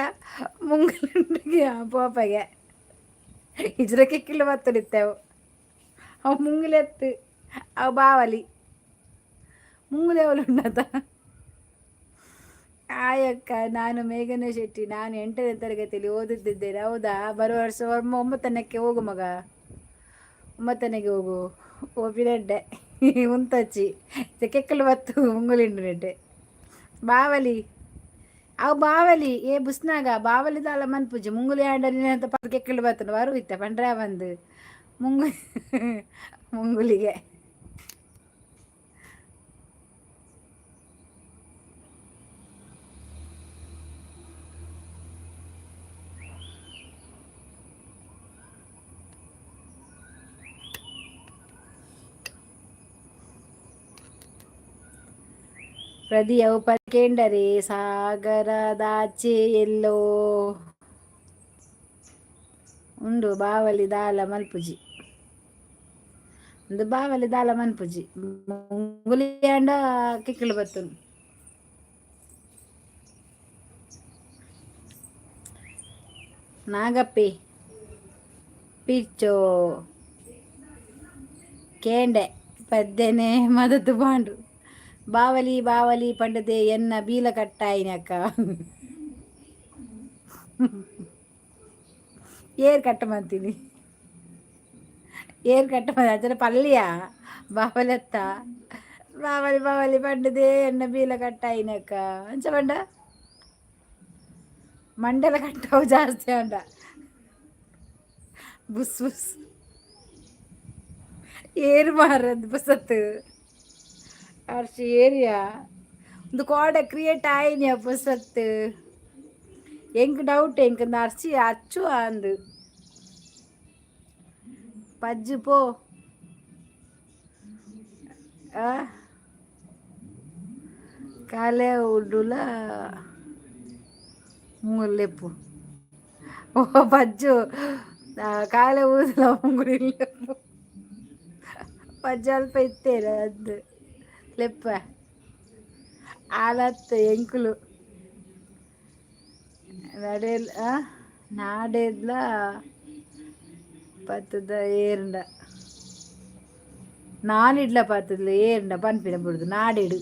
ಮುಂಗುಲಿಂಡುಗೆ ಪೋಪೆಗೆ ಇಜ್ರಕ್ಕೆ ಕಿಲ್ಲು ಬತ್ತಡಿತ್ತೆವು. ಅವು ಮುಂಗುಲೆತ್ತು ಅವು ಬಾವಲಿ ಮುಂಗುಲೆ ಉಂಡತ. ಆಯಕ್ಕ, ನಾನು ಮೇಘನ ಶೆಟ್ಟಿ. ನಾನು 8ನೇ ತರಗತಿಯಲ್ಲಿ ಓದುತ್ತಿದ್ದೇನೆ. ಹೌದಾ? ಬರುವ ವರ್ಷ ಒಂಬತ್ತನಕ್ಕೆ ಹೋಗು ಮಗ, ಒಂಬತ್ತನೆಗೆ ಹೋಗು. ಓಪಿನೆಡ್ಡೆ ಉಂತಚ್ಚಿ ಕೆಕ್ಕಲು ಬತ್ತು ಮುಂಗುಲಿಂಡು ನೆಡ್ಡೆ ಬಾವಲಿ ಅವು ಬಾವಲಿ. ಏ ಬುಸ್ನಾಗ ಬಾವಲಿ ದಾಲ ಮನ್ಪುಜಿ. ಮುಂಗುಲಿ ಆಂಡಲಿ ಅಂತ ಪದ ಕೆಕ್ಕಲು ಬತ್ತನು ಬರು ಇತ್ತ ಪಂಡ್ರೆ ಬಂದು ಮುಂಗು ಮುಂಗುಲಿಗೆ. ಪ್ರದಿಯವು ಪಕೆಂಡರೆ ಸಾಗರದಾಚೆ ಎಲ್ಲೋ ಉಂಡು ಬಾವಲಿ ದಾಲ ಮಲ್ಪುಜಿ. ಒಂದು ಬಾವಲಿ ದಾಲ ಮನ್ಪುಜಿ. ಮುಂಗುಲಿ ಆಂಡ ಕಿಕ್ಕಲು ಬತ್ತುನು. ನಾಗಪ್ಪಿ ಪಿಚ್ಚೋ ಕೇಂಡೆ. ಪದ್ದೆನೆ ಮದತ್ ಪಾಂಡು. ಬಾವಲಿ ಬಾವಲಿ ಪಂಡದೆ ಎನ್ನ ಬೀಲ ಕಟ್ಟಾಯಿನಕ್ಕ. ಏರ್ ಕಟ್ಟ ಮಂತೀನಿ, ಏರ್ ಕಟ್ಟ ಅಂಚನೆ ಪಲ್ಲಿಯ ಬಾವಲೆತ್ತ. ಬಾವಲಿ ಬಾವಲಿ ಪಂಡದೆ ಎನ್ನ ಬೀಲ ಕಟ್ಟಾಯಿನಕ್ಕ. ಅಂಚ ಪಂಡ ಮಂಡೆಲ ಕಟ್ಟವು ಜಾಸ್ತಿ ಅಂಡ. ಬುಸ್ ಬುಸ್ ಏರು ಮಾರದ್ ಬಸತ್ತು ಅರ್ಶಿ ಏರಿಯಾ ಒಂದು ಕೋಡೆ ಕ್ರಿಯೇಟ್ ಆಯಿನಿ ಬಸತ್ತು. ಎಂಕ್ ಡೌಟ್, ಎಂಕ್ ಅರ್ಚಿ ಅಚ್ಚು ಅಂದು ಪಜ್ಜು ಪೋ. ಕಾಲೆ ಉಡ್ಡುಲ ಮುಂಗುಲೆಪ್ಪು. ಓ ಪಜ್ಜು, ಕಾಲೆ ಊದಲ ಮುಂಗುಲಿ ಲೆಪ್ಪು. ಪಜ್ಜು ಅಲ್ಪ ಇತ್ತೇನೆ ಅದು ಲೆಪ್ಪ ಆಲತ್ತು ಎಂಕುಲು ನಡೆಲ್ ನಾಡೆದ್ಲ ಪತ್ತದ ಏರ್ಂಡ ನಾನಿಡ್ಲ ಪತ್ತದ್ಲ ಏರ್ಂಡ ಪನ್ಪಿನ ಬಿಡುದು ನಾಡಿಡು.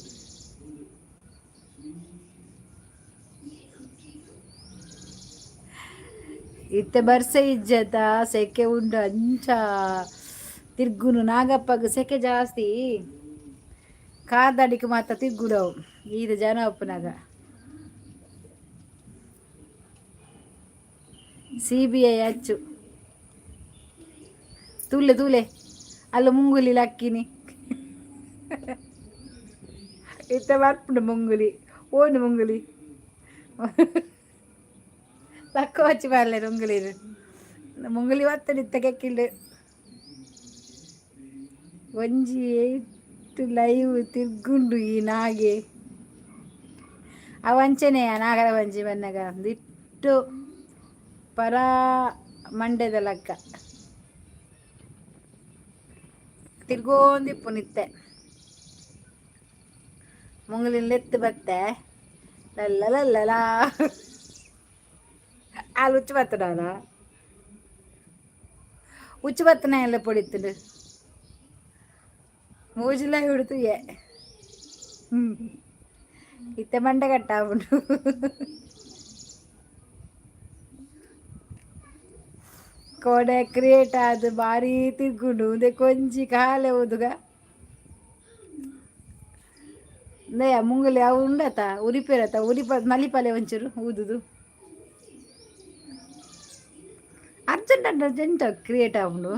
ಇತ್ತೆ ಬರ್ಸೆ ಇಜ್ಜತ, ಸೆಕೆ ಉಂಡು. ಅಂಚ ತಿರ್ಗುನು ನಾಗಪ್ಪಗ್ ಸೆಕೆ ಜಾಸ್ತಿ. ಕಾರ್ದಡಿಕ್ ಮಾತ ತಿರ್ಗುಡವು ಈದು ಜನ ಉಪ್ಪುನಗ. ಸಿಬಿಐ ಅಚ್ಚು ತೂಲೆ ತೂಲೆ ಅಲ್ಲ ಮುಂಗುಲಿ ಲಕ್ಕಿನಿ. ಇತ್ತೆ ಬರ್ಪುಂಡು ಮುಂಗುಲಿ. ಓನು ಮುಂಗುಲಿ ಲಕ್ಕ ವಚ್ಚಿ ಬರ್ಲೆ ಮುಂಗುಲಿ. ಮುಂಗುಲಿ ಬತ್ತಡಿತ್ತ ಕೆಕ್ಕಿಲ್ಡು. ಒಂಜಿ ಏತ್ ಲೈವ್ ತಿರ್ಗುಂಡು ಈ ನಾಗೆ. ಅವು ಅಂಚೆನೆಯ ನಾಗರ ಒಂಜಿ ಬನ್ನಗ ದಿಟ್ಟು ಪರ ಮಂಡ್ಯದ ಲಕ್ಕ ತಿರ್ಗೋಂದಿಪ್ಪು ನಿತ್ತೆ. ಮುಂಗುಲಿನ ಲೆತ್ತು ಬತ್ತೆ ಲಲ್ಲ. ಆಲ್ ಉಚ್ಚು ಬತ್ತಡಾನ ಉಚ್ಚು ಬತ್ತನ ಎಲ್ಲ ಪೊಡಿತ್ತುಂಡು. ಮೂಜಿಲ ಹಿಡಿತು ಎ ಇತ್ತೆ ಮಂಡೆ ಕಟ್ಟಾವುಂಡು. ಕೋಡೆ ಕ್ರಿಯೇಟ್ ಆದ್ ಬಾರಿ ತಿರ್ಗುಂಡು. ಉಂದೆ ಕೊಂಜಿ ಕಾಲೆ ಊದುಗ ಇಂದೆಯ ಮುಂಗುಲಿ ಅವು ಉಂಡತ ಉರಿಪೇರತ ಉರಿಪ ಮಲಿಪಲೆ ಒಂಚೂರು ಊದುದು. ಅರ್ಜೆಂಟ್ ಅರ್ಜೆಂಟ್ ಕ್ರಿಯೇಟ್ ಆಪುಂಡು.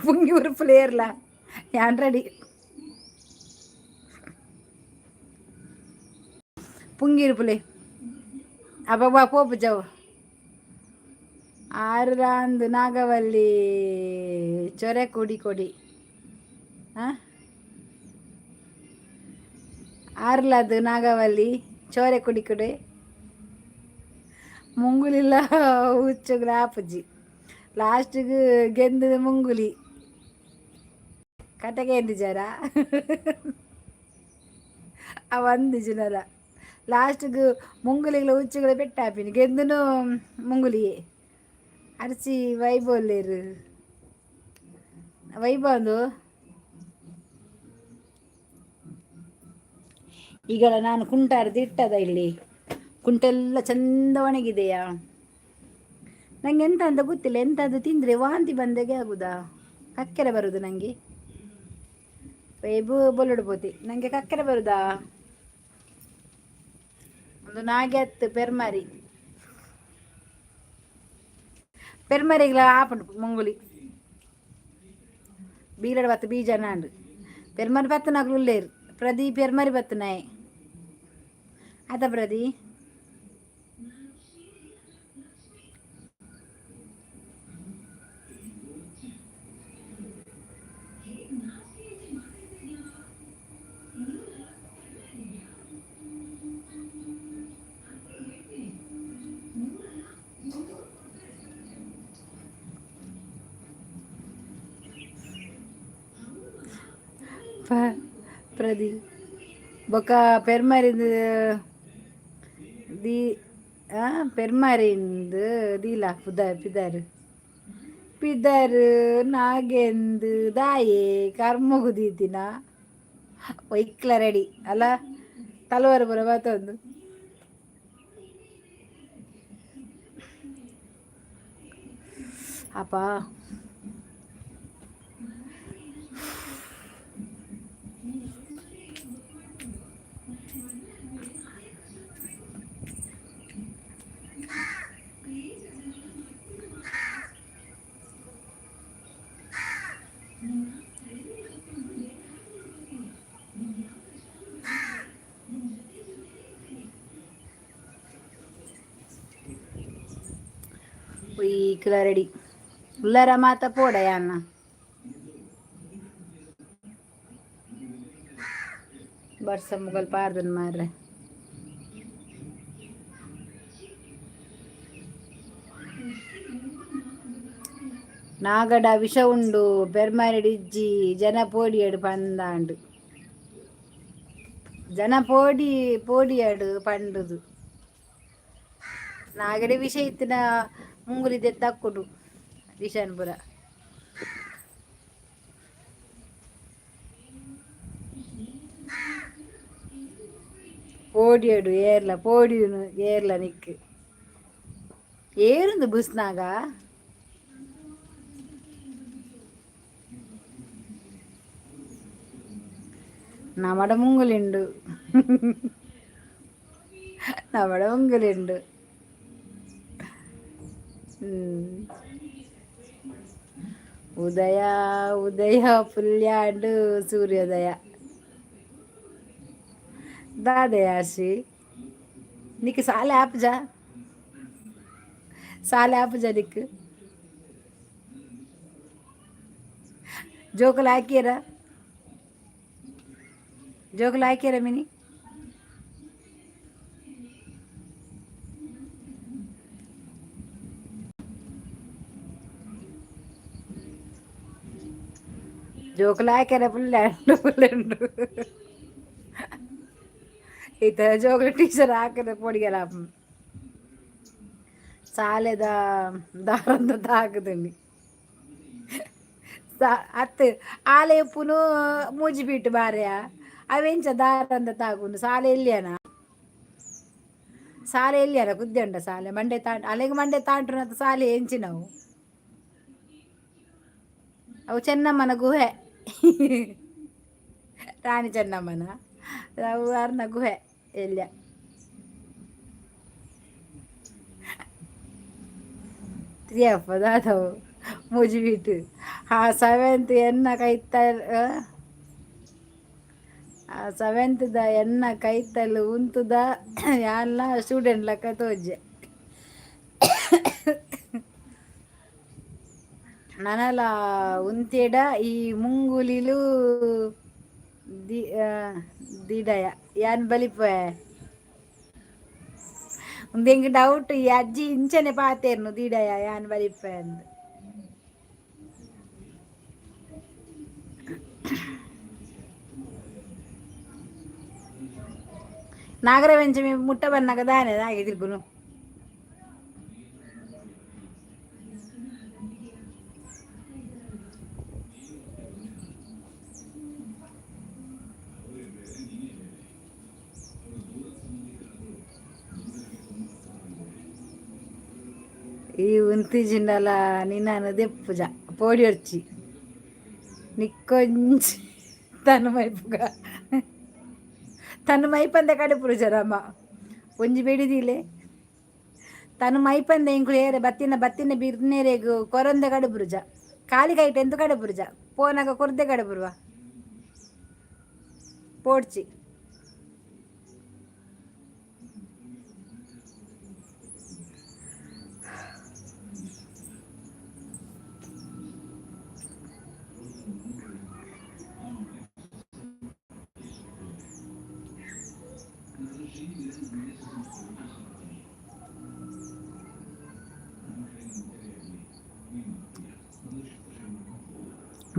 ಪುಂಗಿ ಉರುಪುಲೇರ್ಲ ಯಾನ್ ರೆಡಿ. ಪುಂಗಿ ಉರುಪುಲೆ ಅಬ್ಬಬ್ಬ ಪೋಪು ಜವು ಆರುರಾಂದು. ನಾಗವಲ್ಲಿ ಚೊರೆ ಕೊಡಿ ಕೊಡಿ. ಹಾಂ, ಆರ್ಲದು ನಾಗವಲ್ಲಿ ಚೋರೆ ಕುಡಿ ಕುಡಿ. ಮುಂಗುಲಿಲ್ಲ ಹುಚ್ಚುಗ್ಲ ಆಪುಜಿ. ಲಾಸ್ಟಿಗೆ ಗೆಂದದ ಮುಂಗುಲಿ ಕಟಗೆ ಎಂದಿಜಾರ ಆ ಒಂದು ಜನರ. ಲಾಸ್ಟಿಗೆ ಮುಂಗುಲಿಗಳ ಹುಚ್ಚುಗಳ ಪೆಟ್ಟಾಪಿನಿ ಗೆಂದನು ಮುಂಗುಲಿಯೇ. ಅರ್ಚಿ ವೈಬೋಲ್ಲೇರು ವೈಬಂದು. ಈಗ ನಾನು ಕುಂಟ ಇಟ್ಟದ ಇಲ್ಲಿ. ಕುಂಟೆಲ್ಲ ಚಂದ ಒಣಗಿದೆಯಾ? ನಂಗೆ ಎಂತ ಅಂತ ಗೊತ್ತಿಲ್ಲ. ಎಂತಾದ್ರು ತಿಂದರೆ ವಾಂತಿ ಬಂದಾಗೆ ಆಗುದಾ, ಕಕ್ಕೆರೆ ಬರುದು ನನಗೆ. ವೈಬು ಬೊಲ್ಲುಡು ಪೋತಿ. ನನಗೆ ಕಕ್ಕೆರೆ ಬರುದಾ? ಒಂದು ನಾಗೆ ಹತ್ತು ಪೆರ್ಮರಿ. ಪೆರ್ಮರಿಗ್ಲ ಆಪುಂಡು ಮುಂಗುಲಿ ಬೀಲಡ ಬತ್ತ ಬೀಜ ನಾಂಡು. ಪೆರ್ಮರಿ ಬತ್ತನಾಗ್ಲು ಉಲ್ಲೇರು. ಪ್ರದೀಪ್ ಪೆರ್ಮರಿ ಬತ್ತನಾಯೆ ಆತ ಪ್ರದಿ. ಪ್ರದಿ ಬೊಕ ಪೆರ್ಮರಿಂದು ದಿ ಪೆರ್ಮರಿಂದು ದೀಲ ಪುದಾರ್ ಪಿದಾರ್. ಪಿದರ್ ನಾಗೆಂದು ದಾಯೆ ಕರ್ಮಗು ದೀತಿನ ಒಯ್ಕ್ಲ ರೆಡಿ ಅಲ್ಲ ತಲವಾರು ಪೂರ ಬತ್ತೊಂದು. ಅಪ್ಪ ಒಯ್ಕ್ಲ ರೆಡಿ ಉಲ್ಲರ ಮಾತ ಪೋಡಯಾನ. ಬರ್ಸ ಮುಗಲ್ ಪಾರ್ದನ್ ಮಾರ್ರೆ. ನಾಗಡ ವಿಷ ಉಂಡು ಪೆರ್ಮಾರಿಡ್ ಇಜ್ಜಿ ಜನ ಪೋಡಿಯಡು ಪಂದಾಂಡು ಜನ ಪೋಡಿ ಪೋಡಿಯಡು ಪಂಡುದು ನಾಗಡೆ ವಿಷ ಇತ್ತಿನ ಮುಂಗುಲಿ ತಕ್ಕುಡು ವಿಷನ್ ಪುರ. ಪೋಡಿಯಡು ಏರ್ಲ ಪೋಡಿಯುನು ಏರ್ಲ ನಿಕ್ಕು ಏರುಂದು ಬುಸ್ನಾಗ. ನಮಡ ಮುಂಗುಲಿಂಡು ನಮಡ ಮುಂಗುಲಿಂಡು. ಉದಯ ಉದಯ ಪುಲ್ಯಾಂಡು ಸೂರ್ಯೋದಯ ದಾದಯಾಶಿ ನಿಕ್ ಸಾಲೆ ಆಪುಜ ಸಾಲೆ ಆಪುಜ ನಿಕ್ ಜೋಕುಲು ಹಾಕಿಯರ ಜೋಕುಲು ಹಾಕಿಯರ ಮಿನಿ. ಜೋಕುಲು ಹಾಕ್ಯಾರ ಪುಲ್ಯಾಂಡು ಪುಲ್ಯಾಂಡು ಇತ್ತ ಜೋಕುಲು ಟೀಚರ್ ಹಾಕಿದ ಪೊಡಿಗೆಲ ಸಾಲೆದ ದಾರಂದ ತಾಕುದುಂಡು ಅತ್ತು ಆಲೆ ಉಪ್ಪುನು ಮೂಜಿ ಬೀಟು ಬಾರ್ಯ ಅವೆಂಚ ದಾರಂದ ತಾಗುಂಡು ಸಾಲೆ ಎಲ್ಲಿಯನ ಸಾಲೆ ಎಲ್ಲಿಯನ ಕುದ್ದೆ ಸಾಲೆ ಮಂಡೆ ತಾಂಟ್ ಅಲೆಗ್ ಮಂಡೆ ತಾಂಟ್ರನಂತ ಸಾಲೆ ಎಂಚಿನವು ಅವು ಚೆನ್ನಮ್ಮನ ಗುಹೆ ರಾಣಿ ಚೆನ್ನಮ್ಮನ ಅವು ಅರ್ನ ಗುಹೆ ಎಲ್ಯ. ತ್ರಿಯಪ್ಪ ದಾದವು ಮೂಜಿ ಬೀಟು ಹಾ ಸೆವೆಂತ್ ಎನ್ನ ಕೈತ ಸೆವೆಂತ್ದ ಎನ್ನ ಕೈತಲ್ ಉಂತುದ ಯಾನ್ಲ ಸ್ಟೂಡೆಂಟ್ ಲೆಕ್ಕ ತೋಜೆ ನನಲ ಉಂತೇಡ ಈ ಮುಂಗುಲಿಲು the ದಿಡಯ ಯಾನ್ ಬಲಿಪೆ ಉಂದು ಎಂಕ್ ಡೌಟ್ ಈ ಅಜ್ಜಿ ಇಂಚನೆ ಪಾತೆರ್ನು ದಿಡಯ ಯಾನ್ ಬಲಿಪೆ ಅಂದ್. ನಾಗರ ಪಂಚಮಿ ಮುಟ್ಟ ಬನ್ನಗ ದಾನೆ ದಾಗೆ ತಿರ್ಗುನು. ಈ ಉಂತಿಜಿಂಡಲ ನಿನ್ನನು ದೆಪ್ಪುಜ ಪೋಡಿಯೊರ್ಚಿ ನಿಕ್ಕೊಂಜಿ ತನು ಮೈಪುಗ ತನ್ನ ಮೈಪಂದೆ ಕಡೆಪುರು ಜರಮ್ಮ ಒಂಜಿ ಬೆಡಿದಿಲೆ ತನು ಮೈಪಂದೆ ಇಂಕುಲು ಏರೆ ಬತ್ತಿನ ಬತ್ತಿನ ಬಿರ್ನೇರೆಗ್ ಕೊರಂದೆ ಕಡುಬುರುಜ ಖಾಲಿ ಕೈಟ್ ಎಂತು ಕಡುಬುರುಜ ಪೋನಾಗ ಕೊರ್ದೆ ಕಡುಬುರುವ ಪೋಡ್ಚಿ.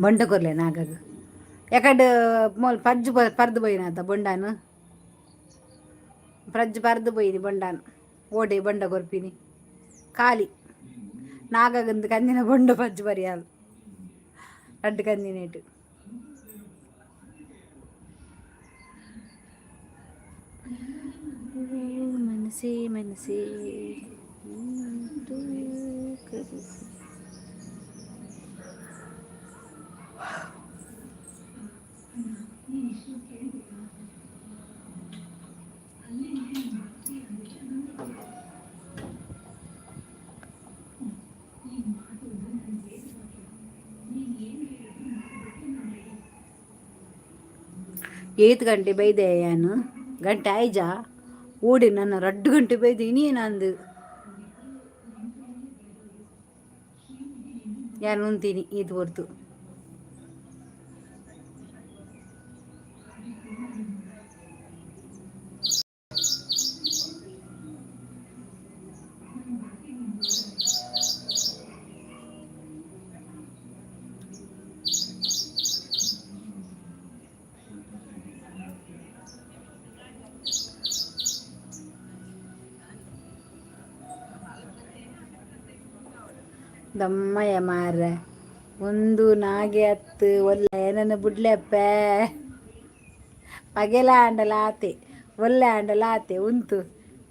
ಬೊಂಡ ಕೊರ್ಲೆ ನಾಗಗ್ ಎಕಡ್ ಮೋಲ್ ಪಜ್ಜು ಪರ್ದು ಪೋಯಿನಾತ ಬೊಂಡಾನು ಪ್ರಜ್ಜು ಪರ್ದು ಪೋಯಿನಿ ಬೊಂಡಾನ್ ಓಡೆ ಬೊಂಡ ಕೊರ್ಪಿನಿ ಖಾಲಿ. ನಾಗಂದು ಕಂದಿನ ಬೊಂಡ ಪಜ್ಜು ಬರಿಯಾಲು ರಡ್ಡು ಕಂದಿನೇಟು. ಮನಸ್ಸೇ ಮನಸ್ಸೇ. ಏತ್ ಗಂಟೆ ಬೈದೆ ಯಾನು? ಗಂಟೆ ಆಯ್ಜ ಓಡಿ ನನ್ನ ರಡ್ಡು ಗಂಟೆ ಬೈದೆ ಇನಿ ನಂದು. ಯಾನು ಉಂತೀನಿ ಇದು ಹೊರ್ತು. ದಮ್ಮಯ್ಯ ಮಾರ್ರೆ, ಒಂದು ನಾಗೆ ಹತ್ತು ಒಲ್ಲೆ ನನ್ನ ಬುಡ್ಲೆಪ್ಪೆ. ಪಗೆಲ ಆಂಡಲ ಆತೆ, ಒಲ್ಲೆ ಆಂಡಲ ಆತೆ. ಉಂತು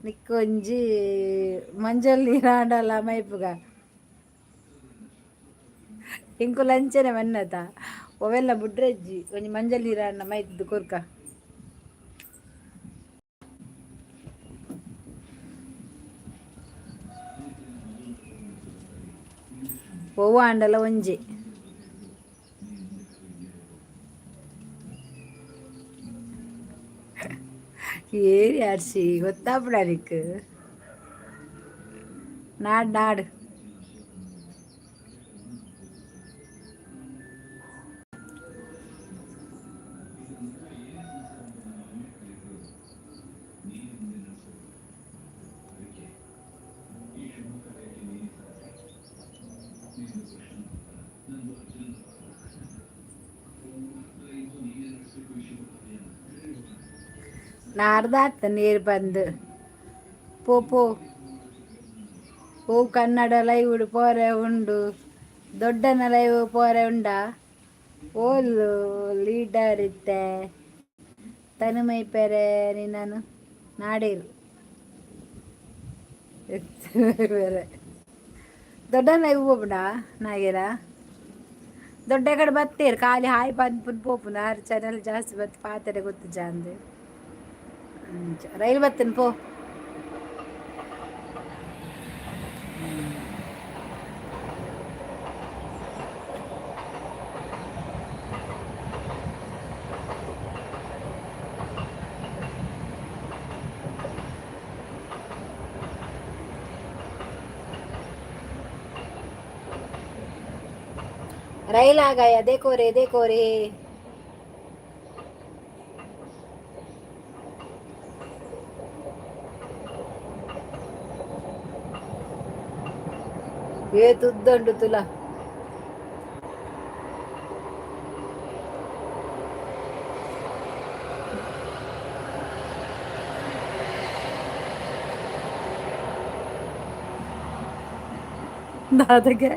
ನಿಕ್ಕೊಂಜಿ ಮಂಜಲ್ ನೀರು ಆಂಡಲ ಮೈಪುಗ. ಇಂಕುಲು ಅಂಚನೆ ಮನ್ನತ ಅವೆಲ್ಲ ಬುಡ್ರೆಜ್ಜಿ. ಒಂಜಿ ಮಂಜಲ್ ನೀರು ಆಂಡ ಮೈತ್ದು ಕೊರ್ಕ. ಒವ್ವು ಆಂಡಲ ಒಂಜಿ. ಏರಿ ಅರ್ಶಿ ಗೊತ್ತಾಪುಡ ನಿಕ್. ನಾಡ್ ನಾಡು. ನಾಡ್ದಾತ ನೀರು ಬಂದು. ಪೋ ಪೋ. ಓ ಕನ್ನಡ ಲೈವ್ ಪೋರೆ ಉಂಡು? ದೊಡ್ಡನ ಲೈವ್ ಪೋರೆ ಉಂಡಾ? ಓಲು ಲೀಡರ್ ಇತ್ತೆ ತನುಮೈ ಪೆರೆ ನಿನ್ನನು ನಾಡೇರು ಬೇರೆ. ದೊಡ್ಡನ ಲೈವ್ ಪೋಪುಂಡಾ ನಾಗೇರ? ದೊಡ್ಡ ಕಡೆ ಬತ್ತೇರು ಖಾಲಿ ಹಾಯ್ ಪನ್ಪುನ್ ಪೋಪುಂಡು. ಆರು ಚಾನಲ್ ಜಾಸ್ತಿ ಬತ್ತು ಪಾತೆರೆ ಗೊತ್ತು ಜಾಂದು. ರೈಲ್ ಬತ್ತನ್ ಪೋ. रैल आ गया, देखो रे, देखो रे. ಏತ್ ಉದ್ದ ತುಲಾ. ದಾದಾಗೆ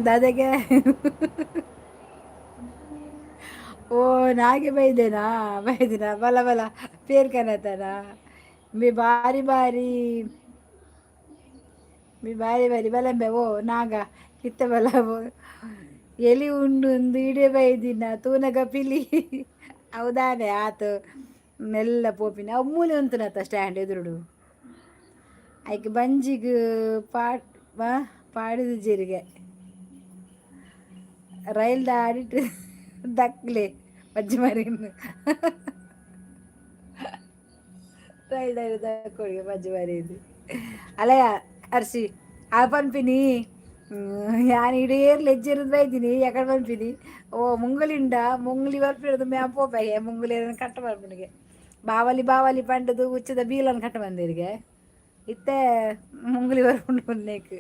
ದಾದಾಗೆ. ಓ ನಾಗೆ ಬೈದೇನಾ? ಬೈದಿನ ಬಲ ಬಲ ಪೇರ್ಕನತನ. ಮಿ ಬಾರಿ ಬಾರಿ ಮಿ ಬಾರಿ ಬಾರಿ ಬಲಂಬೆ. ಓ ನಾಗ ಕಿತ್ತ ಬಲ. ಎಲಿ ಉಂಡು ಒಂದು ಇಡೆ ಬೈದಿನ ತೂನಗ ಪಿಲಿ ಹೌದಾನೆ ಆತು ಮೆಲ್ಲ ಪೋಪಿನ. ಅವು ಮೂಲೆ ಉಂತುನತ್ತ ಸ್ಟ್ಯಾಂಡ್ ಎದುರುಡು. ಐಕ್ ಬಂಜಿಗ್ ಪಾಟ್ ಪಾಡಿದ ಜೀರಿಗೆ ರೈಲ್ ದಾಡಿಟ್ಟು ದಕ್ಲೆ ಬಜ್ಜಿ ಮರಿನ್. ರೈಲ್ ದಾಡಿ ದಕ್ಕೊಳಿಗೆ ಬಜ್ಜಿ ಮರಿದು ಅಲ್ಲಯ್ಯ ಅರ್ಶಿ. ಆ ಪನ್ಪಿನಿ ಯಾನ್ ಇಡೀರ್ ಲೆಜ್ಜಿರೋದು ಬೈದಿನಿ. ಎಕಡೆ ಪನ್ಪಿನಿ? ಓ ಮುಂಗುಲಿಂಡ ಮುಂಗುಲಿ ಬರ್ಪಿರೋದು ಮ್ಯಾ ಪೋಪೆಗೆ ಮುಂಗುಲಿ ಕಟ್ಟ ಬರ್ಪುನಿಗೆ. ಬಾವಲಿ ಬಾವಲಿ ಪಂಡದು ಉಚ್ಚದ ಬೀಲನ್ ಕಟ್ಟ ಬಂದಿರಿಗೆ. ಇತ್ತೆ ಮುಂಗುಲಿ ಬರ್ಪುಂಡು ಬಂದೇಕ್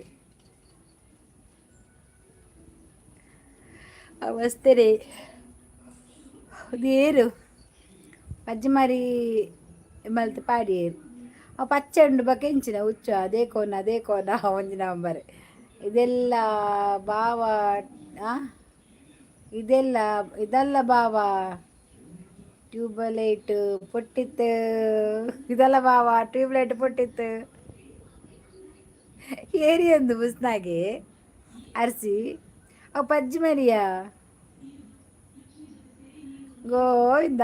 ಅವಸ್ಥೆ ಏರು ಪಜ್ಜಿ ಮಲ್ತ್ ಪಾಡಿಯೇರು. ಅವು ಪಚ್ಚೆ ಉಂಡು ಬೊಕ ಎಂಚಿನ ಹುಚ್ಚು ಅದೇ ಕೋನ ಅದೇ ಕೋನ ಒಂಜಿ ನಂಬರ್. ಇದೆಲ್ಲ ಬಾವ. ಇದೆಲ್ಲ ಇದಲ್ಲ ಬಾವ, ಟ್ಯೂಬ್ಲೈಟ್ ಪೊಟ್ಟಿತ್ತು. ಇದಲ್ಲ ಬಾವ, ಟ್ಯೂಬ್ಲೈಟ್ ಪೊಟ್ಟಿತ್ತು. ಏರಿಯೊಂದು ಬುಸ್ನಾಗೆ ಅರ್ಸಿ ಅವು ಪಜ್ಜಿ ಮರಿಯ ಗೋವಿಂದ.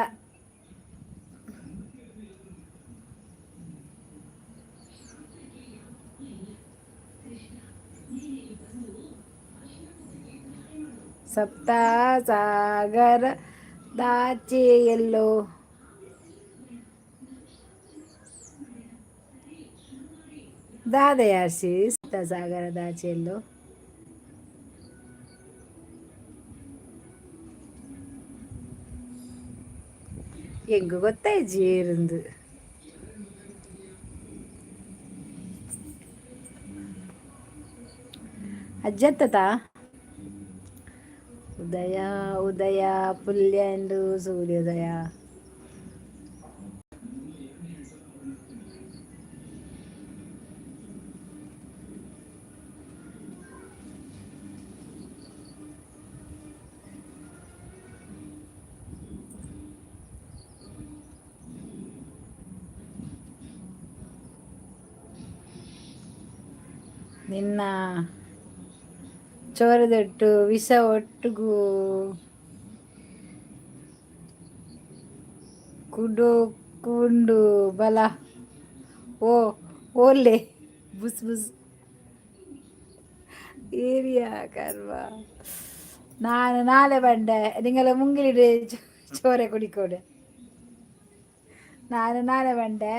ಸಪ್ತ ಸಾಗರ ದಾಚೆಯಲ್ಲೋ. ದಾದಯಾರ್ಸಿ ಸಪ್ತ ಸಾಗರ ದಾಚೆಯಲ್ಲೋ. ಎಂಗ್ ಗೊತ್ತಾಯ್ಜಿ ಏರಿಂದು. ಅಜ್ಜತ್ತತ ಉದಯ ಉದಯ ಪುಲ್ಯಂಡು ಸೂರ್ಯೋದಯ. ನಿನ್ನ ಚೋರದೊಟ್ಟು ವಿಷ ಒಟ್ಟುಗು ಕುಡೋಕುಂಡು ಬಲ. ಓ ಓಲೆ ಬುಸ್ ಬುಸ್ ಏರಿಯಾ ಕರ್ಮ. ನಾನು ನಾಳೆ ಬಂಡೆ ನಿಂಗಲ ಮುಂಗಿಲಿಡೆ ಚೋರೆ ಕುಡಿಕೋಡೆ. ನಾನು ನಾಳೆ ಬಂಡೆ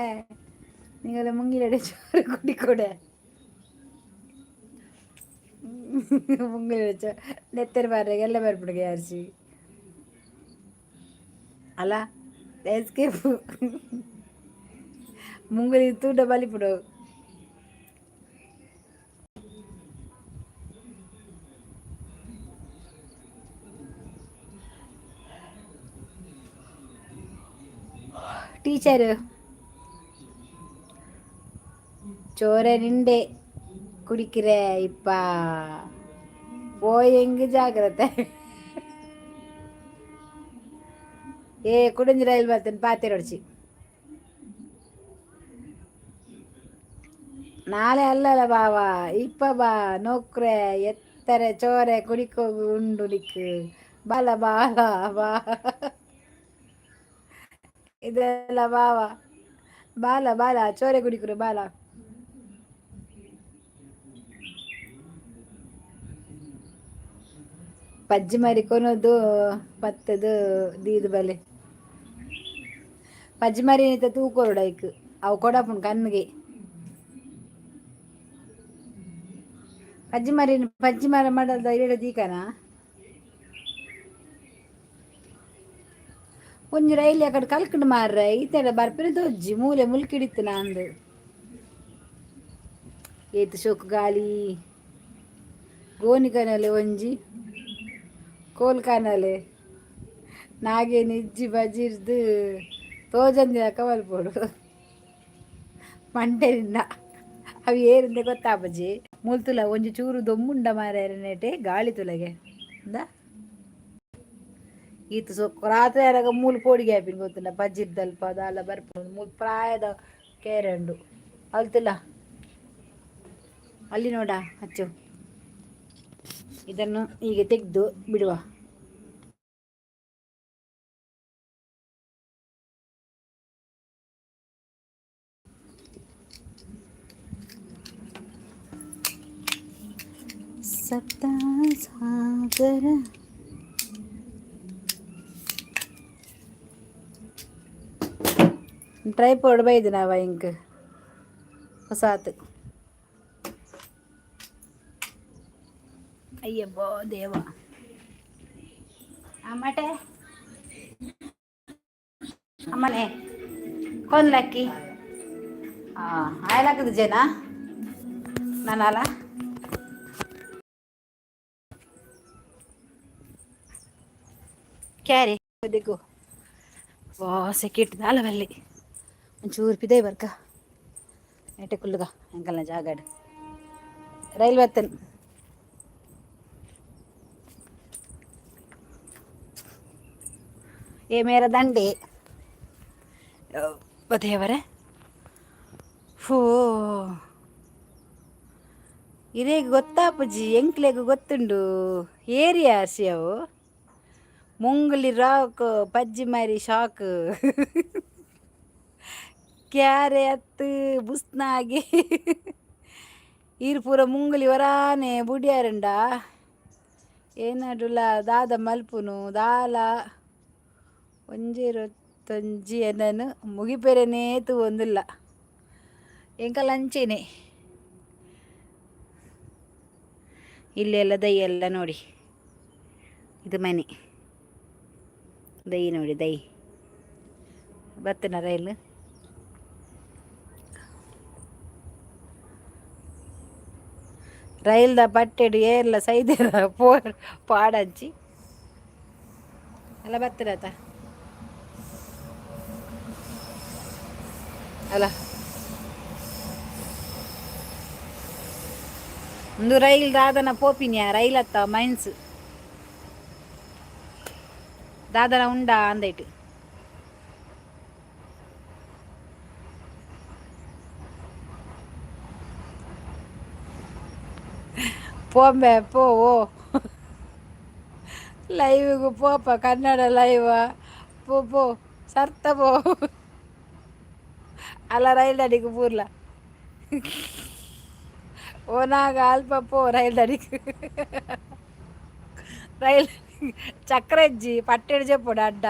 ನಿಂಗಲ ಮುಂಗಿಲಿಡೆ ಚೋರೆ ಕುಡಿಕೋಡೆ. ಮುಂಗಿಲಿ ನೆತ್ತೆರ್ ಬಾರ್ರೆ ಎಲ್ಲ ಬರ್ಬಿಡುಗೆ ಯಾರ್ಸಿ ಅಲ್ಲ ಎಸ್ಕೇಪ್ ಮುಂಗುಲಿ ತೂಟ ಬಲಿಪುಡು. ಟೀಚರ್ ಚೋರೆ ನಿಂಡೆ ಕುಡಿಕ್ರೆ ಇಪ್ಪ ಪೋಯೆಂಗ್ ಜಾಗ್ರತೆ. ಏ ಕುಡಿಂಜಿ ರೈಲ್ ಬರ್ತೇನೆ ಪಾತೆರೊಡ್ಚಿ. ನಾಳೆ ಅಲ್ಲಲ್ಲ ಬಾವ, ಇಪ್ಪ ಬಾ ನೋಕ್ರೆ ಎತ್ತರೆ ಚೋರೆ ಕುಡಿಕೋ ಉಂಡು ನಿಕ್ ಬಾಲ ಬಾಲ ಬಾ. ಇದೆಲ್ಲ ಬಾವ ಬಾಲ ಬಾಲ ಚೋರೆ ಕುಡಿಕರು ಬಾಲ. ಪಜ್ಜಿ ಮರಿ ಕೊನೊದು ಪತ್ತದು ದೀದ್ ಬಲೆ. ಪಜ್ಜಿ ಮರಿ ತೂಕೊರಡು ಐಕ್ ಅವು ಕೊಡಪುಂಡು ಕಣ್ಣಿಗೆ. ಪಜ್ಜಿ ಮರಿ ಪಜ್ಜಿ ಮರ ಮಾಡಲ್ದ ಇರಡ ದೀಕನ. ಒಂಜಿ ರೈಲಿ ಅಕಡೆ ಕಲ್ಕಂಡು ಮಾರ್ರೆ ಈತೆಡ ಬರ್ಪಿನ ತೋಜ್ಜಿ ಮೂಲೆ ಮುಲ್ಕಿಡಿತ್ತು ನಾಂದು. ಏತ್ ಶೋಕು ಗಾಳಿ. ಗೋಣಿ ಕನಲೆ ಒಂಜಿ ಕೋಲ್ ಕನಲೆ ನಾಗೇನು ಇಜ್ಜಿ ಬಜಿರ್ದು ತೋಜಂದಿನ ಕವಲ್ಪೊಡು ಮಂಟೆನಿಂದ ಅವು ಏರಿಂದ ಗೊತ್ತಾಪಜಿ. ಮುಲ್ತುಲ ಒಂಜಿ ಚೂರು ದೊಮ್ಮುಂಡ ಮಾರ್ರೆ ಗಾಳಿ ತುಲಗೆ ಇಂದ ಈತ್ ಸೊಕ್ಕು ರಾತ್ರಿ ಆರಾಗ ಮೂಲು ಪೋಡಿಗೆ ಆಪಿನ ಗೊತ್ತಿಲ್ಲ ಬಜ್ಜಿರ್ದಲ್ಪ ದಾಲ ಬರ್ಪುಂಡು ಮೂಲು ಪ್ರಾಯದ ಕೇರಂಡು ಅಲ್ತಿಲ್ಲ ಅಲ್ಲಿ ನೋಡ ಹಚ್ಚು. ಇದನ್ನು ಹೀಗೆ ತೆಗೆದು ಬಿಡುವ. ಸಪ್ತ ಸಾಗರ ಟ್ರೈಪೋಡ್ ಬೈದಿನವ ಇಂಕ್ ಹೊಸಾತು. ಅಯ್ಯಬ್ಬೋ ದೇವ. ಅಮ್ಮಟೆ ಅಮ್ಮನೆ ಕೊಂದ್ಲಕ್ಕಿ ಆಯಲಾಕದ ಜನ ನಾನಲ್ಲ. ಕ್ಯಾರಿ ದಿಕ್ಕು ವಾ ಸೆಕೆಟ್ ದಾಲವಲ್ಲಿ ಒಂಚೂರು ಪಿದೈ ಬರ್ಕ. ನೆಟೆ ಕುಲ್ಲುಗ ಎಂಕಲ್ನ ಜಾಗಡ್ ರೈಲ್ ಬತ್ತನ್. ಏ ಮೇರ ದಂಡೆ ದೇವರೇ. ಫೋ, ಇರೇಗ್ ಗೊತ್ತಾಪುಜಿ, ಎಂಕ್ಲೆಗ್ ಗೊತ್ತುಂಡು. ಏರಿಯಾ ಅವು ಮುಂಗುಲಿ ರಾಕ್ ಪಜ್ಜಿ ಮಾರಿ ಶಾಕ್ ಕ್ಯಾರೆ ಅತ್ತು ಬುಸ್ನಾಗಿ. ಈರ್ ಪೂರ ಮುಂಗುಲಿ ವರಾನೆ ಬುಡಿಯಾರಂಡ. ಏನಡುಲ ದಾದ ಮಲ್ಪುನು ದಾಲ ಒಂಜಿ ಇರುವತ್ತೊಂಜಿ ಎನನು ಮುಗಿಪೆರೆನೇ ತೂವೊಂದುಲ್ಲ. ಎಂಕಲ ಅಂಚೆನೆ. ಇಲ್ಲೆಲ್ಲ ದೈ ಎಲ್ಲ ನೋಡಿ. ಇದು ಮನೆ. ದೈ ನೋಡಿ ದೈ. ಬತ್ತನ ರೈಲು. ರೈಲ್ದ ಪಟ್ಟೆಡು ಏರ್ಲ ಸೈದೆರ ಪೋ ಪಾಡಂಚಿ ಅಲ್ಲ ಬತ್ತಿರತ ಅಲ್ಲ. ಒಂದು ರೈಲ್ ದಾದನ ಪೋಪಿನಿಯ ರೈಲ್ ಅತ್ತ ಮೈನ್ಸ್ ದಾದನ ಉಂಡಾ ಅಂದೈಟು. ಪೋಂಬೆ ಪೋ. ಓ, ಲೈವ್ಗೆ ಪೋಪ. ಕನ್ನಡ ಲೈವ ಪೋ ಪೋ, ಸರ್ತ ಪೋ. ಅಲ್ಲ, ರೈಲ್ ಅಡಿಗೆ ಪೂರ್ಲ ಓನಾಗ ಅಲ್ಪ ಪೋ. ರೈಲ್ ಅಡಿಗೆ ರೈಲ್ ಚಕ್ರ ಇಜ್ಜಿ, ಪಟ್ಟೆಡ್ ಜೆಪ್ಪುಡು ಅಡ್ಡ.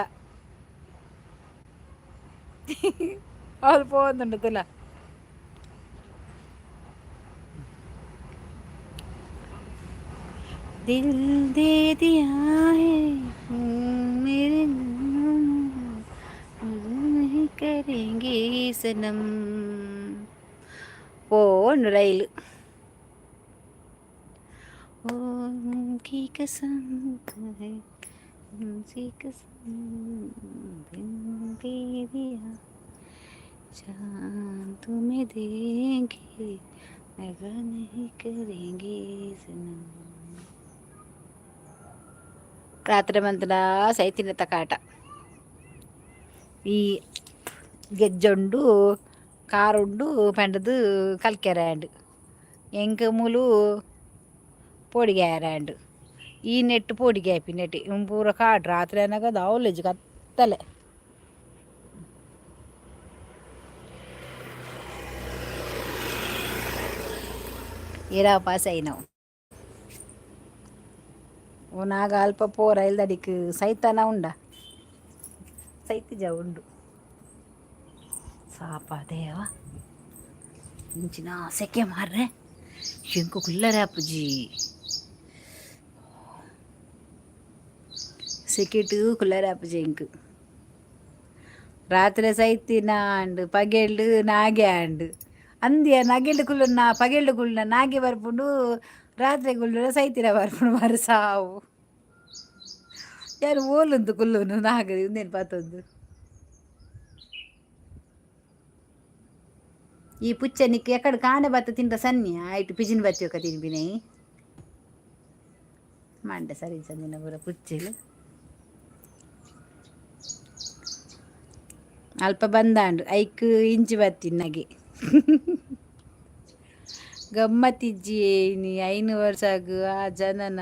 ಅವ್ಲು ಪೋವೊಂದುಂಡು ತುಲ. दिल दे दिया है मेरे नहीं करेंगे सनम. ಪೋಂಡು ರೈಲು. ओम की कसम है तुमसे कसम, दिल दे दिया जान तुम्हें देंगे, दगा नहीं करेंगे सनम. ರಾತ್ರಿ ಮಂತಲ ಸೈತಿನ ತಕಾಟ. ಈ ಗೆಜ್ಜೊಂಡು ಕಾರುಂಡು ಪಂಡದು ಕಲ್ಕೆರಾಂಡು. ಎಂಕ್ ಮೂಲು ಪೋಡಿಗೆ ಆರಾಂಡು. ಈ ನೆಟ್ಟು ಪೋಡಿಗೆ ಆಪಿ ನೆಟ್ಟಿ ಪೂರ ಕಾಡು. ರಾತ್ರಿ ಅನಗ ದಾವಲೇಜ್ ಕತ್ತಲೆ. ಏರಾ ಪಾಸ್ ಆಯಿನವು. ನಾಗ ಅಲ್ಪ ಪೋರ ಇಲ್ದಡಿಕ್ ಸೈತಾನ ಉಂಡ ಸೈತಿಜ ಉಂಡು. ಸಾಪ ದೇವ, ಇಂಚಿನ ಸೆಕೆ ಮಾರ್ರೆ. ಶಂಕು ಕುಲ್ಲರೆ ಅಪ್ಪುಜಿ. ಸೆಕೆಟು ಕುಲ್ಲರೆ ಅಪ್ಪುಜಿ ಎಂಕ್. ರಾತ್ರಿ ಸೈತಿನ ಅಂಡ್ ಪಗೆಲ್ಡು ನಾಗೆ ಅಂಡ್ ಅಂದ್ಯ. ನಗೆಲ್ಡು ಕುಲ್ಲುನ, ಪಗೆಲ್ಡು ಕುಲ್ಲುನ ನಾಗೆ ಬರ್ಪುಂಡು. ರಾತ್ರಿ ಕುಲ್ಲುನ ಸೈತಿನ ಬರ್ಪುಂಡು ಮಾರೆ. ಸಾವು ಯಾರು ಓಲುಂದು ಕುಲ್ಲುನು ನಾಗ ಉಂದೇನು ಪಾತೊಂದು. ಈ ಪುಚ್ಚನಿಕ್ ಎಕಡೆ ಕಾಣೆ ಬತ್ತ ತಿಂಡ ಸನ್ನಿ ಆಯ್ತು. ಪಿಜಿನ್ ಬತ್ತಿ ఒక ತಿನ್ಪಿನೈ ಮಂಡೆ ಸರಿ ಸಂದಿನ ಪೂರ ಪುಚ್ಚೆಲು. ಅಲ್ಪ ಬಂದಾಂಡು ಐಕ್ ಇಂಚಿ ಬತ್ತಿನಗೆ ಗಮ್ಮತ್ತಿಜ್ಜಿ. ನೀ ಐನು ವರ್ಷಗ್ ಆ ಜನನ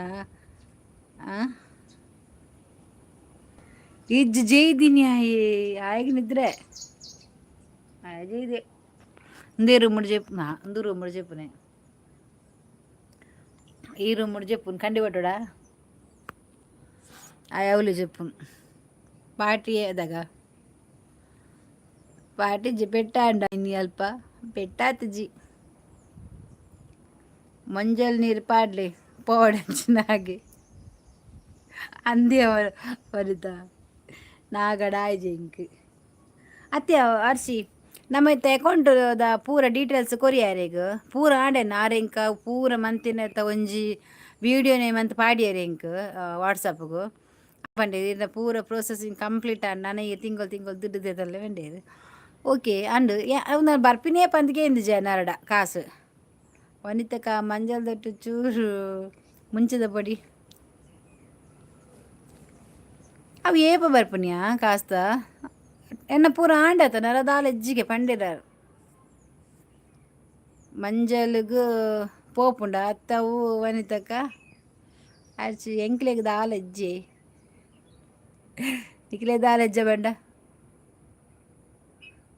ಆ ಇಜ್ಜಿ ಜೈದಿನಿ ಆಯೆ ಆಯ್ಗ ನಿದ್ರೆ ಜೈದೆ. ಇಂದೇ ರೂಮ್ చెప్పు, ಅಂದು ರೂಮ್ చెప్పునే. ఈ రూమ్ చెప్పును కండి పట్టుడా. ఆ ఎవలు చెప్పును పార్టీ ఏదగా ಪಾಟಿ ಪೆಟ್ಟಾಂಡ ಇನಿ ಅಲ್ಪ ಪೆಟ್ಟಾತಜಿ. ಮಂಜಲ್ ನೀರು ಪಾಡ್ಲೆ ಪೋಡಂಚಿನಾಗೆ ಅಂದ್ಯ ವರಿತ ನಾಗಡ ಆಯ್ಜೆ ಇಂಕ್ ಅತ್ತೆ. ಅರ್ಶಿ ನಮ್ಮ ಇತ್ತೆ ಅಕೌಂಟ್ ದ ಪೂರ ಡೀಟೇಲ್ಸ್ ಕೊರಿಯಾರೆಗ್ ಪೂರ ಆಂಡೆನ ಆರ್ ಎಂಕ ಪೂರ ಮಂತಿನ ಒಂಜಿ ವೀಡಿಯೋನೇ ಮಂತ್ ಪಾಡಿಯರ್ ಎಂಕ್ ವಾಟ್ಸಪ್ಗು ಪಂಡೆ. ಇನ್ನ ಪೂರ ಪ್ರೊಸೆಸಿಂಗ್ ಕಂಪ್ಲೀಟ್ ಆಂಡ್ ನನ ತಿಂಗಳು ತಿಂಗಳು ದುಡ್ಡು ದೆತೊನ್ಲೆ ಪಂಡೇರು. ಓಕೆ ಅಂಡ್ ಉಂದು ಬರ್ಪಿನೇ ಪಂದ್ ಕೇಂದಿಜೆ ನರಡ ಕಾಸು. ವನಿತಕ ಮಂಜಲ್ ದೊಟ್ಟು ಚೂರು ಮುಂಚದ ಪೊಡಿ. ಅವು ಏಪ ಬರ್ಪುನಿಯಾ ಕಾಸ್ತ ಎನ್ನ ಪೂರ ಆಂಡತ ನರ ದಾಲ ಎಜ್ಜಿಗೆ ಪಂಡಿರಾರು ಮಂಜಲ್ಗ್ ಪೋಪುಂಡ ಅತ್ತವು ವನಿತಕ್ಕ ಅರ್ಚಿ ಎಂಕ್ಲೆಗ್ ದಾಲ ಎಜ್ಜಿ ನಿಕ್ಲೆ ದಾಲ ಎಜ್ಜ ಬಂಡ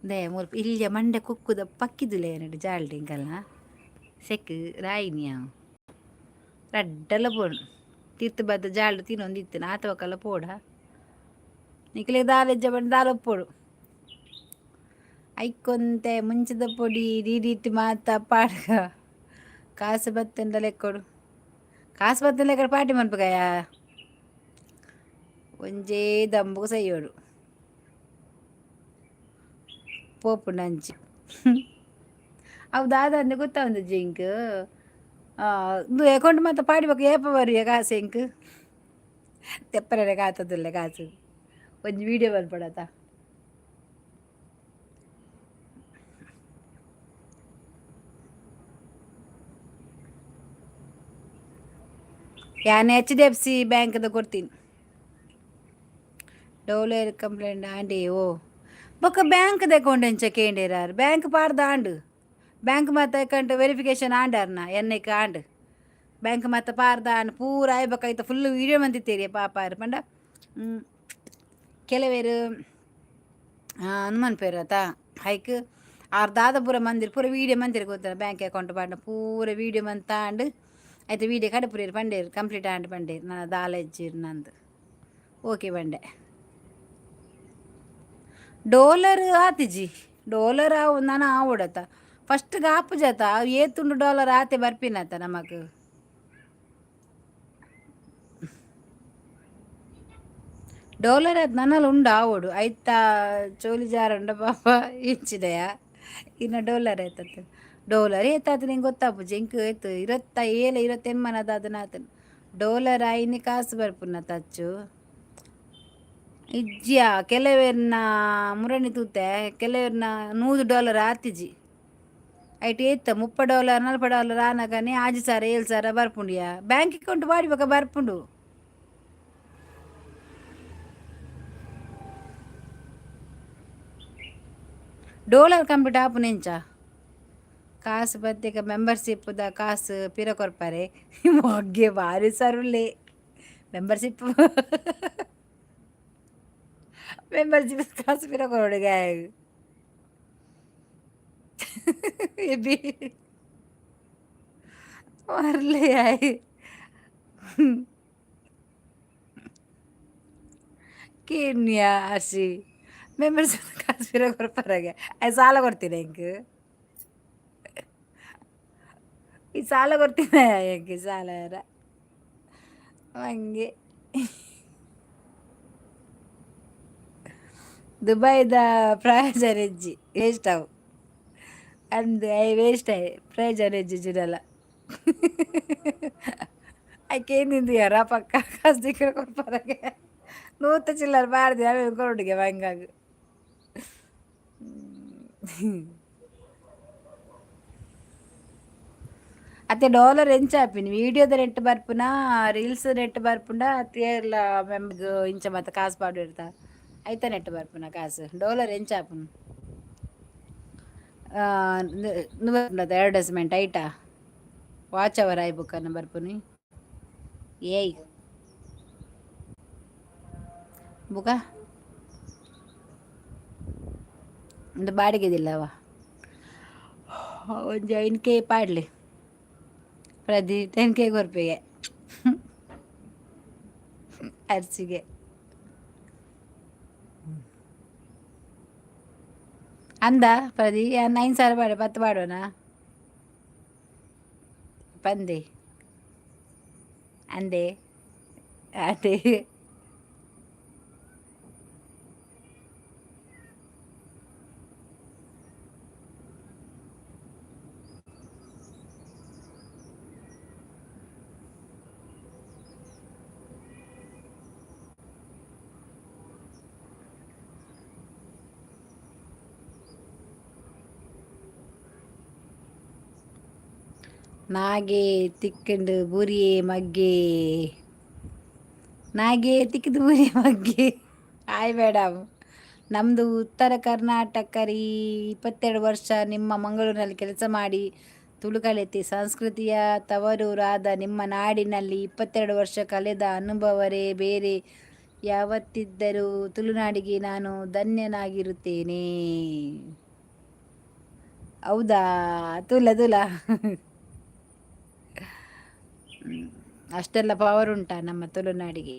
they ಮುಲ್ಪ ಇಲ್ಯ ಮಂಡೆ ಕುಕ್ಕುದ ಪಕ್ಕಿದುಲೆ ಏನಡು ಜಾಲ್ಡ್ ಇಂಕಲ್ನ ಸೆಕ್ ರಾಯಿನಿಯ ರಡ್ಡಲ ಪೋಡು ತಿರ್ತು ಬತ್ತ ಜಾಲ್ಡ್ ತಿನ್ನೊಂದಿತ್ತು ಆತವಕಲ್ಲ ಪೋಡ. ನಿಕ್ಲೆ ದಾಲ ಎಜ್ಜ ಬಂಡ ದಾಲ ಒಪ್ಪೊಡು. ಐಕೊಂತೆ ಮುಂಚದ ಪೊಡಿ ದೀದಿಟ್ಟು ಮಾತ ಪಾಡ್ಗ ಕಾಸು ಬತ್ತಂಡ ಲೆಕ್ಕೊಡು. ಕಾಸು ಬತ್ತಂಡ ಲೆಕ್ಕಡು ಪಾಟಿ ಮನ್ಪುಗಾಯ ಒಂಜೇ ದಂಬುಗು ಸೈಯೋಡು ಪೋಪುಂಡು ಅಂಚಿ. ಅವು ದಾದ ಅಂದ್ ಗೊತ್ತಾವಂದು ಜಿಂಕ್ ಇಂದು ಅಕೌಂಟ್ ಮಾತ ಪಾಡಿಬೊಕ ಏಪ ಬರುವೆ ಕಾಸು ಎಂಕ್ ತೆಪ್ಪರೆ ಕಾತದುಲ್ಲೆ ಕಾಸು. ಒಂಜಿ ವೀಡಿಯೋ ಮನ್ಪೊಡತ. ಯಾನ್ ಎಚ್ ಡಿ ಎಫ್ ಸಿ ಬ್ಯಾಂಕ್ದ ಕೊರ್ತೀನಿ. ಡೋಲೇರ್ ಕಂಪ್ಲೇಂಟ್ ಆಂಡಿ ಓ ಬೊಕ್ಕ ಬ್ಯಾಂಕ್ದ ಅಕೌಂಟ್ ಎಂಚ ಕೇಂಡೇರಾರ್? ಬ್ಯಾಂಕ್ ಪಾಡ್ದ ಆಂಡ್ ಬ್ಯಾಂಕ್ ಮಾತ ಅಕೌಂಟ್ ವೆರಿಫಿಕೇಶನ್ ಆಂಡಾರ್ನ ಎನ್ನೆಕ್ ಆಂಡ್ ಬ್ಯಾಂಕ್ ಮಾತ ಪಾರ್ದ ಆಂಡ್ ಪೂರ ಆಯ್ ಬೊಕ್ಕ ಐತ ಫುಲ್ ವೀಡಿಯೋ ಮಂತಿತ್ತೇರಿ ಪಾಪ ಆರ್. ಪಂಡ ಕೆಲವೇರು ಅನುಮಾನ ಅತ ಹೈಕ್ ಆರ್ ದಾದ ಪೂರ ಮಂದಿರ ಪೂರ ವೀಡಿಯೋ ಮಂದಿರ ಗೊತ್ತಲ್ಲ. ಬ್ಯಾಂಕ್ ಅಕೌಂಟ್ ಪಾಂಡ ಪೂರ ವೀಡಿಯೋ ಮಂತಾಂಡ್ ಐತ ವೀಡಿಯೋ ಕಡಪುರೇರು ಪಂಡೇರು ಕಂಪ್ಲೀಟ್ ಆಂಡ್ ಪಂಡೇರು ನನ್ನ ದಾಲ ಇಜ್ಜಿರ್ ನಂದು. ಓಕೆ ಪಂಡೆ. ಡೋಲರ್ ಆತಿಜಿ, ಡೋಲರ್ ಆವು ನನ ಆವೊಡತ. ಫಸ್ಟ್ ಆಪುಜತ ಅವು ಏತುಂಡು ಡಾಲರ್ ಆತೆ ಬರ್ಪಿನತ ನಮಕ್. ಡಾಲರ್ ಆತ್ ನನಲ ಉಂಡು ಆವೊಡು. ಐತ ಚೋಲಿ ಜಾರ ಉಂಡ ಪಾಪ ಇಂಚಿದಯ ಇನ್ನ ಡಾಲರ್ ಆಯ್ತತ್. ಡೋಲರ್ ಏತಾತ ನಿಂಗೆ ಗೊತ್ತಾಪುಜಿ. ಎಂಕ್ ಏತ್ 27 28 ದಾದನ ಆತನ್ ಡೋಲರ್ ಆಯಿನಿ. ಕಾಸು ಬರ್ಪುನ ತಚ್ಚು ಇಜ್ಜಿಯಾ. ಕೆಲವೆರ್ನ ಮುರಣಿ ತೂತೆ, ಕೆಲವೆರ್ನ $100 ಆತಿಜಿ. ಐಟ್ ಏತ್ತ $30 $40 ಆನಗನೆ 6000 7000 ಬರ್ಪುಂಡಿಯಾ. ಬ್ಯಾಂಕ್ ಅಕೌಂಟ್ ಪಾಡಿಬೊಕ ಬರ್ಪುಂಡು. ಡೋಲರ್ ಕಂಪ್ಲೀಟ್ ಆಪುನ ಎಂಚ? ಕಾಸು ಬತ್ತಿಕ ಮೆಂಬರ್ಶಿಪ್ದ ಕಾಸು ಪಿರ ಕೊರ್ಪರೆ ಮೊಗ್ಗೆ ಬಾರಿ ಸರುಲೆ. ಮೆಂಬರ್ಶಿಪ್ ಮೆಂಬರ್ಶಿಪ್ ಕಾಸು ಪಿರ ಕೊರೊಡುಗೆ ಎಬಿ ಮರ್ಲೆ ಆಯ್ ಕೇನ್ಯಾ ಅರ್ಶಿ ಮೆಂಬರ್ಶಿಪ್ ಕಾಸು ಪಿರ ಕೊರ್ಪರಗೆ ಅಯ್ ಸಾಲ ಕೊಡ್ತೀನಿ ಎಂಕ್. ಈ ಸಾಲ ಕೊಡ್ತೀನಿ ಎಂಕ್ ಸಾಲ ಹಂಗೆ. ದುಬೈದ ಪ್ರಯೋಜನ ಇಜ್ಜಿ, ವೇಸ್ಟ್ ಅವು ಅಂದ್ I waste I ಪ್ರಯೋಜನ ಇಜ್ಜಿ ಜಿಡಲ. ಐಕೇನಿಂದು ಯಾರ ಪಕ್ಕ ಕಾಸು ದಿಕ್ಕರೆ ಕೊರ್ಪರಗೆ ನೂತ ಚಿಲ್ಲರ್ ಬಾರ್ದಿ ಅವೆ ಕೊರೊಡುಗೆ ಬಂಗಾಗ್. ಅತ್ತೆ ಡಾಲರ್ ಎಂಚ ಆಪಿನಿ? ವೀಡಿಯೋದ ನೆಟ್ ಬರ್ಪುನ, ರೀಲ್ಸ್ ನೆಟ್ ಬರ್ಪುಂಡ, ತೇರ್ಲ ಮೆಂಬ್ ಇಂಚ ಮಾತ ಕಾಸು ಪಾಡಿರ್ತ ಐತ ನೆಟ್ ಬರ್ಪುನ ಕಾಸು ಡಾಲರ್ ಎಂಚ ಆಪುನು? ಅಡ್ವರ್ಟೈಸ್ಮೆಂಟ್ ಐಟಾ ವಾಚ್ ಅವರ್ ಆಯ್ ಬುಕ್ಕನ ಬರ್ಪುನಿ. ಏಯ್ ಬುಕ ಒಂದು ಬಾಡಿಗೆದಿಲ್ಲವ ಒಂಜಿ 5K ಪಾಡ್ಲಿ ಪ್ರತಿ 10K ಕೊರ್ಪಿಗೆ ಅರ್ಚಿಗೆ. ಅಂದ ಪ್ರದಿ 9000 ಪಾಡ 10 ಪಾಡೋಣ ಪಂದೆ ಅಂದೆ ಅದೇ. ನಾಗೆ ತಿಕ್ಕಂಡು ಬುರಿಯೆ ಮಗ್ಗೆ. ನಾಗೆ ತಿಕ್ಕಿದ ಊರಿ ಬಗ್ಗೆ. ಹಾಯ್ ಮೇಡಮ್, ನಮ್ಮದು ಉತ್ತರ ಕರ್ನಾಟಕ ರೀ. 22 ವರ್ಷ ನಿಮ್ಮ ಮಂಗಳೂರಿನಲ್ಲಿ ಕೆಲಸ ಮಾಡಿ ತುಳು ಕಲಿತೆ. ಸಂಸ್ಕೃತಿಯ ತವರೂರಾದ ನಿಮ್ಮ ನಾಡಿನಲ್ಲಿ 22 ವರ್ಷ ಕಳೆದ ಅನುಭವವೇ ಬೇರೆ. ಯಾವತ್ತಿದ್ದರೂ ತುಳುನಾಡಿಗೆ ನಾನು ಧನ್ಯನಾಗಿರುತ್ತೇನೆ. ಹೌದಾ? ತುಲ ತುಲ ಅಷ್ಟೆಲ್ಲ ಪವರ್ ಉಂಟಾ ನಮ್ಮ ತುಳುನಾಡಿಗೆ?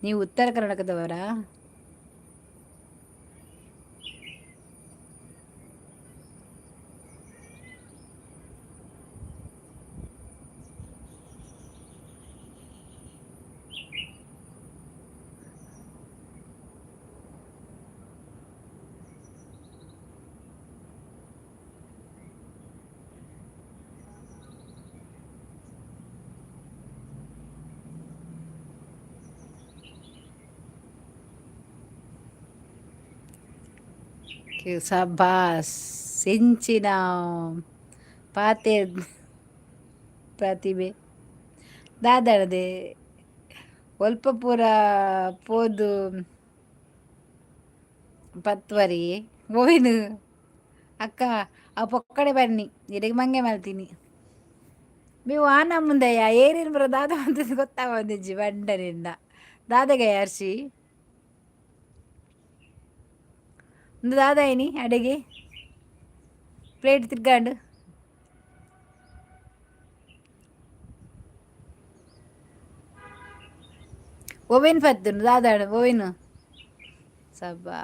ನೀವು ಉತ್ತರ ಕರ್ನಾಟಕದವರಾ? ಸಬ್ಬಾಸ್, ಎಂಚಿನ ಪಾತೆ ಪ್ರತಿಭೆ ದಾದಾಡದೆ ಒಲ್ಪ ಪೂರ ಪೋದು ಪತ್ವರಿ ಓವಿನು ಅಕ್ಕ ಆ ಪೊಕ್ಕಡೆ ಬನ್ನಿ ಇರೆಗ್ ಮಂಗೆ ಮಲ್ತೀನಿ. ನೀವು ಆನ ಮುಂದೆಯ ಏರಿನ ಬರೋ ದಾದ ಅಂತ ಗೊತ್ತಾಗೊಂದಿಜ್ಜಿ ಬಂಡನಿಂದ ದಾದಗೆ ಅರ್ಶಿ ಒಂದು ದಾದಾಯಿನಿ ಅಡಿಗೆ ಪ್ಲೇಟ್ ತಿರ್ಗಾಂಡು. ಓವೆನ್ ಪತ್ತುಂಡು ದಾದಾಡು ಓವೆನು ಸಬ್ಬಾ.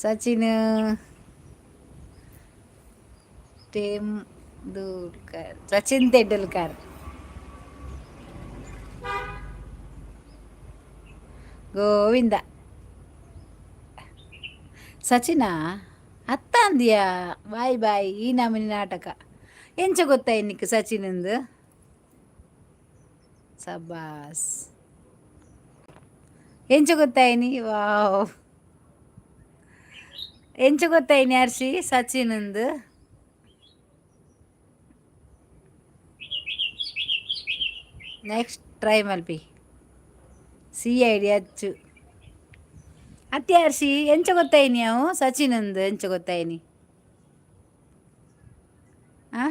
ಸಚಿನ್ ತೆಂಡೂಲ್ಕರ್, ಸಚಿನ್ ತೆಂಡೂಲ್ಕರ್, ಗೋವಿಂದ. ಸಚಿನ ಅತ್ತ ಅಂದಿಯಾ? Boy boy. ಈ ನಮೂನಿ ನಾಟಕ ಎಂಚ ಗೊತ್ತಾಯ್ ನಿಕ್ ಸಚಿನ್? ಸಬ್ಬಾಸ್. ಎಂಚ ಗೊತ್ತಾಯ್ನಿ? ವಾವ್, ಎಂಚ ಗೊತ್ತಾಯ್ನಿ ಅರ್ಶಿ ಸಚಿನ್? ನೆಕ್ಸ್ಟ್ ಟ್ರೈ ಮಲ್ಪಿ. ಸಿ ಐಡಿ ಅಚ್ಚು ಅತ್ತೆ. ಅರ್ಶಿ, ಎಂಚ ಗೊತ್ತಾಯ್ನಿ ಅವು ಸಚಿನ್ ಅಂದು ಎಂಚ ಗೊತ್ತಾಯ್ನಿ? ಆ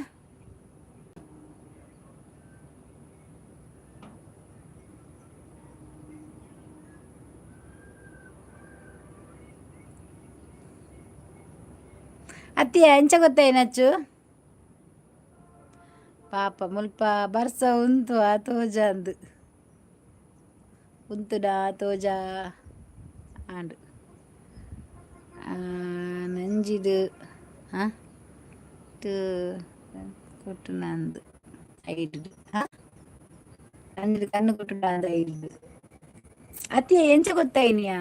ಅತ್ತಿಯ ಎಂಚ ಗೊತ್ತಾಯ್ನಚ್ಚು? ಪಾಪ ಮುಲ್ಪ ಬರ್ಸ ಉಂತು ಆ ತೋಜ ಅಂದು ಉಂತುಡ ತೋಜ ಆಂಡ್ ನಂಜಿಡ್ ಕೊಟ್ಟುನಂದು ಐಡ್ ನಂಜಿಡ್ ಕಣ್ಣು ಕೊಟ್ಟುಡ ಅಂದ ಐಡ್. ಅತ್ತಿಯ ಎಂಚ ಗೊತ್ತಾಯ್ನಿಯಾ?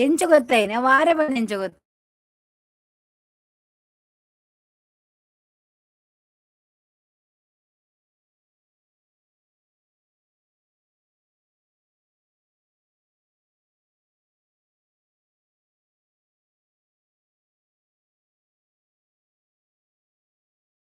ಎಂಚ ಗೊತ್ತಾಯ್ನಿ? ವಾರೆ ಬಂದು ಎಂಚ ಗೊತ್ತಾಯ್ನಿ?